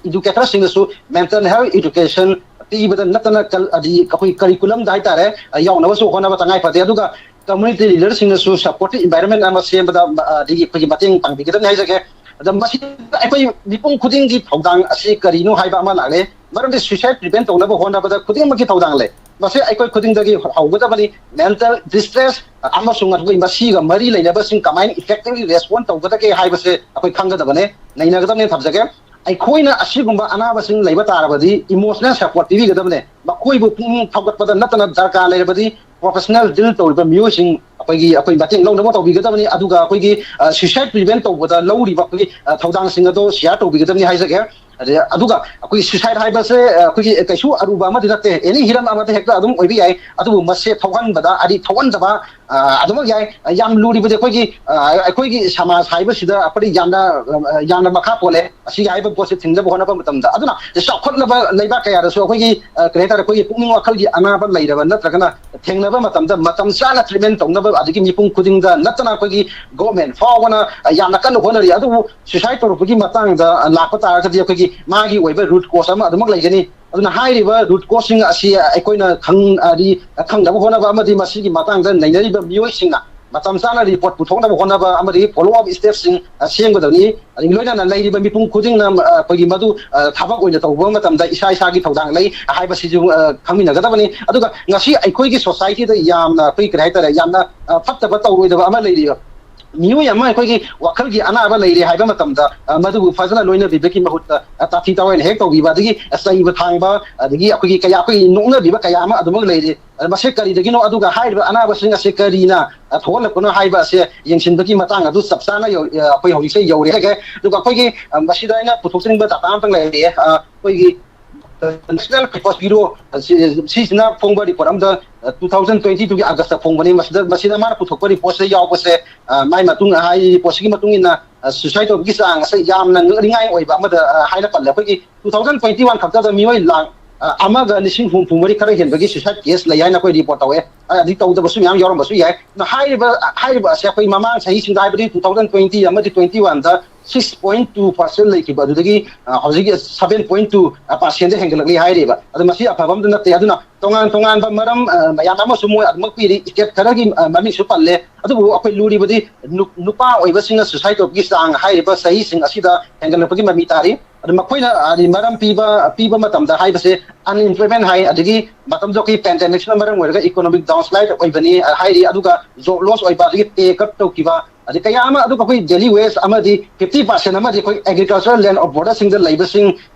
educatorꯁꯤꯡꯅꯁꯨ mental health education ꯄꯤꯕꯗ ꯅꯠꯇꯅ ꯑꯩꯈꯣꯏ curriculumꯗ ꯍꯥꯏꯇꯥꯔꯦ, ꯌꯥꯎꯅꯕꯁꯨ ꯍꯣꯠꯅꯕ ꯇꯉꯥꯏ ꯐꯗꯦ꯫ ꯑꯗꯨꯒ community leaderꯁꯤꯡꯅꯁꯨ supportive environment ꯑꯃ ꯁꯦꯝꯕꯗ ꯑꯗꯒꯤ ꯑꯩꯈꯣꯏꯒꯤ ꯃꯇꯦꯡ ꯄꯥꯡꯕꯤꯒꯗꯕꯅꯤ ꯍꯥꯏꯖꯒꯦ꯫ ꯑꯗ ꯃꯁꯤꯗ ꯑꯩꯈꯣꯏ ꯃꯤꯄꯨꯝ ꯈꯨꯗꯤꯡꯒꯤ ꯊꯧꯗꯥꯡ ꯑꯁꯤ ꯀꯔꯤꯅꯣ ꯍꯥꯏꯕ ꯑꯃ ꯂꯥꯛꯂꯦ꯫ ꯃꯔꯝꯗꯤ suicide prevent ꯇꯧꯅꯕ ꯍꯣꯠꯅꯕꯗ ꯈꯨꯗꯤꯡꯃꯛꯀꯤ ꯊꯧꯗꯥꯡ ꯂꯩ꯫ ꯃꯁꯤ ꯑꯩꯈꯣꯏ ꯈꯨꯗꯤꯡꯗꯒꯤ ꯍꯧꯒꯗꯕꯅꯤ꯫ Mental distress ꯑꯃꯁꯨꯡ ꯑꯩꯈꯣꯏ ꯃꯁꯤꯒ ꯃꯔꯤ ꯂꯩꯅꯕꯁꯤꯡ ꯀꯃꯥꯏꯅ effectively respond ꯇꯧꯒꯗꯒꯦ ꯍꯥꯏꯕꯁꯦ ꯑꯩꯈꯣꯏ ꯈꯪꯒꯗꯕꯅꯦ, ꯅꯩꯅꯒꯗꯕꯅꯦ ꯊꯝꯖꯒꯦ꯫ ꯑꯩꯈꯣꯏꯅ ꯑꯁꯤꯒꯨꯝꯕ ꯑꯅꯥꯕꯁꯤꯡ ꯂꯩꯕ ꯇꯥꯔꯕꯗꯤ emotional support ꯄꯤꯕꯤꯒꯗꯕꯅꯦ꯫ ꯃꯈꯣꯏꯕꯨ ꯄꯨꯛꯅꯤꯡ ꯊꯧꯒꯠꯄꯗ ꯅꯠꯇꯅ ꯗꯔꯀꯥꯔ ꯂꯩꯔꯕꯗꯤ professional deal ꯇꯧꯔꯤꯕ ꯃꯤꯑꯣꯏꯁꯤꯡ ꯑꯩꯈꯣꯏꯒꯤ ꯑꯩꯈꯣꯏ ꯃꯇꯦꯡ ꯂꯧꯅꯕ ꯇꯧꯕꯤꯒꯗꯕꯅꯤ꯫ ꯑꯗꯨꯒ ꯑꯩꯈꯣꯏꯒꯤ ꯁ꯭ꯌꯨꯁꯥꯏꯠ ꯄ꯭ꯔꯤꯚꯦꯟ ꯇꯧꯕꯗ ꯂꯧꯔꯤꯕ ꯑꯩꯈꯣꯏꯒꯤ ꯊꯧꯗꯥꯡꯁꯤꯡ ꯑꯗꯣ ꯁꯤꯌꯥꯔ ꯇꯧꯕꯤꯒꯗꯕꯅꯤ ꯍꯥꯏꯖꯒꯦ꯫ ꯑꯗꯨꯒ ꯑꯩꯈꯣꯏꯒꯤ ꯁ꯭ꯌꯨꯁꯥꯏꯠ ꯍꯥꯏꯕꯁꯦ ꯑꯩꯈꯣꯏꯒꯤ ꯀꯩꯁꯨ ꯑꯔꯨꯕ ꯑꯃꯗꯤ ꯅꯠꯇꯦ꯫ ꯑꯦꯅꯤ ꯍꯤꯔꯝ ꯑꯃꯗ ꯍꯦꯛꯇ ꯑꯗꯨꯝ ꯑꯣꯏꯕ ꯌꯥꯏ꯫ ꯑꯗꯨꯕꯨ ꯃꯁꯦ ꯊꯣꯛꯍꯟꯕꯗ, ꯍꯥꯏꯗꯤ ꯊꯣꯛꯍꯟꯗꯕ ꯑꯗꯨꯃꯛ ꯌꯥꯏ꯫ ꯌꯥꯝ ꯂꯨꯔꯤꯕꯗꯤ ꯑꯩꯈꯣꯏꯒꯤ ꯑꯩꯈꯣꯏꯒꯤ ꯁꯃꯥꯖ ꯍꯥꯏꯕꯁꯤꯗ ꯑꯩꯈꯣꯏꯗꯤ ꯌꯥꯝꯅ ꯌꯥꯝꯅ ꯃꯈꯥ ꯄꯣꯜꯂꯦ꯫ ꯑꯁꯤꯒꯤ ꯍꯥꯏꯕ ꯄꯣꯠꯁꯦ ꯊꯤꯡꯅꯕ ꯍꯣꯠꯅꯕ ꯃꯇꯝꯗ, ꯑꯗꯨꯅ ꯆꯥꯎꯈꯠꯂꯕ ꯂꯩꯕꯥꯛ ꯀꯌꯥꯗꯁꯨ ꯑꯩꯈꯣꯏꯒꯤ ꯀꯔꯤ ꯍꯥꯏꯇꯥꯔꯦ, ꯑꯩꯈꯣꯏꯒꯤ ꯄꯨꯛꯅꯤꯡ ꯋꯥꯈꯜꯒꯤ ꯑꯅꯥꯕ ꯂꯩꯔꯕ ꯅꯠꯇ꯭ꯔꯒꯅ ꯊꯦꯡꯅꯕ ꯃꯇꯝꯗ ꯃꯇꯝ ꯆꯥꯅ ꯇ꯭ꯔꯤꯠꯃꯦꯟ ꯇꯧꯅꯕ, ꯑꯗꯒꯤ ꯃꯤꯄꯨꯝ ꯈꯨꯗꯤꯡꯗ ꯅꯠꯇꯅ ꯑꯩꯈꯣꯏꯒꯤ ꯒꯣꯔꯃꯦꯟ ꯐꯥꯎꯕꯅ ꯌꯥꯝꯅ ꯀꯟꯅ ꯍꯣꯠꯅꯔꯤ꯫ ꯑꯗꯨꯕꯨ ꯁ꯭ꯌꯨꯁꯥꯏꯠ ꯇꯧꯔꯛꯄꯒꯤ ꯃꯇꯥꯡꯗ ꯂꯥꯛꯄ ꯇꯥꯔꯒꯗꯤ ꯑꯩꯈꯣꯏꯒꯤ ꯃꯥꯒꯤ ꯑꯣꯏꯕ ꯔꯨꯠ ꯀꯣꯁ ꯑꯃ ꯑꯗꯨꯃꯛ ꯂꯩꯒꯅꯤ꯫ ꯑꯗꯨꯅ ꯍꯥꯏꯔꯤꯕ ꯔꯨꯠ ꯀꯣꯁꯁꯤꯡ ꯑꯁꯤ ꯑꯩꯈꯣꯏꯅ ꯈꯪ-, ꯍꯥꯏꯗꯤ ꯈꯪꯅꯕ ꯍꯣꯠꯅꯕ ꯑꯃꯗꯤ ꯃꯁꯤꯒꯤ ꯃꯇꯥꯡꯗ ꯅꯩꯅꯔꯤꯕ ꯃꯤꯑꯣꯏꯁꯤꯡꯅ ꯃꯇꯝ ꯆꯥꯅ ꯔꯤꯄꯣꯔꯠ ꯄꯨꯊꯣꯛꯅꯕ ꯍꯣꯠꯅꯕ ꯑꯃꯗꯤ ꯐꯣꯂꯣ ꯑꯞ ꯁ꯭ꯇꯦꯞꯁꯤꯡ ꯁꯦꯝꯒꯗꯕꯅꯤ꯫ ꯑꯗꯒꯤ ꯂꯣꯏꯅꯅ ꯂꯩꯔꯤꯕ ꯃꯤꯄꯨꯝ ꯈꯨꯗꯤꯡꯅ ꯑꯩꯈꯣꯏꯒꯤ ꯃꯗꯨ ꯊꯕꯛ ꯑꯣꯏꯅ ꯇꯧꯕ ꯃꯇꯝꯗ ꯏꯁꯥ ꯏꯁꯥꯒꯤ ꯊꯧꯗꯥꯡ ꯂꯩ ꯍꯥꯏꯕꯁꯤꯁꯨ ꯈꯪꯃꯤꯟꯅꯒꯗꯕꯅꯤ꯫ ꯑꯗꯨꯒ ꯉꯁꯤ ꯑꯩꯈꯣꯏꯒꯤ ꯁꯣꯁꯥꯏꯇꯤꯗ ꯌꯥꯝꯅ ꯑꯩꯈꯣꯏ ꯀꯔꯤ ꯍꯥꯏꯇꯥꯔꯦ, ꯌꯥꯝꯅ ꯐꯠꯇꯕ ꯇꯧꯔꯣꯏꯗꯕ ꯑꯃ ꯂꯩꯔꯤꯕ ꯃꯤꯑꯣꯏ ꯑꯃ ꯑꯩꯈꯣꯏꯒꯤ ꯋꯥꯈꯜꯒꯤ ꯑꯅꯥꯕ ꯂꯩꯔꯦ ꯍꯥꯏꯕ ꯃꯇꯝꯗ ꯃꯗꯨꯕꯨ ꯐꯖꯅ ꯂꯣꯏꯅꯕꯤꯕꯒꯤ ꯃꯍꯨꯠꯇ ꯇꯥꯊꯤ ꯇꯥꯑꯣꯏꯅ ꯍꯦꯛ ꯇꯧꯕꯤꯕ, ꯑꯗꯒꯤ ꯆꯩꯕ ꯊꯥꯡꯕ, ꯑꯗꯒꯤ ꯑꯩꯈꯣꯏꯒꯤ ꯀꯌꯥ ꯑꯩꯈꯣꯏꯒꯤ ꯅꯣꯛꯅꯕꯤꯕ ꯀꯌꯥ ꯑꯃ ꯑꯗꯨꯃꯛ ꯂꯩꯔꯤ꯫ ꯃꯁꯤ ꯀꯔꯤꯗꯒꯤꯅꯣ, ꯑꯗꯨꯒ ꯍꯥꯏꯔꯤꯕ ꯑꯅꯥꯕꯁꯤꯡ ꯑꯁꯤ ꯀꯔꯤꯅ ꯊꯣꯛꯍꯜꯂꯛꯄꯅꯣ ꯍꯥꯏꯕ ꯑꯁꯦ ꯌꯦꯡꯁꯤꯟꯕꯒꯤ ꯃꯇꯥꯡ ꯑꯗꯨ ꯆꯞ ꯆꯥꯅ ꯌꯧ-, ꯑꯩꯈꯣꯏ ꯍꯧꯖꯤꯛꯁꯦ ꯌꯧꯔꯦ꯫ ꯑꯗꯨꯒ ꯑꯩꯈꯣꯏꯒꯤ ꯃꯁꯤꯗ ꯑꯩꯅ ꯄꯨꯊꯣꯛꯆꯅꯤꯡꯕ ꯗꯥꯇꯥ ꯑꯃꯇꯪ ꯂꯩꯔꯦ꯫ ꯑꯩꯈꯣꯏꯒꯤ ꯅꯦꯁꯅꯦꯜ ꯄꯔꯄꯁ ꯕ꯭ꯌꯨꯔꯣ ꯁꯤꯁꯤꯅ ꯐꯣꯡꯕ ꯔꯤꯄꯣꯔꯠ ꯑꯃꯗ ꯇꯨ ꯊꯥꯎꯖꯟ ꯇ꯭ꯋꯦꯟꯇꯤ ꯇꯨꯒꯤ ꯑꯥꯒꯁꯇ ꯐꯣꯡꯕꯅꯤ꯫ ꯃꯁꯤꯗ, ꯃꯁꯤꯗ ꯃꯥꯅ ꯄꯨꯊꯣꯛꯄ ꯔꯤꯄꯣꯔꯠꯁꯤꯗ ꯌꯥꯎꯕꯁꯦ, ꯃꯥꯏ ꯃꯇꯨꯡ, ꯍꯥꯏꯔꯤꯕ ꯔꯤꯄꯣꯔꯠꯁꯤꯒꯤ ꯃꯇꯨꯡ ꯏꯟꯅ ꯁ꯭ꯌꯨꯁꯥꯏꯠ ꯇꯧꯕꯒꯤ ꯆꯥꯡ ꯑꯁꯦ ꯌꯥꯝꯅ ꯉꯛꯅꯤꯡꯉꯥꯏ ꯑꯣꯏꯕ ꯑꯃꯗ ꯍꯥꯏꯅ ꯄꯜꯂꯦ꯫ ꯑꯩꯈꯣꯏꯒꯤ ꯇꯨ ꯊꯥꯎꯖꯟ ꯇ꯭ꯋꯦꯟꯇꯤ ꯋꯥꯟ ꯈꯛꯇꯗ ꯃꯤꯑꯣꯏ ꯂꯥꯛ ꯑꯃꯒ ꯂꯤꯁꯤꯡ ꯍꯨꯝꯐꯨ ꯃꯔꯤ ꯈꯔ ꯍꯦꯟꯕꯒꯤ ꯁ꯭ꯌꯨꯁꯥꯏꯠ ꯀꯦꯁ ꯂꯩ ꯍꯥꯏꯅ ꯑꯩꯈꯣꯏ ꯔꯤꯄꯣꯔꯠ ꯇꯧꯋꯦ꯫ ꯑꯗꯨꯗꯤ ꯇꯧꯗꯕꯁꯨ ꯃꯌꯥꯝ ꯌꯥꯎꯔꯝꯕꯁꯨ ꯌꯥꯏ꯫ ꯑꯗꯨꯅ ꯍꯥꯏꯔꯤꯕ, ꯍꯥꯏꯔꯤꯕ ꯑꯁꯦ ꯑꯩꯈꯣꯏ ꯃꯃꯥꯡ ꯆꯍꯤꯁꯤꯡꯗ, ꯍꯥꯏꯕꯗꯤ ꯇꯨ ꯊꯥꯎꯖꯟ ꯇ꯭ꯋꯦꯟꯇꯤ ꯑꯃꯗꯤ ꯇ꯭ꯋꯦꯟꯇꯤ ꯋꯥꯟꯗ ꯁꯤꯛꯁ ꯄꯣꯏꯟ ꯇꯨ ꯄꯥꯔꯁꯦꯟ ꯂꯩꯈꯤꯕ ꯑꯗꯨꯗꯒꯤ ꯍꯧꯖꯤꯛ ꯁꯚꯦꯟ ꯄꯣꯏꯟ ꯇꯨ ꯄꯥꯔꯁꯦꯟꯗ ꯍꯦꯟꯒꯠꯂꯛꯂꯤ ꯍꯥꯏꯔꯤꯕ꯫ ꯑꯗꯨ ꯃꯁꯤ ꯑꯐꯕ ꯑꯝꯇ ꯅꯠꯇꯦ꯫ ꯑꯗꯨꯅ ꯇꯣꯉꯥꯟ ꯇꯣꯉꯥꯟꯕ ꯃꯔꯝ ꯃꯌꯥꯝ ꯑꯃꯁꯨ ꯃꯣꯏ ꯑꯗꯨꯃꯛ ꯄꯤꯔꯤ꯫ ꯁ꯭ꯇꯦꯠ ꯈꯔꯒꯤ ꯃꯃꯤꯡꯁꯨ ꯄꯜꯂꯦ꯫ ꯑꯗꯨꯕꯨ ꯑꯩꯈꯣꯏ ꯂꯨꯔꯤꯕꯗꯤ ꯅꯨ-, ꯅꯨꯄꯥ ꯑꯣꯏꯕꯁꯤꯡꯅ ꯁ꯭ꯌꯨꯁꯥꯏꯠ ꯇꯧꯕꯒꯤ ꯆꯥꯡ ꯍꯥꯏꯔꯤꯕ ꯆꯍꯤꯁꯤꯡ ꯑꯁꯤꯗ ꯍꯦꯟꯒꯠꯂꯛꯄꯒꯤ ꯃꯃꯤ ꯇꯥꯔꯤ꯫ ꯑꯗꯨ ꯃꯈꯣꯏꯅ, ꯍꯥꯏꯗꯤ, ꯃꯔꯝ ꯄꯤꯕ, ꯄꯤꯕ ꯃꯇꯝꯗ ꯍꯥꯏꯕꯁꯦ, ꯑꯟꯑꯦꯝꯄ꯭ꯂꯣꯏꯃꯦꯟ ꯍꯥꯏ, ꯑꯗꯒꯤ ꯃꯇꯝꯗꯨꯗ ꯑꯩꯈꯣꯏ ꯄꯦꯟꯗꯦꯃꯤꯛꯁꯤꯅ ꯃꯔꯝ ꯑꯣꯏꯔꯒ ꯏꯀꯣꯅꯣꯃꯤꯛ ꯗꯥꯎꯟꯁ꯭ꯂꯥꯏꯠ ꯑꯣꯏꯕꯅꯤ ꯍꯥꯏꯔꯤ꯫ ꯑꯗꯨꯒ ꯖꯣꯕ ꯂꯣꯁ ꯑꯣꯏꯕ, ꯑꯗꯒꯤ ꯄꯦ ꯀꯠ ꯇꯧꯈꯤꯕ, ꯑꯗꯩ ꯀꯌꯥ ꯑꯃ, ꯑꯗꯨꯒ ꯑꯩꯈꯣꯏ ꯗꯦꯂꯤ ꯋꯦꯖ ꯑꯃꯗꯤ ꯐꯤꯐꯇꯤ ꯄꯥꯔꯁꯦꯟ ꯑꯃꯗꯤ ꯑꯩꯈꯣꯏ ꯑꯦꯒ꯭ꯔꯤꯀꯜꯆꯔ ꯂꯦꯟ ꯑꯣꯐ ꯕꯣꯔꯗꯔꯁꯤꯡꯗ ꯂꯩꯕꯁꯤꯡ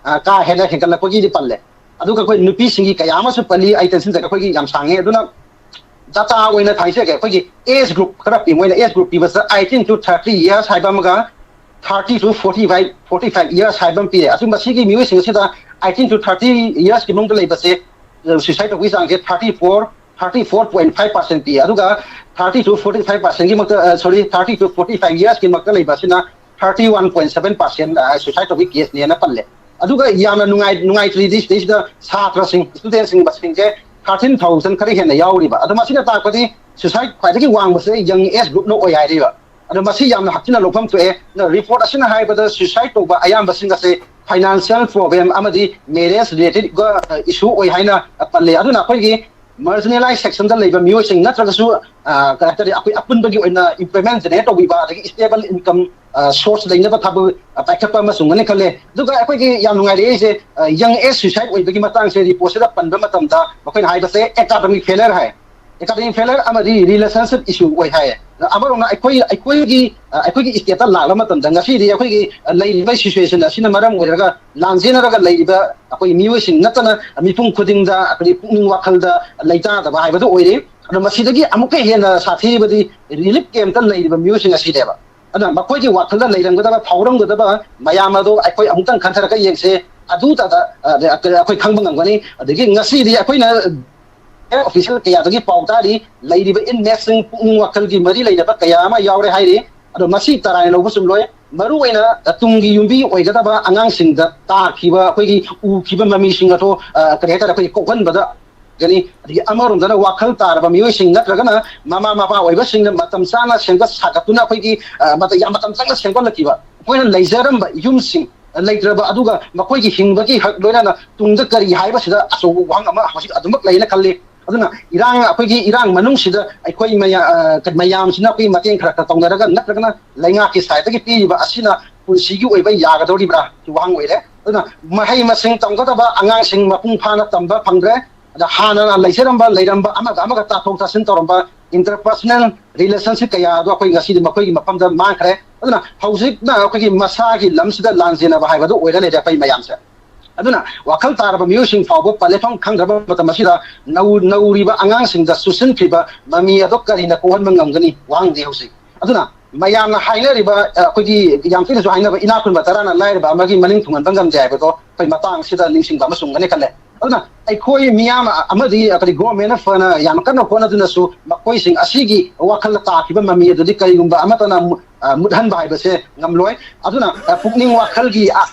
ꯀꯥ ꯍꯦꯟꯅ ꯍꯦꯟꯒꯠꯂꯛꯄꯒꯤꯗꯤ ꯄꯜꯂꯦ꯫ ꯑꯗꯨꯒ ꯑꯩꯈꯣꯏ ꯅꯨꯄꯤꯁꯤꯡꯒꯤ ꯀꯌꯥ ꯑꯃꯁꯨ ꯄꯜꯂꯤ꯫ ꯑꯩ ꯇꯦꯟꯁꯤꯟꯖꯒꯦ, ꯑꯩꯈꯣꯏꯒꯤ ꯌꯥꯝ ꯁꯥꯡꯉꯦ꯫ ꯑꯗꯨꯅ ꯗꯥꯇꯥ ꯑꯣꯏꯅ ꯊꯥꯏꯖꯒꯦ꯫ ꯑꯩꯈꯣꯏꯒꯤ ꯑꯦꯖ ꯒ꯭ꯔꯨꯞ ꯈꯔ ꯄꯤ꯫ ꯃꯣꯏꯅ ꯑꯦꯖ ꯒ꯭ꯔꯨꯞ ꯄꯤꯕꯁꯤꯗ eighteen to thirty years ꯍꯥꯏꯕ ꯑꯃꯒ thirty to forty five forty five years ꯍꯥꯏꯕ ꯑꯃ ꯄꯤꯔꯦ꯫ ꯑꯗꯨ ꯃꯁꯤꯒꯤ ꯃꯤꯑꯣꯏꯁꯤꯡ ꯑꯁꯤꯗ eighteen to thirty yearsꯀꯤ ꯃꯅꯨꯡꯗ ꯂꯩꯕꯁꯦ ꯁꯨꯏꯁꯥꯏꯠ ꯇꯧꯕꯒꯤ ꯆꯥꯡꯁꯦ thirty four thirty four point five percent ꯄꯤ꯫ ꯑꯗꯨꯒ thirty to forty five percentꯀꯤ ꯃꯛꯇ, sorry, thirty to forty five yearsꯀꯤꯃꯛꯇ ꯂꯩꯕ ꯑꯁꯤꯅ thirty one point seven percent suicide ꯇꯧꯕꯒꯤ caseꯅꯦꯅ ꯄꯜꯂꯦ꯫ ꯑꯗꯨꯒ ꯌꯥꯝꯅ ꯅꯨꯡꯉꯥꯏ ꯅꯨꯡꯉꯥꯏꯇ꯭ꯔꯤꯗꯤ ꯁꯤꯗꯩꯁꯤꯗ ꯁꯥꯇ꯭ꯔꯁꯤꯡ, studentꯁꯤꯡ ꯃꯁꯤꯡꯁꯦ thirteen thousand ꯈꯔ ꯍꯦꯟꯅ ꯌꯥꯎꯔꯤꯕ꯫ ꯑꯗꯣ ꯃꯁꯤꯅ ꯇꯥꯛꯄꯗꯤ suicide ꯈ꯭ꯋꯥꯏꯗꯒꯤ ꯋꯥꯡꯕꯁꯦ young age groupꯅ ꯑꯣꯏ ꯍꯥꯏꯔꯤꯕ꯫ ꯑꯗꯣ ꯃꯁꯤ ꯌꯥꯝꯅ ꯍꯛꯊꯤꯅ ꯂꯧꯐꯝ ꯊꯣꯛꯑꯦ꯫ ꯑꯗꯣ report ꯑꯁꯤꯅ ꯍꯥꯏꯕꯗ suicide ꯇꯧꯕ ꯑꯌꯥꯝꯕꯁꯤꯡ ꯑꯁꯦ financial problem ꯑꯃꯗꯤ marriage related issue ꯑꯣꯏ ꯍꯥꯏꯅ ꯄꯜꯂꯦ꯫ ꯑꯗꯨꯅ ꯑꯩꯈꯣꯏꯒꯤ marginalized sectionꯗ ꯂꯩꯕ ꯃꯤꯑꯣꯏꯁꯤꯡ ꯅꯠꯇ꯭ꯔꯒꯁꯨ, ꯑ, ꯀꯩ ꯍꯥꯏꯇꯥꯔꯦ, ꯑꯩꯈꯣꯏ ꯑꯄꯨꯟꯕꯒꯤ ꯑꯣꯏꯅ employment generate ꯇꯧꯕꯤꯕ, ꯑꯗꯒꯤ stable income source ꯂꯩꯅꯕ ꯊꯕꯛ ꯄꯥꯏꯈꯠꯄ ꯑꯃꯁꯨ ꯉꯝꯒꯅꯤ ꯈꯜꯂꯦ꯫ ꯑꯗꯨꯒ ꯑꯩꯈꯣꯏꯒꯤ ꯌꯥꯝ ꯅꯨꯡꯉꯥꯏꯔꯛꯏꯁꯦ, ꯑ, young age suicide ꯑꯣꯏꯕꯒꯤ ꯃꯇꯥꯡꯁꯦ reportꯁꯤꯗ ꯄꯟꯕ ꯃꯇꯝꯗ ꯃꯈꯣꯏꯅ ꯍꯥꯏꯕꯁꯦ academic failure ꯍꯥꯏ꯫ Academic failure ꯑꯃꯗꯤ relationship issue ꯑꯣꯏ ꯍꯥꯏꯌꯦ꯫ ꯑꯃꯔꯣꯝꯅ ꯑꯩꯈꯣꯏ, ꯑꯩꯈꯣꯏꯒꯤ, ꯑ, ꯑꯩꯈꯣꯏꯒꯤ stateꯇ ꯂꯥꯛꯂꯕ ꯃꯇꯝꯗ ꯉꯁꯤꯗꯤ ꯑꯩꯈꯣꯏꯒꯤ, ꯑ, ꯂꯩꯔꯤꯕ situation ꯑꯁꯤꯅ ꯃꯔꯝ ꯑꯣꯏꯔꯒ ꯂꯥꯟꯖꯦꯟꯅꯔꯒ ꯂꯩꯔꯤꯕ ꯑꯩꯈꯣꯏ ꯃꯤꯑꯣꯏꯁꯤꯡ ꯅꯠꯇꯅ ꯃꯤꯄꯨꯝ ꯈꯨꯗꯤꯡꯗ ꯑꯩꯈꯣꯏꯒꯤ ꯄꯨꯛꯅꯤꯡ ꯋꯥꯈꯜꯗ ꯂꯩꯇꯥꯗꯕ ꯍꯥꯏꯕꯗꯨ ꯑꯣꯏꯔꯦ꯫ ꯑꯗꯣ ꯃꯁꯤꯗꯒꯤ ꯑꯃꯨꯛꯀ ꯍꯦꯟꯅ ꯁꯥꯊꯤꯔꯤꯕꯗꯤ relief campꯇ ꯂꯩꯔꯤꯕ ꯃꯤꯑꯣꯏꯁꯤꯡ ꯑꯁꯤꯅꯦꯕ꯫ ꯑꯗꯨꯅ ꯃꯈꯣꯏꯒꯤ ꯋꯥꯈꯜꯗ ꯂꯩꯔꯝꯒꯗꯕ, ꯐꯥꯎꯔꯝꯒꯗꯕ ꯃꯌꯥꯝ ꯑꯗꯣ ꯑꯩꯈꯣꯏ ꯑꯃꯨꯛꯇꯪ ꯈꯟꯊꯔꯒ ꯌꯦꯡꯁꯦ꯫ ꯑꯗꯨꯇꯗ, ꯑ, ꯑꯩꯈꯣꯏ ꯈꯪꯕ ꯉꯝꯒꯅꯤ꯫ ꯑꯗꯒꯤ ꯉꯁꯤꯗꯤ ꯑꯩꯈꯣꯏꯅ official ꯀꯌꯥꯗꯒꯤ ꯄꯥꯎ ꯇꯥꯔꯤ, ꯂꯩꯔꯤꯕ inmateꯁꯤꯡ ꯄꯨꯛꯅꯤꯡ ꯋꯥꯈꯜꯒꯤ ꯃꯔꯤ ꯂꯩꯅꯕ ꯀꯌꯥ ꯑꯃ ꯌꯥꯎꯔꯦ ꯍꯥꯏꯔꯤ꯫ ꯑꯗꯣ ꯃꯁꯤ ꯇꯔꯥꯏꯅ ꯂꯧꯕ ꯆꯨꯝꯂꯣꯏ꯫ ꯃꯔꯨ ꯑꯣꯏꯅ ꯇꯨꯡꯒꯤ ꯌꯨꯝꯕꯤ ꯑꯣꯏꯒꯗꯕ ꯑꯉꯥꯡꯁꯤꯡꯗ ꯇꯥꯈꯤꯕ ꯑꯩꯈꯣꯏꯒꯤ ꯎꯈꯤꯕ ꯃꯃꯤꯁꯤꯡ ꯑꯗꯣ, ꯑ, ꯀꯔꯤ ꯍꯥꯏꯇꯥꯔꯦ, ꯑꯩꯈꯣꯏꯒꯤ ꯀꯣꯛꯍꯟꯕꯗ ꯒꯅꯤ꯫ ꯑꯗꯒꯤ ꯑꯃꯔꯣꯝꯗꯅ ꯋꯥꯈꯜ ꯇꯥꯔꯕ ꯃꯤꯑꯣꯏꯁꯤꯡ ꯅꯠꯇ꯭ꯔꯒꯅ ꯃꯃꯥ ꯃꯄꯥ ꯑꯣꯏꯕꯁꯤꯡꯅ ꯃꯇꯝ ꯆꯥꯅ ꯁꯦꯝꯒꯠ ꯁꯥꯒꯠꯇꯨꯅ ꯑꯩꯈꯣꯏꯒꯤ, ꯑ, ꯃꯇꯝ, ꯌꯥꯝ ꯃꯇꯝ ꯆꯪꯅ ꯁꯦꯝꯒꯠꯂꯛꯈꯤꯕ ꯑꯩꯈꯣꯏꯅ ꯂꯩꯖꯔꯝꯕ ꯌꯨꯝꯁꯤꯡ ꯂꯩꯇ꯭ꯔꯕ, ꯑꯗꯨꯒ ꯃꯈꯣꯏꯒꯤ ꯍꯤꯡꯕꯒꯤ ꯍꯛ ꯂꯣꯏꯅꯅ ꯇꯨꯡꯗ ꯀꯔꯤ ꯍꯥꯏꯕꯁꯤꯗ ꯑꯆꯧꯕ ꯋꯥꯍꯪ ꯑꯃ ꯍꯧꯖꯤꯛ ꯑꯗꯨꯃꯛ ꯂꯩꯅ ꯈꯜꯂꯤ꯫ ꯑꯗꯨꯅ ꯏꯔꯥꯡ, ꯑꯩꯈꯣꯏꯒꯤ ꯏꯔꯥꯡ ꯃꯅꯨꯡꯁꯤꯗ ꯑꯩꯈꯣꯏ ꯃꯌꯥ-, ꯑ, ꯃꯌꯥꯝꯁꯤꯅ ꯑꯩꯈꯣꯏ ꯃꯇꯦꯡ ꯈꯔ ꯈꯔ ꯇꯧꯅꯔꯒ ꯅꯠꯇ꯭ꯔꯒꯅ ꯂꯩꯉꯥꯛꯀꯤ ꯁꯥꯏꯠꯇꯒꯤ ꯄꯤꯔꯤꯕ ꯑꯁꯤꯅ ꯄꯨꯟꯁꯤꯒꯤ ꯑꯣꯏꯕ ꯌꯥꯒꯗꯧꯔꯤꯕ꯭ꯔꯥ? ꯁꯤ ꯋꯥꯍꯪ ꯑꯣꯏꯔꯦ꯫ ꯑꯗꯨꯅ ꯃꯍꯩ ꯃꯁꯤꯡ ꯇꯝꯒꯗꯕ ꯑꯉꯥꯡꯁꯤꯡ ꯃꯄꯨꯡ ꯐꯥꯅ ꯇꯝꯕ ꯐꯪꯗ꯭ꯔꯦ꯫ ꯑꯗ ꯍꯥꯟꯅ ꯂꯩꯖꯔꯝꯕ, ꯂꯩꯔꯝꯕ, ꯑꯃꯒ ꯑꯃꯒ ꯇꯥꯊꯣꯛ ꯇꯥꯁꯤꯟ ꯇꯧꯔꯝꯕ interpersonal relationship ꯀꯌꯥ ꯑꯗꯨ ꯑꯩꯈꯣꯏ ꯉꯁꯤꯗꯤ ꯃꯈꯣꯏꯒꯤ ꯃꯐꯝꯗ ꯃꯥꯡꯈ꯭ꯔꯦ꯫ ꯑꯗꯨꯅ ꯍꯧꯖꯤꯛꯅ ꯑꯩꯈꯣꯏꯒꯤ ꯃꯁꯥꯒꯤ ꯂꯝꯁꯤꯗ ꯂꯥꯟꯖꯦꯟꯅꯕ ꯍꯥꯏꯕꯗꯨ ꯑꯣꯏꯔ ꯂꯩꯔꯦ ꯑꯩꯈꯣꯏ ꯃꯌꯥꯝꯁꯦ꯫ ꯑꯗꯨꯅ ꯋꯥꯈꯜ ꯇꯥꯔꯕ ꯃꯤꯑꯣꯏꯁꯤꯡ ꯐꯥꯎꯕ ꯄꯟꯊꯨꯡꯐꯝ ꯈꯪꯗ꯭ꯔꯕ ꯃꯇꯝ ꯑꯁꯤꯗ ꯅꯧ-, ꯅꯧꯔꯤꯕ ꯑꯉꯥꯡꯁꯤꯡꯗ ꯆꯨꯁꯤꯟꯈ꯭ꯔꯤꯕ ꯃꯃꯤ ꯑꯗꯣ ꯀꯔꯤꯅ ꯀꯣꯛꯍꯟꯕ ꯉꯝꯒꯅꯤ? ꯋꯥꯍꯪꯗꯤ ꯍꯧꯖꯤꯛ꯫ ꯑꯗꯨꯅ ꯃꯌꯥꯝꯅ ꯍꯥꯏꯅꯔꯤꯕ, ꯑ, ꯑꯩꯈꯣꯏꯒꯤ ꯌꯥꯝ ꯊꯤꯅꯁꯨ ꯍꯥꯏꯅꯕ "ꯏꯅꯥꯛ ꯈꯨꯟꯕ ꯇꯔꯥꯅ ꯂꯥꯏꯔꯕ ꯑꯃꯒꯤ ꯃꯅꯤꯡ ꯊꯨꯡꯍꯟꯕ ꯉꯝꯗꯦ" ꯍꯥꯏꯕꯗꯣ ꯑꯩꯈꯣꯏ ꯃꯇꯥꯡ ꯑꯁꯤꯗ ꯅꯤꯡꯁꯤꯡꯕ ꯑꯃ ꯆꯨꯝꯒꯅꯤ ꯈꯜꯂꯦ꯫ ꯑꯗꯨꯅ ꯑꯩꯈꯣꯏ ꯃꯤꯌꯥꯝ ꯑꯃꯗꯤ ꯀꯔꯤ ꯒꯣꯔꯃꯦꯟꯅ ꯐꯅ ꯌꯥꯝꯅ ꯀꯟꯅ ꯍꯣꯠꯅꯗꯨꯅꯁꯨ ꯃꯈꯣꯏꯁꯤꯡ ꯑꯁꯤꯒꯤ ꯋꯥꯈꯜꯗ ꯇꯥꯈꯤꯕ ꯃꯃꯤ ꯑꯗꯨꯗꯤ ꯀꯔꯤꯒꯨꯝꯕ ꯑꯃꯠꯇꯅ ꯃꯨ-, ꯑ, ꯃꯨꯠꯍꯟꯕ ꯍꯥꯏꯕꯁꯦ ꯉꯝꯂꯣꯏ꯫ ꯑꯗꯨꯅ, ꯑ, ꯄꯨꯛꯅꯤꯡ ꯋꯥꯈꯜꯒꯤ ꯑ-,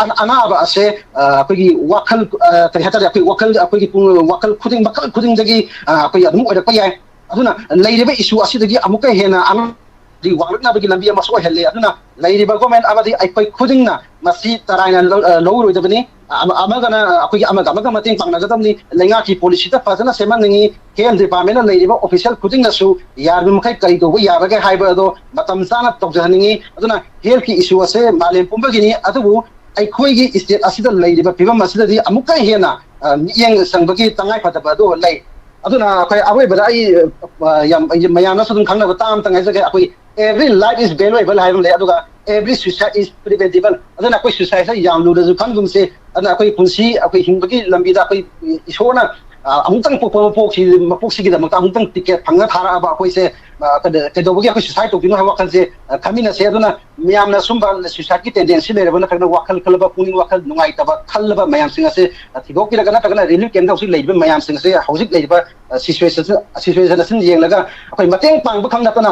ꯑ-, ꯑꯅꯥꯕ ꯑꯁꯦ, ꯑ, ꯑꯩꯈꯣꯏꯒꯤ ꯋꯥꯈꯜ, ꯑ, ꯀꯔꯤ ꯍꯥꯏꯇꯥꯔꯦ, ꯑꯩꯈꯣꯏ ꯋꯥꯈꯜ, ꯑꯩꯈꯣꯏꯒꯤ ꯄꯨꯡ-, ꯋꯥꯈꯜ ꯈꯨꯗꯤꯡ, ꯃꯈꯜ ꯈꯨꯗꯤꯡꯗꯒꯤ, ꯑ, ꯑꯩꯈꯣꯏ ꯑꯗꯨꯝ ꯑꯣꯏꯔꯛꯄ ꯌꯥꯏ꯫ ꯑꯗꯨꯅ ꯂꯩꯔꯤꯕ ꯏꯁꯨ ꯑꯁꯤꯗꯒꯤ ꯑꯃꯨꯛꯀ ꯍꯦꯟꯅ ꯑꯅꯥꯕꯗꯤ ꯋꯥꯡꯂꯛꯅꯕꯒꯤ ꯂꯝꯕꯤ ꯑꯃꯁꯨ ꯑꯣꯏꯍꯜꯂꯤ꯫ ꯑꯗꯨꯅ ꯂꯩꯔꯤꯕ ꯒꯣꯔꯃꯦꯟ ꯑꯃꯗꯤ ꯑꯩꯈꯣꯏ ꯈꯨꯗꯤꯡꯅ ꯃꯁꯤ ꯇꯔꯥꯏꯅ ꯂꯧ-, ꯑ, ꯂꯧꯔꯣꯏꯗꯕꯅꯤ꯫ ꯑꯃ-, ꯑꯃꯒꯅ ꯑꯩꯈꯣꯏꯒꯤ ꯑꯃꯒ ꯑꯃꯒ ꯃꯇꯦꯡ ꯄꯥꯡꯅꯒꯗꯕꯅꯤ꯫ ꯂꯩꯉꯥꯛꯀꯤ ꯄꯣꯂꯤꯁꯤꯗ ꯐꯖꯅ ꯁꯦꯝꯍꯟꯅꯤꯡꯉꯤ꯫ ꯍꯦꯜꯊ ꯗꯤꯄꯥꯔꯠꯃꯦꯟꯅ ꯂꯩꯔꯤꯕ ꯑꯣꯐꯤꯁꯤꯌꯦꯜ ꯈꯨꯗꯤꯡꯅꯁꯨ ꯌꯥꯔꯤꯕ ꯃꯈꯩ ꯀꯔꯤ ꯇꯧꯕ ꯌꯥꯕꯒꯦ ꯍꯥꯏꯕ ꯑꯗꯣ ꯃꯇꯝ ꯆꯥꯅ ꯇꯧꯖꯍꯟꯅꯤꯡꯉꯤ꯫ ꯑꯗꯨꯅ ꯍꯦꯜꯊꯀꯤ ꯏꯁꯨ ꯑꯁꯦ ꯃꯥꯂꯦꯝ ꯄꯨꯝꯕꯒꯤꯅꯤ, ꯑꯗꯨꯕꯨ ꯑꯩꯈꯣꯏꯒꯤ ꯁ꯭ꯇꯦꯠ ꯑꯁꯤꯗ ꯂꯩꯔꯤꯕ ꯐꯤꯕꯝ ꯑꯁꯤꯗꯗꯤ ꯑꯃꯨꯛꯀ ꯍꯦꯟꯅ, ꯑ, ꯃꯤꯠꯌꯦꯡ ꯆꯪꯕꯒꯤ ꯇꯉꯥꯏ ꯐꯗꯕ ꯑꯗꯨ ꯂꯩ꯫ ꯑꯗꯨꯅ ꯑꯩꯈꯣꯏ ꯑꯔꯣꯏꯕꯗ ꯑꯩ, ꯑ, ꯌꯥꯝ, ꯃꯌꯥꯝꯅꯁꯨ ꯑꯗꯨꯝ ꯈꯪꯅꯕ ꯇꯥ ꯑꯃꯇꯪ ꯍꯥꯏꯖꯒꯦ꯫ ꯑꯩꯈꯣꯏ every life is valuable ꯍꯥꯏꯕ ꯑꯃ ꯂꯩ, ꯑꯗꯨꯒ every suicide is preventable꯫ ꯑꯗꯨꯅ ꯑꯩꯈꯣꯏ ꯁꯨꯏꯁꯥꯏꯗꯁꯦ ꯌꯥꯝ ꯂꯨꯅꯁꯨ ꯈꯟꯒꯨꯝꯁꯦ꯫ ꯑꯗꯨꯅ ꯑꯩꯈꯣꯏ ꯄꯨꯟꯁꯤ, ꯑꯩꯈꯣꯏ ꯍꯤꯡꯕꯒꯤ ꯂꯝꯕꯤꯗ ꯑꯩꯈꯣꯏ ꯏꯁꯣꯔꯅ, ꯑ, ꯑꯃꯨꯛꯇꯪ ꯄꯣꯛꯄ ꯃꯄꯣꯛꯁꯤ, ꯃꯄꯣꯛꯁꯤꯒꯤꯗꯃꯛꯇ ꯑꯃꯨꯛꯇꯪ ꯇꯤꯀꯦꯠ ꯐꯪꯉ ꯊꯥꯔꯛꯑꯕ ꯑꯩꯈꯣꯏꯁꯦ, ꯑ, ꯀꯩꯗ-, ꯀꯩꯗꯧꯕꯒꯤ ꯑꯩꯈꯣꯏ ꯁꯨꯏꯁꯥꯏꯗ ꯇꯧꯗꯣꯏꯅꯣ ꯍꯥꯏꯕ ꯋꯥꯈꯜꯁꯦ, ꯑ, ꯈꯟꯃꯤꯟꯅꯁꯦ꯫ ꯑꯗꯨꯅ ꯃꯌꯥꯝꯅ ꯁꯨꯝꯕ ꯁꯨꯏꯁꯥꯏꯗꯀꯤ ꯇꯦꯟꯗꯦꯟꯁꯤ ꯂꯩꯔꯕ ꯅꯠꯇ꯭ꯔꯒꯅ ꯋꯥꯈꯜ ꯈꯜꯂꯕ, ꯄꯨꯛꯅꯤꯡ ꯋꯥꯈꯜ ꯅꯨꯡꯉꯥꯏꯇꯕ ꯈꯜꯂꯕ ꯃꯌꯥꯝꯁꯤꯡ ꯑꯁꯦ, ꯑ, ꯊꯤꯗꯣꯛꯄꯤꯔꯒ ꯅꯠꯇ꯭ꯔꯒꯅ ꯔꯤꯂꯤꯐ ꯀꯦꯝꯗ ꯍꯧꯖꯤꯛ ꯂꯩꯔꯤꯕ ꯃꯌꯥꯝꯁꯤꯡ ꯑꯁꯦ ꯍꯧꯖꯤꯛ ꯂꯩꯔꯤꯕ, ꯑ, ꯁꯤꯆꯨꯋꯦꯁꯟ, ꯁꯤꯆꯨꯋꯦꯁꯟ ꯑꯁꯤꯅ ꯌꯦꯡꯂꯒ ꯑꯩꯈꯣꯏ ꯃꯇꯦꯡ ꯄꯥꯡꯕ ꯈꯛ ꯅꯠꯇꯅ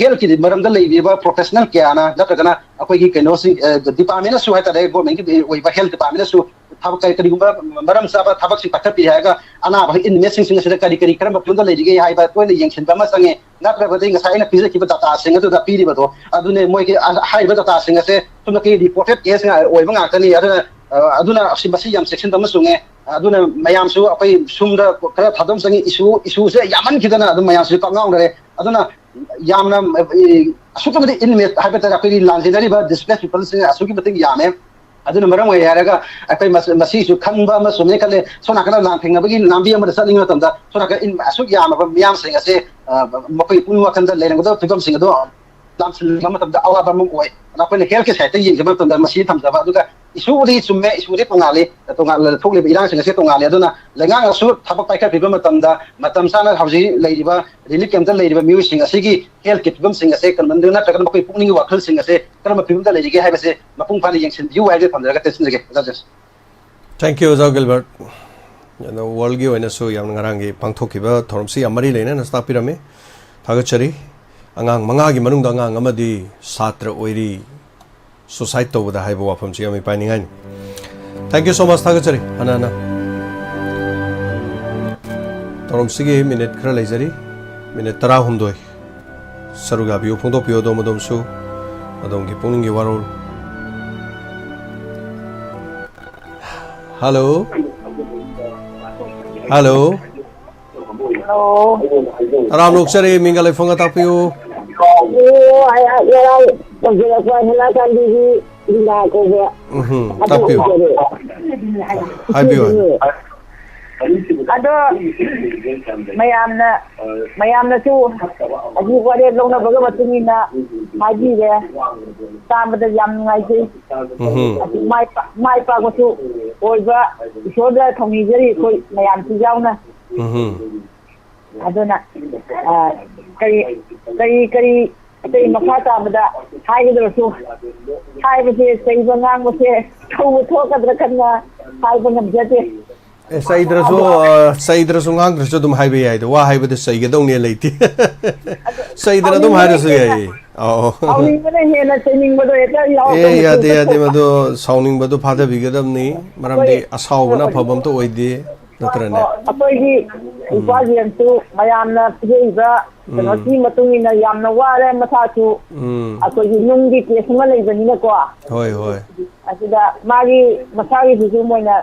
ꯍꯦꯜꯊꯀꯤ ꯃꯔꯝꯗ ꯂꯩꯔꯤꯕ ꯄ꯭ꯔꯣꯐꯦꯁꯅꯦꯜ ꯀꯌꯥꯅ ꯅꯠꯇ꯭ꯔꯒꯅ ꯑꯩꯈꯣꯏꯒꯤ ꯀꯩꯅꯣꯁꯤꯡ, ꯑ, ꯗꯤꯄꯥꯔꯠꯃꯦꯟꯅꯁꯨ ꯍꯥꯏꯇꯥꯔꯦ, ꯒꯣꯔꯃꯦꯟꯒꯤ ꯑꯣꯏꯕ ꯍꯦꯜꯊ ꯗꯤꯄꯥꯔꯠꯃꯦꯟꯅꯁꯨ ꯊꯕꯛ ꯀꯔꯤ-, ꯀꯔꯤꯒꯨꯝꯕ ꯃꯔꯝ ꯆꯥꯕ ꯊꯕꯛꯁꯤꯡ ꯄꯥꯏꯈꯠꯄꯤꯔꯦ ꯍꯥꯏꯔꯒ ꯑꯅꯥꯕ ꯏꯟꯃꯦꯠꯁꯤꯡꯁꯤꯡ ꯑꯁꯤꯗ ꯀꯔꯤ ꯀꯔꯤ ꯀꯔꯝꯕ ꯐꯤꯕꯝꯗ ꯂꯩꯔꯤꯒꯦ ꯍꯥꯏꯕ ꯇꯣꯏꯅ ꯌꯦꯡꯁꯤꯟꯕ ꯑꯃ ꯆꯪꯉꯦ꯫ ꯅꯠꯇ꯭ꯔꯕꯗꯤ ꯉꯁꯥꯏ ꯑꯩꯅ ꯄꯤꯖꯈꯤꯕ ꯗꯥꯇꯥꯁꯤꯡ ꯑꯗꯨꯗ ꯄꯤꯔꯤꯕꯗꯣ ꯑꯗꯨꯅꯦ ꯃꯣꯏꯒꯤ ꯑ-, ꯍꯥꯏꯔꯤꯕ ꯗꯥꯇꯥꯁꯤꯡ ꯑꯁꯦ ꯁꯨꯞꯅꯀꯤ ꯔꯤꯄꯣꯔꯇꯦꯗ ꯀꯦꯁ ꯑꯣꯏꯕ ꯉꯥꯛꯇꯅꯤ꯫ ꯑꯗꯨꯅ, ꯑ, ꯑꯗꯨꯅ ꯑꯁꯤ, ꯃꯁꯤ ꯌꯥꯝ ꯆꯦꯛꯁꯤꯟꯕ ꯑꯃ ꯆꯨꯡꯉꯦ꯫ ꯑꯗꯨꯅ ꯃꯌꯥꯝꯁꯨ ꯑꯩꯈꯣꯏ ꯁꯨꯝꯗ ꯈꯔ ꯊꯥꯗꯣꯛ ꯆꯪꯉꯤ꯫ ꯏꯁꯨ, ꯏꯁꯨꯁꯦ ꯌꯥꯝꯃꯟꯈꯤꯗꯅ ꯑꯗꯨꯝ ꯃꯌꯥꯝꯁꯨ ꯀꯛ ꯉꯥꯎꯅꯔꯦ꯫ ꯑꯗꯨꯅ ꯌꯥꯝꯅ, ꯑ, ꯑꯁꯨꯛꯀꯤ ꯃꯇꯤꯛ ꯏꯟꯃꯦꯠ ꯍꯥꯏꯕ ꯇꯥꯔꯦ, ꯑꯩꯈꯣꯏꯒꯤ ꯂꯥꯟꯖꯦꯟꯅꯔꯤꯕ ꯗꯤꯁꯄ꯭ꯂꯦꯁ ꯄꯤꯄꯜꯁꯤꯡ ꯑꯁꯨꯛꯀꯤ ꯃꯇꯤꯛ ꯌꯥꯝꯃꯦ꯫ ꯑꯗꯨꯅ ꯃꯔꯝ ꯑꯣꯏꯔꯦ ꯍꯥꯏꯔꯒ ꯑꯩꯈꯣꯏ ꯃꯁ-, ꯃꯁꯤꯒꯤꯁꯨ ꯈꯟꯕ ꯑꯃ ꯆꯨꯝꯃꯦ ꯈꯜꯂꯦ꯫ ꯁꯣꯝ ꯅꯥꯀꯟꯗ ꯂꯥꯟ ꯊꯦꯡꯅꯕꯒꯤ ꯂꯝꯕꯤ ꯑꯃꯗ ꯆꯠꯅꯤꯡꯕ ꯃꯇꯝꯗ ꯁꯣꯝ ꯅꯥꯀꯟ ꯏꯟ-, ꯑꯁꯨꯛ ꯌꯥꯝꯃꯕ ꯃꯤꯌꯥꯝꯁꯤꯡ ꯑꯁꯦ, ꯑ, ꯃꯈꯣꯏꯒꯤ ꯄꯨꯛꯅꯤꯡ ꯋꯥꯈꯜꯗ ꯂꯩꯔꯝꯒꯗꯕ ꯐꯤꯕꯝꯁꯤꯡ ꯑꯗꯣ ꯂꯥꯝꯁꯤꯟꯕ ꯃꯇꯝꯗ ꯑꯋꯥꯕ ꯑꯃ ꯑꯣꯏ꯫ ꯑꯗ ꯑꯩꯈꯣꯏꯅ ꯍꯦꯜꯊꯀꯤ ꯁꯥꯏꯠꯇ ꯌꯦꯡꯖꯕ ꯃꯇꯝꯗ ꯃꯁꯤ ꯊꯝꯖꯕ, ꯑꯗꯨꯒ ꯏꯁꯨꯕꯨꯗꯤ ꯆꯨꯝꯃꯦ, ꯏꯁꯨꯗꯤ ꯇꯣꯉꯥꯜꯂꯤ, ꯇꯣꯉꯥꯟꯅ ꯊꯣꯛꯂꯤꯕ ꯏꯔꯥꯡꯁꯤꯡ ꯑꯁꯤ ꯇꯣꯉꯥꯜꯂꯤ꯫ ꯑꯗꯨꯅ ꯂꯩꯉꯥꯛꯅꯁꯨ ꯊꯕꯛ ꯄꯥꯏꯈꯠꯄꯤꯕ ꯃꯇꯝꯗ ꯃꯇꯝ ꯆꯥꯅ ꯍꯧꯖꯤꯛ ꯂꯩꯔꯤꯕ ꯔꯤꯂꯤꯐ ꯀꯦꯝꯞꯇ ꯂꯩꯔꯤꯕ ꯃꯤꯑꯣꯏꯁꯤꯡ ꯑꯁꯤꯒꯤ ꯍꯦꯜꯊꯀꯤ ꯐꯤꯕꯝꯁꯤꯡ ꯑꯁꯦ ꯀꯔꯝꯕ, ꯅꯠꯇ꯭ꯔꯒꯅ ꯃꯈꯣꯏ ꯄꯨꯛꯅꯤꯡꯒꯤ ꯋꯥꯈꯜꯁꯤꯡ ꯑꯁꯦ ꯀꯔꯝꯕ ꯐꯤꯕꯝꯗ ꯂꯩꯔꯤꯒꯦ ꯍꯥꯏꯕꯁꯦ ꯃꯄꯨꯡ ꯐꯥꯅ ꯌꯦꯡꯁꯤꯟꯕꯤꯌꯨ ꯍꯥꯏꯕꯁꯤ ꯊꯝꯖꯔꯒ ꯇꯦꯟꯁꯤꯟꯖꯒꯦ꯫ ꯑꯣꯖꯥ ꯖꯦꯝꯁ꯫ Thank you, ꯑꯣꯖꯥ ꯒꯤꯜꯕꯔꯠ꯫ ꯑꯗꯣ ꯋꯥꯔꯜꯒꯤ ꯑꯣꯏꯅꯁꯨ ꯌꯥꯝꯅ ꯉꯔꯥꯡꯒꯤ ꯄꯥꯡꯊꯣꯛꯈꯤꯕ ꯊꯧꯔꯝꯁꯤ ꯌꯥꯝ ꯃꯔꯤ ꯂꯩꯅꯅ ꯇꯥꯛꯄꯤꯔꯝꯃꯤ꯫ ꯊꯥꯒꯠꯆꯔꯤ꯫ ꯑꯉꯥꯡ ꯃꯉꯥꯒꯤ ꯃꯅꯨꯡꯗ ꯑꯉꯥꯡ ꯑꯃꯗꯤ ꯁꯥꯇ꯭ꯔ ꯑꯣꯏꯔꯤ꯫ Suicide ꯇꯧꯕꯗ ꯍꯥꯏꯕ ꯋꯥꯐꯝꯁꯤ ꯌꯥꯝ ꯏꯄꯥꯏꯅꯤꯡꯉꯥꯏꯅꯤ꯫ Thank you so much, ꯊꯥꯒꯠꯆꯔꯤ꯫ ꯍꯟꯅ ꯍꯟꯅ ꯊꯧꯔꯝꯁꯤꯒꯤ ꯃꯤꯅꯤꯠ ꯈꯔ ꯂꯩꯖꯔꯤ, ꯃꯤꯅꯤꯠ ꯇꯔꯥꯍꯨꯝꯗꯣꯏ꯫ ꯁꯔꯨꯛ ꯌꯥꯕꯤꯌꯨ, ꯐꯣꯡꯗꯣꯛꯄꯤꯌꯨ ꯑꯗꯣꯝ ꯑꯗꯣꯝꯁꯨ ꯑꯗꯣꯝꯒꯤ ꯄꯨꯛꯅꯤꯡꯒꯤ ꯋꯥꯔꯣꯜ꯫ ꯍꯜꯂꯣ꯫ ꯍꯜꯂꯣ꯫ ꯍꯜꯂꯣ꯫ ꯇꯔꯥꯝꯅ ꯑꯣꯛꯆꯔꯤ, ꯃꯤꯡꯒ ꯂꯩꯐꯝꯒ ꯇꯥꯛꯄꯤꯌꯨ꯫ ꯑꯣ, ꯑꯩ, ꯑꯩ ꯉꯔꯥꯡ ꯇꯧꯖꯔꯛꯄ ꯍꯦꯂꯥ ꯆꯥꯟꯕꯤꯒꯤ ꯂꯤꯂꯥ ꯀꯧꯕ꯫ ꯎꯝꯍꯨꯝ, ꯑꯗꯨ ꯇꯥꯛꯄꯤꯌꯨ꯫ ꯇꯧꯖꯔꯦ꯫ ꯍꯥꯏꯕꯤꯌꯨ, ꯍꯥꯏꯕꯤꯌꯨ꯫ ꯑꯗꯣ ꯃꯌꯥꯝꯅ, ꯃꯌꯥꯝꯅꯁꯨ ꯍꯧꯖꯤꯛ ꯋꯥꯔꯦꯞ ꯂꯧꯅꯕꯒ ꯃꯇꯨꯡ ꯏꯟꯅ ꯍꯥꯏꯕꯤꯔꯦ꯫ ꯇꯥꯕꯗ ꯌꯥꯝ ꯅꯨꯡꯉꯥꯏꯖꯩ꯫ ꯎꯝꯍꯨꯝ꯫ ꯑꯗꯨ ꯃꯥꯏ ꯄꯥ-, ꯃꯥꯏ ꯄꯥꯛꯄꯁꯨ ꯑꯣꯏꯕ ꯏꯁꯣꯔꯗ ꯊꯧꯅꯤꯖꯔꯤ ꯑꯩꯈꯣꯏ ꯃꯌꯥꯝꯁꯨ ꯌꯥꯎꯅ꯫ ꯎꯝꯍꯨꯝ꯫ ꯑꯗꯨꯅ, ꯑ, ꯀꯔꯤ, ꯀꯔꯤ, ꯀꯔꯤ ꯑꯇꯩ ꯃꯈꯥ ꯇꯥꯕꯗ ꯍꯥꯏꯒꯗꯕꯁꯨ, ꯍꯥꯏꯕꯁꯦ, ꯆꯩꯕ ꯉꯥꯡꯕꯁꯦ ꯇꯧꯕ ꯊꯣꯛꯀꯗ꯭ꯔꯥ ꯈꯟꯅ ꯍꯥꯏꯕ ꯉꯝꯖꯗꯦ꯫ ꯑꯦ, ꯆꯩꯗ꯭ꯔꯁꯨ, ꯑꯗꯣ ꯑ, ꯆꯩꯗ꯭ꯔꯁꯨ ꯉꯥꯡꯗ꯭ꯔꯁꯨ ꯑꯗꯨꯝ ꯍꯥꯏꯕ ꯌꯥꯏꯗ꯫ ꯋꯥ ꯍꯥꯏꯕꯗ ꯆꯩꯒꯗꯧꯅꯦ ꯂꯩꯇꯦ꯫ ꯑꯗꯣ ꯆꯩꯗꯅ ꯑꯗꯨꯝ ꯁꯥꯎꯅꯤꯡꯕꯅ ꯍꯥꯏꯔꯁꯨ ꯍꯦꯟꯅ, ꯌꯥꯏꯌꯦ꯫ ꯑꯧ꯫ ꯁꯥꯎꯅꯤꯡꯕꯅ ꯍꯦꯟꯅ ꯆꯩꯅꯤꯡꯕꯗꯣ ꯍꯦꯛꯇ ꯌꯥꯎꯔꯛꯄ ꯑꯦ, ꯌꯥꯗꯦ, ꯃꯇꯝꯗ ꯌꯥꯗꯦ꯫ ꯊꯣꯛꯄ꯫ ꯃꯗꯨ ꯁꯥꯎꯅꯤꯡꯕꯗꯨ ꯐꯥꯊꯕꯤꯒꯗꯕꯅꯤ꯫ ꯃꯔꯝꯗꯤ ꯑꯩꯈꯣꯏ ꯑꯁꯥꯎꯕꯅ ꯑꯐꯕ ꯑꯝꯇ ꯑꯣꯏꯗꯦ, ꯅꯠꯇ꯭ꯔꯅꯦ? ꯑꯩꯈꯣꯏꯒꯤ ꯎꯝ꯫ ꯏꯄꯥꯁꯤꯡꯁꯨ ꯃꯌꯥꯝꯅ ꯄꯤꯖꯔꯤꯕ ꯎꯝ꯫ ꯀꯩꯅꯣꯁꯤ ꯃꯇꯨꯡ ꯏꯟꯅ ꯌꯥꯝꯅ ꯋꯥꯔꯦ ꯃꯁꯥꯁꯨ꯫ ꯎꯝ꯫ ꯑꯩꯈꯣꯏꯒꯤ ꯅꯨꯡꯒꯤ ꯀꯦꯁ ꯑꯃ ꯂꯩꯕꯅꯤꯅꯀꯣ꯫ ꯍꯣꯏ, ꯍꯣꯏ꯫ ꯑꯁꯤꯗ ꯃꯥꯒꯤ ꯃꯁꯥꯒꯤꯁꯤꯁꯨ ꯃꯣꯏꯅ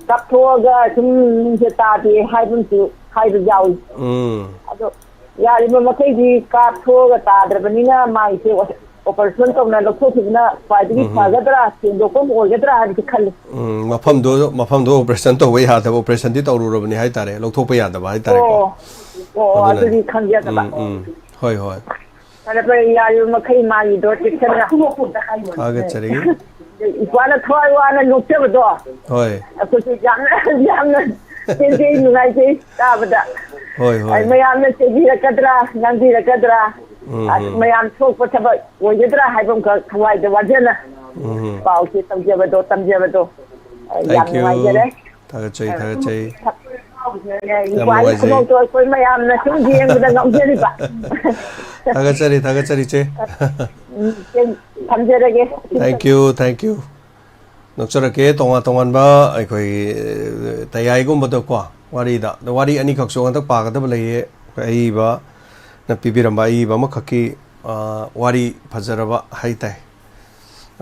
ꯀꯥꯞꯊꯣꯛꯑꯒ ꯁꯨꯝ ꯅꯨꯡꯁꯦ ꯇꯥꯗꯦ ꯍꯥꯏꯕ ꯑꯃꯁꯨ ꯍꯥꯏꯕ ꯌꯥꯎꯏ꯫ ꯎꯝ꯫ ꯑꯗꯣ ꯌꯥꯔꯤꯕ ꯃꯈꯩꯗꯤ ꯀꯥꯞꯊꯣꯛꯑꯒ ꯇꯥꯗ꯭ꯔꯕꯅꯤꯅ ꯃꯥꯒꯤꯁꯦ ꯑꯣꯄꯔꯦꯁꯟ ꯇꯧꯅ ꯂꯧꯊꯣꯛꯈꯤꯕꯅ ꯈ꯭ꯋꯥꯏꯗꯒꯤ ꯎꯝ꯫ ꯐꯒꯗ꯭ꯔꯥ, ꯁꯦꯡꯗꯣꯛꯄ ꯑꯃ ꯑꯣꯏꯒꯗ꯭ꯔꯥ ꯍꯥꯏꯕꯗꯤ ꯈꯜꯂꯤ꯫ ꯎꯝ, ꯃꯐꯝꯗꯣ, ꯃꯐꯝꯗꯣ ꯑꯣꯄꯔꯦꯁꯟ ꯇꯧꯕ ꯌꯥꯗꯕ, ꯑꯣꯄꯔꯦꯁꯟꯗꯤ ꯇꯧꯔꯨꯔꯕꯅꯤ ꯍꯥꯏꯇꯥꯔꯦ, ꯂꯧꯊꯣꯛꯄ ꯌꯥꯗꯕ ꯍꯥꯏꯇꯥꯔꯦꯀꯣ꯫ ꯑꯣ, ꯑꯣ, ꯑꯗꯨꯅꯅꯤ꯫ ꯑꯗꯨꯗꯤ ꯈꯪꯖꯗꯕ꯫ ꯎꯝ, ꯎꯝ꯫ ꯍꯣꯏ, ꯍꯣꯏ꯫ ꯐꯔꯦ, ꯐꯔꯦ, ꯌꯥꯔꯤꯕ ꯃꯈꯩ ꯃꯥꯒꯤꯗꯣ ꯆꯦꯛꯁꯤꯟꯅ ꯊꯥꯒꯠꯆꯔꯤ꯫ ꯏꯄꯥꯅ ꯊꯋꯥꯏ ꯋꯥꯅ ꯅꯣꯛꯆꯕꯗꯣ꯫ ꯍꯣꯏ꯫ ꯑꯩꯈꯣꯏꯁꯨ ꯌꯥꯝꯅ, ꯌꯥꯝꯅ ꯄꯦꯟꯖꯩ, ꯅꯨꯡꯉꯥꯏꯖꯩ ꯇꯥꯕꯗ꯫ ꯍꯣꯏ, ꯍꯣꯏ꯫ ꯑꯩ ꯃꯌꯥꯝꯅ ꯆꯩꯕꯤꯔꯛꯀꯗ꯭ꯔꯥ, ꯉꯥꯡꯕꯤꯔꯛꯀꯗ꯭ꯔꯥ, ꯎꯝ, ꯑꯁ, ꯎꯝ꯫ ꯃꯌꯥꯝ ꯁꯣꯛꯄ ꯊꯕꯛ ꯑꯣꯏꯒꯗ꯭ꯔꯥ ꯍꯥꯏꯕ ꯑꯃꯈꯛ ꯊꯋꯥꯏꯗ ꯋꯥꯖꯅ ꯎꯝ, ꯎꯝ꯫ ꯄꯥꯎꯁꯦ ꯇꯧꯖꯕꯗꯣ, ꯇꯝꯖꯕꯗꯣ, ꯑ, ꯌꯥꯝ Thank you꯫ ꯅꯨꯡꯉꯥꯏꯖꯔꯦ꯫ ꯊꯥꯒꯠꯆꯩ, ꯑ, ꯊꯥꯒꯠꯆꯩ꯫ ꯌꯥꯝ ꯏꯄꯥꯒꯤ ꯅꯨꯡꯉꯥꯏꯖꯩ꯫ ꯈꯨꯅꯣꯛꯇꯣ ꯑꯩꯈꯣꯏ ꯃꯌꯥꯝꯅ ꯁꯨꯝ ꯌꯦꯡꯕꯗ ꯉꯥꯎꯖꯔꯤꯕ꯫ ꯊꯥꯒꯠꯆꯔꯤ, ꯊꯥꯒꯠꯆꯔꯤ, ꯏꯆꯦ꯫ ꯎꯝ, ꯏꯆꯦ, ꯊꯝꯖꯔꯒꯦ꯫ Thank you, thank you꯫ ꯅꯣꯛꯆꯔꯛꯀꯦ, ꯇꯣꯉꯥꯟ ꯇꯣꯉꯥꯟꯕ ꯑꯩꯈꯣꯏꯒꯤ, ꯑ, ꯇꯌꯥꯏꯒꯨꯝꯕꯗꯀꯣ, ꯋꯥꯔꯤꯗ꯫ ꯑꯗꯣ ꯋꯥꯔꯤ ꯑꯅꯤꯈꯛꯁꯨ ꯍꯟꯗꯛ ꯄꯥꯒꯗꯕ ꯂꯩꯌꯦ꯫ ꯑꯩꯈꯣꯏ ꯑꯏꯕꯅ ꯄꯤꯕꯤꯔꯝꯕ ꯑꯏꯕ ꯑꯃꯈꯛꯀꯤ, ꯑ, ꯋꯥꯔꯤ ꯐꯖꯔꯕ ꯍꯥꯏꯇꯥꯏ꯫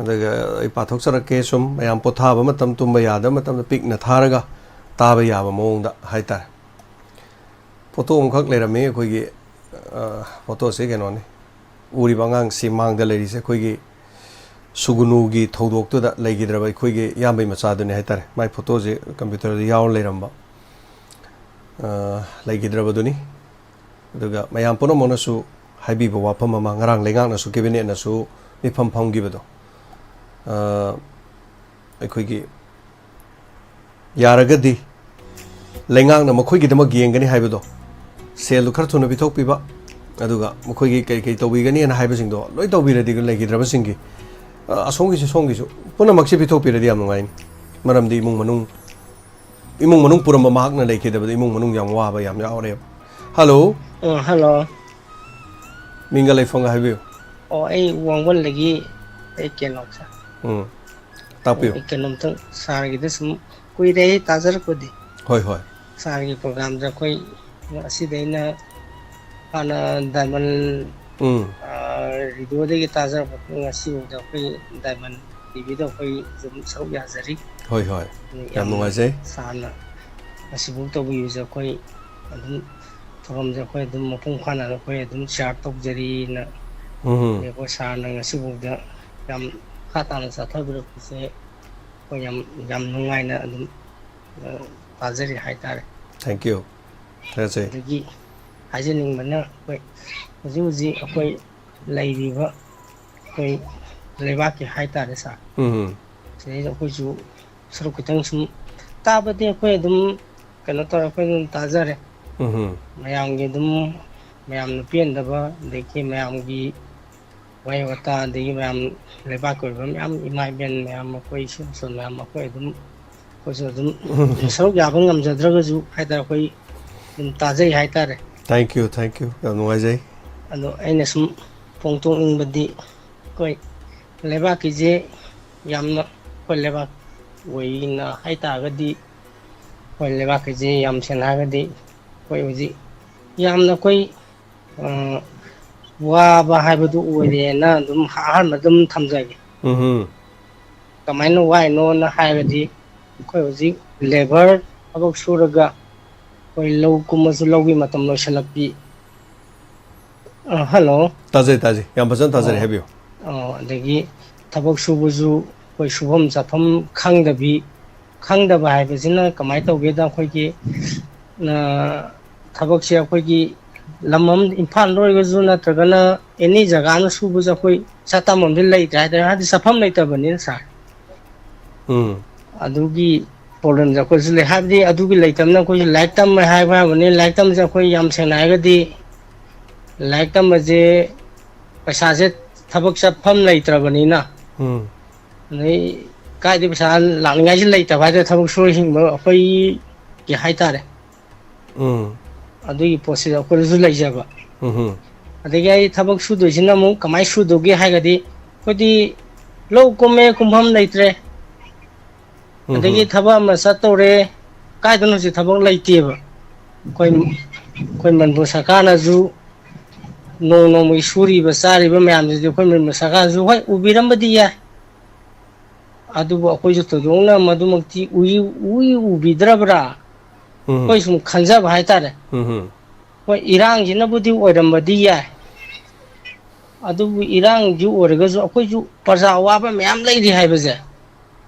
ꯑꯗꯨꯒ ꯑꯩ ꯄꯥꯊꯣꯛꯆꯔꯛꯀꯦ ꯁꯨꯝ, ꯃꯌꯥꯝ ꯄꯣꯊꯥꯕ ꯃꯇꯝ, ꯇꯨꯝꯕ ꯌꯥꯗꯕ ꯃꯇꯝꯗ ꯄꯤꯛꯅ ꯊꯥꯔꯒ ꯇꯥꯕ ꯌꯥꯕ ꯃꯑꯣꯡꯗ ꯍꯥꯏꯇꯥꯔꯦ꯫ ꯐꯣꯇꯣ ꯑꯃꯈꯛ ꯂꯩꯔꯝꯃꯤ ꯑꯩꯈꯣꯏꯒꯤ, ꯑ, ꯐꯣꯇꯣꯁꯦ ꯀꯩꯅꯣꯅꯤ꯫ ꯎꯔꯤꯕ ꯑꯉꯥꯡꯁꯤ ꯃꯥꯡꯗ ꯂꯩꯔꯤꯁꯦ ꯑꯩꯈꯣꯏꯒꯤ ꯁꯨꯒꯨꯅꯨꯒꯤ ꯊꯧꯗꯣꯛꯇꯨꯗ ꯂꯩꯈꯤꯗ꯭ꯔꯕ ꯑꯩꯈꯣꯏꯒꯤ ꯏꯌꯥꯝꯕꯩ ꯃꯆꯥꯗꯨꯅꯤ ꯍꯥꯏꯇꯥꯔꯦ꯫ ꯃꯥꯏ ꯐꯣꯇꯣꯁꯦ ꯀꯝꯄ꯭ꯌꯨꯇꯔꯗ ꯌꯥꯎꯔ ꯂꯩꯔꯝꯕ, ꯑ, ꯂꯩꯈꯤꯗ꯭ꯔꯕꯗꯨꯅꯤ꯫ ꯑꯗꯨꯒ ꯃꯌꯥꯝ ꯄꯨꯝꯅꯃꯛꯅꯁꯨ ꯍꯥꯏꯕꯤꯕ ꯋꯥꯐꯝ ꯑꯃ, ꯉꯔꯥꯡ ꯂꯩꯉꯥꯛꯅꯁꯨ, ꯀꯦꯕꯤꯅꯦꯠꯅꯁꯨ ꯃꯤꯐꯝ ꯐꯝꯈꯤꯕꯗꯣ, ꯑ, ꯑꯩꯈꯣꯏꯒꯤ ꯌꯥꯔꯒꯗꯤ ꯂꯩꯉꯥꯛꯅ ꯃꯈꯣꯏꯒꯤꯗꯃꯛ ꯌꯦꯡꯒꯅꯤ ꯍꯥꯏꯕꯗꯣ, ꯁꯦꯜꯗꯨ ꯈꯔ ꯊꯨꯅ ꯄꯤꯊꯣꯛꯄꯤꯕ, ꯑꯗꯨꯒ ꯃꯈꯣꯏꯒꯤ ꯀꯔꯤ ꯀꯔꯤ ꯇꯧꯕꯤꯒꯅꯤꯅ ꯍꯥꯏꯕꯁꯤꯡꯗꯣ ꯂꯣꯏ ꯇꯧꯕꯤꯔꯗꯤ ꯂꯩꯈꯤꯗ꯭ꯔꯕꯁꯤꯡꯒꯤ, ꯑ, ꯑꯁꯣꯝꯒꯤꯁꯨ ꯁꯣꯝꯒꯤꯁꯨ ꯄꯨꯝꯅꯃꯛꯁꯦ ꯄꯤꯊꯣꯛꯄꯤꯔꯗꯤ ꯌꯥꯝ ꯅꯨꯡꯉꯥꯏꯅꯤ꯫ ꯃꯔꯝꯗꯤ ꯏꯃꯨꯡ ꯃꯅꯨꯡ, ꯏꯃꯨꯡ ꯃꯅꯨꯡ ꯄꯨꯔꯝꯕ ꯃꯍꯥꯛꯅ ꯂꯩꯈꯤꯗꯕꯗ ꯏꯃꯨꯡ ꯃꯅꯨꯡ ꯌꯥꯝ ꯋꯥꯕ ꯌꯥꯝ ꯌꯥꯎꯔꯦꯕ꯫ ꯍꯜꯂꯣ꯫ ꯑ, ꯍꯜꯂꯣ꯫ ꯃꯤꯡꯒ ꯂꯩꯐꯝꯒ ꯍꯥꯏꯕꯤꯌꯨ꯫ ꯑꯣ, ꯑꯩ ꯋꯥꯡꯕꯜꯗꯒꯤ ꯑꯩ ꯀꯩꯅꯣ, ꯁꯥꯔ꯫ ꯎꯝ꯫ ꯇꯥꯛꯄꯤꯌꯨ꯫ ꯑꯩ ꯀꯩꯅꯣꯝꯇꯪ ꯁꯥꯔꯒꯤꯗ ꯁꯨꯝ ꯀꯨꯏꯔꯦ ꯑꯩ ꯇꯥꯖꯔꯛꯄꯗꯤ꯫ ꯍꯣꯏ, ꯍꯣꯏ꯫ ꯁꯥꯔꯒꯤ ꯄ꯭ꯔꯣꯒ꯭ꯔꯥꯝꯗ ꯑꯩꯈꯣꯏ ꯑꯁꯤꯗ ꯑꯩꯅ ꯍꯥꯟꯅ ꯗꯥꯏꯃꯟ, ꯎꯝ꯫ ꯑ, ꯔꯦꯗꯤꯑꯣꯗꯒꯤ ꯇꯥꯖꯔꯛꯄ ꯉꯁꯤꯐꯥꯎꯗ ꯑꯩꯈꯣꯏ ꯗꯥꯏꯃꯟ ꯇꯤꯚꯤꯗ ꯑꯩꯈꯣꯏ ꯑꯗꯨꯝ ꯁꯔꯨꯛ ꯌꯥꯖꯔꯤ꯫ ꯍꯣꯏ, ꯍꯣꯏ꯫ ꯑꯗꯨ ꯌꯥꯝ ꯌꯥꯝꯅ ꯅꯨꯡꯉꯥꯏꯖꯩ꯫ ꯁꯥꯔꯅ ꯑꯁꯤꯐꯥꯎ ꯇꯧꯕꯤꯕꯁꯦ ꯑꯩꯈꯣꯏ ꯑꯗꯨꯝ ꯊꯧꯔꯝꯁꯦ ꯑꯩꯈꯣꯏ ꯑꯗꯨꯝ ꯃꯄꯨꯡ ꯐꯥꯅ ꯑꯩꯈꯣꯏ ꯑꯗꯨꯝ ꯁꯤꯌꯥꯔ ꯇꯧꯖꯔꯤꯅ ꯎꯝ꯫ ꯑꯩꯈꯣꯏ ꯁꯥꯔꯅ ꯉꯁꯤꯐꯥꯎꯗ ꯌꯥꯝ ꯃꯈꯥ ꯇꯥꯅ ꯆꯠꯊꯕꯤꯔꯛꯄꯁꯦ ꯑꯩꯈꯣꯏ ꯌꯥꯝ, ꯌꯥꯝ ꯅꯨꯡꯉꯥꯏꯅ ꯑꯗꯨꯝ, ꯑ, ꯇꯥꯖꯔꯤ ꯍꯥꯏꯇꯥꯔꯦ꯫ Thank you꯫ ꯊꯥꯒꯠꯆꯩ꯫ ꯑꯗꯒꯤ ꯍꯥꯏꯖꯅꯤꯡꯕꯅ ꯑꯩꯈꯣꯏ ꯍꯧꯖꯤꯛ ꯍꯧꯖꯤꯛ ꯑꯩꯈꯣꯏ ꯂꯩꯔꯤꯕ ꯑꯩꯈꯣꯏ ꯂꯩꯕꯥꯛꯀꯤ ꯍꯥꯏꯇꯥꯔꯦ ꯁꯥꯔ꯫ ꯎꯝ ꯁꯤꯗꯩꯗ ꯑꯩꯈꯣꯏꯁꯨ ꯁꯔꯨꯛ ꯈꯤꯇꯪ ꯁꯨꯝ ꯇꯥꯕꯗꯤ ꯑꯩꯈꯣꯏ ꯑꯗꯨꯝ ꯀꯩꯅꯣ ꯇꯧꯔꯦ, ꯑꯩꯈꯣꯏ ꯑꯗꯨꯝ ꯇꯥꯖꯔꯦ꯫ ꯎꯝ ꯃꯌꯥꯝꯒꯤ ꯑꯗꯨꯝ ꯃꯌꯥꯝꯅ ꯄꯦꯟꯗꯕ, ꯑꯗꯒꯤ ꯃꯌꯥꯝꯒꯤ ꯋꯥꯍꯩ ꯋꯥꯇꯥ, ꯑꯗꯒꯤ ꯃꯌꯥꯝ ꯂꯩꯕꯥꯛꯀꯤ ꯑꯣꯏꯕ ꯃꯌꯥꯝ, ꯏꯃꯥ ꯏꯕꯦꯟ ꯃꯌꯥꯝ, ꯑꯩꯈꯣꯏ ꯏꯁꯨꯡ ꯏꯃꯥꯆꯧ ꯃꯌꯥꯝ, ꯑꯩꯈꯣꯏ ꯑꯗꯨꯝ ꯑꯩꯈꯣꯏꯁꯨ ꯑꯗꯨꯝ ꯁꯔꯨꯛ ꯌꯥꯕ ꯉꯝꯖꯗ꯭ꯔꯒꯁꯨ ꯍꯥꯏꯇꯥꯔꯦ, ꯑꯩꯈꯣꯏ ꯑꯗꯨꯝ ꯇꯥꯖꯩ ꯍꯥꯏꯇꯥꯔꯦ꯫ Thank you, thank you, ꯌꯥꯝ ꯅꯨꯡꯉꯥꯏꯖꯩ꯫ ꯑꯗꯣ ꯑꯩꯅ ꯁꯨꯝ ꯐꯣꯡꯗꯣꯛꯅꯤꯡꯕꯗꯤ, ꯑꯩꯈꯣꯏ ꯂꯩꯕꯥꯛꯀꯤꯁꯦ ꯌꯥꯝꯅ, ꯑꯩꯈꯣꯏ ꯂꯩꯕꯥꯛ ꯑꯣꯏꯅ ꯍꯥꯏꯇꯥꯔꯒꯗꯤ, ꯑꯩꯈꯣꯏ ꯂꯩꯕꯥꯛꯀꯤꯁꯦ ꯌꯥꯝ ꯁꯦꯡꯅ ꯍꯥꯏꯔꯒꯗꯤ ꯑꯩꯈꯣꯏ ꯍꯧꯖꯤꯛ ꯌꯥꯝꯅ ꯑꯩꯈꯣꯏ, ꯑ, ꯋꯥꯕ ꯍꯥꯏꯕꯗꯨ ꯑꯣꯏꯔꯦꯅ ꯑꯗꯨꯝ ꯑꯍꯥꯟꯕ ꯑꯗꯨꯝ ꯊꯝꯖꯒꯦ꯫ ꯎꯝ ꯀꯃꯥꯏꯅ ꯋꯥꯏꯅꯣꯅ ꯍꯥꯏꯔꯒꯗꯤ, ꯑꯩꯈꯣꯏ ꯍꯧꯖꯤꯛ ꯂꯦꯕꯔ ꯊꯕꯛ ꯁꯨꯔꯒ ꯑꯩꯈꯣꯏ ꯂꯧ ꯀꯨꯝꯃꯁꯨ ꯂꯧꯒꯤ ꯃꯇꯝ ꯂꯣꯏꯁꯤꯜꯂꯛꯄꯤ꯫ ꯑ, ꯍꯜꯂꯣ꯫ ꯇꯥꯖꯩ, ꯇꯥꯖꯩ, ꯌꯥꯝ ꯐꯖꯅ ꯇꯥꯖꯔꯦ, ꯑꯣ꯫ ꯍꯥꯏꯕꯤꯌꯨ꯫ ꯑꯣ, ꯑꯗꯒꯤ ꯊꯕꯛ ꯁꯨꯕꯁꯨ ꯑꯩꯈꯣꯏ ꯁꯨꯐꯝ ꯆꯥꯐꯝ ꯈꯪꯗꯕꯤ, ꯈꯪꯗꯕ ꯍꯥꯏꯕꯁꯤꯅ ꯀꯃꯥꯏꯅ ꯇꯧꯒꯦꯗ, ꯑꯩꯈꯣꯏꯒꯤ, ꯑ, ꯊꯕꯛꯁꯦ ꯑꯩꯈꯣꯏꯒꯤ ꯂꯝ ꯑꯃ, ꯏꯝꯐꯥꯜꯗ ꯑꯣꯏꯔꯒꯁꯨ ꯅꯠꯇ꯭ꯔꯒꯅ ꯑꯦꯅꯤ ꯖꯒꯥ ꯑꯃ ꯁꯨꯕꯁꯦ ꯑꯩꯈꯣꯏ ꯄꯩꯁꯥ ꯇꯥꯟꯐꯝꯗꯤ ꯂꯩꯇ꯭ꯔꯦ ꯍꯥꯏꯇꯥꯔꯦ, ꯍꯥꯏꯗꯤ ꯆꯠꯐꯝ ꯂꯩꯇꯕꯅꯤꯅ ꯁꯥꯔ꯫ ꯎꯝ ꯑꯗꯨꯒꯤ ꯄ꯭ꯔꯣꯕ꯭ꯂꯦꯝꯁꯦ ꯑꯩꯈꯣꯏꯁꯨ ꯂꯩ, ꯍꯥꯏꯕꯗꯤ ꯑꯗꯨꯒꯤ ꯂꯩꯇꯕꯅ ꯑꯩꯈꯣꯏꯁꯨ ꯂꯥꯏꯔꯤꯛ ꯇꯝꯃꯦ ꯍꯥꯏꯕ ꯌꯥꯕꯅꯤ꯫ ꯂꯥꯏꯔꯤꯛ ꯇꯝꯕꯁꯦ ꯑꯩꯈꯣꯏ ꯌꯥꯝ ꯁꯦꯡꯅ ꯍꯥꯏꯔꯒꯗꯤ ꯂꯥꯏꯔꯤꯛ ꯇꯝꯕꯁꯦ ꯄꯩꯁꯥꯁꯦ ꯊꯕꯛ ꯆꯠꯐꯝ ꯂꯩꯇ꯭ꯔꯕꯅꯤꯅ, ꯎꯝ ꯑꯗꯩ ꯀꯥꯏꯗꯩ ꯄꯩꯁꯥ ꯂꯥꯛꯅꯤꯡꯉꯥꯏꯁꯤ ꯂꯩꯇꯕ ꯍꯥꯏꯇꯥꯔꯦ, ꯊꯕꯛ ꯁꯨꯔ ꯍꯤꯡꯕ ꯑꯩꯈꯣꯏꯒꯤ ꯍꯥꯏꯇꯥꯔꯦ꯫ ꯎꯝ ꯑꯗꯨꯒꯤ ꯄꯣꯠꯁꯤꯗ ꯑꯩꯈꯣꯏꯗꯁꯨ ꯂꯩꯖꯕ꯫ ꯎꯝ ꯑꯗꯒꯤ ꯑꯩ ꯊꯕꯛ ꯁꯨꯗꯣꯏꯁꯤꯅ ꯑꯃꯨꯛ ꯀꯃꯥꯏꯅ ꯁꯨꯗꯧꯒꯦ ꯍꯥꯏꯔꯒꯗꯤ, ꯑꯩꯈꯣꯏꯗꯤ ꯂꯧ ꯀꯨꯝꯃꯦ, ꯀꯨꯝꯐꯝ ꯂꯩꯇ꯭ꯔꯦ, ꯎꯝ ꯑꯗꯒꯤ ꯊꯕꯛ ꯑꯃ ꯆꯠꯇꯧꯔꯦ, ꯀꯥꯏꯗꯅꯣ ꯍꯧꯖꯤꯛ ꯊꯕꯛ ꯂꯩꯇꯦꯕ꯫ ꯑꯩꯈꯣꯏ, ꯑꯩꯈꯣꯏ ꯃꯅꯤꯄꯨꯔ ꯁꯔꯀꯥꯔꯅꯁꯨ ꯅꯣꯡ ꯅꯣꯡꯃꯒꯤ ꯁꯨꯔꯤꯕ ꯆꯥꯔꯤꯕ ꯃꯌꯥꯝꯁꯤꯗꯤ ꯑꯩꯈꯣꯏ ꯃꯅꯤꯄꯨꯔ ꯁꯔꯀꯥꯔꯅꯁꯨ ꯍꯣꯏ ꯎꯕꯤꯔꯝꯕꯗꯤ ꯌꯥꯏ, ꯑꯗꯨꯕꯨ ꯑꯩꯈꯣꯏꯁꯨ ꯊꯣꯏꯗꯣꯛꯅ ꯃꯗꯨꯃꯛꯇꯤ ꯎꯏ-, ꯎꯏ ꯎꯕꯤꯗ꯭ꯔꯕ꯭ꯔꯥ? ꯎꯝ ꯑꯩꯈꯣꯏ ꯁꯨꯝ ꯈꯟꯖꯕ ꯍꯥꯏꯇꯥꯔꯦ꯫ ꯎꯝ ꯍꯣꯏ, ꯏꯔꯥꯡꯁꯤꯅꯕꯨꯗꯤ ꯑꯣꯏꯔꯝꯕꯗꯤ ꯌꯥꯏ, ꯑꯗꯨꯕꯨ ꯏꯔꯥꯡꯁꯨ ꯑꯣꯏꯔꯒꯁꯨ ꯑꯩꯈꯣꯏꯁꯨ ꯄ꯭ꯔꯖꯥ ꯑꯋꯥꯕ ꯃꯌꯥꯝ ꯂꯩꯔꯤ ꯍꯥꯏꯕꯁꯦ,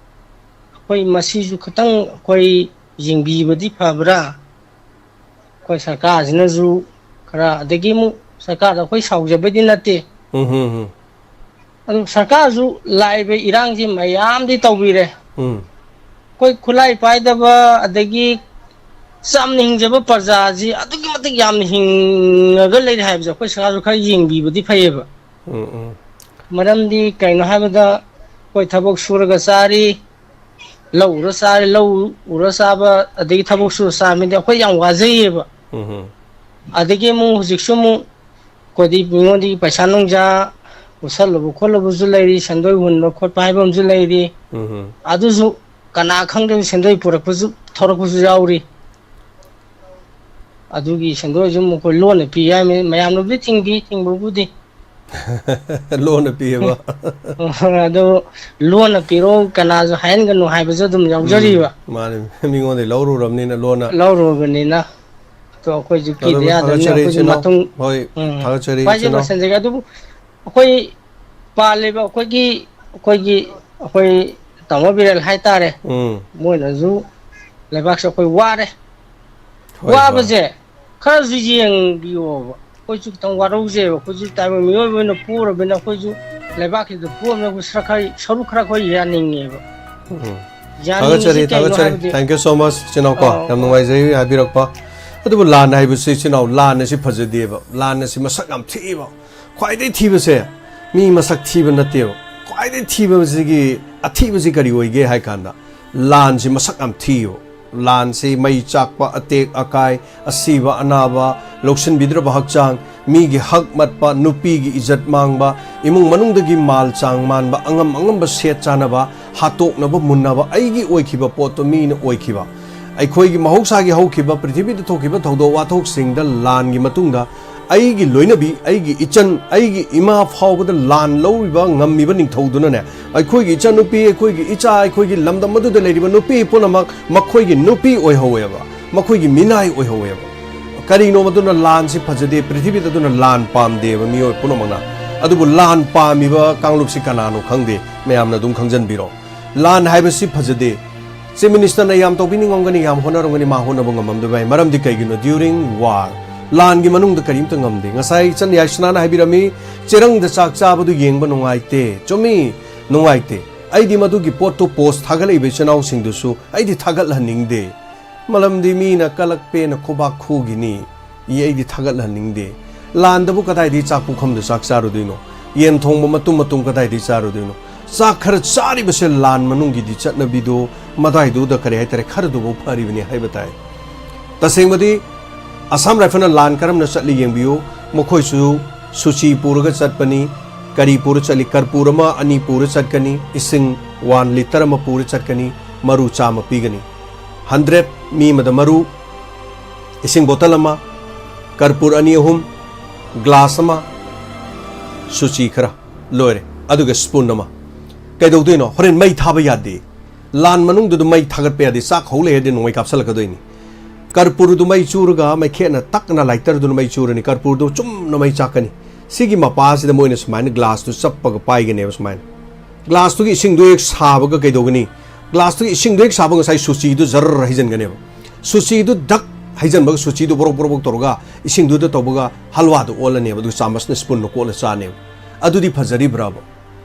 ꯑꯩꯈꯣꯏ ꯃꯁꯤꯁꯨ ꯈꯤꯇꯪ ꯑꯩꯈꯣꯏ ꯌꯦꯡꯕꯤꯕꯗꯤ ꯐꯕ꯭ꯔꯥ? ꯑꯩꯈꯣꯏ ꯁꯔꯀꯥꯔꯁꯤꯅꯁꯨ ꯈꯔ, ꯑꯗꯒꯤ ꯑꯃꯨꯛ ꯁꯔꯀꯥꯔꯗ ꯑꯩꯈꯣꯏ ꯁꯥꯎꯖꯕꯩꯗꯤ ꯅꯠꯇꯦ, ꯎꯝ ꯎꯝ ꯎꯝ ꯑꯗꯨ ꯁꯔꯀꯥꯔꯁꯨ ꯂꯥꯛꯏꯕ ꯏꯔꯥꯡꯁꯤ ꯃꯌꯥꯝꯗꯤ ꯇꯧꯕꯤꯔꯦ꯫ ꯎꯝ꯫ ꯑꯩꯈꯣꯏ ꯈꯨꯠꯂꯥꯏ ꯄꯥꯏꯗꯕ, ꯑꯗꯒꯤ ꯆꯝꯅ ꯍꯤꯡꯖꯕ ꯄ꯭ꯔꯖꯥꯁꯤ ꯑꯗꯨꯛꯀꯤ ꯃꯇꯤꯛ ꯌꯥꯝꯅ ꯍꯤꯡꯉꯒ ꯂꯩꯔꯦ ꯍꯥꯏꯕꯁꯦ ꯑꯩꯈꯣꯏ ꯁꯔꯀꯥꯔꯁꯨ ꯈꯔ ꯌꯦꯡꯕꯤꯕꯗꯤ ꯐꯩꯌꯦꯕ꯫ ꯎꯝ, ꯎꯝ꯫ ꯃꯔꯝꯗꯤ ꯀꯩꯅꯣ ꯍꯥꯏꯕꯗ, ꯑꯩꯈꯣꯏ ꯊꯕꯛ ꯁꯨꯔꯒ ꯆꯥꯔꯤ, ꯂꯧ ꯎꯔ ꯆꯥꯔꯤ, ꯂꯧ ꯎꯔ ꯆꯥꯕ, ꯑꯗꯒꯤ ꯊꯕꯛ ꯁꯨꯔ ꯆꯥꯕ ꯃꯤꯗꯤ ꯑꯩꯈꯣꯏ ꯌꯥꯝ ꯋꯥꯖꯩꯌꯦꯕ꯫ ꯎꯝ, ꯎꯝ꯫ ꯑꯗꯒꯤ ꯑꯃꯨꯛ ꯍꯧꯖꯤꯛꯁꯨ ꯑꯃꯨꯛ ꯑꯩꯈꯣꯏꯗꯤ ꯃꯤꯉꯣꯟꯗꯒꯤ ꯄꯩꯁꯥ ꯅꯨꯡꯖꯥ ꯎꯠꯁꯜꯂꯨꯕ ꯈꯣꯠꯂꯨꯕꯁꯨ ꯂꯩꯔꯤ, ꯁꯦꯟꯗꯣꯏ ꯍꯨꯟꯕ ꯈꯣꯠꯄ ꯍꯥꯏꯕ ꯑꯃꯁꯨ ꯂꯩꯔꯤ꯫ ꯎꯝ, ꯎꯝ꯫ ꯑꯗꯨꯁꯨ ꯀꯅꯥ ꯈꯪꯗꯕ ꯁꯦꯟꯗꯣꯏ ꯄꯨꯔꯛꯄꯁꯨ, ꯊꯧꯔꯛꯄꯁꯨ ꯌꯥꯎꯔꯤ꯫ ꯑꯗꯨꯒꯤ ꯁꯦꯟꯗꯣꯏꯁꯨ ꯑꯃꯨꯛ ꯑꯩꯈꯣꯏ ꯂꯣꯟꯅ ꯄꯤ ꯍꯥꯏꯕꯅꯤ, ꯃꯌꯥꯝꯅꯕꯨꯗꯤ ꯊꯤꯡꯕꯤ, ꯊꯤꯡꯕꯕꯨꯗꯤ꯫ ꯂꯣꯟꯅ ꯄꯤꯌꯦꯕ꯫ ꯑꯗꯨ ꯂꯣꯟꯅ ꯄꯤꯔꯣ, ꯀꯅꯥꯁꯨ ꯍꯥꯏꯍꯟꯒꯅꯨ ꯍꯥꯏꯕꯁꯨ ꯑꯗꯨꯝ ꯌꯥꯎꯖꯔꯤꯕ꯫ ꯎꯝ, ꯃꯥꯅꯤ, ꯃꯤꯉꯣꯟꯗꯒꯤ ꯂꯧꯔꯨꯔꯕꯅꯤꯅ ꯂꯣꯟꯅ꯫ ꯂꯧꯔꯨꯔꯕꯅꯤꯅ꯫ ꯑꯗꯣ ꯑꯩꯈꯣꯏꯁꯨ ꯀꯤꯗ ꯑꯗꯨꯕꯨ ꯌꯥꯗꯕꯅꯤꯅ ꯊꯥꯒꯠꯆꯔꯤ ꯑꯩꯈꯣꯏꯁꯨ ꯏꯆꯤꯟ ꯏꯅꯥꯎ꯫ ꯃꯇꯨꯡ, ꯍꯣꯏ, ꯎꯝ, ꯊꯥꯒꯠꯆꯔꯤ ꯈ꯭ꯋꯥꯏꯗꯒꯤ ꯏꯆꯤꯟ ꯏꯅꯥꯎ꯫ ꯂꯣꯏꯁꯤꯟꯖꯒꯦ꯫ ꯑꯗꯨꯕꯨ ꯑꯩꯈꯣꯏ ꯄꯥꯜꯂꯤꯕ ꯑꯩꯈꯣꯏꯒꯤ, ꯑꯩꯈꯣꯏꯒꯤ, ꯑꯩꯈꯣꯏ ꯇꯥꯃꯣ ꯕꯤꯔꯦꯟ ꯍꯥꯏꯇꯥꯔꯦ, ꯎꯝ꯫ ꯃꯣꯏꯅꯁꯨ ꯂꯩꯕꯥꯛꯁꯦ ꯑꯩꯈꯣꯏ ꯋꯥꯔꯦ꯫ ꯍꯣꯏ, ꯍꯣꯏ꯫ ꯋꯥꯕꯁꯦ ꯈꯔꯁꯨ ꯌꯦꯡꯕꯤꯌꯣꯕ꯫ ꯑꯩꯈꯣꯏꯁꯨ ꯈꯤꯇꯪ ꯋꯥꯔꯧꯖꯩꯕ꯫ ꯑꯩꯈꯣꯏꯁꯨ ꯇꯥꯏꯕꯪ ꯃꯤꯑꯣꯏꯕ ꯑꯣꯏꯅ ꯄꯣꯛꯎꯔꯕꯅꯤꯅ ꯑꯩꯈꯣꯏꯁꯨ ꯂꯩꯕꯥꯛꯁꯤꯗ ꯄꯣꯛꯑꯕꯅꯤꯅ ꯑꯩꯈꯣꯏ ꯁꯔꯨꯛ ꯈꯔ, ꯁꯔꯨꯛ ꯈꯔ ꯑꯩꯈꯣꯏ ꯌꯥꯅꯤꯡꯉꯦꯕ꯫ ꯎꯝ꯫ ꯌꯥꯅꯤꯡꯉꯤꯁꯤ ꯊꯥꯒꯠꯆꯔꯤ, ꯀꯩꯅꯣ ꯊꯥꯒꯠꯆꯔꯤ꯫ ꯍꯥꯏꯕꯗꯤ, Thank you so much, ꯏꯆꯤꯟ ꯏꯅꯥꯎ ꯀꯣ꯫ ꯑꯧ, ꯌꯥꯝ ꯑꯧ꯫ ꯅꯨꯡꯉꯥꯏꯖꯩ ꯍꯥꯏꯕꯤꯔꯛꯄ꯫ ꯑꯗꯨꯕꯨ ꯂꯥꯟ ꯍꯥꯏꯕꯁꯤ, ꯏꯆꯤꯟ ꯏꯅꯥꯎ, ꯂꯥꯟ ꯑꯁꯤ ꯐꯖꯗꯦꯕ꯫ ꯂꯥꯟ ꯑꯁꯤ ꯃꯁꯛ ꯌꯥꯝ ꯊꯤꯕ꯫ ꯈ꯭ꯋꯥꯏꯗꯒꯤ ꯊꯤꯕꯁꯦ ꯃꯤ ꯃꯁꯛ ꯊꯤꯕ ꯅꯠꯇꯦꯕ꯫ ꯈ꯭ꯋꯥꯏꯗꯒꯤ ꯊꯤꯕꯁꯤꯒꯤ ꯑꯊꯤꯕꯁꯤ ꯀꯔꯤ ꯑꯣꯏꯒꯦ ꯍꯥꯏ ꯀꯥꯟꯗ, ꯂꯥꯟꯁꯤ ꯃꯁꯛ ꯌꯥꯝ ꯊꯤꯌꯦꯕ꯫ ꯂꯥꯟꯁꯤ ꯃꯩ ꯆꯥꯛꯄ, ꯑꯇꯦꯛ ꯑꯀꯥꯏ, ꯑꯁꯤꯕ ꯑꯅꯥꯕ, ꯂꯧꯁꯤꯟꯕꯤꯗ꯭ꯔꯕ ꯍꯛꯆꯥꯡ, ꯃꯤꯒꯤ ꯍꯛ ꯃꯠꯄ, ꯅꯨꯄꯤꯒꯤ ꯏꯖꯠ ꯃꯥꯡꯕ, ꯏꯃꯨꯡ ꯃꯅꯨꯡꯗꯒꯤ ꯃꯥꯜ ꯆꯥꯡ ꯃꯥꯟꯕ, ꯑꯉꯝ ꯑꯉꯝꯕ ꯁꯦꯠ ꯆꯥꯅꯕ, ꯍꯥꯠꯇꯣꯛꯅꯕ ꯃꯨꯟꯅꯕ, ꯑꯩꯒꯤ ꯑꯣꯏꯈꯤꯕ ꯄꯣꯠꯇꯣ ꯃꯤꯅ ꯑꯣꯏꯈꯤꯕ, ꯑꯩꯈꯣꯏꯒꯤ ꯃꯍꯧꯁꯥꯒꯤ ꯍꯧꯈꯤꯕ ꯄ꯭ꯔꯤꯊꯤꯕꯤꯗ ꯊꯣꯛꯈꯤꯕ ꯊꯧꯗꯣꯛ ꯋꯥꯊꯣꯛꯁꯤꯡꯗ ꯂꯥꯟꯒꯤ ꯃꯇꯨꯡꯗ ꯑꯩꯒꯤ ꯂꯣꯏꯅꯕꯤ, ꯑꯩꯒꯤ ꯏꯆꯟ, ꯑꯩꯒꯤ ꯏꯃꯥ ꯐꯥꯎꯕꯗ ꯂꯥꯟ ꯂꯧꯔꯤꯕ ꯉꯝꯃꯤꯕ ꯅꯤꯡꯊꯧꯗꯨꯅꯅꯦ, ꯑꯩꯈꯣꯏꯒꯤ ꯏꯆꯟꯅꯨꯄꯤ, ꯑꯩꯈꯣꯏꯒꯤ ꯏꯆꯥ, ꯑꯩꯈꯣꯏꯒꯤ ꯂꯝꯗꯝ ꯑꯗꯨꯗ ꯂꯩꯔꯤꯕ ꯅꯨꯄꯤ ꯄꯨꯝꯅꯃꯛ ꯃꯈꯣꯏꯒꯤ ꯅꯨꯄꯤ ꯑꯣꯏꯍꯧꯋꯦꯕ, ꯃꯈꯣꯏꯒꯤ ꯃꯤꯅꯥꯏ ꯑꯣꯏꯍꯧꯋꯦꯕ꯫ ꯀꯔꯤꯅꯣ ꯃꯗꯨꯅ ꯂꯥꯟꯁꯤ ꯐꯖꯗꯦ, ꯄ꯭ꯔꯤꯊꯤꯕꯤꯗ ꯑꯗꯨꯅ ꯂꯥꯟ ꯄꯥꯝꯗꯦꯕ ꯃꯤꯑꯣꯏ ꯄꯨꯝꯅꯃꯛꯅ꯫ ꯑꯗꯨꯕꯨ ꯂꯥꯟ ꯄꯥꯝꯃꯤꯕ ꯀꯥꯡꯂꯨꯞꯁꯤ ꯀꯅꯥꯅꯣ ꯈꯪꯗꯦ, ꯃꯌꯥꯝꯅ ꯑꯗꯨꯝ ꯈꯪꯖꯟꯕꯤꯔꯣ꯫ ꯂꯥꯟ ꯍꯥꯏꯕꯁꯤ ꯐꯖꯗꯦ꯫ Chief Ministerꯅ ꯌꯥꯝ ꯇꯧꯕꯤꯅꯤꯡꯉꯝꯒꯅꯤ, ꯌꯥꯝ ꯍꯣꯠꯅꯔꯝꯒꯅꯤ, ꯃꯥ ꯍꯣꯠꯅꯕ ꯉꯝꯃꯝꯗꯕ ꯌꯥꯏ꯫ ꯃꯔꯝꯗꯤ ꯀꯩꯒꯤꯅꯣ? During war, ꯂꯥꯟꯒꯤ ꯃꯅꯨꯡꯗ ꯀꯔꯤꯝꯇ ꯉꯝꯗꯦ꯫ ꯉꯁꯥꯏ ꯏꯆꯟ ꯌꯥꯏꯁꯅꯥꯅ ꯍꯥꯏꯕꯤꯔꯝꯃꯤ, "ꯆꯦꯔꯪꯗ ꯆꯥꯛ ꯆꯥꯕꯗꯨ ꯌꯦꯡꯕ ꯅꯨꯡꯉꯥꯏꯇꯦ"꯫ ꯆꯨꯝꯃꯤ, ꯅꯨꯡꯉꯥꯏꯇꯦ꯫ ꯑꯩꯗꯤ ꯃꯗꯨꯒꯤ ꯄꯣꯠꯇꯨ ꯄꯣꯁ ꯊꯥꯒꯠꯂꯛꯏꯕ ꯏꯆꯤꯟ ꯏꯅꯥꯎꯁꯤꯡꯗꯨꯁꯨ ꯑꯩꯗꯤ ꯊꯥꯒꯠꯍꯟꯅꯤꯡꯗꯦ꯫ ꯃꯔꯝꯗꯤ ꯃꯤꯅ ꯀꯂꯛꯄꯦꯅ ꯈꯨꯕꯥꯛ ꯈꯨꯒꯤꯅꯤ꯫ ꯏ, ꯑꯩꯗꯤ ꯊꯥꯒꯠꯍꯟꯅꯤꯡꯗꯦ꯫ ꯂꯥꯟꯗꯕꯨ ꯀꯗꯥꯏꯗꯒꯤ ꯆꯥꯛ ꯄꯨꯈꯝꯗ ꯆꯥꯛ ꯆꯥꯔꯨꯗꯣꯏꯅꯣ? ꯌꯦꯟ ꯊꯣꯡꯕ ꯃꯇꯨꯝ ꯃꯇꯨꯝ ꯀꯗꯥꯏꯗꯒꯤ ꯆꯥꯔꯨꯗꯣꯏꯅꯣ? ꯆꯥꯛ ꯈꯔ ꯆꯥꯔꯤꯕꯁꯦ ꯂꯥꯟ ꯃꯅꯨꯡꯒꯤꯗꯤ ꯆꯠꯅꯕꯤꯗꯣ ꯃꯗꯥꯏꯗꯨꯗ, ꯀꯔꯤ ꯍꯥꯏꯇꯥꯔꯦ, ꯈꯔꯗꯨꯐꯥꯎ ꯐꯔꯤꯕꯅꯤ ꯍꯥꯏꯕ ꯇꯥꯏ꯫ ꯇꯁꯦꯡꯕꯗꯤ ꯑꯁꯥꯝ ꯔꯥꯏꯐꯜꯅ ꯂꯥꯟ ꯀꯔꯝꯅ ꯆꯠꯂꯤ ꯌꯦꯡꯕꯤꯌꯨ꯫ ꯃꯈꯣꯏꯁꯨ ꯁꯨꯆꯤ ꯄꯨꯔꯒ ꯆꯠꯄꯅꯤ꯫ ꯀꯔꯤ ꯄꯨꯔ ꯆꯠꯂꯤ? ꯀꯔꯄꯨꯔ ꯑꯃ ꯑꯅꯤ ꯄꯨꯔ ꯆꯠꯀꯅꯤ, ꯏꯁꯤꯡ ꯋꯥꯟ ꯂꯤꯇꯔ ꯑꯃ ꯄꯨꯔ ꯆꯠꯀꯅꯤ, ꯃꯔꯨ ꯆꯥꯝꯃ ꯄꯤꯒꯅꯤ꯫ ꯍꯟꯗ꯭ꯔꯦꯠ, ꯃꯤ ꯑꯃꯗ ꯃꯔꯨ, ꯏꯁꯤꯡ ꯕꯣꯇꯜ ꯑꯃ, ꯀꯔꯄꯨꯔ ꯑꯅꯤ ꯑꯍꯨꯝ, ꯒ꯭ꯂꯥꯁ ꯑꯃ, ꯁꯨꯆꯤ ꯈꯔ, ꯂꯣꯏꯔꯦ꯫ ꯑꯗꯨꯒ ꯁ꯭ꯄꯨꯟ ꯑꯃ꯫ ꯀꯩꯗꯧꯗꯣꯏꯅꯣ? ꯍꯣꯔꯦꯟ ꯃꯩ ꯊꯥꯕ ꯌꯥꯗꯦ꯫ ꯂꯥꯟ ꯃꯅꯨꯡꯗꯨꯗ ꯃꯩ ꯊꯥꯒꯠꯄ ꯌꯥꯗꯦ꯫ ꯆꯥꯛ ꯍꯧ ꯂꯩꯔꯗꯤ ꯅꯣꯡꯃꯩ ꯀꯥꯞꯁꯤꯜꯂꯛꯀꯗꯣꯏꯅꯤ꯫ ꯀꯔꯄꯨꯔꯗꯨ ꯃꯩ ꯆꯨꯔꯒ ꯃꯩꯈꯦꯠꯅ ꯇꯛꯅ, ꯂꯥꯏꯇꯔꯗꯨꯅ ꯃꯩ ꯆꯨꯔꯅꯤ꯫ ꯀꯔꯄꯨꯔꯗꯨ ꯆꯨꯝꯅ ꯃꯩ ꯆꯥꯛꯀꯅꯤ꯫ ꯁꯤꯒꯤ ꯃꯄꯥꯁꯤꯗ ꯃꯣꯏꯅ ꯁꯨꯃꯥꯏꯅ ꯒ꯭ꯂꯥꯁꯇꯨ ꯆꯞꯄꯒ ꯄꯥꯏꯒꯅꯦꯕ ꯁꯨꯃꯥꯏꯅ꯫ ꯒ꯭ꯂꯥꯁꯇꯨꯒꯤ ꯏꯁꯤꯡꯗꯨ ꯍꯦꯛ ꯁꯥꯕꯒ ꯀꯩꯗꯧꯒꯅꯤ? ꯒ꯭ꯂꯥꯁꯇꯨꯒꯤ ꯏꯁꯤꯡꯗꯨ ꯍꯦꯛ ꯁꯥꯕ ꯉꯁꯥꯏ ꯁꯨꯆꯤꯗꯨ ꯖꯔ ꯍꯩꯖꯤꯟꯒꯅꯦꯕ꯫ ꯁꯨꯆꯤꯗꯨ ꯗꯛ ꯍꯩꯖꯤꯟꯕꯒ ꯁꯨꯆꯤꯗꯨ ꯕꯣꯔꯣꯛ ꯕꯣꯔꯣꯛ ꯇꯧꯔꯒ ꯏꯁꯤꯡꯗꯨꯗ ꯇꯧꯕꯒ ꯍꯜꯋꯥꯗꯨ ꯑꯣꯜꯂꯅꯦꯕ꯫ ꯑꯗꯨꯒ ꯆꯥꯃꯁꯅ ꯁ꯭ꯄꯨꯟꯅ ꯀꯣꯠꯂ ꯆꯥꯅꯦꯕ꯫ ꯑꯗꯨꯗꯤ ꯐꯖꯔꯤꯕ꯭ꯔꯕ?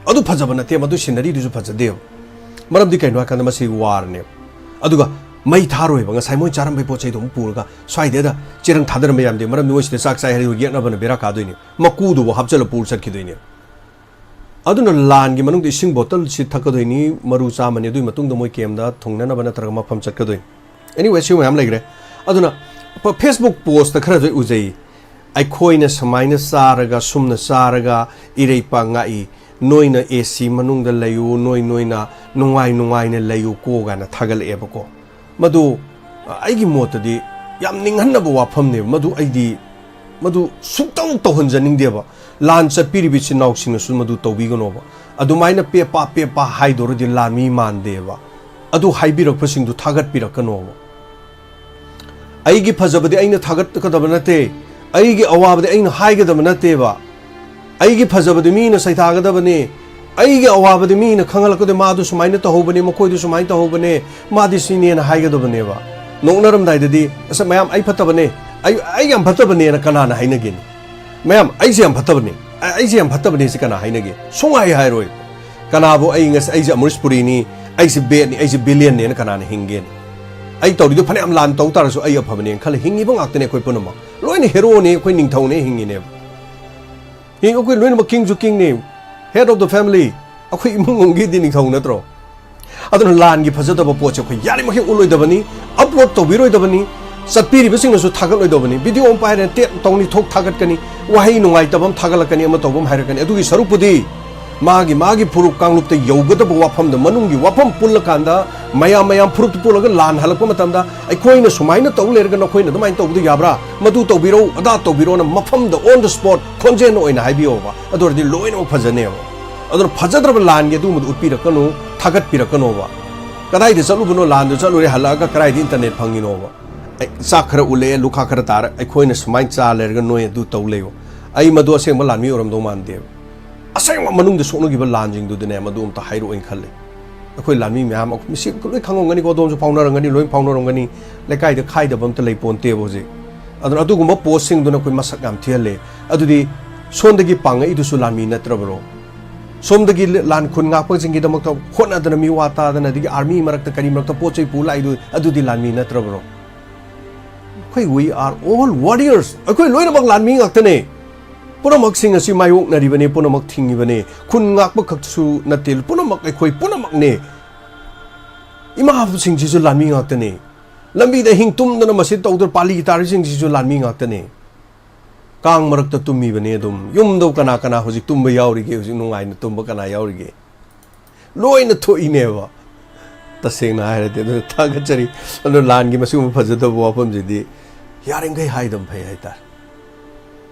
ꯑꯗꯨ ꯐꯖꯕ ꯅꯠꯇꯦ, ꯃꯗꯨ ꯁꯤꯅꯔꯤꯗꯨꯁꯨ ꯐꯖꯗꯦꯕ꯫ ꯃꯔꯝꯗꯤ ꯀꯩꯅꯣ ꯍꯥꯏꯀꯥꯟꯗ ꯃꯁꯤ ꯋꯥꯔꯅꯦꯕ꯫ ꯑꯗꯨꯒ ꯃꯩ ꯊꯥꯔꯣꯏꯕ, ꯉꯁꯥꯏ ꯃꯣꯏ ꯆꯥꯔꯝꯕꯩ ꯄꯣꯠ ꯆꯩꯗꯣ ꯑꯃꯨꯛ ꯄꯨꯔꯒ ꯁ꯭ꯋꯥꯏꯗ ꯆꯦꯔꯪ ꯊꯥꯗꯔꯝꯕ ꯌꯥꯔꯝꯗꯦ, ꯃꯔꯝꯗꯤ ꯃꯣꯏ ꯁꯤꯗ ꯆꯥꯛ ꯆꯥꯏ ꯍꯥꯏꯔꯒ ꯌꯦꯛꯅꯕꯅ ꯕꯦꯔꯥ ꯀꯥꯗꯣꯏꯅꯦ꯫ ꯃꯀꯨꯗꯨꯕꯨ ꯍꯥꯞꯆꯜꯂ ꯄꯨꯔ ꯆꯠꯈꯤꯗꯣꯏꯅꯦ꯫ ꯑꯗꯨꯅ ꯂꯥꯟꯒꯤ ꯃꯅꯨꯡꯗ ꯏꯁꯤꯡ ꯕꯣꯇꯜꯁꯤ ꯊꯛꯀꯗꯣꯏꯅꯤ, ꯃꯔꯨ ꯆꯥꯝꯃꯅꯤ, ꯑꯗꯨꯒꯤ ꯃꯇꯨꯡꯗ ꯃꯣꯏ ꯀꯦꯝꯗ ꯊꯨꯡꯅꯅꯕ ꯅꯠꯇ꯭ꯔꯒ ꯃꯐꯝ ꯆꯠꯀꯗꯣꯏꯅꯤ꯫ Anyway, ꯁꯤ ꯃꯌꯥꯝ ꯂꯩꯈ꯭ꯔꯦ꯫ ꯑꯗꯨꯅ ꯐ-, Facebook ꯄꯣꯁꯇ ꯈꯔꯁꯨ ꯑꯩ ꯎꯖꯩ, "ꯑꯩꯈꯣꯏꯅ ꯁꯨꯃꯥꯏꯅ ꯆꯥꯔꯒ, ꯁꯨꯝꯅ ꯆꯥꯔꯒ ꯏꯔꯩꯄꯥꯛ ꯉꯥꯛꯏ, ꯅꯣꯏꯅ ꯑꯦ ꯁꯤ ꯃꯅꯨꯡꯗ ꯂꯩꯌꯨ, ꯅꯣꯏ ꯅꯣꯏꯅ ꯅꯨꯡꯉꯥꯏ ꯅꯨꯡꯉꯥꯏꯅ ꯂꯩꯌꯨꯀꯣ" ꯀꯥꯏꯅ ꯊꯥꯒꯠꯂꯛꯑꯦꯕꯀꯣ꯫ ꯃꯗꯨ, ꯑ, ꯑꯩꯒꯤ ꯃꯣꯠꯇꯗꯤ ꯌꯥꯝ ꯅꯤꯡꯍꯟꯅꯕ ꯋꯥꯐꯝꯅꯦꯕ꯫ ꯃꯗꯨ ꯑꯩꯗꯤ, ꯃꯗꯨ ꯁꯨꯡꯇꯧ ꯇꯧꯍꯟꯖꯅꯤꯡꯗꯦꯕ꯫ ꯂꯥꯟ ꯆꯠꯄꯤꯔꯤꯕ ꯏꯆꯤꯟ ꯏꯅꯥꯎꯁꯤꯡꯅꯁꯨ ꯃꯗꯨ ꯇꯧꯕꯤꯒꯅꯣꯕ꯫ ꯑꯗꯨꯃꯥꯏꯅ ꯄꯦꯄꯥ ꯄꯦꯄꯥ ꯍꯥꯏꯗꯧꯔꯗꯤ ꯂꯥꯟꯃꯤ ꯃꯥꯟꯗꯦꯕ꯫ ꯑꯗꯨ ꯍꯥꯏꯕꯤꯔꯛꯄꯁꯤꯡꯗꯨ ꯊꯥꯒꯠꯄꯤꯔꯛꯀꯅꯣꯕ꯫ ꯑꯩꯒꯤ ꯐꯖꯕꯗꯤ ꯑꯩꯅ ꯊꯥꯒꯠꯀꯗꯕ ꯅꯠꯇꯦ, ꯑꯩꯒꯤ ꯑꯋꯥꯕꯗꯤ ꯑꯩꯅ ꯍꯥꯏꯒꯗꯕ ꯅꯠꯇꯦꯕ꯫ ꯑꯩꯒꯤ ꯐꯖꯕꯗꯤ ꯃꯤꯅ ꯁꯩꯊꯥꯒꯗꯕꯅꯤ, ꯑꯩꯒꯤ ꯑꯋꯥꯕꯗꯤ ꯃꯤꯅ ꯈꯪꯍꯜꯂꯛꯀꯗꯣꯏ, "ꯃꯥꯗꯨ ꯁꯨꯃꯥꯏꯅ ꯇꯧꯍꯧꯕꯅꯦ, ꯃꯈꯣꯏꯗꯨ ꯁꯨꯃꯥꯏꯅ ꯇꯧꯍꯧꯕꯅꯦ, ꯃꯥꯗꯤ ꯁꯤꯅꯦꯅ" ꯍꯥꯏꯒꯗꯕꯅꯦꯕ꯫ ꯅꯣꯛꯅꯔꯝꯗꯥꯏꯗꯗꯤ, "ꯑꯁ, ꯃꯌꯥꯝ ꯑꯩ ꯐꯠꯇꯕꯅꯦ, ꯑꯩ ꯑꯩ ꯌꯥꯝ ꯐꯠꯇꯕꯅꯦꯅ ꯀꯅꯥꯅ ꯍꯥꯏꯅꯒꯦꯅꯤ? ꯃꯌꯥꯝ, ꯑꯩꯁꯦ ꯌꯥꯝ ꯐꯠꯇꯕꯅꯦ, ꯑꯩ- ꯑꯩꯁꯦ ꯌꯥꯝ ꯐꯠꯇꯕꯅꯦ ꯁꯤ ꯀꯅꯥ ꯍꯥꯏꯅꯒꯦ? ꯁꯨꯡꯍꯥꯏ ꯍꯥꯏꯔꯣꯏ꯫ ꯀꯅꯥꯕꯨ ꯑꯩ ꯉꯁꯤ, ꯑꯩꯁꯦ ꯑꯃꯔꯤꯁ ꯄꯨꯔꯤꯅꯤ, ꯑꯩꯁꯦ ꯕꯦꯠꯅꯤ, ꯑꯩꯁꯦ ꯕꯤꯂꯤꯌꯟꯅꯦꯅ ꯀꯅꯥꯅ ꯍꯤꯡꯒꯦꯅꯤ? ꯑꯩ ꯇꯧꯔꯤꯗꯣ ꯐꯅꯌꯥꯝ ꯂꯥꯟ ꯇꯧ ꯇꯥꯔꯁꯨ ꯑꯩ ꯑꯐꯕꯅꯦꯅ ꯈꯜꯂ ꯍꯤꯡꯉꯤꯕ ꯉꯥꯛꯇꯅꯦ ꯑꯩꯈꯣꯏ ꯄꯨꯝꯅꯃꯛ꯫ ꯂꯣꯏꯅ ꯍꯦꯔꯣꯅꯦ, ꯑꯩꯈꯣꯏ ꯅꯤꯡꯊꯧꯅꯦ ꯍꯤꯡꯉꯤꯅꯦꯕ꯫ ꯍꯤꯡ-, ꯑꯩꯈꯣꯏ ꯂꯣꯏꯅꯃꯛ king ꯁꯨ king ꯅꯤ, head of the family, ꯑꯩꯈꯣꯏ ꯏꯃꯨꯡ ꯃꯅꯨꯡꯒꯤꯗꯤ ꯅꯤꯡꯊꯧ ꯅꯠꯇ꯭ꯔꯣ? ꯑꯗꯨꯅ ꯂꯥꯟꯒꯤ ꯐꯖꯗꯕ ꯄꯣꯠꯁꯦ ꯑꯩꯈꯣꯏ ꯌꯥꯔꯤꯃꯈꯩ ꯎꯠꯂꯣꯏꯗꯕꯅꯤ, ꯑꯞꯂꯣꯗ ꯇꯧꯕꯤꯔꯣꯏꯗꯕꯅꯤ, ꯆꯠꯄꯤꯔꯤꯕꯁꯤꯡꯅꯁꯨ ꯊꯥꯒꯠꯂꯣꯏꯗꯕꯅꯤ꯫ ꯚꯤꯗꯤꯑꯣ ꯑꯃ ꯄꯥꯏꯔꯦ, ꯇꯦꯠ ꯇꯧꯅꯤ, ꯊꯣꯛ ꯊꯥꯒꯠꯀꯅꯤ, ꯋꯥꯍꯩ ꯅꯨꯡꯉꯥꯏꯇꯕ ꯑꯃ ꯊꯥꯒꯠꯂꯛꯀꯅꯤ, ꯑꯃ ꯇꯧꯕ ꯑꯃ ꯍꯥꯏꯔꯛꯀꯅꯤ꯫ ꯑꯗꯨꯒꯤ ꯁꯔꯨꯛꯄꯨꯗꯤ ꯃꯥꯒꯤ ꯃꯥꯒꯤ ꯐꯨꯔꯨꯞ ꯀꯥꯡꯂꯨꯞꯇ ꯌꯧꯒꯗꯕ ꯋꯥꯐꯝꯗ, ꯃꯅꯨꯡꯒꯤ ꯋꯥꯐꯝ ꯄꯨꯜꯂꯀꯥꯟꯗ ꯃꯌꯥꯝ ꯃꯌꯥꯝ ꯐꯨꯔꯨꯞꯇ ꯄꯨꯜꯂꯒ ꯂꯥꯟ ꯍꯜꯂꯛꯄ ꯃꯇꯝꯗ ꯑꯩꯈꯣꯏꯅ ꯁꯨꯃꯥꯏꯅ ꯇꯧ ꯂꯩꯔꯒ ꯅꯈꯣꯏꯅ ꯑꯗꯨꯃꯥꯏꯅ ꯇꯧꯕꯗꯣ ꯌꯥꯕ꯭ꯔꯥ? ꯃꯗꯨ ꯇꯧꯕꯤꯔꯣ, ꯑꯗꯥ ꯇꯧꯕꯤꯔꯣꯅ ꯃꯐꯝꯗ on the spot ꯈꯣꯟꯖꯦꯜ ꯑꯣꯏꯅ ꯍꯥꯏꯕꯤꯌꯣꯕ꯫ ꯑꯗꯨ ꯑꯣꯏꯔꯗꯤ ꯂꯣꯏꯅꯃꯛ ꯐꯖꯅꯦꯕ꯫ ꯑꯗꯨꯅ ꯐꯖꯗ꯭ꯔꯕ ꯂꯥꯟꯒꯤ ꯑꯗꯨꯒꯨꯝꯕꯗꯨ ꯎꯠꯄꯤꯔꯛꯀꯅꯨ, ꯊꯥꯒꯠꯄꯤꯔꯛꯀꯅꯣꯕ꯫ ꯀꯗꯥꯏꯗ ꯆꯠꯂꯨꯕꯅꯣ, ꯂꯥꯟꯗꯨ ꯆꯠꯂꯨꯔꯦ, ꯍꯜꯂꯛꯑꯒ ꯀꯗꯥꯏꯗ internet ꯐꯪꯉꯤꯅꯣꯕ? ꯑꯩ ꯆꯥꯛ ꯈꯔ ꯎꯠꯂꯛꯑꯦ, ꯂꯨꯈꯥꯛ ꯈꯔ ꯇꯥꯔꯦ, ꯑꯩꯈꯣꯏꯅ ꯁꯨꯃꯥꯏꯅ ꯆꯥ ꯂꯩꯔꯒ ꯅꯣꯏ ꯑꯗꯨ ꯇꯧ ꯂꯩꯌꯣ꯫ ꯑꯩ ꯃꯗꯨ ꯑꯁꯦꯡꯕ ꯂꯥꯟꯃꯤ ꯑꯣꯏꯔꯝꯗꯧ ꯃꯥꯟꯗꯦꯕ꯫ ꯑꯁꯦꯡꯕ ꯃꯅꯨꯡꯗ ꯁꯣꯛꯅꯈꯤꯕ ꯂꯥꯟꯁꯤꯡꯗꯨꯗꯅꯦ ꯃꯗꯨ ꯑꯝꯇ ꯍꯥꯏꯔꯛꯑꯣꯅ ꯈꯜꯂꯤ꯫ ꯑꯩꯈꯣꯏ ꯂꯥꯟꯃꯤ ꯃꯌꯥꯝ, ꯑꯩꯈꯣꯏ ꯃꯤꯁꯤ ꯂꯣꯏ ꯈꯪꯉꯝꯒꯅꯤꯀꯣ, ꯑꯗꯣꯝꯁꯨ ꯐꯥꯎꯅꯔꯝꯒꯅꯤ, ꯂꯣꯏ ꯐꯥꯎꯅꯔꯝꯒꯅꯤ꯫ ꯂꯩꯀꯥꯏꯗ ꯈꯥꯏꯗꯕ ꯑꯝꯇ ꯂꯩ ꯄꯣꯟꯇꯦꯕ ꯍꯧꯖꯤꯛ꯫ ꯑꯗꯨꯅ ꯑꯗꯨꯒꯨꯝꯕ ꯄꯣꯁꯁꯤꯡꯗꯨꯅ ꯑꯩꯈꯣꯏ ꯃꯁꯛ ꯌꯥꯝ ꯊꯤꯍꯜꯂꯦ꯫ ꯑꯗꯨꯗꯤ ꯁꯣꯝꯗꯒꯤ ꯄꯥꯡꯉꯛꯏꯗꯨꯁꯨ ꯂꯥꯟꯃꯤ ꯅꯠꯇ꯭ꯔꯕ꯭ꯔꯣ? ꯁꯣꯝꯗꯒꯤ ꯂꯥꯟ ꯈꯨꯟ ꯉꯥꯛꯄꯁꯤꯡꯒꯤꯗꯃꯛꯇ ꯍꯣꯠꯅꯗꯅ, ꯃꯤ ꯋꯥ ꯇꯥꯗꯅ, ꯑꯗꯒꯤ ꯑꯥꯔꯃꯤ ꯃꯔꯛꯇ ꯀꯔꯤ ꯃꯔꯛꯇ ꯄꯣꯠ ꯆꯩ ꯄꯨ ꯂꯥꯛꯏꯗꯨ, ꯑꯗꯨꯗꯤ ꯂꯥꯟꯃꯤ ꯅꯠꯇ꯭ꯔꯕ꯭ꯔꯣ? ꯑꯩꯈꯣꯏ, we are all warriors, ꯑꯩꯈꯣꯏ ꯂꯣꯏꯅꯃꯛ ꯂꯥꯟꯃꯤ ꯉꯥꯛꯇꯅꯦ꯫ ꯄꯨꯝꯅꯃꯛꯁꯤꯡ ꯑꯁꯤ ꯃꯥꯌꯣꯛꯅꯔꯤꯕꯅꯤ, ꯄꯨꯝꯅꯃꯛ ꯊꯤꯡꯉꯤꯕꯅꯤ꯫ ꯈꯨꯟ ꯉꯥꯛꯄ ꯈꯛꯁꯨ ꯅꯠꯇꯦ, ꯄꯨꯝꯅꯃꯛ ꯑꯩꯈꯣꯏ ꯄꯨꯝꯅꯃꯛꯅꯦ꯫ ꯏꯃꯥꯁꯤꯡꯁꯤꯁꯨ ꯂꯥꯟꯃꯤ ꯉꯥꯛꯇꯅꯦ꯫ ꯂꯝꯕꯤꯗ ꯑꯍꯤꯡ ꯇꯨꯝꯗꯅ ꯃꯁꯤ ꯇꯧꯗꯅ ꯄꯥꯂꯤ ꯇꯥꯔꯤꯁꯤꯡꯁꯤꯁꯨ ꯂꯥꯟꯃꯤ ꯉꯥꯛꯇꯅꯦ꯫ ꯀꯥꯡ ꯃꯔꯛꯇ ꯇꯨꯝꯃꯤꯕꯅꯦ ꯑꯗꯨꯝ꯫ ꯌꯨꯝꯗ ꯀꯅꯥ ꯀꯅꯥ ꯍꯧꯖꯤꯛ ꯇꯨꯝꯕ ꯌꯥꯎꯔꯤꯒꯦ? ꯍꯧꯖꯤꯛ ꯅꯨꯡꯉꯥꯏꯅ ꯇꯨꯝꯕ ꯀꯅꯥ ꯌꯥꯎꯔꯤꯒꯦ? ꯂꯣꯏꯅ ꯊꯣꯛꯏꯅꯦꯕ꯫ ꯇꯁꯦꯡꯅ ꯍꯥꯏꯔꯗꯤ ꯑꯗꯨꯅ ꯊꯥꯒꯠꯆꯔꯤ꯫ ꯑꯗꯣ ꯂꯥꯟꯒꯤ ꯃꯁꯤꯒꯨꯝꯕ ꯐꯖꯗꯕ ꯋꯥꯐꯝꯁꯤꯗꯤ ꯌꯥꯔꯤꯃꯈꯩ ꯍꯥꯏꯗꯕ ꯐꯩ ꯍꯥꯏꯇꯥꯔꯦ꯫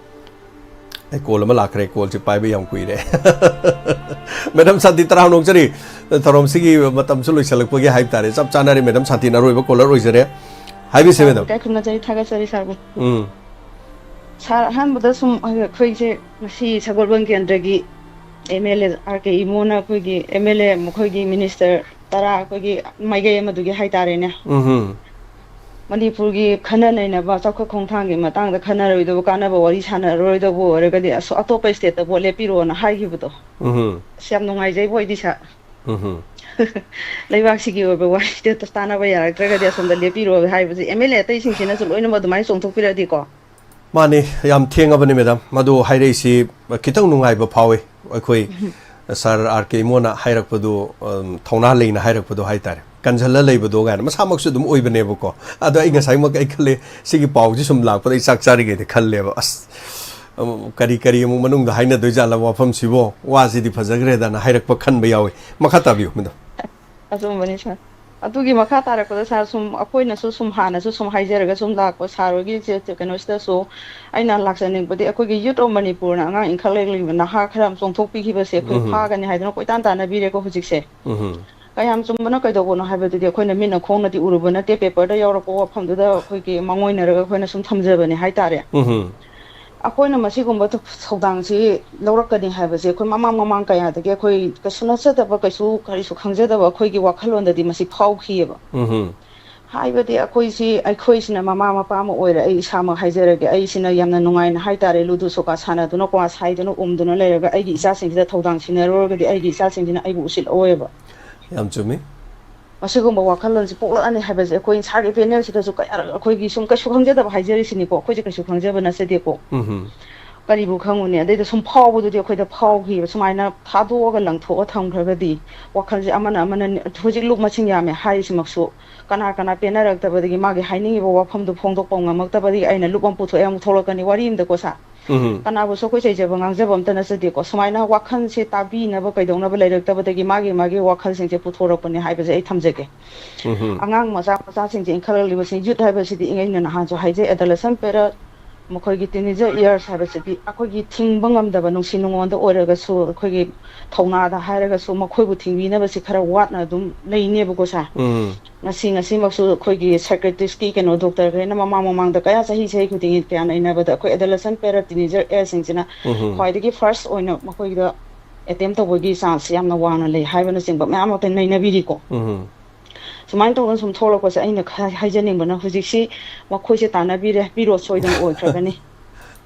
ꯑꯩ ꯀꯣꯜ ꯑꯃ ꯂꯥꯛꯈ꯭ꯔꯦ, ꯀꯣꯜꯁꯦ ꯄꯥꯏꯕ ꯌꯥꯝ ꯀꯨꯏꯔꯦ꯫ ꯃꯦꯗꯥꯝ ꯁꯥꯟꯇꯤ, ꯇꯔꯥ ꯅꯣꯛꯆꯔꯤ꯫ ꯊꯧꯔꯝꯁꯤꯒꯤ ꯃꯇꯝꯁꯨ ꯂꯣꯏꯁꯤꯜꯂꯛꯄꯒꯤ ꯍꯥꯏꯕ ꯇꯥꯔꯦ꯫ ꯆꯞ ꯆꯥꯅꯔꯦ, ꯃꯦꯗꯥꯝ ꯁꯥꯟꯇꯤꯅ ꯑꯔꯣꯏꯕ ꯀꯣꯂꯔ ꯑꯣꯏꯖꯔꯦ꯫ ꯍꯥꯏꯕꯤꯁꯦ, ꯃꯦꯗꯥꯝ꯫ ꯏꯀꯥꯏ ꯈꯨꯝꯅꯖꯔꯤ, ꯊꯥꯒꯠꯆꯔꯤ ꯁꯥꯔꯕꯨ꯫ ꯎꯝ꯫ ꯁꯥꯔ, ꯑꯍꯥꯟꯕꯗ ꯁꯨꯝ ꯑꯩꯈꯣꯏꯁꯦ ꯉꯁꯤ ꯁꯒꯣꯜꯕꯟ ꯀꯦꯟꯗ꯭ꯔꯒꯤ ꯑꯦꯝ ꯑꯦꯜ ꯑꯦ ꯑꯥꯔ ꯀꯦ ꯏꯃꯣꯅ ꯑꯩꯈꯣꯏꯒꯤ ꯑꯦꯝ ꯑꯦꯜ ꯑꯦ ꯃꯈꯣꯏꯒꯤ ꯃꯤꯅꯤꯁꯇꯔ ꯇꯔꯥ ꯑꯩꯈꯣꯏꯒꯤ ꯃꯥꯏꯀꯩ ꯑꯃꯗꯨꯒꯤ ꯍꯥꯏꯇꯥꯔꯦꯅꯦ꯫ ꯎꯝ ꯍꯨꯝ꯫ ꯃꯅꯤꯄꯨꯔꯒꯤ ꯈꯟꯅ ꯅꯩꯅꯕ ꯆꯥꯎꯈꯠ ꯈꯣꯡꯊꯥꯡꯒꯤ ꯃꯇꯥꯡꯗ ꯈꯟꯅꯔꯣꯏꯗꯕ, ꯀꯥꯟꯅꯕ ꯋꯥꯔꯤ ꯁꯥꯟꯅꯔꯣꯏꯗꯕ ꯑꯣꯏꯔꯒꯗꯤ ꯑꯁ, ꯑꯇꯣꯞꯄ state ꯇ vote ꯂꯦꯞꯄꯤꯔꯣꯅ ꯍꯥꯏꯈꯤꯕꯗꯣ꯫ ꯎꯝ꯫ ꯑꯁ, ꯌꯥꯝ ꯅꯨꯡꯉꯥꯏꯖꯩꯕꯣ ꯑꯩꯗꯤ, sir꯫ ꯎꯝ꯫ ꯂꯩꯕꯥꯛꯁꯤꯒꯤ ꯑꯣꯏꯕ ꯋꯥꯔꯤꯗ ꯇꯥꯟꯅꯕ ꯌꯥꯔꯛꯇ꯭ꯔꯒꯗꯤ ꯑꯁꯣꯝꯗ ꯂꯦꯞꯄꯤꯔꯣ ꯍꯥꯏꯕꯁꯦ, M L A ꯑꯇꯩꯁꯤꯡꯁꯤꯅꯁꯨ ꯂꯣꯏꯅꯃꯛ ꯑꯗꯨꯃꯥꯏꯅ ꯆꯣꯡꯊꯣꯛꯄꯤꯔꯗꯤꯀꯣ꯫ ꯃꯥꯅꯤ, ꯌꯥꯝ ꯊꯦꯡꯉꯕꯅꯤ madam꯫ ꯃꯗꯨ ꯍꯥꯏꯔꯛꯏꯁꯤ ꯈꯤꯇꯪ ꯅꯨꯡꯉꯥꯏꯕ ꯐꯥꯎꯏ꯫ ꯑꯩꯈꯣꯏ sir R K ꯏꯃꯣꯅ ꯍꯥꯏꯔꯛꯄꯗꯨ, ꯎꯝ, ꯊꯧꯅꯥ ꯂꯩꯅ ꯍꯥꯏꯔꯛꯄꯗꯣ ꯍꯥꯏꯇꯥꯔꯦ꯫ ꯀꯟꯁꯤꯜꯂ ꯂꯩꯕꯗꯣ ꯀꯥꯏꯅ ꯃꯁꯥꯃꯛꯁꯨ ꯑꯗꯨꯝ ꯑꯣꯏꯕꯅꯦꯕꯀꯣ꯫ ꯑꯗꯣ ꯑꯩ ꯉꯁꯥꯏꯃꯛ ꯑꯩ ꯈꯜꯂꯦ, ꯁꯤꯒꯤ ꯄꯥꯎꯁꯤ ꯁꯨꯝ ꯂꯥꯛꯄꯗ ꯑꯩ ꯆꯥꯛ ꯆꯥꯔꯤꯉꯩꯗ ꯈꯜꯂꯦꯕ, "ꯑꯁ, ꯑꯃꯨꯛ ꯀꯔꯤ ꯀꯔꯤ ꯑꯃꯨꯛ ꯃꯅꯨꯡꯗ ꯍꯥꯏꯅꯗꯣꯏꯖꯥꯠꯂ ꯋꯥꯐꯝꯁꯤꯕꯣ? ꯋꯥꯁꯤꯗꯤ ꯐꯖꯈ꯭ꯔꯦꯗꯅ" ꯍꯥꯏꯔꯛꯄ ꯈꯟꯕ ꯌꯥꯎꯏ꯫ ꯃꯈꯥ ꯇꯥꯕꯤꯌꯨ madam꯫ ꯑꯆꯨꯝꯕꯅꯤ sir꯫ ꯑꯗꯨꯒꯤ ꯃꯈꯥ ꯇꯥꯔꯛꯄꯗ sir, ꯁꯨꯝ ꯑꯩꯈꯣꯏꯅꯁꯨ ꯁꯨꯝ ꯍꯥꯟꯅꯁꯨ ꯁꯨꯝ ꯍꯥꯏꯖꯔꯒ ꯁꯨꯝ ꯂꯥꯛꯄ sir ꯍꯣꯏꯒꯤ ꯆꯦ-, ꯆꯦ-, ꯀꯩꯅꯣꯁꯤꯗꯁꯨ ꯑꯩꯅ ꯂꯥꯛꯆꯅꯤꯡꯕꯗꯤ ꯑꯩꯈꯣꯏꯒꯤ Youth of Manipurꯅ ꯑꯉꯥꯡ ꯏꯟꯈꯠꯂꯛꯂꯤꯕ ꯅꯍꯥ ꯈꯔ ꯑꯃ ꯆꯣꯡꯊꯣꯛꯄꯤꯈꯤꯕꯁꯦ ꯑꯩꯈꯣꯏ ꯎꯝ꯫ ꯐꯥꯒꯅꯤ ꯍꯥꯏꯗꯅ ꯀꯣꯏꯇꯥꯟ ꯇꯥꯟꯅꯕꯤꯔꯦꯀꯣ ꯍꯧꯖꯤꯛꯁꯦ꯫ ꯎꯝ꯫ ꯀꯌꯥꯝ ꯆꯨꯝꯕꯅꯣ ꯀꯩꯗꯧꯕꯅꯣ ꯍꯥꯏꯕꯗꯨꯗꯤ ꯑꯩꯈꯣꯏꯅ ꯃꯤꯠꯅ ꯈꯣꯡꯅꯗꯤ ꯎꯔꯨꯕ ꯅꯠꯇꯦ, paperꯗ ꯌꯥꯎꯔꯛꯄ ꯋꯥꯐꯝꯗꯨꯗ ꯑꯩꯈꯣꯏꯒꯤ ꯃꯥꯡꯑꯣꯏꯅꯔꯒ ꯑꯩꯈꯣꯏꯅ ꯁꯨꯝ ꯊꯝꯖꯕꯅꯦ ꯍꯥꯏꯇꯥꯔꯦ꯫ ꯎꯝ꯫ ꯑꯩꯈꯣꯏꯅ ꯃꯁꯤꯒꯨꯝꯕ ꯊꯧ-, ꯊꯧꯗꯥꯡꯁꯤ ꯂꯧꯔꯛꯀꯅꯤ ꯍꯥꯏꯕꯁꯦ ꯑꯩꯈꯣꯏ ꯃꯃꯥꯡ ꯃꯃꯥꯡ ꯀꯌꯥꯗꯒꯤ ꯑꯩꯈꯣꯏ ꯀꯩꯁꯨ ꯅꯠꯆꯗꯕ, ꯀꯩꯁꯨ ꯀꯔꯤꯁꯨ ꯈꯪꯖꯗꯕ ꯑꯩꯈꯣꯏꯒꯤ ꯋꯥꯈꯜꯂꯣꯟꯗꯗꯤ ꯃꯁꯤ ꯐꯥꯎꯈꯤꯑꯕ꯫ ꯎꯝ꯫ ꯍꯥꯏꯕꯗꯤ ꯑꯩꯈꯣꯏꯁꯤ, ꯑꯩꯈꯣꯏꯁꯤꯅ ꯃꯃꯥ ꯃꯄꯥ ꯑꯃ ꯑꯣꯏꯔꯦ, ꯑꯩ ꯏꯁꯥꯃꯛ ꯍꯥꯏꯖꯔꯒꯦ, ꯑꯩꯁꯤꯅ ꯌꯥꯝꯅ ꯅꯨꯡꯉꯥꯏꯅ ꯍꯥꯏꯇꯥꯔꯦ, ꯂꯨꯗꯨ ꯁꯣꯀꯥ ꯁꯥꯟꯅꯗꯨꯅ, ꯀ꯭ꯋꯥ ꯁꯥꯏꯗꯨꯅ, ꯎꯝꯗꯨꯅ ꯂꯩꯔꯒ ꯑꯩꯒꯤ ꯏꯆꯥꯁꯤꯡꯁꯤꯗ ꯊꯧꯗꯥꯡ ꯁꯤꯟꯅꯔꯨꯔꯒꯗꯤ ꯑꯩꯒꯤ ꯏꯆꯥꯁꯤꯡꯁꯤꯅ ꯑꯩꯕꯨ ꯎꯁꯤꯠꯂꯛꯑꯣꯏꯕ꯫ ꯌꯥꯝ ꯆꯨꯝꯃꯤ꯫ ꯃꯁꯤꯒꯨꯝꯕ ꯋꯥꯈꯜꯂꯣꯟꯁꯤ ꯄꯣꯛꯂꯛꯑꯅꯤ ꯍꯥꯏꯕꯁꯦ ꯑꯩꯈꯣꯏ ꯏꯁꯥꯒꯤ panelꯁꯤꯗꯁꯨ ꯀꯌꯥꯔꯛ ꯑꯩꯈꯣꯏꯒꯤ ꯁꯨꯝ ꯀꯩꯁꯨ ꯈꯪꯖꯗꯕ ꯍꯥꯏꯖꯔꯤꯁꯤꯅꯤꯀꯣ, ꯑꯩꯈꯣꯏꯁꯦ ꯀꯩꯁꯨ ꯈꯪꯖꯕ ꯅꯠꯆꯗꯦꯀꯣ꯫ ꯎꯝ꯫ ꯀꯔꯤꯕꯨ ꯈꯪꯉꯨꯅꯤ? ꯑꯗꯩꯗ ꯁꯨꯝ ꯐꯥꯎꯕꯗꯨꯗꯤ ꯑꯩꯈꯣꯏꯗ ꯐꯥꯎꯈꯤꯕ, ꯁꯨꯃꯥꯏꯅ ꯊꯥꯗꯣꯛꯑꯒ ꯂꯪꯊꯣꯛꯑ ꯊꯝꯈ꯭ꯔꯒꯗꯤ ꯋꯥꯈꯜꯁꯦ ꯑꯃꯅ ꯑꯃꯅ ꯍꯧꯖꯤꯛ ꯂꯨꯞ ꯃꯁꯤꯡ ꯌꯥꯝꯃꯦ ꯍꯥꯏꯔꯤꯁꯤꯃꯛꯁꯨ ꯀꯅꯥ ꯀꯅꯥ ꯄꯦꯟꯅꯔꯛꯇꯕꯗꯒꯤ ꯃꯥꯒꯤ ꯍꯥꯏꯅꯤꯡꯉꯤꯕ ꯋꯥꯐꯝꯗꯨ ꯐꯣꯡꯗꯣꯛꯄ ꯉꯝꯃꯛꯇꯕꯗꯒꯤ ꯑꯩꯅ ꯂꯨꯞ ꯑꯃ ꯄꯨꯊꯣꯛꯑꯦ ꯑꯃꯨꯛ ꯊꯣꯛꯂꯛꯀꯅꯤ꯫ ꯋꯥꯔꯤ ꯑꯃꯗꯀꯣ sir, ꯎꯝ꯫ ꯀꯅꯥꯕꯨꯁꯨ ꯑꯩꯈꯣꯏ ꯆꯩꯖꯕ ꯉꯥꯡꯖꯕ ꯑꯝꯇ ꯅꯠꯆꯗꯦꯀꯣ꯫ ꯁꯨꯃꯥꯏꯅ ꯋꯥꯈꯜꯁꯦ ꯇꯥꯕꯤꯅꯕ ꯀꯩꯗꯧꯅꯕ ꯂꯩꯔꯛꯇꯕꯗꯒꯤ ꯃꯥꯒꯤ ꯃꯥꯒꯤ ꯋꯥꯈꯜꯁꯤꯡꯁꯦ ꯄꯨꯊꯣꯔꯛꯄꯅꯦ ꯍꯥꯏꯕꯁꯦ ꯑꯩ ꯊꯝꯖꯒꯦ꯫ ꯎꯝ꯫ ꯑꯉꯥꯡ ꯃꯆꯥ ꯃꯆꯥꯁꯤꯡꯁꯦ ꯏꯟꯈꯠꯂꯛꯂꯤꯕꯁꯤꯡ, youth ꯍꯥꯏꯕꯁꯤꯗꯤ ꯑꯩꯅ ꯅꯍꯥꯟꯁꯨ ꯍꯥꯏꯖꯩ, adolescent period, ꯃꯈꯣꯏꯒꯤ teenager years ꯍꯥꯏꯕꯁꯤꯗꯤ ꯑꯩꯈꯣꯏꯒꯤ ꯊꯤꯡꯕ ꯉꯝꯗꯕ ꯅꯨꯡꯁꯤ ꯅꯨꯡꯉꯣꯟꯗ ꯑꯣꯏꯔꯒꯁꯨ, ꯑꯩꯈꯣꯏꯒꯤ ꯊꯧꯅꯥꯗ ꯍꯥꯏꯔꯒꯁꯨ ꯃꯈꯣꯏꯕꯨ ꯊꯤꯡꯕꯤꯅꯕꯁꯤ ꯈꯔ ꯋꯥꯠꯅ ꯑꯗꯨꯝ ꯂꯩꯅꯦꯕꯀꯣ sir꯫ ꯎꯝ꯫ ꯉꯁꯤ, ꯉꯁꯤꯃꯛꯁꯨ ꯑꯩꯈꯣꯏꯒꯤ psychiatristꯀꯤ ꯀꯩꯅꯣ doctorꯈꯩꯅ ꯃꯃꯥꯡ ꯃꯃꯥꯡꯗ ꯀꯌꯥ ꯆꯍꯤ ꯆꯍꯤ ꯈꯨꯗꯤꯡꯒꯤ ꯀꯌꯥ ꯅꯩꯅꯕꯗ ꯑꯩꯈꯣꯏ adolescent period, teenager ageꯁꯤꯡꯁꯤꯅ ꯎꯝ꯫ ꯈ꯭ꯋꯥꯏꯗꯒꯤ first ꯑꯣꯏꯅ ꯃꯈꯣꯏꯗ attempt ꯇꯧꯕꯒꯤ chance ꯌꯥꯝꯅ ꯋꯥꯡꯅ ꯂꯩ ꯍꯥꯏꯕꯅꯆꯤꯡꯕ ꯃꯌꯥꯝ ꯑꯃ ꯅꯩꯅꯕꯤꯔꯤꯀꯣ꯫ ꯎꯝ꯫ ꯁꯨꯃꯥꯏꯅ ꯇꯧꯗꯅ ꯁꯨꯝ ꯊꯣꯛꯂꯛꯄꯁꯦ, ꯑꯩꯅ ꯈ- ꯍꯥꯏꯖꯅꯤꯡꯕꯅ, ꯍꯧꯖꯤꯛꯁꯤ ꯃꯈꯣꯏꯁꯦ ꯇꯥꯟꯅꯕꯤꯔꯦ, ꯃꯤꯔꯣꯠ ꯁꯣꯏꯗꯅ ꯑꯣꯏꯈ꯭ꯔꯒꯅꯤ꯫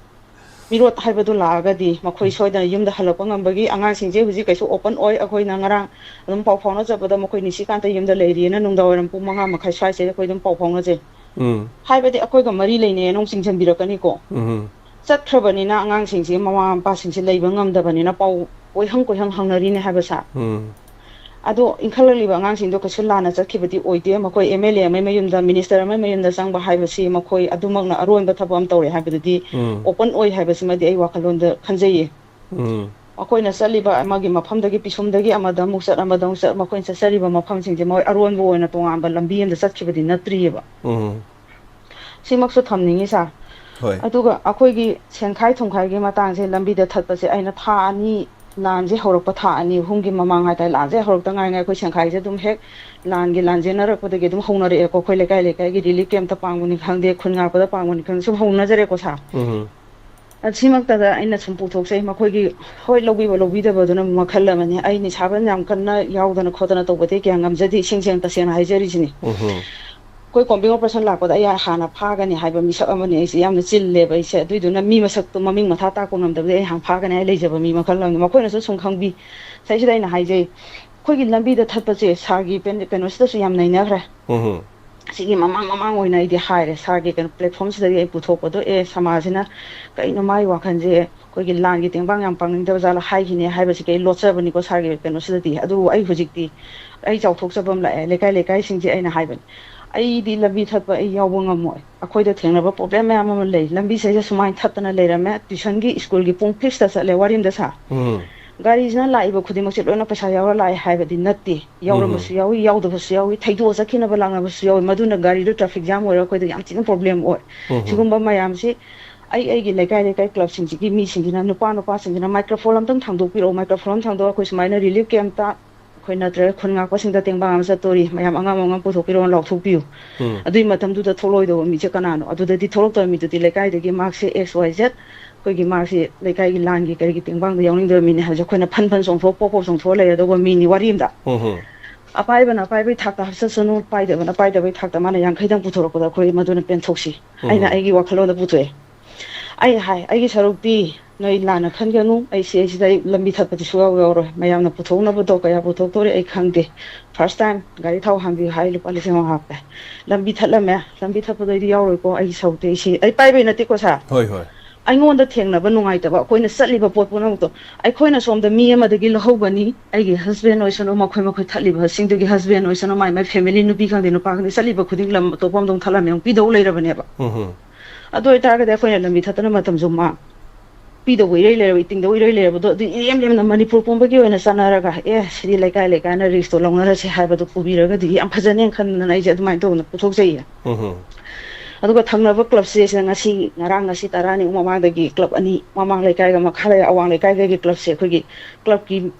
ꯃꯤꯔꯣꯠ ꯍꯥꯏꯕꯗꯨ ꯂꯥꯛꯑꯒꯗꯤ ꯃꯈꯣꯏ ꯁꯣꯏꯗꯅ ꯌꯨꯝꯗ ꯍꯜꯂꯛꯄ ꯉꯝꯕꯒꯤ, ꯑꯉꯥꯡꯁꯤꯡꯁꯦ ꯍꯧꯖꯤꯛ ꯀꯩꯁꯨ open ꯑꯣꯏ꯫ ꯑꯩꯈꯣꯏꯅ ꯉꯔꯥꯡ ꯑꯗꯨꯝ ꯄꯥꯎ ꯐꯥꯎꯅꯖꯕꯗ, ꯃꯈꯣꯏ ꯅꯤꯁꯤꯀꯥꯟꯇ ꯌꯨꯝꯗ ꯂꯩꯔꯤꯑꯅ ꯅꯨꯡꯗꯥꯡꯋꯥꯏꯔꯝ ꯄꯨꯡ ꯃꯉꯥ ꯃꯈꯥꯏ ꯁ꯭ꯋꯥꯏꯁꯤꯗ ꯑꯩꯈꯣꯏ ꯑꯗꯨꯝ ꯄꯥꯎ ꯐꯥꯎꯅꯖꯩ꯫ ꯎꯝ ꯍꯥꯏꯕꯗꯤ ꯑꯩꯈꯣꯏꯒ ꯃꯔꯤ ꯂꯩꯅꯩ ꯑꯅ ꯆꯤꯡꯁꯤꯟꯕꯤꯔꯛꯀꯅꯤꯀꯣ꯫ ꯎꯝ ꯆꯠꯈ꯭ꯔꯕꯅꯤꯅ ꯑꯉꯥꯡꯁꯤꯡꯁꯤ ꯃꯃꯥ ꯃꯄꯥꯁꯤꯡꯁꯤ ꯂꯩꯕ ꯉꯝꯗꯕꯅꯤꯅ ꯄꯥꯎ ꯀꯣꯏꯍꯪ ꯀꯣꯏꯍꯪ ꯍꯪꯅꯔꯤꯅꯦ ꯍꯥꯏꯕ ꯁꯥꯔ꯫ ꯎꯝ ꯑꯗꯣ ꯏꯟꯈꯠꯂꯛꯂꯤꯕ ꯑꯉꯥꯡꯁꯤꯡꯗꯣ ꯀꯩꯁꯨ ꯂꯥꯟꯅ ꯆꯠꯈꯤꯕꯗꯤ ꯑꯣꯏꯗꯦ꯫ ꯃꯈꯣꯏ ꯑꯦꯝ ꯑꯦꯜ ꯑꯦ ꯑꯃꯒꯤ ꯃꯌꯨꯝꯗ, ꯃꯤꯅꯤꯁꯇꯔ ꯑꯃꯒꯤ ꯃꯌꯨꯝꯗ ꯆꯪꯕ ꯍꯥꯏꯕꯁꯤ ꯃꯈꯣꯏ ꯑꯗꯨꯃꯛꯅ ꯑꯔꯣꯟꯕ ꯊꯕꯛ ꯑꯃ ꯇꯧꯔꯦ ꯍꯥꯏꯕꯗꯨꯗꯤ ꯎꯝ open ꯑꯣꯏ ꯍꯥꯏꯕꯁꯤꯃꯗꯤ ꯑꯩ ꯋꯥꯈꯜꯂꯣꯟꯗ ꯈꯟꯖꯩꯌꯦ꯫ ꯎꯝ ꯃꯈꯣꯏꯅ ꯆꯠꯂꯤꯕ ꯑꯃꯒꯤ ꯃꯐꯝꯗꯒꯤ, ꯄꯤꯁꯨꯝꯗꯒꯤ ꯑꯃꯗ ꯑꯃꯨꯛ ꯆꯠ, ꯑꯃꯗ ꯑꯃꯨꯛ ꯆꯠ, ꯃꯈꯣꯏꯅ ꯆꯠꯆꯔꯤꯕ ꯃꯐꯝꯁꯤꯡꯁꯦ ꯃꯣꯏ ꯑꯔꯣꯟꯕ ꯑꯣꯏꯅ ꯇꯣꯉꯥꯟꯕ ꯂꯝꯕꯤ ꯑꯃꯗ ꯆꯠꯈꯤꯕꯗꯤ ꯅꯠꯇ꯭ꯔꯤꯑꯕ꯫ ꯎꯝ ꯁꯤꯃꯛꯁꯨ ꯊꯝꯅꯤꯡꯉꯤ ꯁꯥꯔ꯫ ꯍꯣꯏ ꯑꯗꯨꯒ ꯑꯩꯈꯣꯏꯒꯤ ꯁꯦꯟꯈꯥꯏ ꯊꯨꯝꯈꯥꯏꯒꯤ ꯃꯇꯥꯡꯁꯦ, ꯂꯝꯕꯤꯗ ꯊꯠꯄꯁꯦ, ꯑꯩꯅ ꯊꯥ ꯑꯅꯤ, ꯂꯥꯟꯁꯦ ꯍꯧꯔꯛꯄ ꯊꯥ ꯑꯅꯤ ꯑꯍꯨꯝꯒꯤ ꯃꯃꯥꯡ ꯍꯥꯏꯇꯥꯔꯦ, ꯂꯥꯟꯁꯦ ꯍꯧꯔꯛꯇ ꯉꯥꯏꯉꯥꯏ ꯑꯩꯈꯣꯏ ꯁꯦꯟꯈꯥꯏꯁꯦ ꯑꯗꯨꯝ ꯍꯦꯛ ꯂꯥꯟꯒꯤ ꯂꯥꯟꯖꯦꯟꯅꯔꯛꯄꯗꯒꯤ ꯑꯗꯨꯝ ꯍꯧꯅꯔꯛꯑꯦꯀꯣ꯫ ꯑꯩꯈꯣꯏ ꯂꯩꯀꯥꯏ ꯂꯩꯀꯥꯏꯒꯤ ꯔꯤꯂꯤꯐ ꯀꯦꯝꯞꯇ ꯄꯥꯡꯕꯅꯤ ꯈꯪꯗꯦ, ꯈꯨꯟ ꯉꯥꯛꯄꯗ ꯄꯥꯡꯕꯅꯤ ꯈꯪꯗꯦ, ꯁꯨꯝ ꯍꯧꯅꯖꯔꯦꯀꯣ ꯁꯥꯔ꯫ ꯎꯝ ꯑꯁꯤꯃꯛꯇꯗ ꯑꯩꯅ ꯁꯨꯝ ꯄꯨꯊꯣꯛꯆꯩ, ꯃꯈꯣꯏꯒꯤ, ꯍꯣꯏ, ꯂꯧꯕꯤꯕ ꯂꯧꯕꯤꯗꯕꯗꯨꯅ ꯃꯈꯜ ꯑꯃꯅꯤ꯫ ꯑꯩ ꯅꯤꯁꯥꯕꯟ ꯌꯥꯝ ꯀꯟꯅ ꯌꯥꯎꯗꯅ ꯈꯣꯠꯇꯅ ꯇꯧꯕꯗꯤ ꯀꯌꯥ ꯉꯝꯖꯗꯦ, ꯏꯁꯦꯡ ꯁꯦꯡꯅ ꯇꯁꯦꯡꯅ ꯍꯥꯏꯖꯔꯤꯁꯤꯅꯤ꯫ ꯎꯝ ꯑꯩꯈꯣꯏ ꯀꯣꯝꯕꯤꯡ ꯑꯣꯄꯔꯦꯁꯟ ꯂꯥꯛꯄꯗ ꯑꯩ ꯍꯥꯟꯅ ꯐꯥꯒꯅꯤ ꯍꯥꯏꯕ ꯃꯤꯁꯛ ꯑꯃꯅꯤ꯫ ꯑꯩꯁꯦ ꯌꯥꯝꯅ ꯆꯤꯜꯂꯦꯕ ꯑꯩꯁꯦ, ꯑꯗꯨꯏꯗꯨꯅ ꯃꯤ ꯃꯁꯛꯇꯣ ꯃꯃꯤꯡ ꯃꯊꯥ ꯇꯥꯛꯄ ꯉꯝꯗꯕꯗꯤ ꯑꯩ ꯍꯥꯟꯅ ꯐꯥꯒꯅꯤ ꯍꯥꯏ ꯂꯩꯖꯕ ꯃꯤ ꯃꯈꯜ ꯑꯃꯅꯤ꯫ ꯃꯈꯣꯏꯅꯁꯨ ꯁꯨꯝ ꯈꯪꯕꯤ꯫ ꯁꯤꯗꯩꯁꯤꯗ ꯑꯩꯅ ꯍꯥꯏꯖꯩ, ꯑꯩꯈꯣꯏꯒꯤ ꯂꯝꯕꯤꯗ ꯊꯠꯄꯁꯦ ꯁꯥꯔꯒꯤ ꯄꯦꯟ-, ꯀꯩꯅꯣꯁꯤꯗꯁꯨ ꯌꯥꯝ ꯅꯩꯅꯈ꯭ꯔꯦ꯫ ꯎꯝ ꯁꯤꯒꯤ ꯃꯃꯥꯡ ꯃꯃꯥꯡ ꯑꯣꯏꯅ ꯑꯩꯗꯤ ꯍꯥꯏꯔꯦ, ꯁꯥꯔꯒꯤ ꯀꯩꯅꯣ ꯄ꯭ꯂꯦꯠꯐꯣꯝꯁꯤꯗꯒꯤ ꯑꯩ ꯄꯨꯊꯣꯛꯄꯗꯣ, ꯑꯦ, ꯁꯃꯥꯖꯁꯤꯅ ꯀꯩꯅꯣ ꯃꯥꯒꯤ ꯋꯥꯈꯜꯁꯦ ꯑꯩꯈꯣꯏꯒꯤ ꯂꯥꯟꯒꯤ ꯇꯦꯡꯕꯥꯡ ꯌꯥꯝ ꯄꯥꯡꯅꯤꯡꯗꯕ ꯖꯥꯠꯂ ꯍꯥꯏꯈꯤꯅꯦ ꯍꯥꯏꯕꯁꯤ ꯀꯩ ꯂꯣꯠꯆꯕꯅꯤꯀꯣ ꯁꯥꯔꯒꯤ ꯀꯩꯅꯣꯁꯤꯗꯗꯤ꯫ ꯑꯗꯨꯕꯨ ꯑꯩ ꯍꯧꯖꯤꯛꯇꯤ ꯑꯩ ꯆꯥꯎꯊꯣꯛꯆꯕ ꯑꯃ ꯂꯥꯛꯑꯦ, ꯂꯩꯀꯥꯏ ꯂꯩꯀꯥꯏꯁꯤꯡꯁꯦ ꯑꯩꯅ ꯍꯥꯏꯕꯅꯤ, ꯑꯩꯗꯤ ꯂꯝꯕꯤ ꯊꯠꯄ ꯑꯩ ꯌꯥꯎꯕ ꯉꯝꯃꯣꯏ꯫ ꯑꯩꯈꯣꯏꯗ ꯊꯦꯡꯅꯕ ꯄ꯭ꯔꯣꯕ꯭ꯂꯦꯝ ꯃꯌꯥꯝ ꯑꯃ ꯂꯩ꯫ ꯂꯝꯕꯤꯁꯤꯗꯩꯗ ꯁꯨꯃꯥꯏꯅ ꯊꯠꯇꯅ ꯂꯩꯔꯝꯃꯦ, ꯇ꯭ꯋꯤꯁꯟꯒꯤ, ꯁ꯭ꯀꯨꯜꯒꯤ ꯄꯨꯡ ꯐꯤꯛꯁꯇ ꯆꯠꯂꯦ, ꯋꯥꯔꯤꯝꯗ ꯁꯥꯔ꯫ ꯎꯝ ꯒꯥꯔꯤꯁꯤꯅ ꯂꯥꯛꯏꯕ ꯈꯨꯗꯤꯡꯃꯛꯁꯦ ꯂꯣꯏꯅ ꯄꯩꯁꯥ ꯌꯥꯎꯔ ꯂꯥꯛꯑꯦ ꯍꯥꯏꯕꯗꯤ ꯅꯠꯇꯦ꯫ ꯌꯥꯎꯔꯝꯕꯁꯨ ꯌꯥꯎꯏ, ꯌꯥꯎꯗꯕꯁꯨ ꯌꯥꯎꯏ, ꯊꯩꯗꯣꯛꯑ ꯆꯠꯈꯤꯅꯕ ꯂꯥꯛꯅꯕꯁꯨ ꯌꯥꯎꯏ꯫ ꯃꯗꯨꯅ ꯒꯥꯔꯤꯗꯨ ꯇ꯭ꯔꯥꯐꯤꯛ ꯖꯥꯝ ꯑꯣꯏꯔꯒ ꯑꯩꯈꯣꯏꯗ ꯌꯥꯝ ꯊꯤꯅ ꯄ꯭ꯔꯣꯕ꯭ꯂꯦꯝ ꯑꯣꯏ꯫ ꯎꯝ ꯁꯤꯒꯨꯝꯕ ꯃꯌꯥꯝꯁꯤ ꯑꯩ ꯑꯩꯒꯤ ꯂꯩꯀꯥꯏ ꯂꯩꯀꯥꯏ ꯀ꯭ꯂꯕꯁꯤꯡꯁꯤꯒꯤ ꯃꯤꯁꯤꯡꯁꯤꯅ, ꯅꯨꯄꯥ ꯅꯨꯄꯥꯁꯤꯡꯁꯤꯅ ꯃꯥꯏꯀ꯭ꯔꯣꯐꯣꯟ ꯑꯝꯇꯪ ꯊꯥꯡꯗꯣꯛꯄꯤꯔꯛꯑꯣ, ꯃꯥꯏꯀ꯭ꯔꯣꯐꯣꯟ ꯑꯃ ꯊꯥꯡꯗꯣꯛꯑꯒ ꯑꯩꯈꯣꯏ ꯁꯨꯃꯥꯏꯅ ꯔꯤꯂꯤꯐ ꯀꯦꯝꯞꯇ ꯑꯩꯈꯣꯏ ꯅꯠꯇ꯭ꯔꯒ ꯈꯨꯟ ꯉꯥꯛꯄꯁꯤꯡꯗ ꯇꯦꯡꯕꯥꯡ ꯑꯃ ꯆꯠꯇꯣꯔꯤ, ꯃꯌꯥꯝ ꯑꯉꯝ ꯑꯉꯝ ꯄꯨꯊꯣꯛꯄꯤꯔꯛꯑꯣ, ꯂꯥꯎꯊꯣꯛꯄꯤꯌꯨ꯫ ꯎꯝ ꯑꯗꯨꯒꯤ ꯃꯇꯝꯗꯨꯗ ꯊꯣꯛꯂꯛꯑꯣꯏꯗꯧꯕ ꯃꯤꯁꯦ ꯀꯅꯥꯅꯣ? ꯑꯗꯨꯗꯗꯤ ꯊꯣꯛꯂꯛꯇꯕ ꯃꯤꯗꯨꯗꯤ ꯂꯩꯀꯥꯏꯗꯒꯤ ꯃꯍꯥꯛꯁꯦ X Y Z, ꯑꯩꯈꯣꯏꯒꯤ ꯃꯍꯥꯛꯁꯦ ꯂꯩꯀꯥꯏꯒꯤ ꯂꯥꯟꯒꯤ ꯀꯔꯤꯒꯤ ꯇꯦꯡꯕꯥꯡꯗ ꯌꯥꯎꯅꯤꯡꯗꯕ ꯃꯤꯅꯤ ꯍꯥꯏꯕꯁꯦ ꯑꯩꯈꯣꯏꯅ ꯐꯟ ꯐꯟ ꯆꯣꯡꯊꯣꯛ, ꯄꯣꯞ ꯄꯣꯞ ꯆꯣꯡꯊꯣꯛꯑ ꯂꯩꯔꯗꯧꯕ ꯃꯤꯅꯤ, ꯋꯥꯔꯤ ꯑꯃꯗ꯫ ꯎꯝ ꯑꯄꯥꯏꯕꯅ ꯑꯄꯥꯏꯕꯒꯤ ꯊꯥꯛꯇ ꯍꯥꯞꯆꯁꯅꯨ, ꯄꯥꯏꯗꯕꯅ ꯄꯥꯏꯗꯕꯒꯤ ꯊꯥꯛꯇ ꯃꯥꯅ ꯌꯥꯡꯈꯩꯗꯪ ꯄꯨꯊꯣꯔꯛꯄꯗ ꯑꯩꯈꯣꯏ ꯃꯗꯨꯅ ꯄꯦꯟꯊꯣꯛꯁꯤ꯫ ꯑꯩꯅ ꯎꯝ꯫ ꯑꯩꯒꯤ ꯋꯥꯈꯜꯂꯣꯟꯗ ꯄꯨꯊꯣꯛꯑꯦ꯫ ꯑꯩ ꯍꯥꯏ, "ꯑꯩꯒꯤ ꯁꯔꯨꯛꯇꯤ ꯅꯣꯏ ꯂꯥꯟꯅ ꯈꯟꯒꯅꯨ, ꯑꯩ ꯁꯤ, ꯑꯩ ꯁꯤꯗ ꯑꯩ ꯂꯝꯕꯤ ꯊꯠꯄꯗꯤ ꯁꯨꯡꯌꯥꯎ ꯌꯥꯎꯔꯣꯏ꯫ ꯃꯌꯥꯝꯅ ꯄꯨꯊꯣꯛꯅꯕꯗꯣ ꯀꯌꯥ ꯄꯨꯊꯣꯛꯇꯣꯔꯦ ꯑꯩ ꯈꯪꯗꯦ꯫ ꯐꯥꯔꯁ ꯇꯥꯏꯝ ꯒꯥꯔꯤ ꯊꯥꯎ ꯍꯥꯟꯕꯤꯌꯨ ꯍꯥꯏ ꯂꯨꯄꯥ ꯂꯤꯁꯤꯡ ꯑꯃ ꯍꯥꯞꯄꯦ꯫ ꯂꯝꯕꯤ ꯊꯠꯂꯝꯃꯦ, ꯂꯝꯕꯤ ꯊꯠꯄꯗꯣ ꯑꯩꯗꯤ ꯌꯥꯎꯔꯣꯏꯀꯣ, ꯑꯩꯒꯤ ꯁꯔꯨꯛꯇꯤ ꯑꯩ ꯁꯤ", ꯑꯩ ꯄꯥꯏꯕꯩ ꯅꯠꯇꯦꯀꯣ ꯁꯥꯔ꯫ ꯍꯣꯏ, ꯍꯣꯏ꯫ ꯑꯩꯉꯣꯟꯗ ꯊꯦꯡꯅꯕ ꯅꯨꯡꯉꯥꯏꯇꯕ, ꯑꯩꯈꯣꯏꯅ ꯆꯠꯂꯤꯕ ꯄꯣꯠ ꯄꯨꯝꯅꯃꯛꯇꯣ ꯑꯩꯈꯣꯏꯅ ꯁꯣꯝꯗ ꯃꯤ ꯑꯃꯗꯒꯤ ꯂꯧꯍꯧꯕꯅꯤ, ꯑꯩꯒꯤ ꯍꯁꯕꯦꯟ ꯑꯣꯏꯁꯅꯨ, ꯃꯈꯣꯏ ꯃꯈꯣꯏ ꯊꯠꯂꯤꯕꯁꯤꯡꯗꯨꯒꯤ ꯍꯁꯕꯦꯟ ꯑꯣꯏꯁꯅꯨ, ꯃꯥꯏ ꯃꯥꯏ ꯐꯦꯃꯤꯂꯤ, ꯅꯨꯄꯤ ꯈꯪꯗꯦ ꯅꯨꯄꯥ ꯈꯪꯗꯦ, ꯆꯠꯂꯤꯕ ꯈꯨꯗꯤꯡ ꯂꯝ ꯑꯇꯣꯞꯄ ꯑꯃꯗ ꯑꯃꯨꯛ ꯊꯠꯂꯝꯃꯦ, ꯑꯃꯨꯛ ꯄꯤꯗꯧ ꯂꯩꯔꯕꯅꯦꯕ꯫ ꯎꯝ ꯍꯝ꯫ ꯑꯗꯨ ꯑꯣꯏꯇꯥꯔꯒꯗꯤ ꯑꯩꯈꯣꯏꯅ ꯂꯝꯕꯤ ꯊꯠꯇꯅ ꯃꯇꯝꯁꯨ ꯃꯥꯡ-, ꯄꯤꯗꯧꯕ ꯏꯔꯩ ꯂꯩꯔꯕ, ꯏꯇꯤꯡꯗꯧ ꯏꯔꯩ ꯂꯩꯔꯕꯗꯣ ꯑꯗꯨ ꯏꯔꯦꯝ ꯂꯦꯝꯅ ꯃꯅꯤꯄꯨꯔ ꯄꯨꯝꯕꯒꯤ ꯑꯣꯏꯅ ꯆꯠꯅꯔꯒ, "ꯑꯦ, ꯁꯤꯗꯤ ꯂꯩꯀꯥꯏ ꯂꯩꯀꯥꯏꯅ ꯔꯤꯛꯁꯇꯣ ꯂꯧꯅꯔꯁꯦ" ꯍꯥꯏꯕꯗꯣ ꯄꯨꯕꯤꯔꯒꯗꯤ ꯌꯥꯝ ꯐꯖꯅꯦꯅ ꯈꯟꯗꯅ ꯑꯩꯁꯦ ꯑꯗꯨꯃꯥꯏꯅ ꯇꯧꯗꯅ ꯄꯨꯊꯣꯛꯆꯩꯌꯦ꯫ ꯎꯝ ꯍꯝ꯫ ꯑꯗꯨꯒ ꯊꯪꯅꯕ ꯀ꯭ꯂꯕꯁꯦ ꯁꯤꯗ ꯉꯁꯤ, ꯉꯔꯥꯡ, ꯉꯁꯤ ꯇꯔꯥꯅꯤꯃꯨꯛ ꯃꯃꯥꯡꯗꯒꯤ ꯀ꯭ꯂꯕ ꯑꯅꯤ, ꯃꯃꯥꯡ ꯂꯩꯀꯥꯏꯒ ꯃꯈꯥ ꯂꯩ-, ꯑꯋꯥꯡ ꯂꯩꯀꯥꯏꯗꯒꯤ ꯀ꯭ꯂꯕꯁꯦ ꯑꯩꯈꯣꯏꯒꯤ ꯀ꯭ꯂꯕꯀꯤ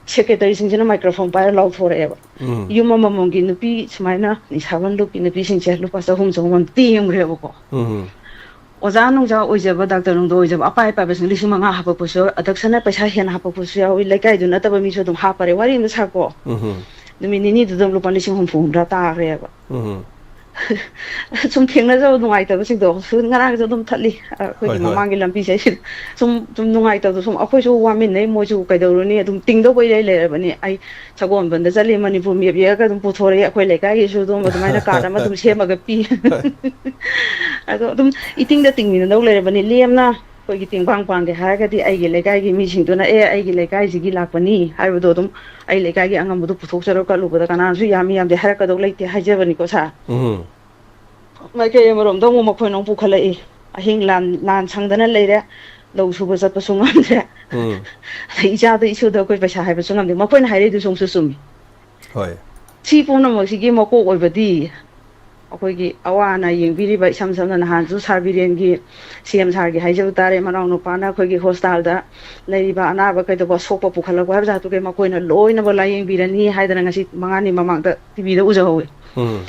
ꯁꯦꯀ꯭ꯔꯦꯇꯔꯤꯁꯤꯡꯁꯤꯅ ꯃꯥꯏꯀ꯭ꯔꯣꯐꯣꯟ ꯄꯥꯏꯔ ꯂꯥꯎꯊꯣꯔꯛꯑꯦꯕ꯫ ꯎꯝ꯫ ꯌꯨꯝ ꯑꯃꯃꯝꯒꯤ ꯅꯨꯄꯤ ꯁꯨꯃꯥꯏꯅ ꯅꯤꯁꯥꯕꯟ ꯂꯨꯞꯀꯤ ꯅꯨꯄꯤꯁꯤꯡꯁꯦ ꯂꯨꯄꯥ ꯆꯍꯨꯝ, ꯆꯍꯨꯝ ꯑꯃ ꯇꯦꯝꯈ꯭ꯔꯦꯕꯀꯣ꯫ ꯎꯝ꯫ ꯑꯣꯖꯥ ꯅꯨꯡꯖꯥ ꯑꯣꯏꯖꯕ, ꯗꯥꯛꯇꯔ ꯅꯨꯡꯗ ꯑꯣꯏꯖꯕ, ꯑꯄꯥꯏ ꯑꯄꯥꯏꯕꯁꯤꯡ ꯂꯤꯁꯤꯡ ꯃꯉꯥ ꯍꯥꯄꯛꯄꯁꯨ ꯌꯥꯎꯏ, ꯑꯗꯛꯁꯅ ꯄꯩꯁꯥ ꯍꯦꯟꯅ ꯍꯥꯄꯛꯄꯁꯨ ꯌꯥꯎꯏ, ꯂꯩꯀꯥꯏꯗꯨ ꯅꯠꯇꯕ ꯃꯤꯁꯨ ꯑꯗꯨꯝ ꯍꯥꯞꯄꯔꯦ꯫ ꯋꯥꯔꯤ ꯑꯃ ꯁꯥꯀꯣ꯫ ꯎꯝ꯫ ꯅꯨꯃꯤꯠ ꯅꯤꯅꯤꯗꯨꯗ ꯂꯨꯄꯥ ꯂꯤꯁꯤꯡ ꯍꯨꯝꯐꯨ ꯍꯨꯝꯗ꯭ꯔꯥ ꯇꯥꯈ꯭ꯔꯦꯕ꯫ ꯎꯝ꯫ ꯁꯨꯝ ꯊꯦꯡꯅꯖꯕ ꯅꯨꯡꯉꯥꯏꯇꯕꯁꯤꯡꯗꯣ, ꯁꯨꯝ ꯉꯔꯥꯡꯁꯨ ꯑꯗꯨꯝ ꯊꯠꯂꯤ, ꯑꯩꯈꯣꯏꯒꯤ ꯍꯣꯏ, ꯍꯣꯏ꯫ ꯃꯃꯥꯡꯒꯤ ꯂꯝꯕꯤꯁꯦ ꯁꯤꯗ ꯁꯨꯝ, ꯁꯨꯝ ꯅꯨꯡꯉꯥꯏꯇꯕꯗꯣ, ꯁꯨꯝ ꯑꯩꯈꯣꯏꯁꯨ ꯋꯥꯃꯤꯟꯅꯩ, ꯃꯣꯏꯁꯨ ꯀꯩꯗꯧꯔꯨꯅꯤ, ꯑꯗꯨꯝ ꯇꯤꯡꯗꯧꯕ ꯏꯔꯩ ꯂꯩꯔꯕꯅꯤ꯫ ꯑꯩ ꯁꯒꯣꯜꯕꯟꯗ ꯆꯠꯂꯤ, ꯃꯅꯤꯄꯨꯔ ꯃꯦꯞ ꯌꯦꯛꯑꯒ ꯑꯗꯨꯝ ꯄꯨꯊꯣꯔꯛꯏ, ꯑꯩꯈꯣꯏ ꯂꯩꯀꯥꯏꯒꯤꯁꯨ ꯑꯗꯨꯝ ꯑꯗꯨꯃꯥꯏꯅ ꯀꯥꯔꯠ ꯑꯃ ꯑꯗꯨꯝ ꯁꯦꯝꯃꯒ ꯄꯤ꯫ ꯑꯗꯣ ꯑꯗꯨꯝ ꯏꯇꯤꯡꯗ ꯇꯤꯡꯃꯤꯟꯅꯗꯧ ꯂꯩꯔꯕꯅꯤ, ꯂꯦꯝꯅ ꯑꯩꯈꯣꯏꯒꯤ ꯇꯦꯡꯕꯥꯡ ꯄꯥꯡꯒꯦ ꯍꯥꯏꯔꯒꯗꯤ ꯑꯩꯒꯤ ꯂꯩꯀꯥꯏꯒꯤ ꯃꯤꯁꯤꯡꯗꯨꯅ, "ꯑꯦ, ꯑꯩꯒꯤ ꯂꯩꯀꯥꯏꯁꯤꯒꯤ ꯂꯥꯛꯄꯅꯤ" ꯍꯥꯏꯕꯗꯣ ꯑꯗꯨꯝ ꯑꯩ ꯂꯩꯀꯥꯏꯒꯤ ꯑꯉꯝꯕꯗꯣ ꯄꯨꯊꯣꯛꯆꯔꯣ ꯀꯠꯂꯨꯕꯗ ꯀꯅꯥꯅꯁꯨ ꯌꯥꯝꯃꯤ ꯌꯥꯝꯗꯦ ꯍꯥꯏꯔꯛꯀꯗꯧ ꯂꯩꯇꯦ ꯍꯥꯏꯖꯕꯅꯤꯀꯣ ꯁꯥꯔ꯫ ꯎꯝ꯫ ꯃꯥꯏꯀꯩ ꯑꯃꯔꯣꯝꯗ ꯑꯃꯨꯛ ꯃꯈꯣꯏꯅ ꯑꯃꯨꯛ ꯄꯨꯈꯠꯂꯛꯏ, "ꯑꯍꯤꯡ ꯂꯥꯟ, ꯂꯥꯟ ꯁꯪꯗꯅ ꯂꯩꯔꯦ, ꯂꯧ ꯁꯨꯕ ꯆꯠꯄꯁꯨ ꯉꯝꯗ꯭ꯔꯦ, ꯎꯝ꯫ ꯑꯗꯩ ꯏꯆꯥꯗ ꯏꯁꯨꯗ ꯑꯩꯈꯣꯏ ꯄꯩꯁꯥ ꯍꯥꯏꯕꯁꯨ ꯉꯝꯗꯦ", ꯃꯈꯣꯏꯅ ꯍꯥꯏꯔꯛꯏꯗꯨꯁꯨ ꯑꯃꯨꯛꯁꯨ ꯆꯨꯝꯃꯤ꯫ ꯍꯣꯏ꯫ ꯁꯤ ꯄꯨꯝꯅꯃꯛꯁꯤꯒꯤ ꯃꯀꯣꯛ ꯑꯣꯏꯕꯗꯤ ꯑꯩꯈꯣꯏꯒꯤ ꯑꯋꯥ ꯑꯅꯥ ꯌꯦꯡꯕꯤꯔꯤꯕ, ꯏꯁꯝ ꯁꯝꯅ ꯅꯍꯥꯟꯁꯨ ꯁꯥꯔ ꯕꯤꯔꯦꯟꯒꯤ, ꯁꯤ ꯑꯦꯝ ꯁꯥꯔꯒꯤ ꯍꯥꯏꯖꯕ ꯇꯥꯔꯦ, ꯃꯅꯥꯎ ꯅꯨꯄꯥꯅ ꯑꯩꯈꯣꯏꯒꯤ ꯍꯣꯁꯄꯤꯇꯥꯜꯗ ꯂꯩꯔꯤꯕ ꯑꯅꯥꯕ ꯀꯩꯗꯧꯕ ꯑꯁꯣꯛꯄ ꯄꯨꯈꯠꯂꯛꯄ ꯍꯥꯏꯕ ꯖꯥꯠꯇꯨ ꯀꯩ ꯃꯈꯣꯏꯅ ꯂꯣꯏꯅꯃꯛ ꯂꯥꯏꯌꯦꯡꯕꯤꯔꯅꯤ ꯍꯥꯏꯗꯅ ꯉꯁꯤ ꯃꯉꯥꯅꯤ ꯃꯃꯥꯡꯗ ꯇꯤꯚꯤꯗ ꯎꯖꯍꯧꯋꯤ꯫ ꯎꯝ꯫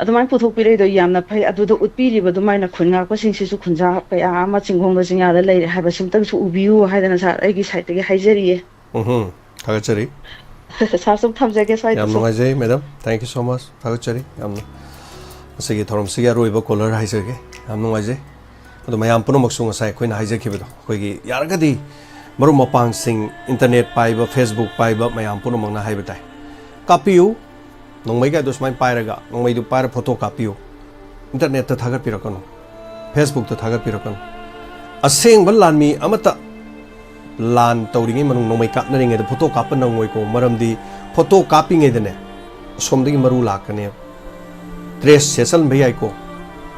ꯑꯗꯨꯃꯥꯏꯅ ꯄꯨꯊꯣꯛꯄꯤꯔꯛꯏꯗꯣ ꯌꯥꯝꯅ ꯐꯩ꯫ ꯑꯗꯨꯗ ꯎꯠꯄꯤꯔꯤꯕ ꯑꯗꯨꯃꯥꯏꯅ ꯈꯨꯟ ꯉꯥꯛꯄꯁꯤꯡꯁꯤꯁꯨ ꯈꯨꯟꯖꯥ ꯀꯌꯥ ꯑꯃ ꯆꯤꯡꯈꯣꯡꯗ ꯆꯤꯡꯌꯥꯗ ꯂꯩꯔꯦ ꯍꯥꯏꯕꯁꯤꯃꯇꯪꯁꯨ ꯎꯕꯤꯌꯨ ꯍꯥꯏꯗꯅ ꯁꯥꯔ ꯑꯩꯒꯤ ꯁꯥꯏꯠꯇꯒꯤ ꯍꯥꯏꯖꯔꯤꯌꯦ꯫ ꯎꯝꯍꯨꯝ꯫ ꯊꯥꯒꯠꯆꯔꯤ꯫ ꯁꯥꯔ, ꯁꯨꯝ ꯊꯝꯖꯒꯦ ꯁ꯭ꯋꯥꯏꯗ ꯌꯥꯝ ꯁꯨꯝ꯫ ꯅꯨꯡꯉꯥꯏꯖꯩ madam, thank you so much, ꯊꯥꯒꯠꯆꯔꯤ ꯌꯥꯝꯅ꯫ ꯉꯁꯤꯒꯤ ꯊꯧꯔꯝꯁꯤꯒꯤ ꯑꯔꯣꯏꯕ ꯀꯣꯂꯔ ꯍꯥꯏꯖꯒꯦ, ꯌꯥꯝ ꯅꯨꯡꯉꯥꯏꯖꯩ꯫ ꯑꯗꯣ ꯃꯌꯥꯝ ꯄꯨꯝꯅꯃꯛꯁꯨ ꯉꯁꯥꯏ ꯑꯩꯈꯣꯏꯅ ꯍꯥꯏꯖꯈꯤꯕꯗꯣ, ꯑꯩꯈꯣꯏꯒꯤ ꯌꯥꯔꯒꯗꯤ ꯃꯔꯨꯞ ꯃꯄꯥꯡꯁꯤꯡ, ꯏꯟꯇꯔꯅꯦꯠ ꯄꯥꯏꯕ, ꯐꯦꯁꯕꯨꯛ ꯄꯥꯏꯕ ꯃꯌꯥꯝ ꯄꯨꯝꯅꯃꯛꯅ ꯍꯥꯏꯕ ꯇꯥꯏ, ꯀꯥꯞꯄꯤꯌꯨ꯫ ꯅꯣꯡꯃꯩꯒꯥꯏꯗꯣ ꯁꯨꯃꯥꯏꯅ ꯄꯥꯏꯔꯒ, ꯅꯣꯡꯃꯩꯗꯨ ꯄꯥꯏꯔ ꯐꯣꯇꯣ ꯀꯥꯞꯄꯤꯌꯨ꯫ ꯏꯟꯇꯔꯅꯦꯠꯇ ꯊꯥꯒꯠꯄꯤꯔꯛꯀꯅꯨ, ꯐꯦꯁꯕꯨꯛꯇ ꯊꯥꯒꯠꯄꯤꯔꯛꯀꯅꯨ꯫ ꯑꯁꯦꯡꯕ ꯂꯥꯟꯃꯤ ꯑꯃꯠꯇ ꯂꯥꯟ ꯇꯧꯔꯤꯉꯩ ꯃꯅꯨꯡ ꯅꯣꯡꯃꯩ ꯀꯥꯞꯅꯔꯤꯉꯩꯗ ꯐꯣꯇꯣ ꯀꯥꯞꯄ ꯅꯪꯉꯣꯏꯀꯣ, ꯃꯔꯝꯗꯤ ꯐꯣꯇꯣ ꯀꯥꯞꯄꯤꯉꯩꯗꯅꯦ ꯑꯁꯣꯝꯗꯒꯤ ꯃꯔꯨ ꯂꯥꯛꯀꯅꯦꯕ꯫ ꯗ꯭ꯔꯦꯁ ꯁꯦꯠꯆꯟꯕ ꯌꯥꯏꯀꯣ,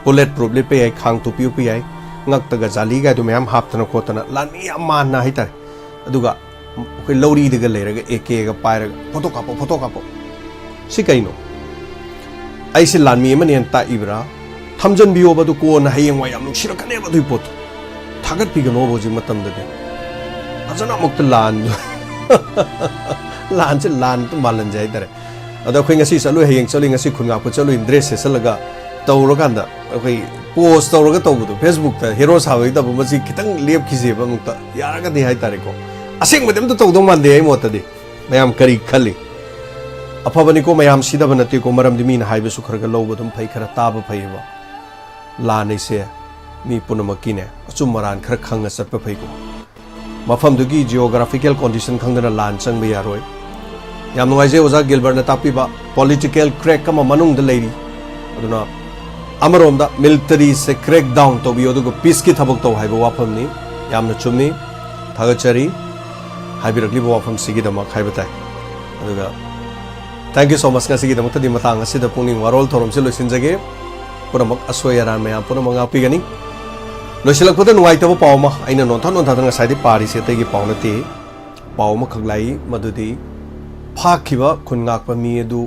ꯕꯨꯂꯦꯠ ꯄ꯭ꯔꯨꯞ ꯂꯤꯠꯄ ꯌꯥꯏ, ꯈꯥꯡ ꯇꯨꯞꯄꯤ ꯎꯞꯄ ꯌꯥꯏ, ꯉꯛꯇꯒ ꯖꯥꯂꯤꯒꯥꯏꯗꯣ ꯃꯌꯥꯝ ꯍꯥꯞꯇꯅ ꯈꯣꯠꯇꯅ ꯂꯥꯟꯃꯤ ꯌꯥꯝ ꯃꯥꯟꯅ ꯍꯥꯏꯇꯥꯔꯦ꯫ ꯑꯗꯨꯒ ꯑꯩꯈꯣꯏ ꯂꯧꯔꯤꯗꯒ ꯂꯩꯔꯒ ꯑꯦ ꯀꯦꯒ ꯄꯥꯏꯔꯒ ꯐꯣꯇꯣ ꯀꯥꯞꯄꯣ, ꯐꯣꯇꯣ ꯀꯥꯞꯄꯣ꯫ ꯁꯤ ꯀꯩꯅꯣ? ꯑꯩꯁꯦ ꯂꯥꯟꯃꯤ ꯑꯃꯅꯦꯅ ꯇꯥꯛꯏꯕ꯭ꯔꯥ? ꯊꯝꯖꯟꯕꯤꯌꯣꯕ, ꯑꯗꯨ ꯀꯣꯟꯅ ꯍꯌꯦꯡꯋꯥꯏ ꯌꯥꯝ ꯅꯨꯡꯁꯤꯔꯛꯀꯅꯦꯕ ꯑꯗꯨꯒꯤ ꯄꯣꯠꯇꯣ꯫ ꯊꯥꯒꯠꯄꯤꯒꯅꯣꯕ ꯍꯧꯖꯤꯛ ꯃꯇꯝꯗꯗꯤ꯫ ꯐꯖꯅ ꯑꯃꯨꯛꯇ ꯂꯥꯟ-, ꯂꯥꯟꯁꯦ ꯂꯥꯟ ꯃꯥꯜꯍꯟꯖꯩ ꯍꯥꯏꯇꯥꯔꯦ꯫ ꯑꯗꯣ ꯑꯩꯈꯣꯏ ꯉꯁꯤ ꯆꯠꯂꯨꯏ, ꯍꯌꯦꯡ ꯆꯠꯂꯨꯏ, ꯉꯁꯤ ꯈꯨꯟ ꯉꯥꯛꯄ ꯆꯠꯂꯨꯏ, ꯗ꯭ꯔꯦꯁ ꯁꯦꯠꯆꯜꯂꯒ ꯇꯧꯔꯀꯥꯟꯗ ꯑꯩꯈꯣꯏ ꯄꯣꯁ ꯇꯧꯔꯒ ꯇꯧꯕꯗꯣ, ꯐꯦꯁꯕꯨꯛꯇ ꯍꯦꯔꯣ ꯁꯥꯕꯒꯤ ꯇꯧꯕ, ꯃꯁꯤ ꯈꯤꯇꯪ ꯂꯦꯞꯈꯤꯁꯦꯕ ꯑꯃꯨꯛꯇ, ꯌꯥꯔꯒꯗꯤ ꯍꯥꯏꯇꯥꯔꯦꯀꯣ꯫ ꯑꯁꯦꯡꯕꯗꯤ ꯑꯝꯇ ꯇꯧꯗꯧ ꯃꯥꯟꯗꯦ ꯑꯩ ꯃꯣꯠꯇꯗꯤ꯫ ꯃꯌꯥꯝ ꯀꯔꯤ ꯈꯜꯂꯤ? ꯑꯐꯕꯅꯤꯀꯣ, ꯃꯌꯥꯝ ꯁꯤꯗꯕ ꯅꯠꯇꯦꯀꯣ, ꯃꯔꯝꯗꯤ ꯃꯤꯅ ꯍꯥꯏꯕꯁꯨ ꯈꯔ ꯈꯔ ꯂꯧꯕ ꯑꯗꯨꯝ ꯐꯩ, ꯈꯔ ꯇꯥꯕ ꯐꯩꯌꯦꯕ꯫ ꯂꯥꯟ ꯍꯥꯏꯁꯦ ꯃꯤ ꯄꯨꯝꯅꯃꯛꯀꯤꯅꯦ, ꯑꯆꯨꯝ ꯑꯔꯥꯟ ꯈꯔ ꯈꯪꯉ ꯆꯠꯄ ꯐꯩꯀꯣ꯫ ꯃꯐꯝꯗꯨꯒꯤ geographical condition ꯈꯪꯗꯅ ꯂꯥꯟ ꯆꯪꯕ ꯌꯥꯔꯣꯏ꯫ ꯌꯥꯝ ꯅꯨꯡꯉꯥꯏꯖꯩ ꯑꯣꯖꯥ ꯒꯤꯜꯕꯔꯠꯅ ꯇꯥꯛꯄꯤꯕ, political crack ꯑꯃ ꯃꯅꯨꯡꯗ ꯂꯩꯔꯤ꯫ ꯑꯗꯨꯅ ꯑꯃꯔꯣꯝꯗ militaryꯁꯦ crack down ꯇꯧꯕꯤꯌꯨ, ꯑꯗꯨꯒ peaceꯀꯤ ꯊꯕꯛ ꯇꯧ ꯍꯥꯏꯕ ꯋꯥꯐꯝꯅꯤ꯫ ꯌꯥꯝꯅ ꯆꯨꯝꯃꯤ, ꯊꯥꯒꯠꯆꯔꯤ ꯍꯥꯏꯕꯤꯔꯛꯂꯤꯕ ꯋꯥꯐꯝꯁꯤꯒꯤꯗꯃꯛ ꯍꯥꯏꯕ ꯇꯥꯏ꯫ ꯑꯗꯨꯒ thank you so much, ꯉꯁꯤꯒꯤꯗꯃꯛꯇꯗꯤ ꯃꯇꯥꯡ ꯑꯁꯤꯗ ꯄꯨꯛꯅꯤꯡ ꯋꯥꯔꯣꯜ ꯊꯧꯔꯝꯁꯤ ꯂꯣꯏꯁꯤꯟꯖꯒꯦ꯫ ꯄꯨꯝꯅꯃꯛ ꯑꯁꯣꯏ ꯑꯔꯥꯟ ꯃꯌꯥꯝ ꯄꯨꯝꯅꯃꯛ ꯉꯥꯛꯄꯤꯒꯅꯤ꯫ ꯂꯣꯏꯁꯤꯜꯂꯛꯄꯗ ꯅꯨꯡꯉꯥꯏꯇꯕ ꯄꯥꯎ ꯑꯃ, ꯑꯩꯅ ꯅꯣꯟꯊ ꯅꯣꯟꯊꯗꯅ ꯉꯁꯥꯏꯗꯤ ꯄꯥꯔꯤꯁꯤ ꯑꯇꯩꯒꯤ ꯄꯥꯎ ꯅꯠꯇꯦ꯫ ꯄꯥꯎ ꯑꯃꯈꯛ ꯂꯥꯛꯏ, ꯃꯗꯨꯗꯤ ꯐꯥꯈꯤꯕ ꯈꯨꯟ ꯉꯥꯛꯄ ꯃꯤ ꯑꯗꯨ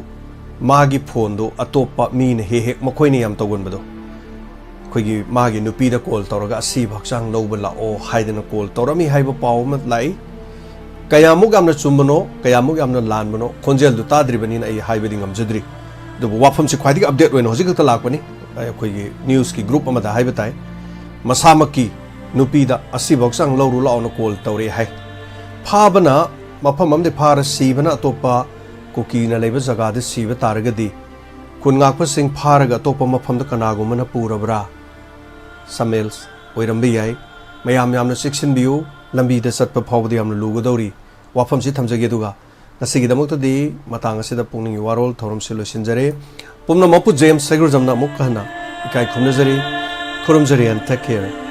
ꯃꯥꯒꯤ ꯐꯣꯟꯗꯨ ꯑꯇꯣꯞꯄ ꯃꯤꯅ ꯍꯦꯛ ꯍꯦꯛ, ꯃꯈꯣꯏꯅ ꯌꯥꯝ ꯇꯧꯒꯟꯕꯗꯣ, ꯑꯩꯈꯣꯏꯒꯤ ꯃꯥꯒꯤ ꯅꯨꯄꯤꯗ ꯀꯣꯜ ꯇꯧꯔꯒ ꯑꯁꯤꯕ ꯍꯛꯆꯥꯡ ꯂꯧꯕ ꯂꯥꯛꯑꯣ ꯍꯥꯏꯗꯅ ꯀꯣꯜ ꯇꯧꯔꯝꯃꯤ ꯍꯥꯏꯕ ꯄꯥꯎ ꯑꯃ ꯂꯥꯛꯏ꯫ ꯀꯌꯥꯃꯨꯛ ꯌꯥꯝꯅ ꯆꯨꯝꯕꯅꯣ, ꯀꯌꯥꯃꯨꯛ ꯌꯥꯝꯅ ꯂꯥꯟꯕꯅꯣ, ꯈꯣꯟꯖꯦꯜꯗꯨ ꯇꯥꯗ꯭ꯔꯤꯕꯅꯤꯅ ꯑꯩ ꯍꯥꯏꯕꯗꯤ ꯉꯝꯖꯗ꯭ꯔꯤ꯫ ꯑꯗꯨꯕꯨ ꯋꯥꯐꯝꯁꯤ ꯈ꯭ꯋꯥꯏꯗꯒꯤ update ꯑꯣꯏꯅ ꯍꯧꯖꯤꯛ ꯈꯛꯇ ꯂꯥꯛꯄꯅꯤ꯫ ꯑꯩꯈꯣꯏꯒꯤ newsꯀꯤ group ꯑꯃꯗ ꯍꯥꯏꯕ ꯇꯥꯏ, ꯃꯁꯥꯃꯛꯀꯤ ꯅꯨꯄꯤꯗ ꯑꯁꯤꯕ ꯍꯛꯆꯥꯡ ꯂꯧꯔꯨ ꯂꯥꯛꯑꯣꯅ ꯀꯣꯜ ꯇꯧꯔꯛꯑꯦ ꯍꯥꯏ꯫ ꯐꯥꯕꯅ ꯃꯐꯝ ꯑꯃꯗꯤ ꯐꯥꯔ ꯁꯤꯕꯅ ꯑꯇꯣꯞꯄ ꯀꯨꯀꯤꯅ ꯂꯩꯕ ꯖꯒꯥꯗ ꯁꯤꯕ ꯇꯥꯔꯒꯗꯤ, ꯈꯨꯟ ꯉꯥꯛꯄꯁꯤꯡ ꯐꯥꯔꯒ ꯑꯇꯣꯞꯄ ꯃꯐꯝꯗ ꯀꯅꯥꯒꯨꯝꯕꯅ ꯄꯨꯔꯕ꯭ꯔꯥ? ꯁꯃꯦꯜꯁ ꯑꯣꯏꯔꯝꯕ ꯌꯥꯏ꯫ ꯃꯌꯥꯝ ꯌꯥꯝꯅ ꯆꯦꯛꯁꯤꯟꯕꯤꯌꯨ, ꯂꯝꯕꯤꯗ ꯆꯠꯄ ꯐꯥꯎꯕꯗ ꯌꯥꯝꯅ ꯂꯨꯒꯗꯧꯔꯤ꯫ ꯋꯥꯐꯝꯁꯤ ꯊꯝꯖꯒꯦ, ꯑꯗꯨꯒ ꯉꯁꯤꯒꯤꯗꯃꯛꯇꯗꯤ ꯃꯇꯥꯡ ꯑꯁꯤꯗ ꯄꯨꯛꯅꯤꯡꯒꯤ ꯋꯥꯔꯣꯜ ꯊꯧꯔꯝꯁꯤ ꯂꯣꯏꯁꯤꯟꯖꯔꯦ꯫ ꯄꯨꯝꯅꯃꯛꯄꯨ ꯖꯦꯝꯁ ꯁꯩꯒ꯭ꯔꯨꯖꯝꯅ ꯑꯃꯨꯛ ꯍꯟꯅ ꯏꯀꯥꯏ ꯈꯨꯝꯅꯖꯔꯤ, ꯈꯨꯔꯨꯝꯖꯔꯤ, and take care꯫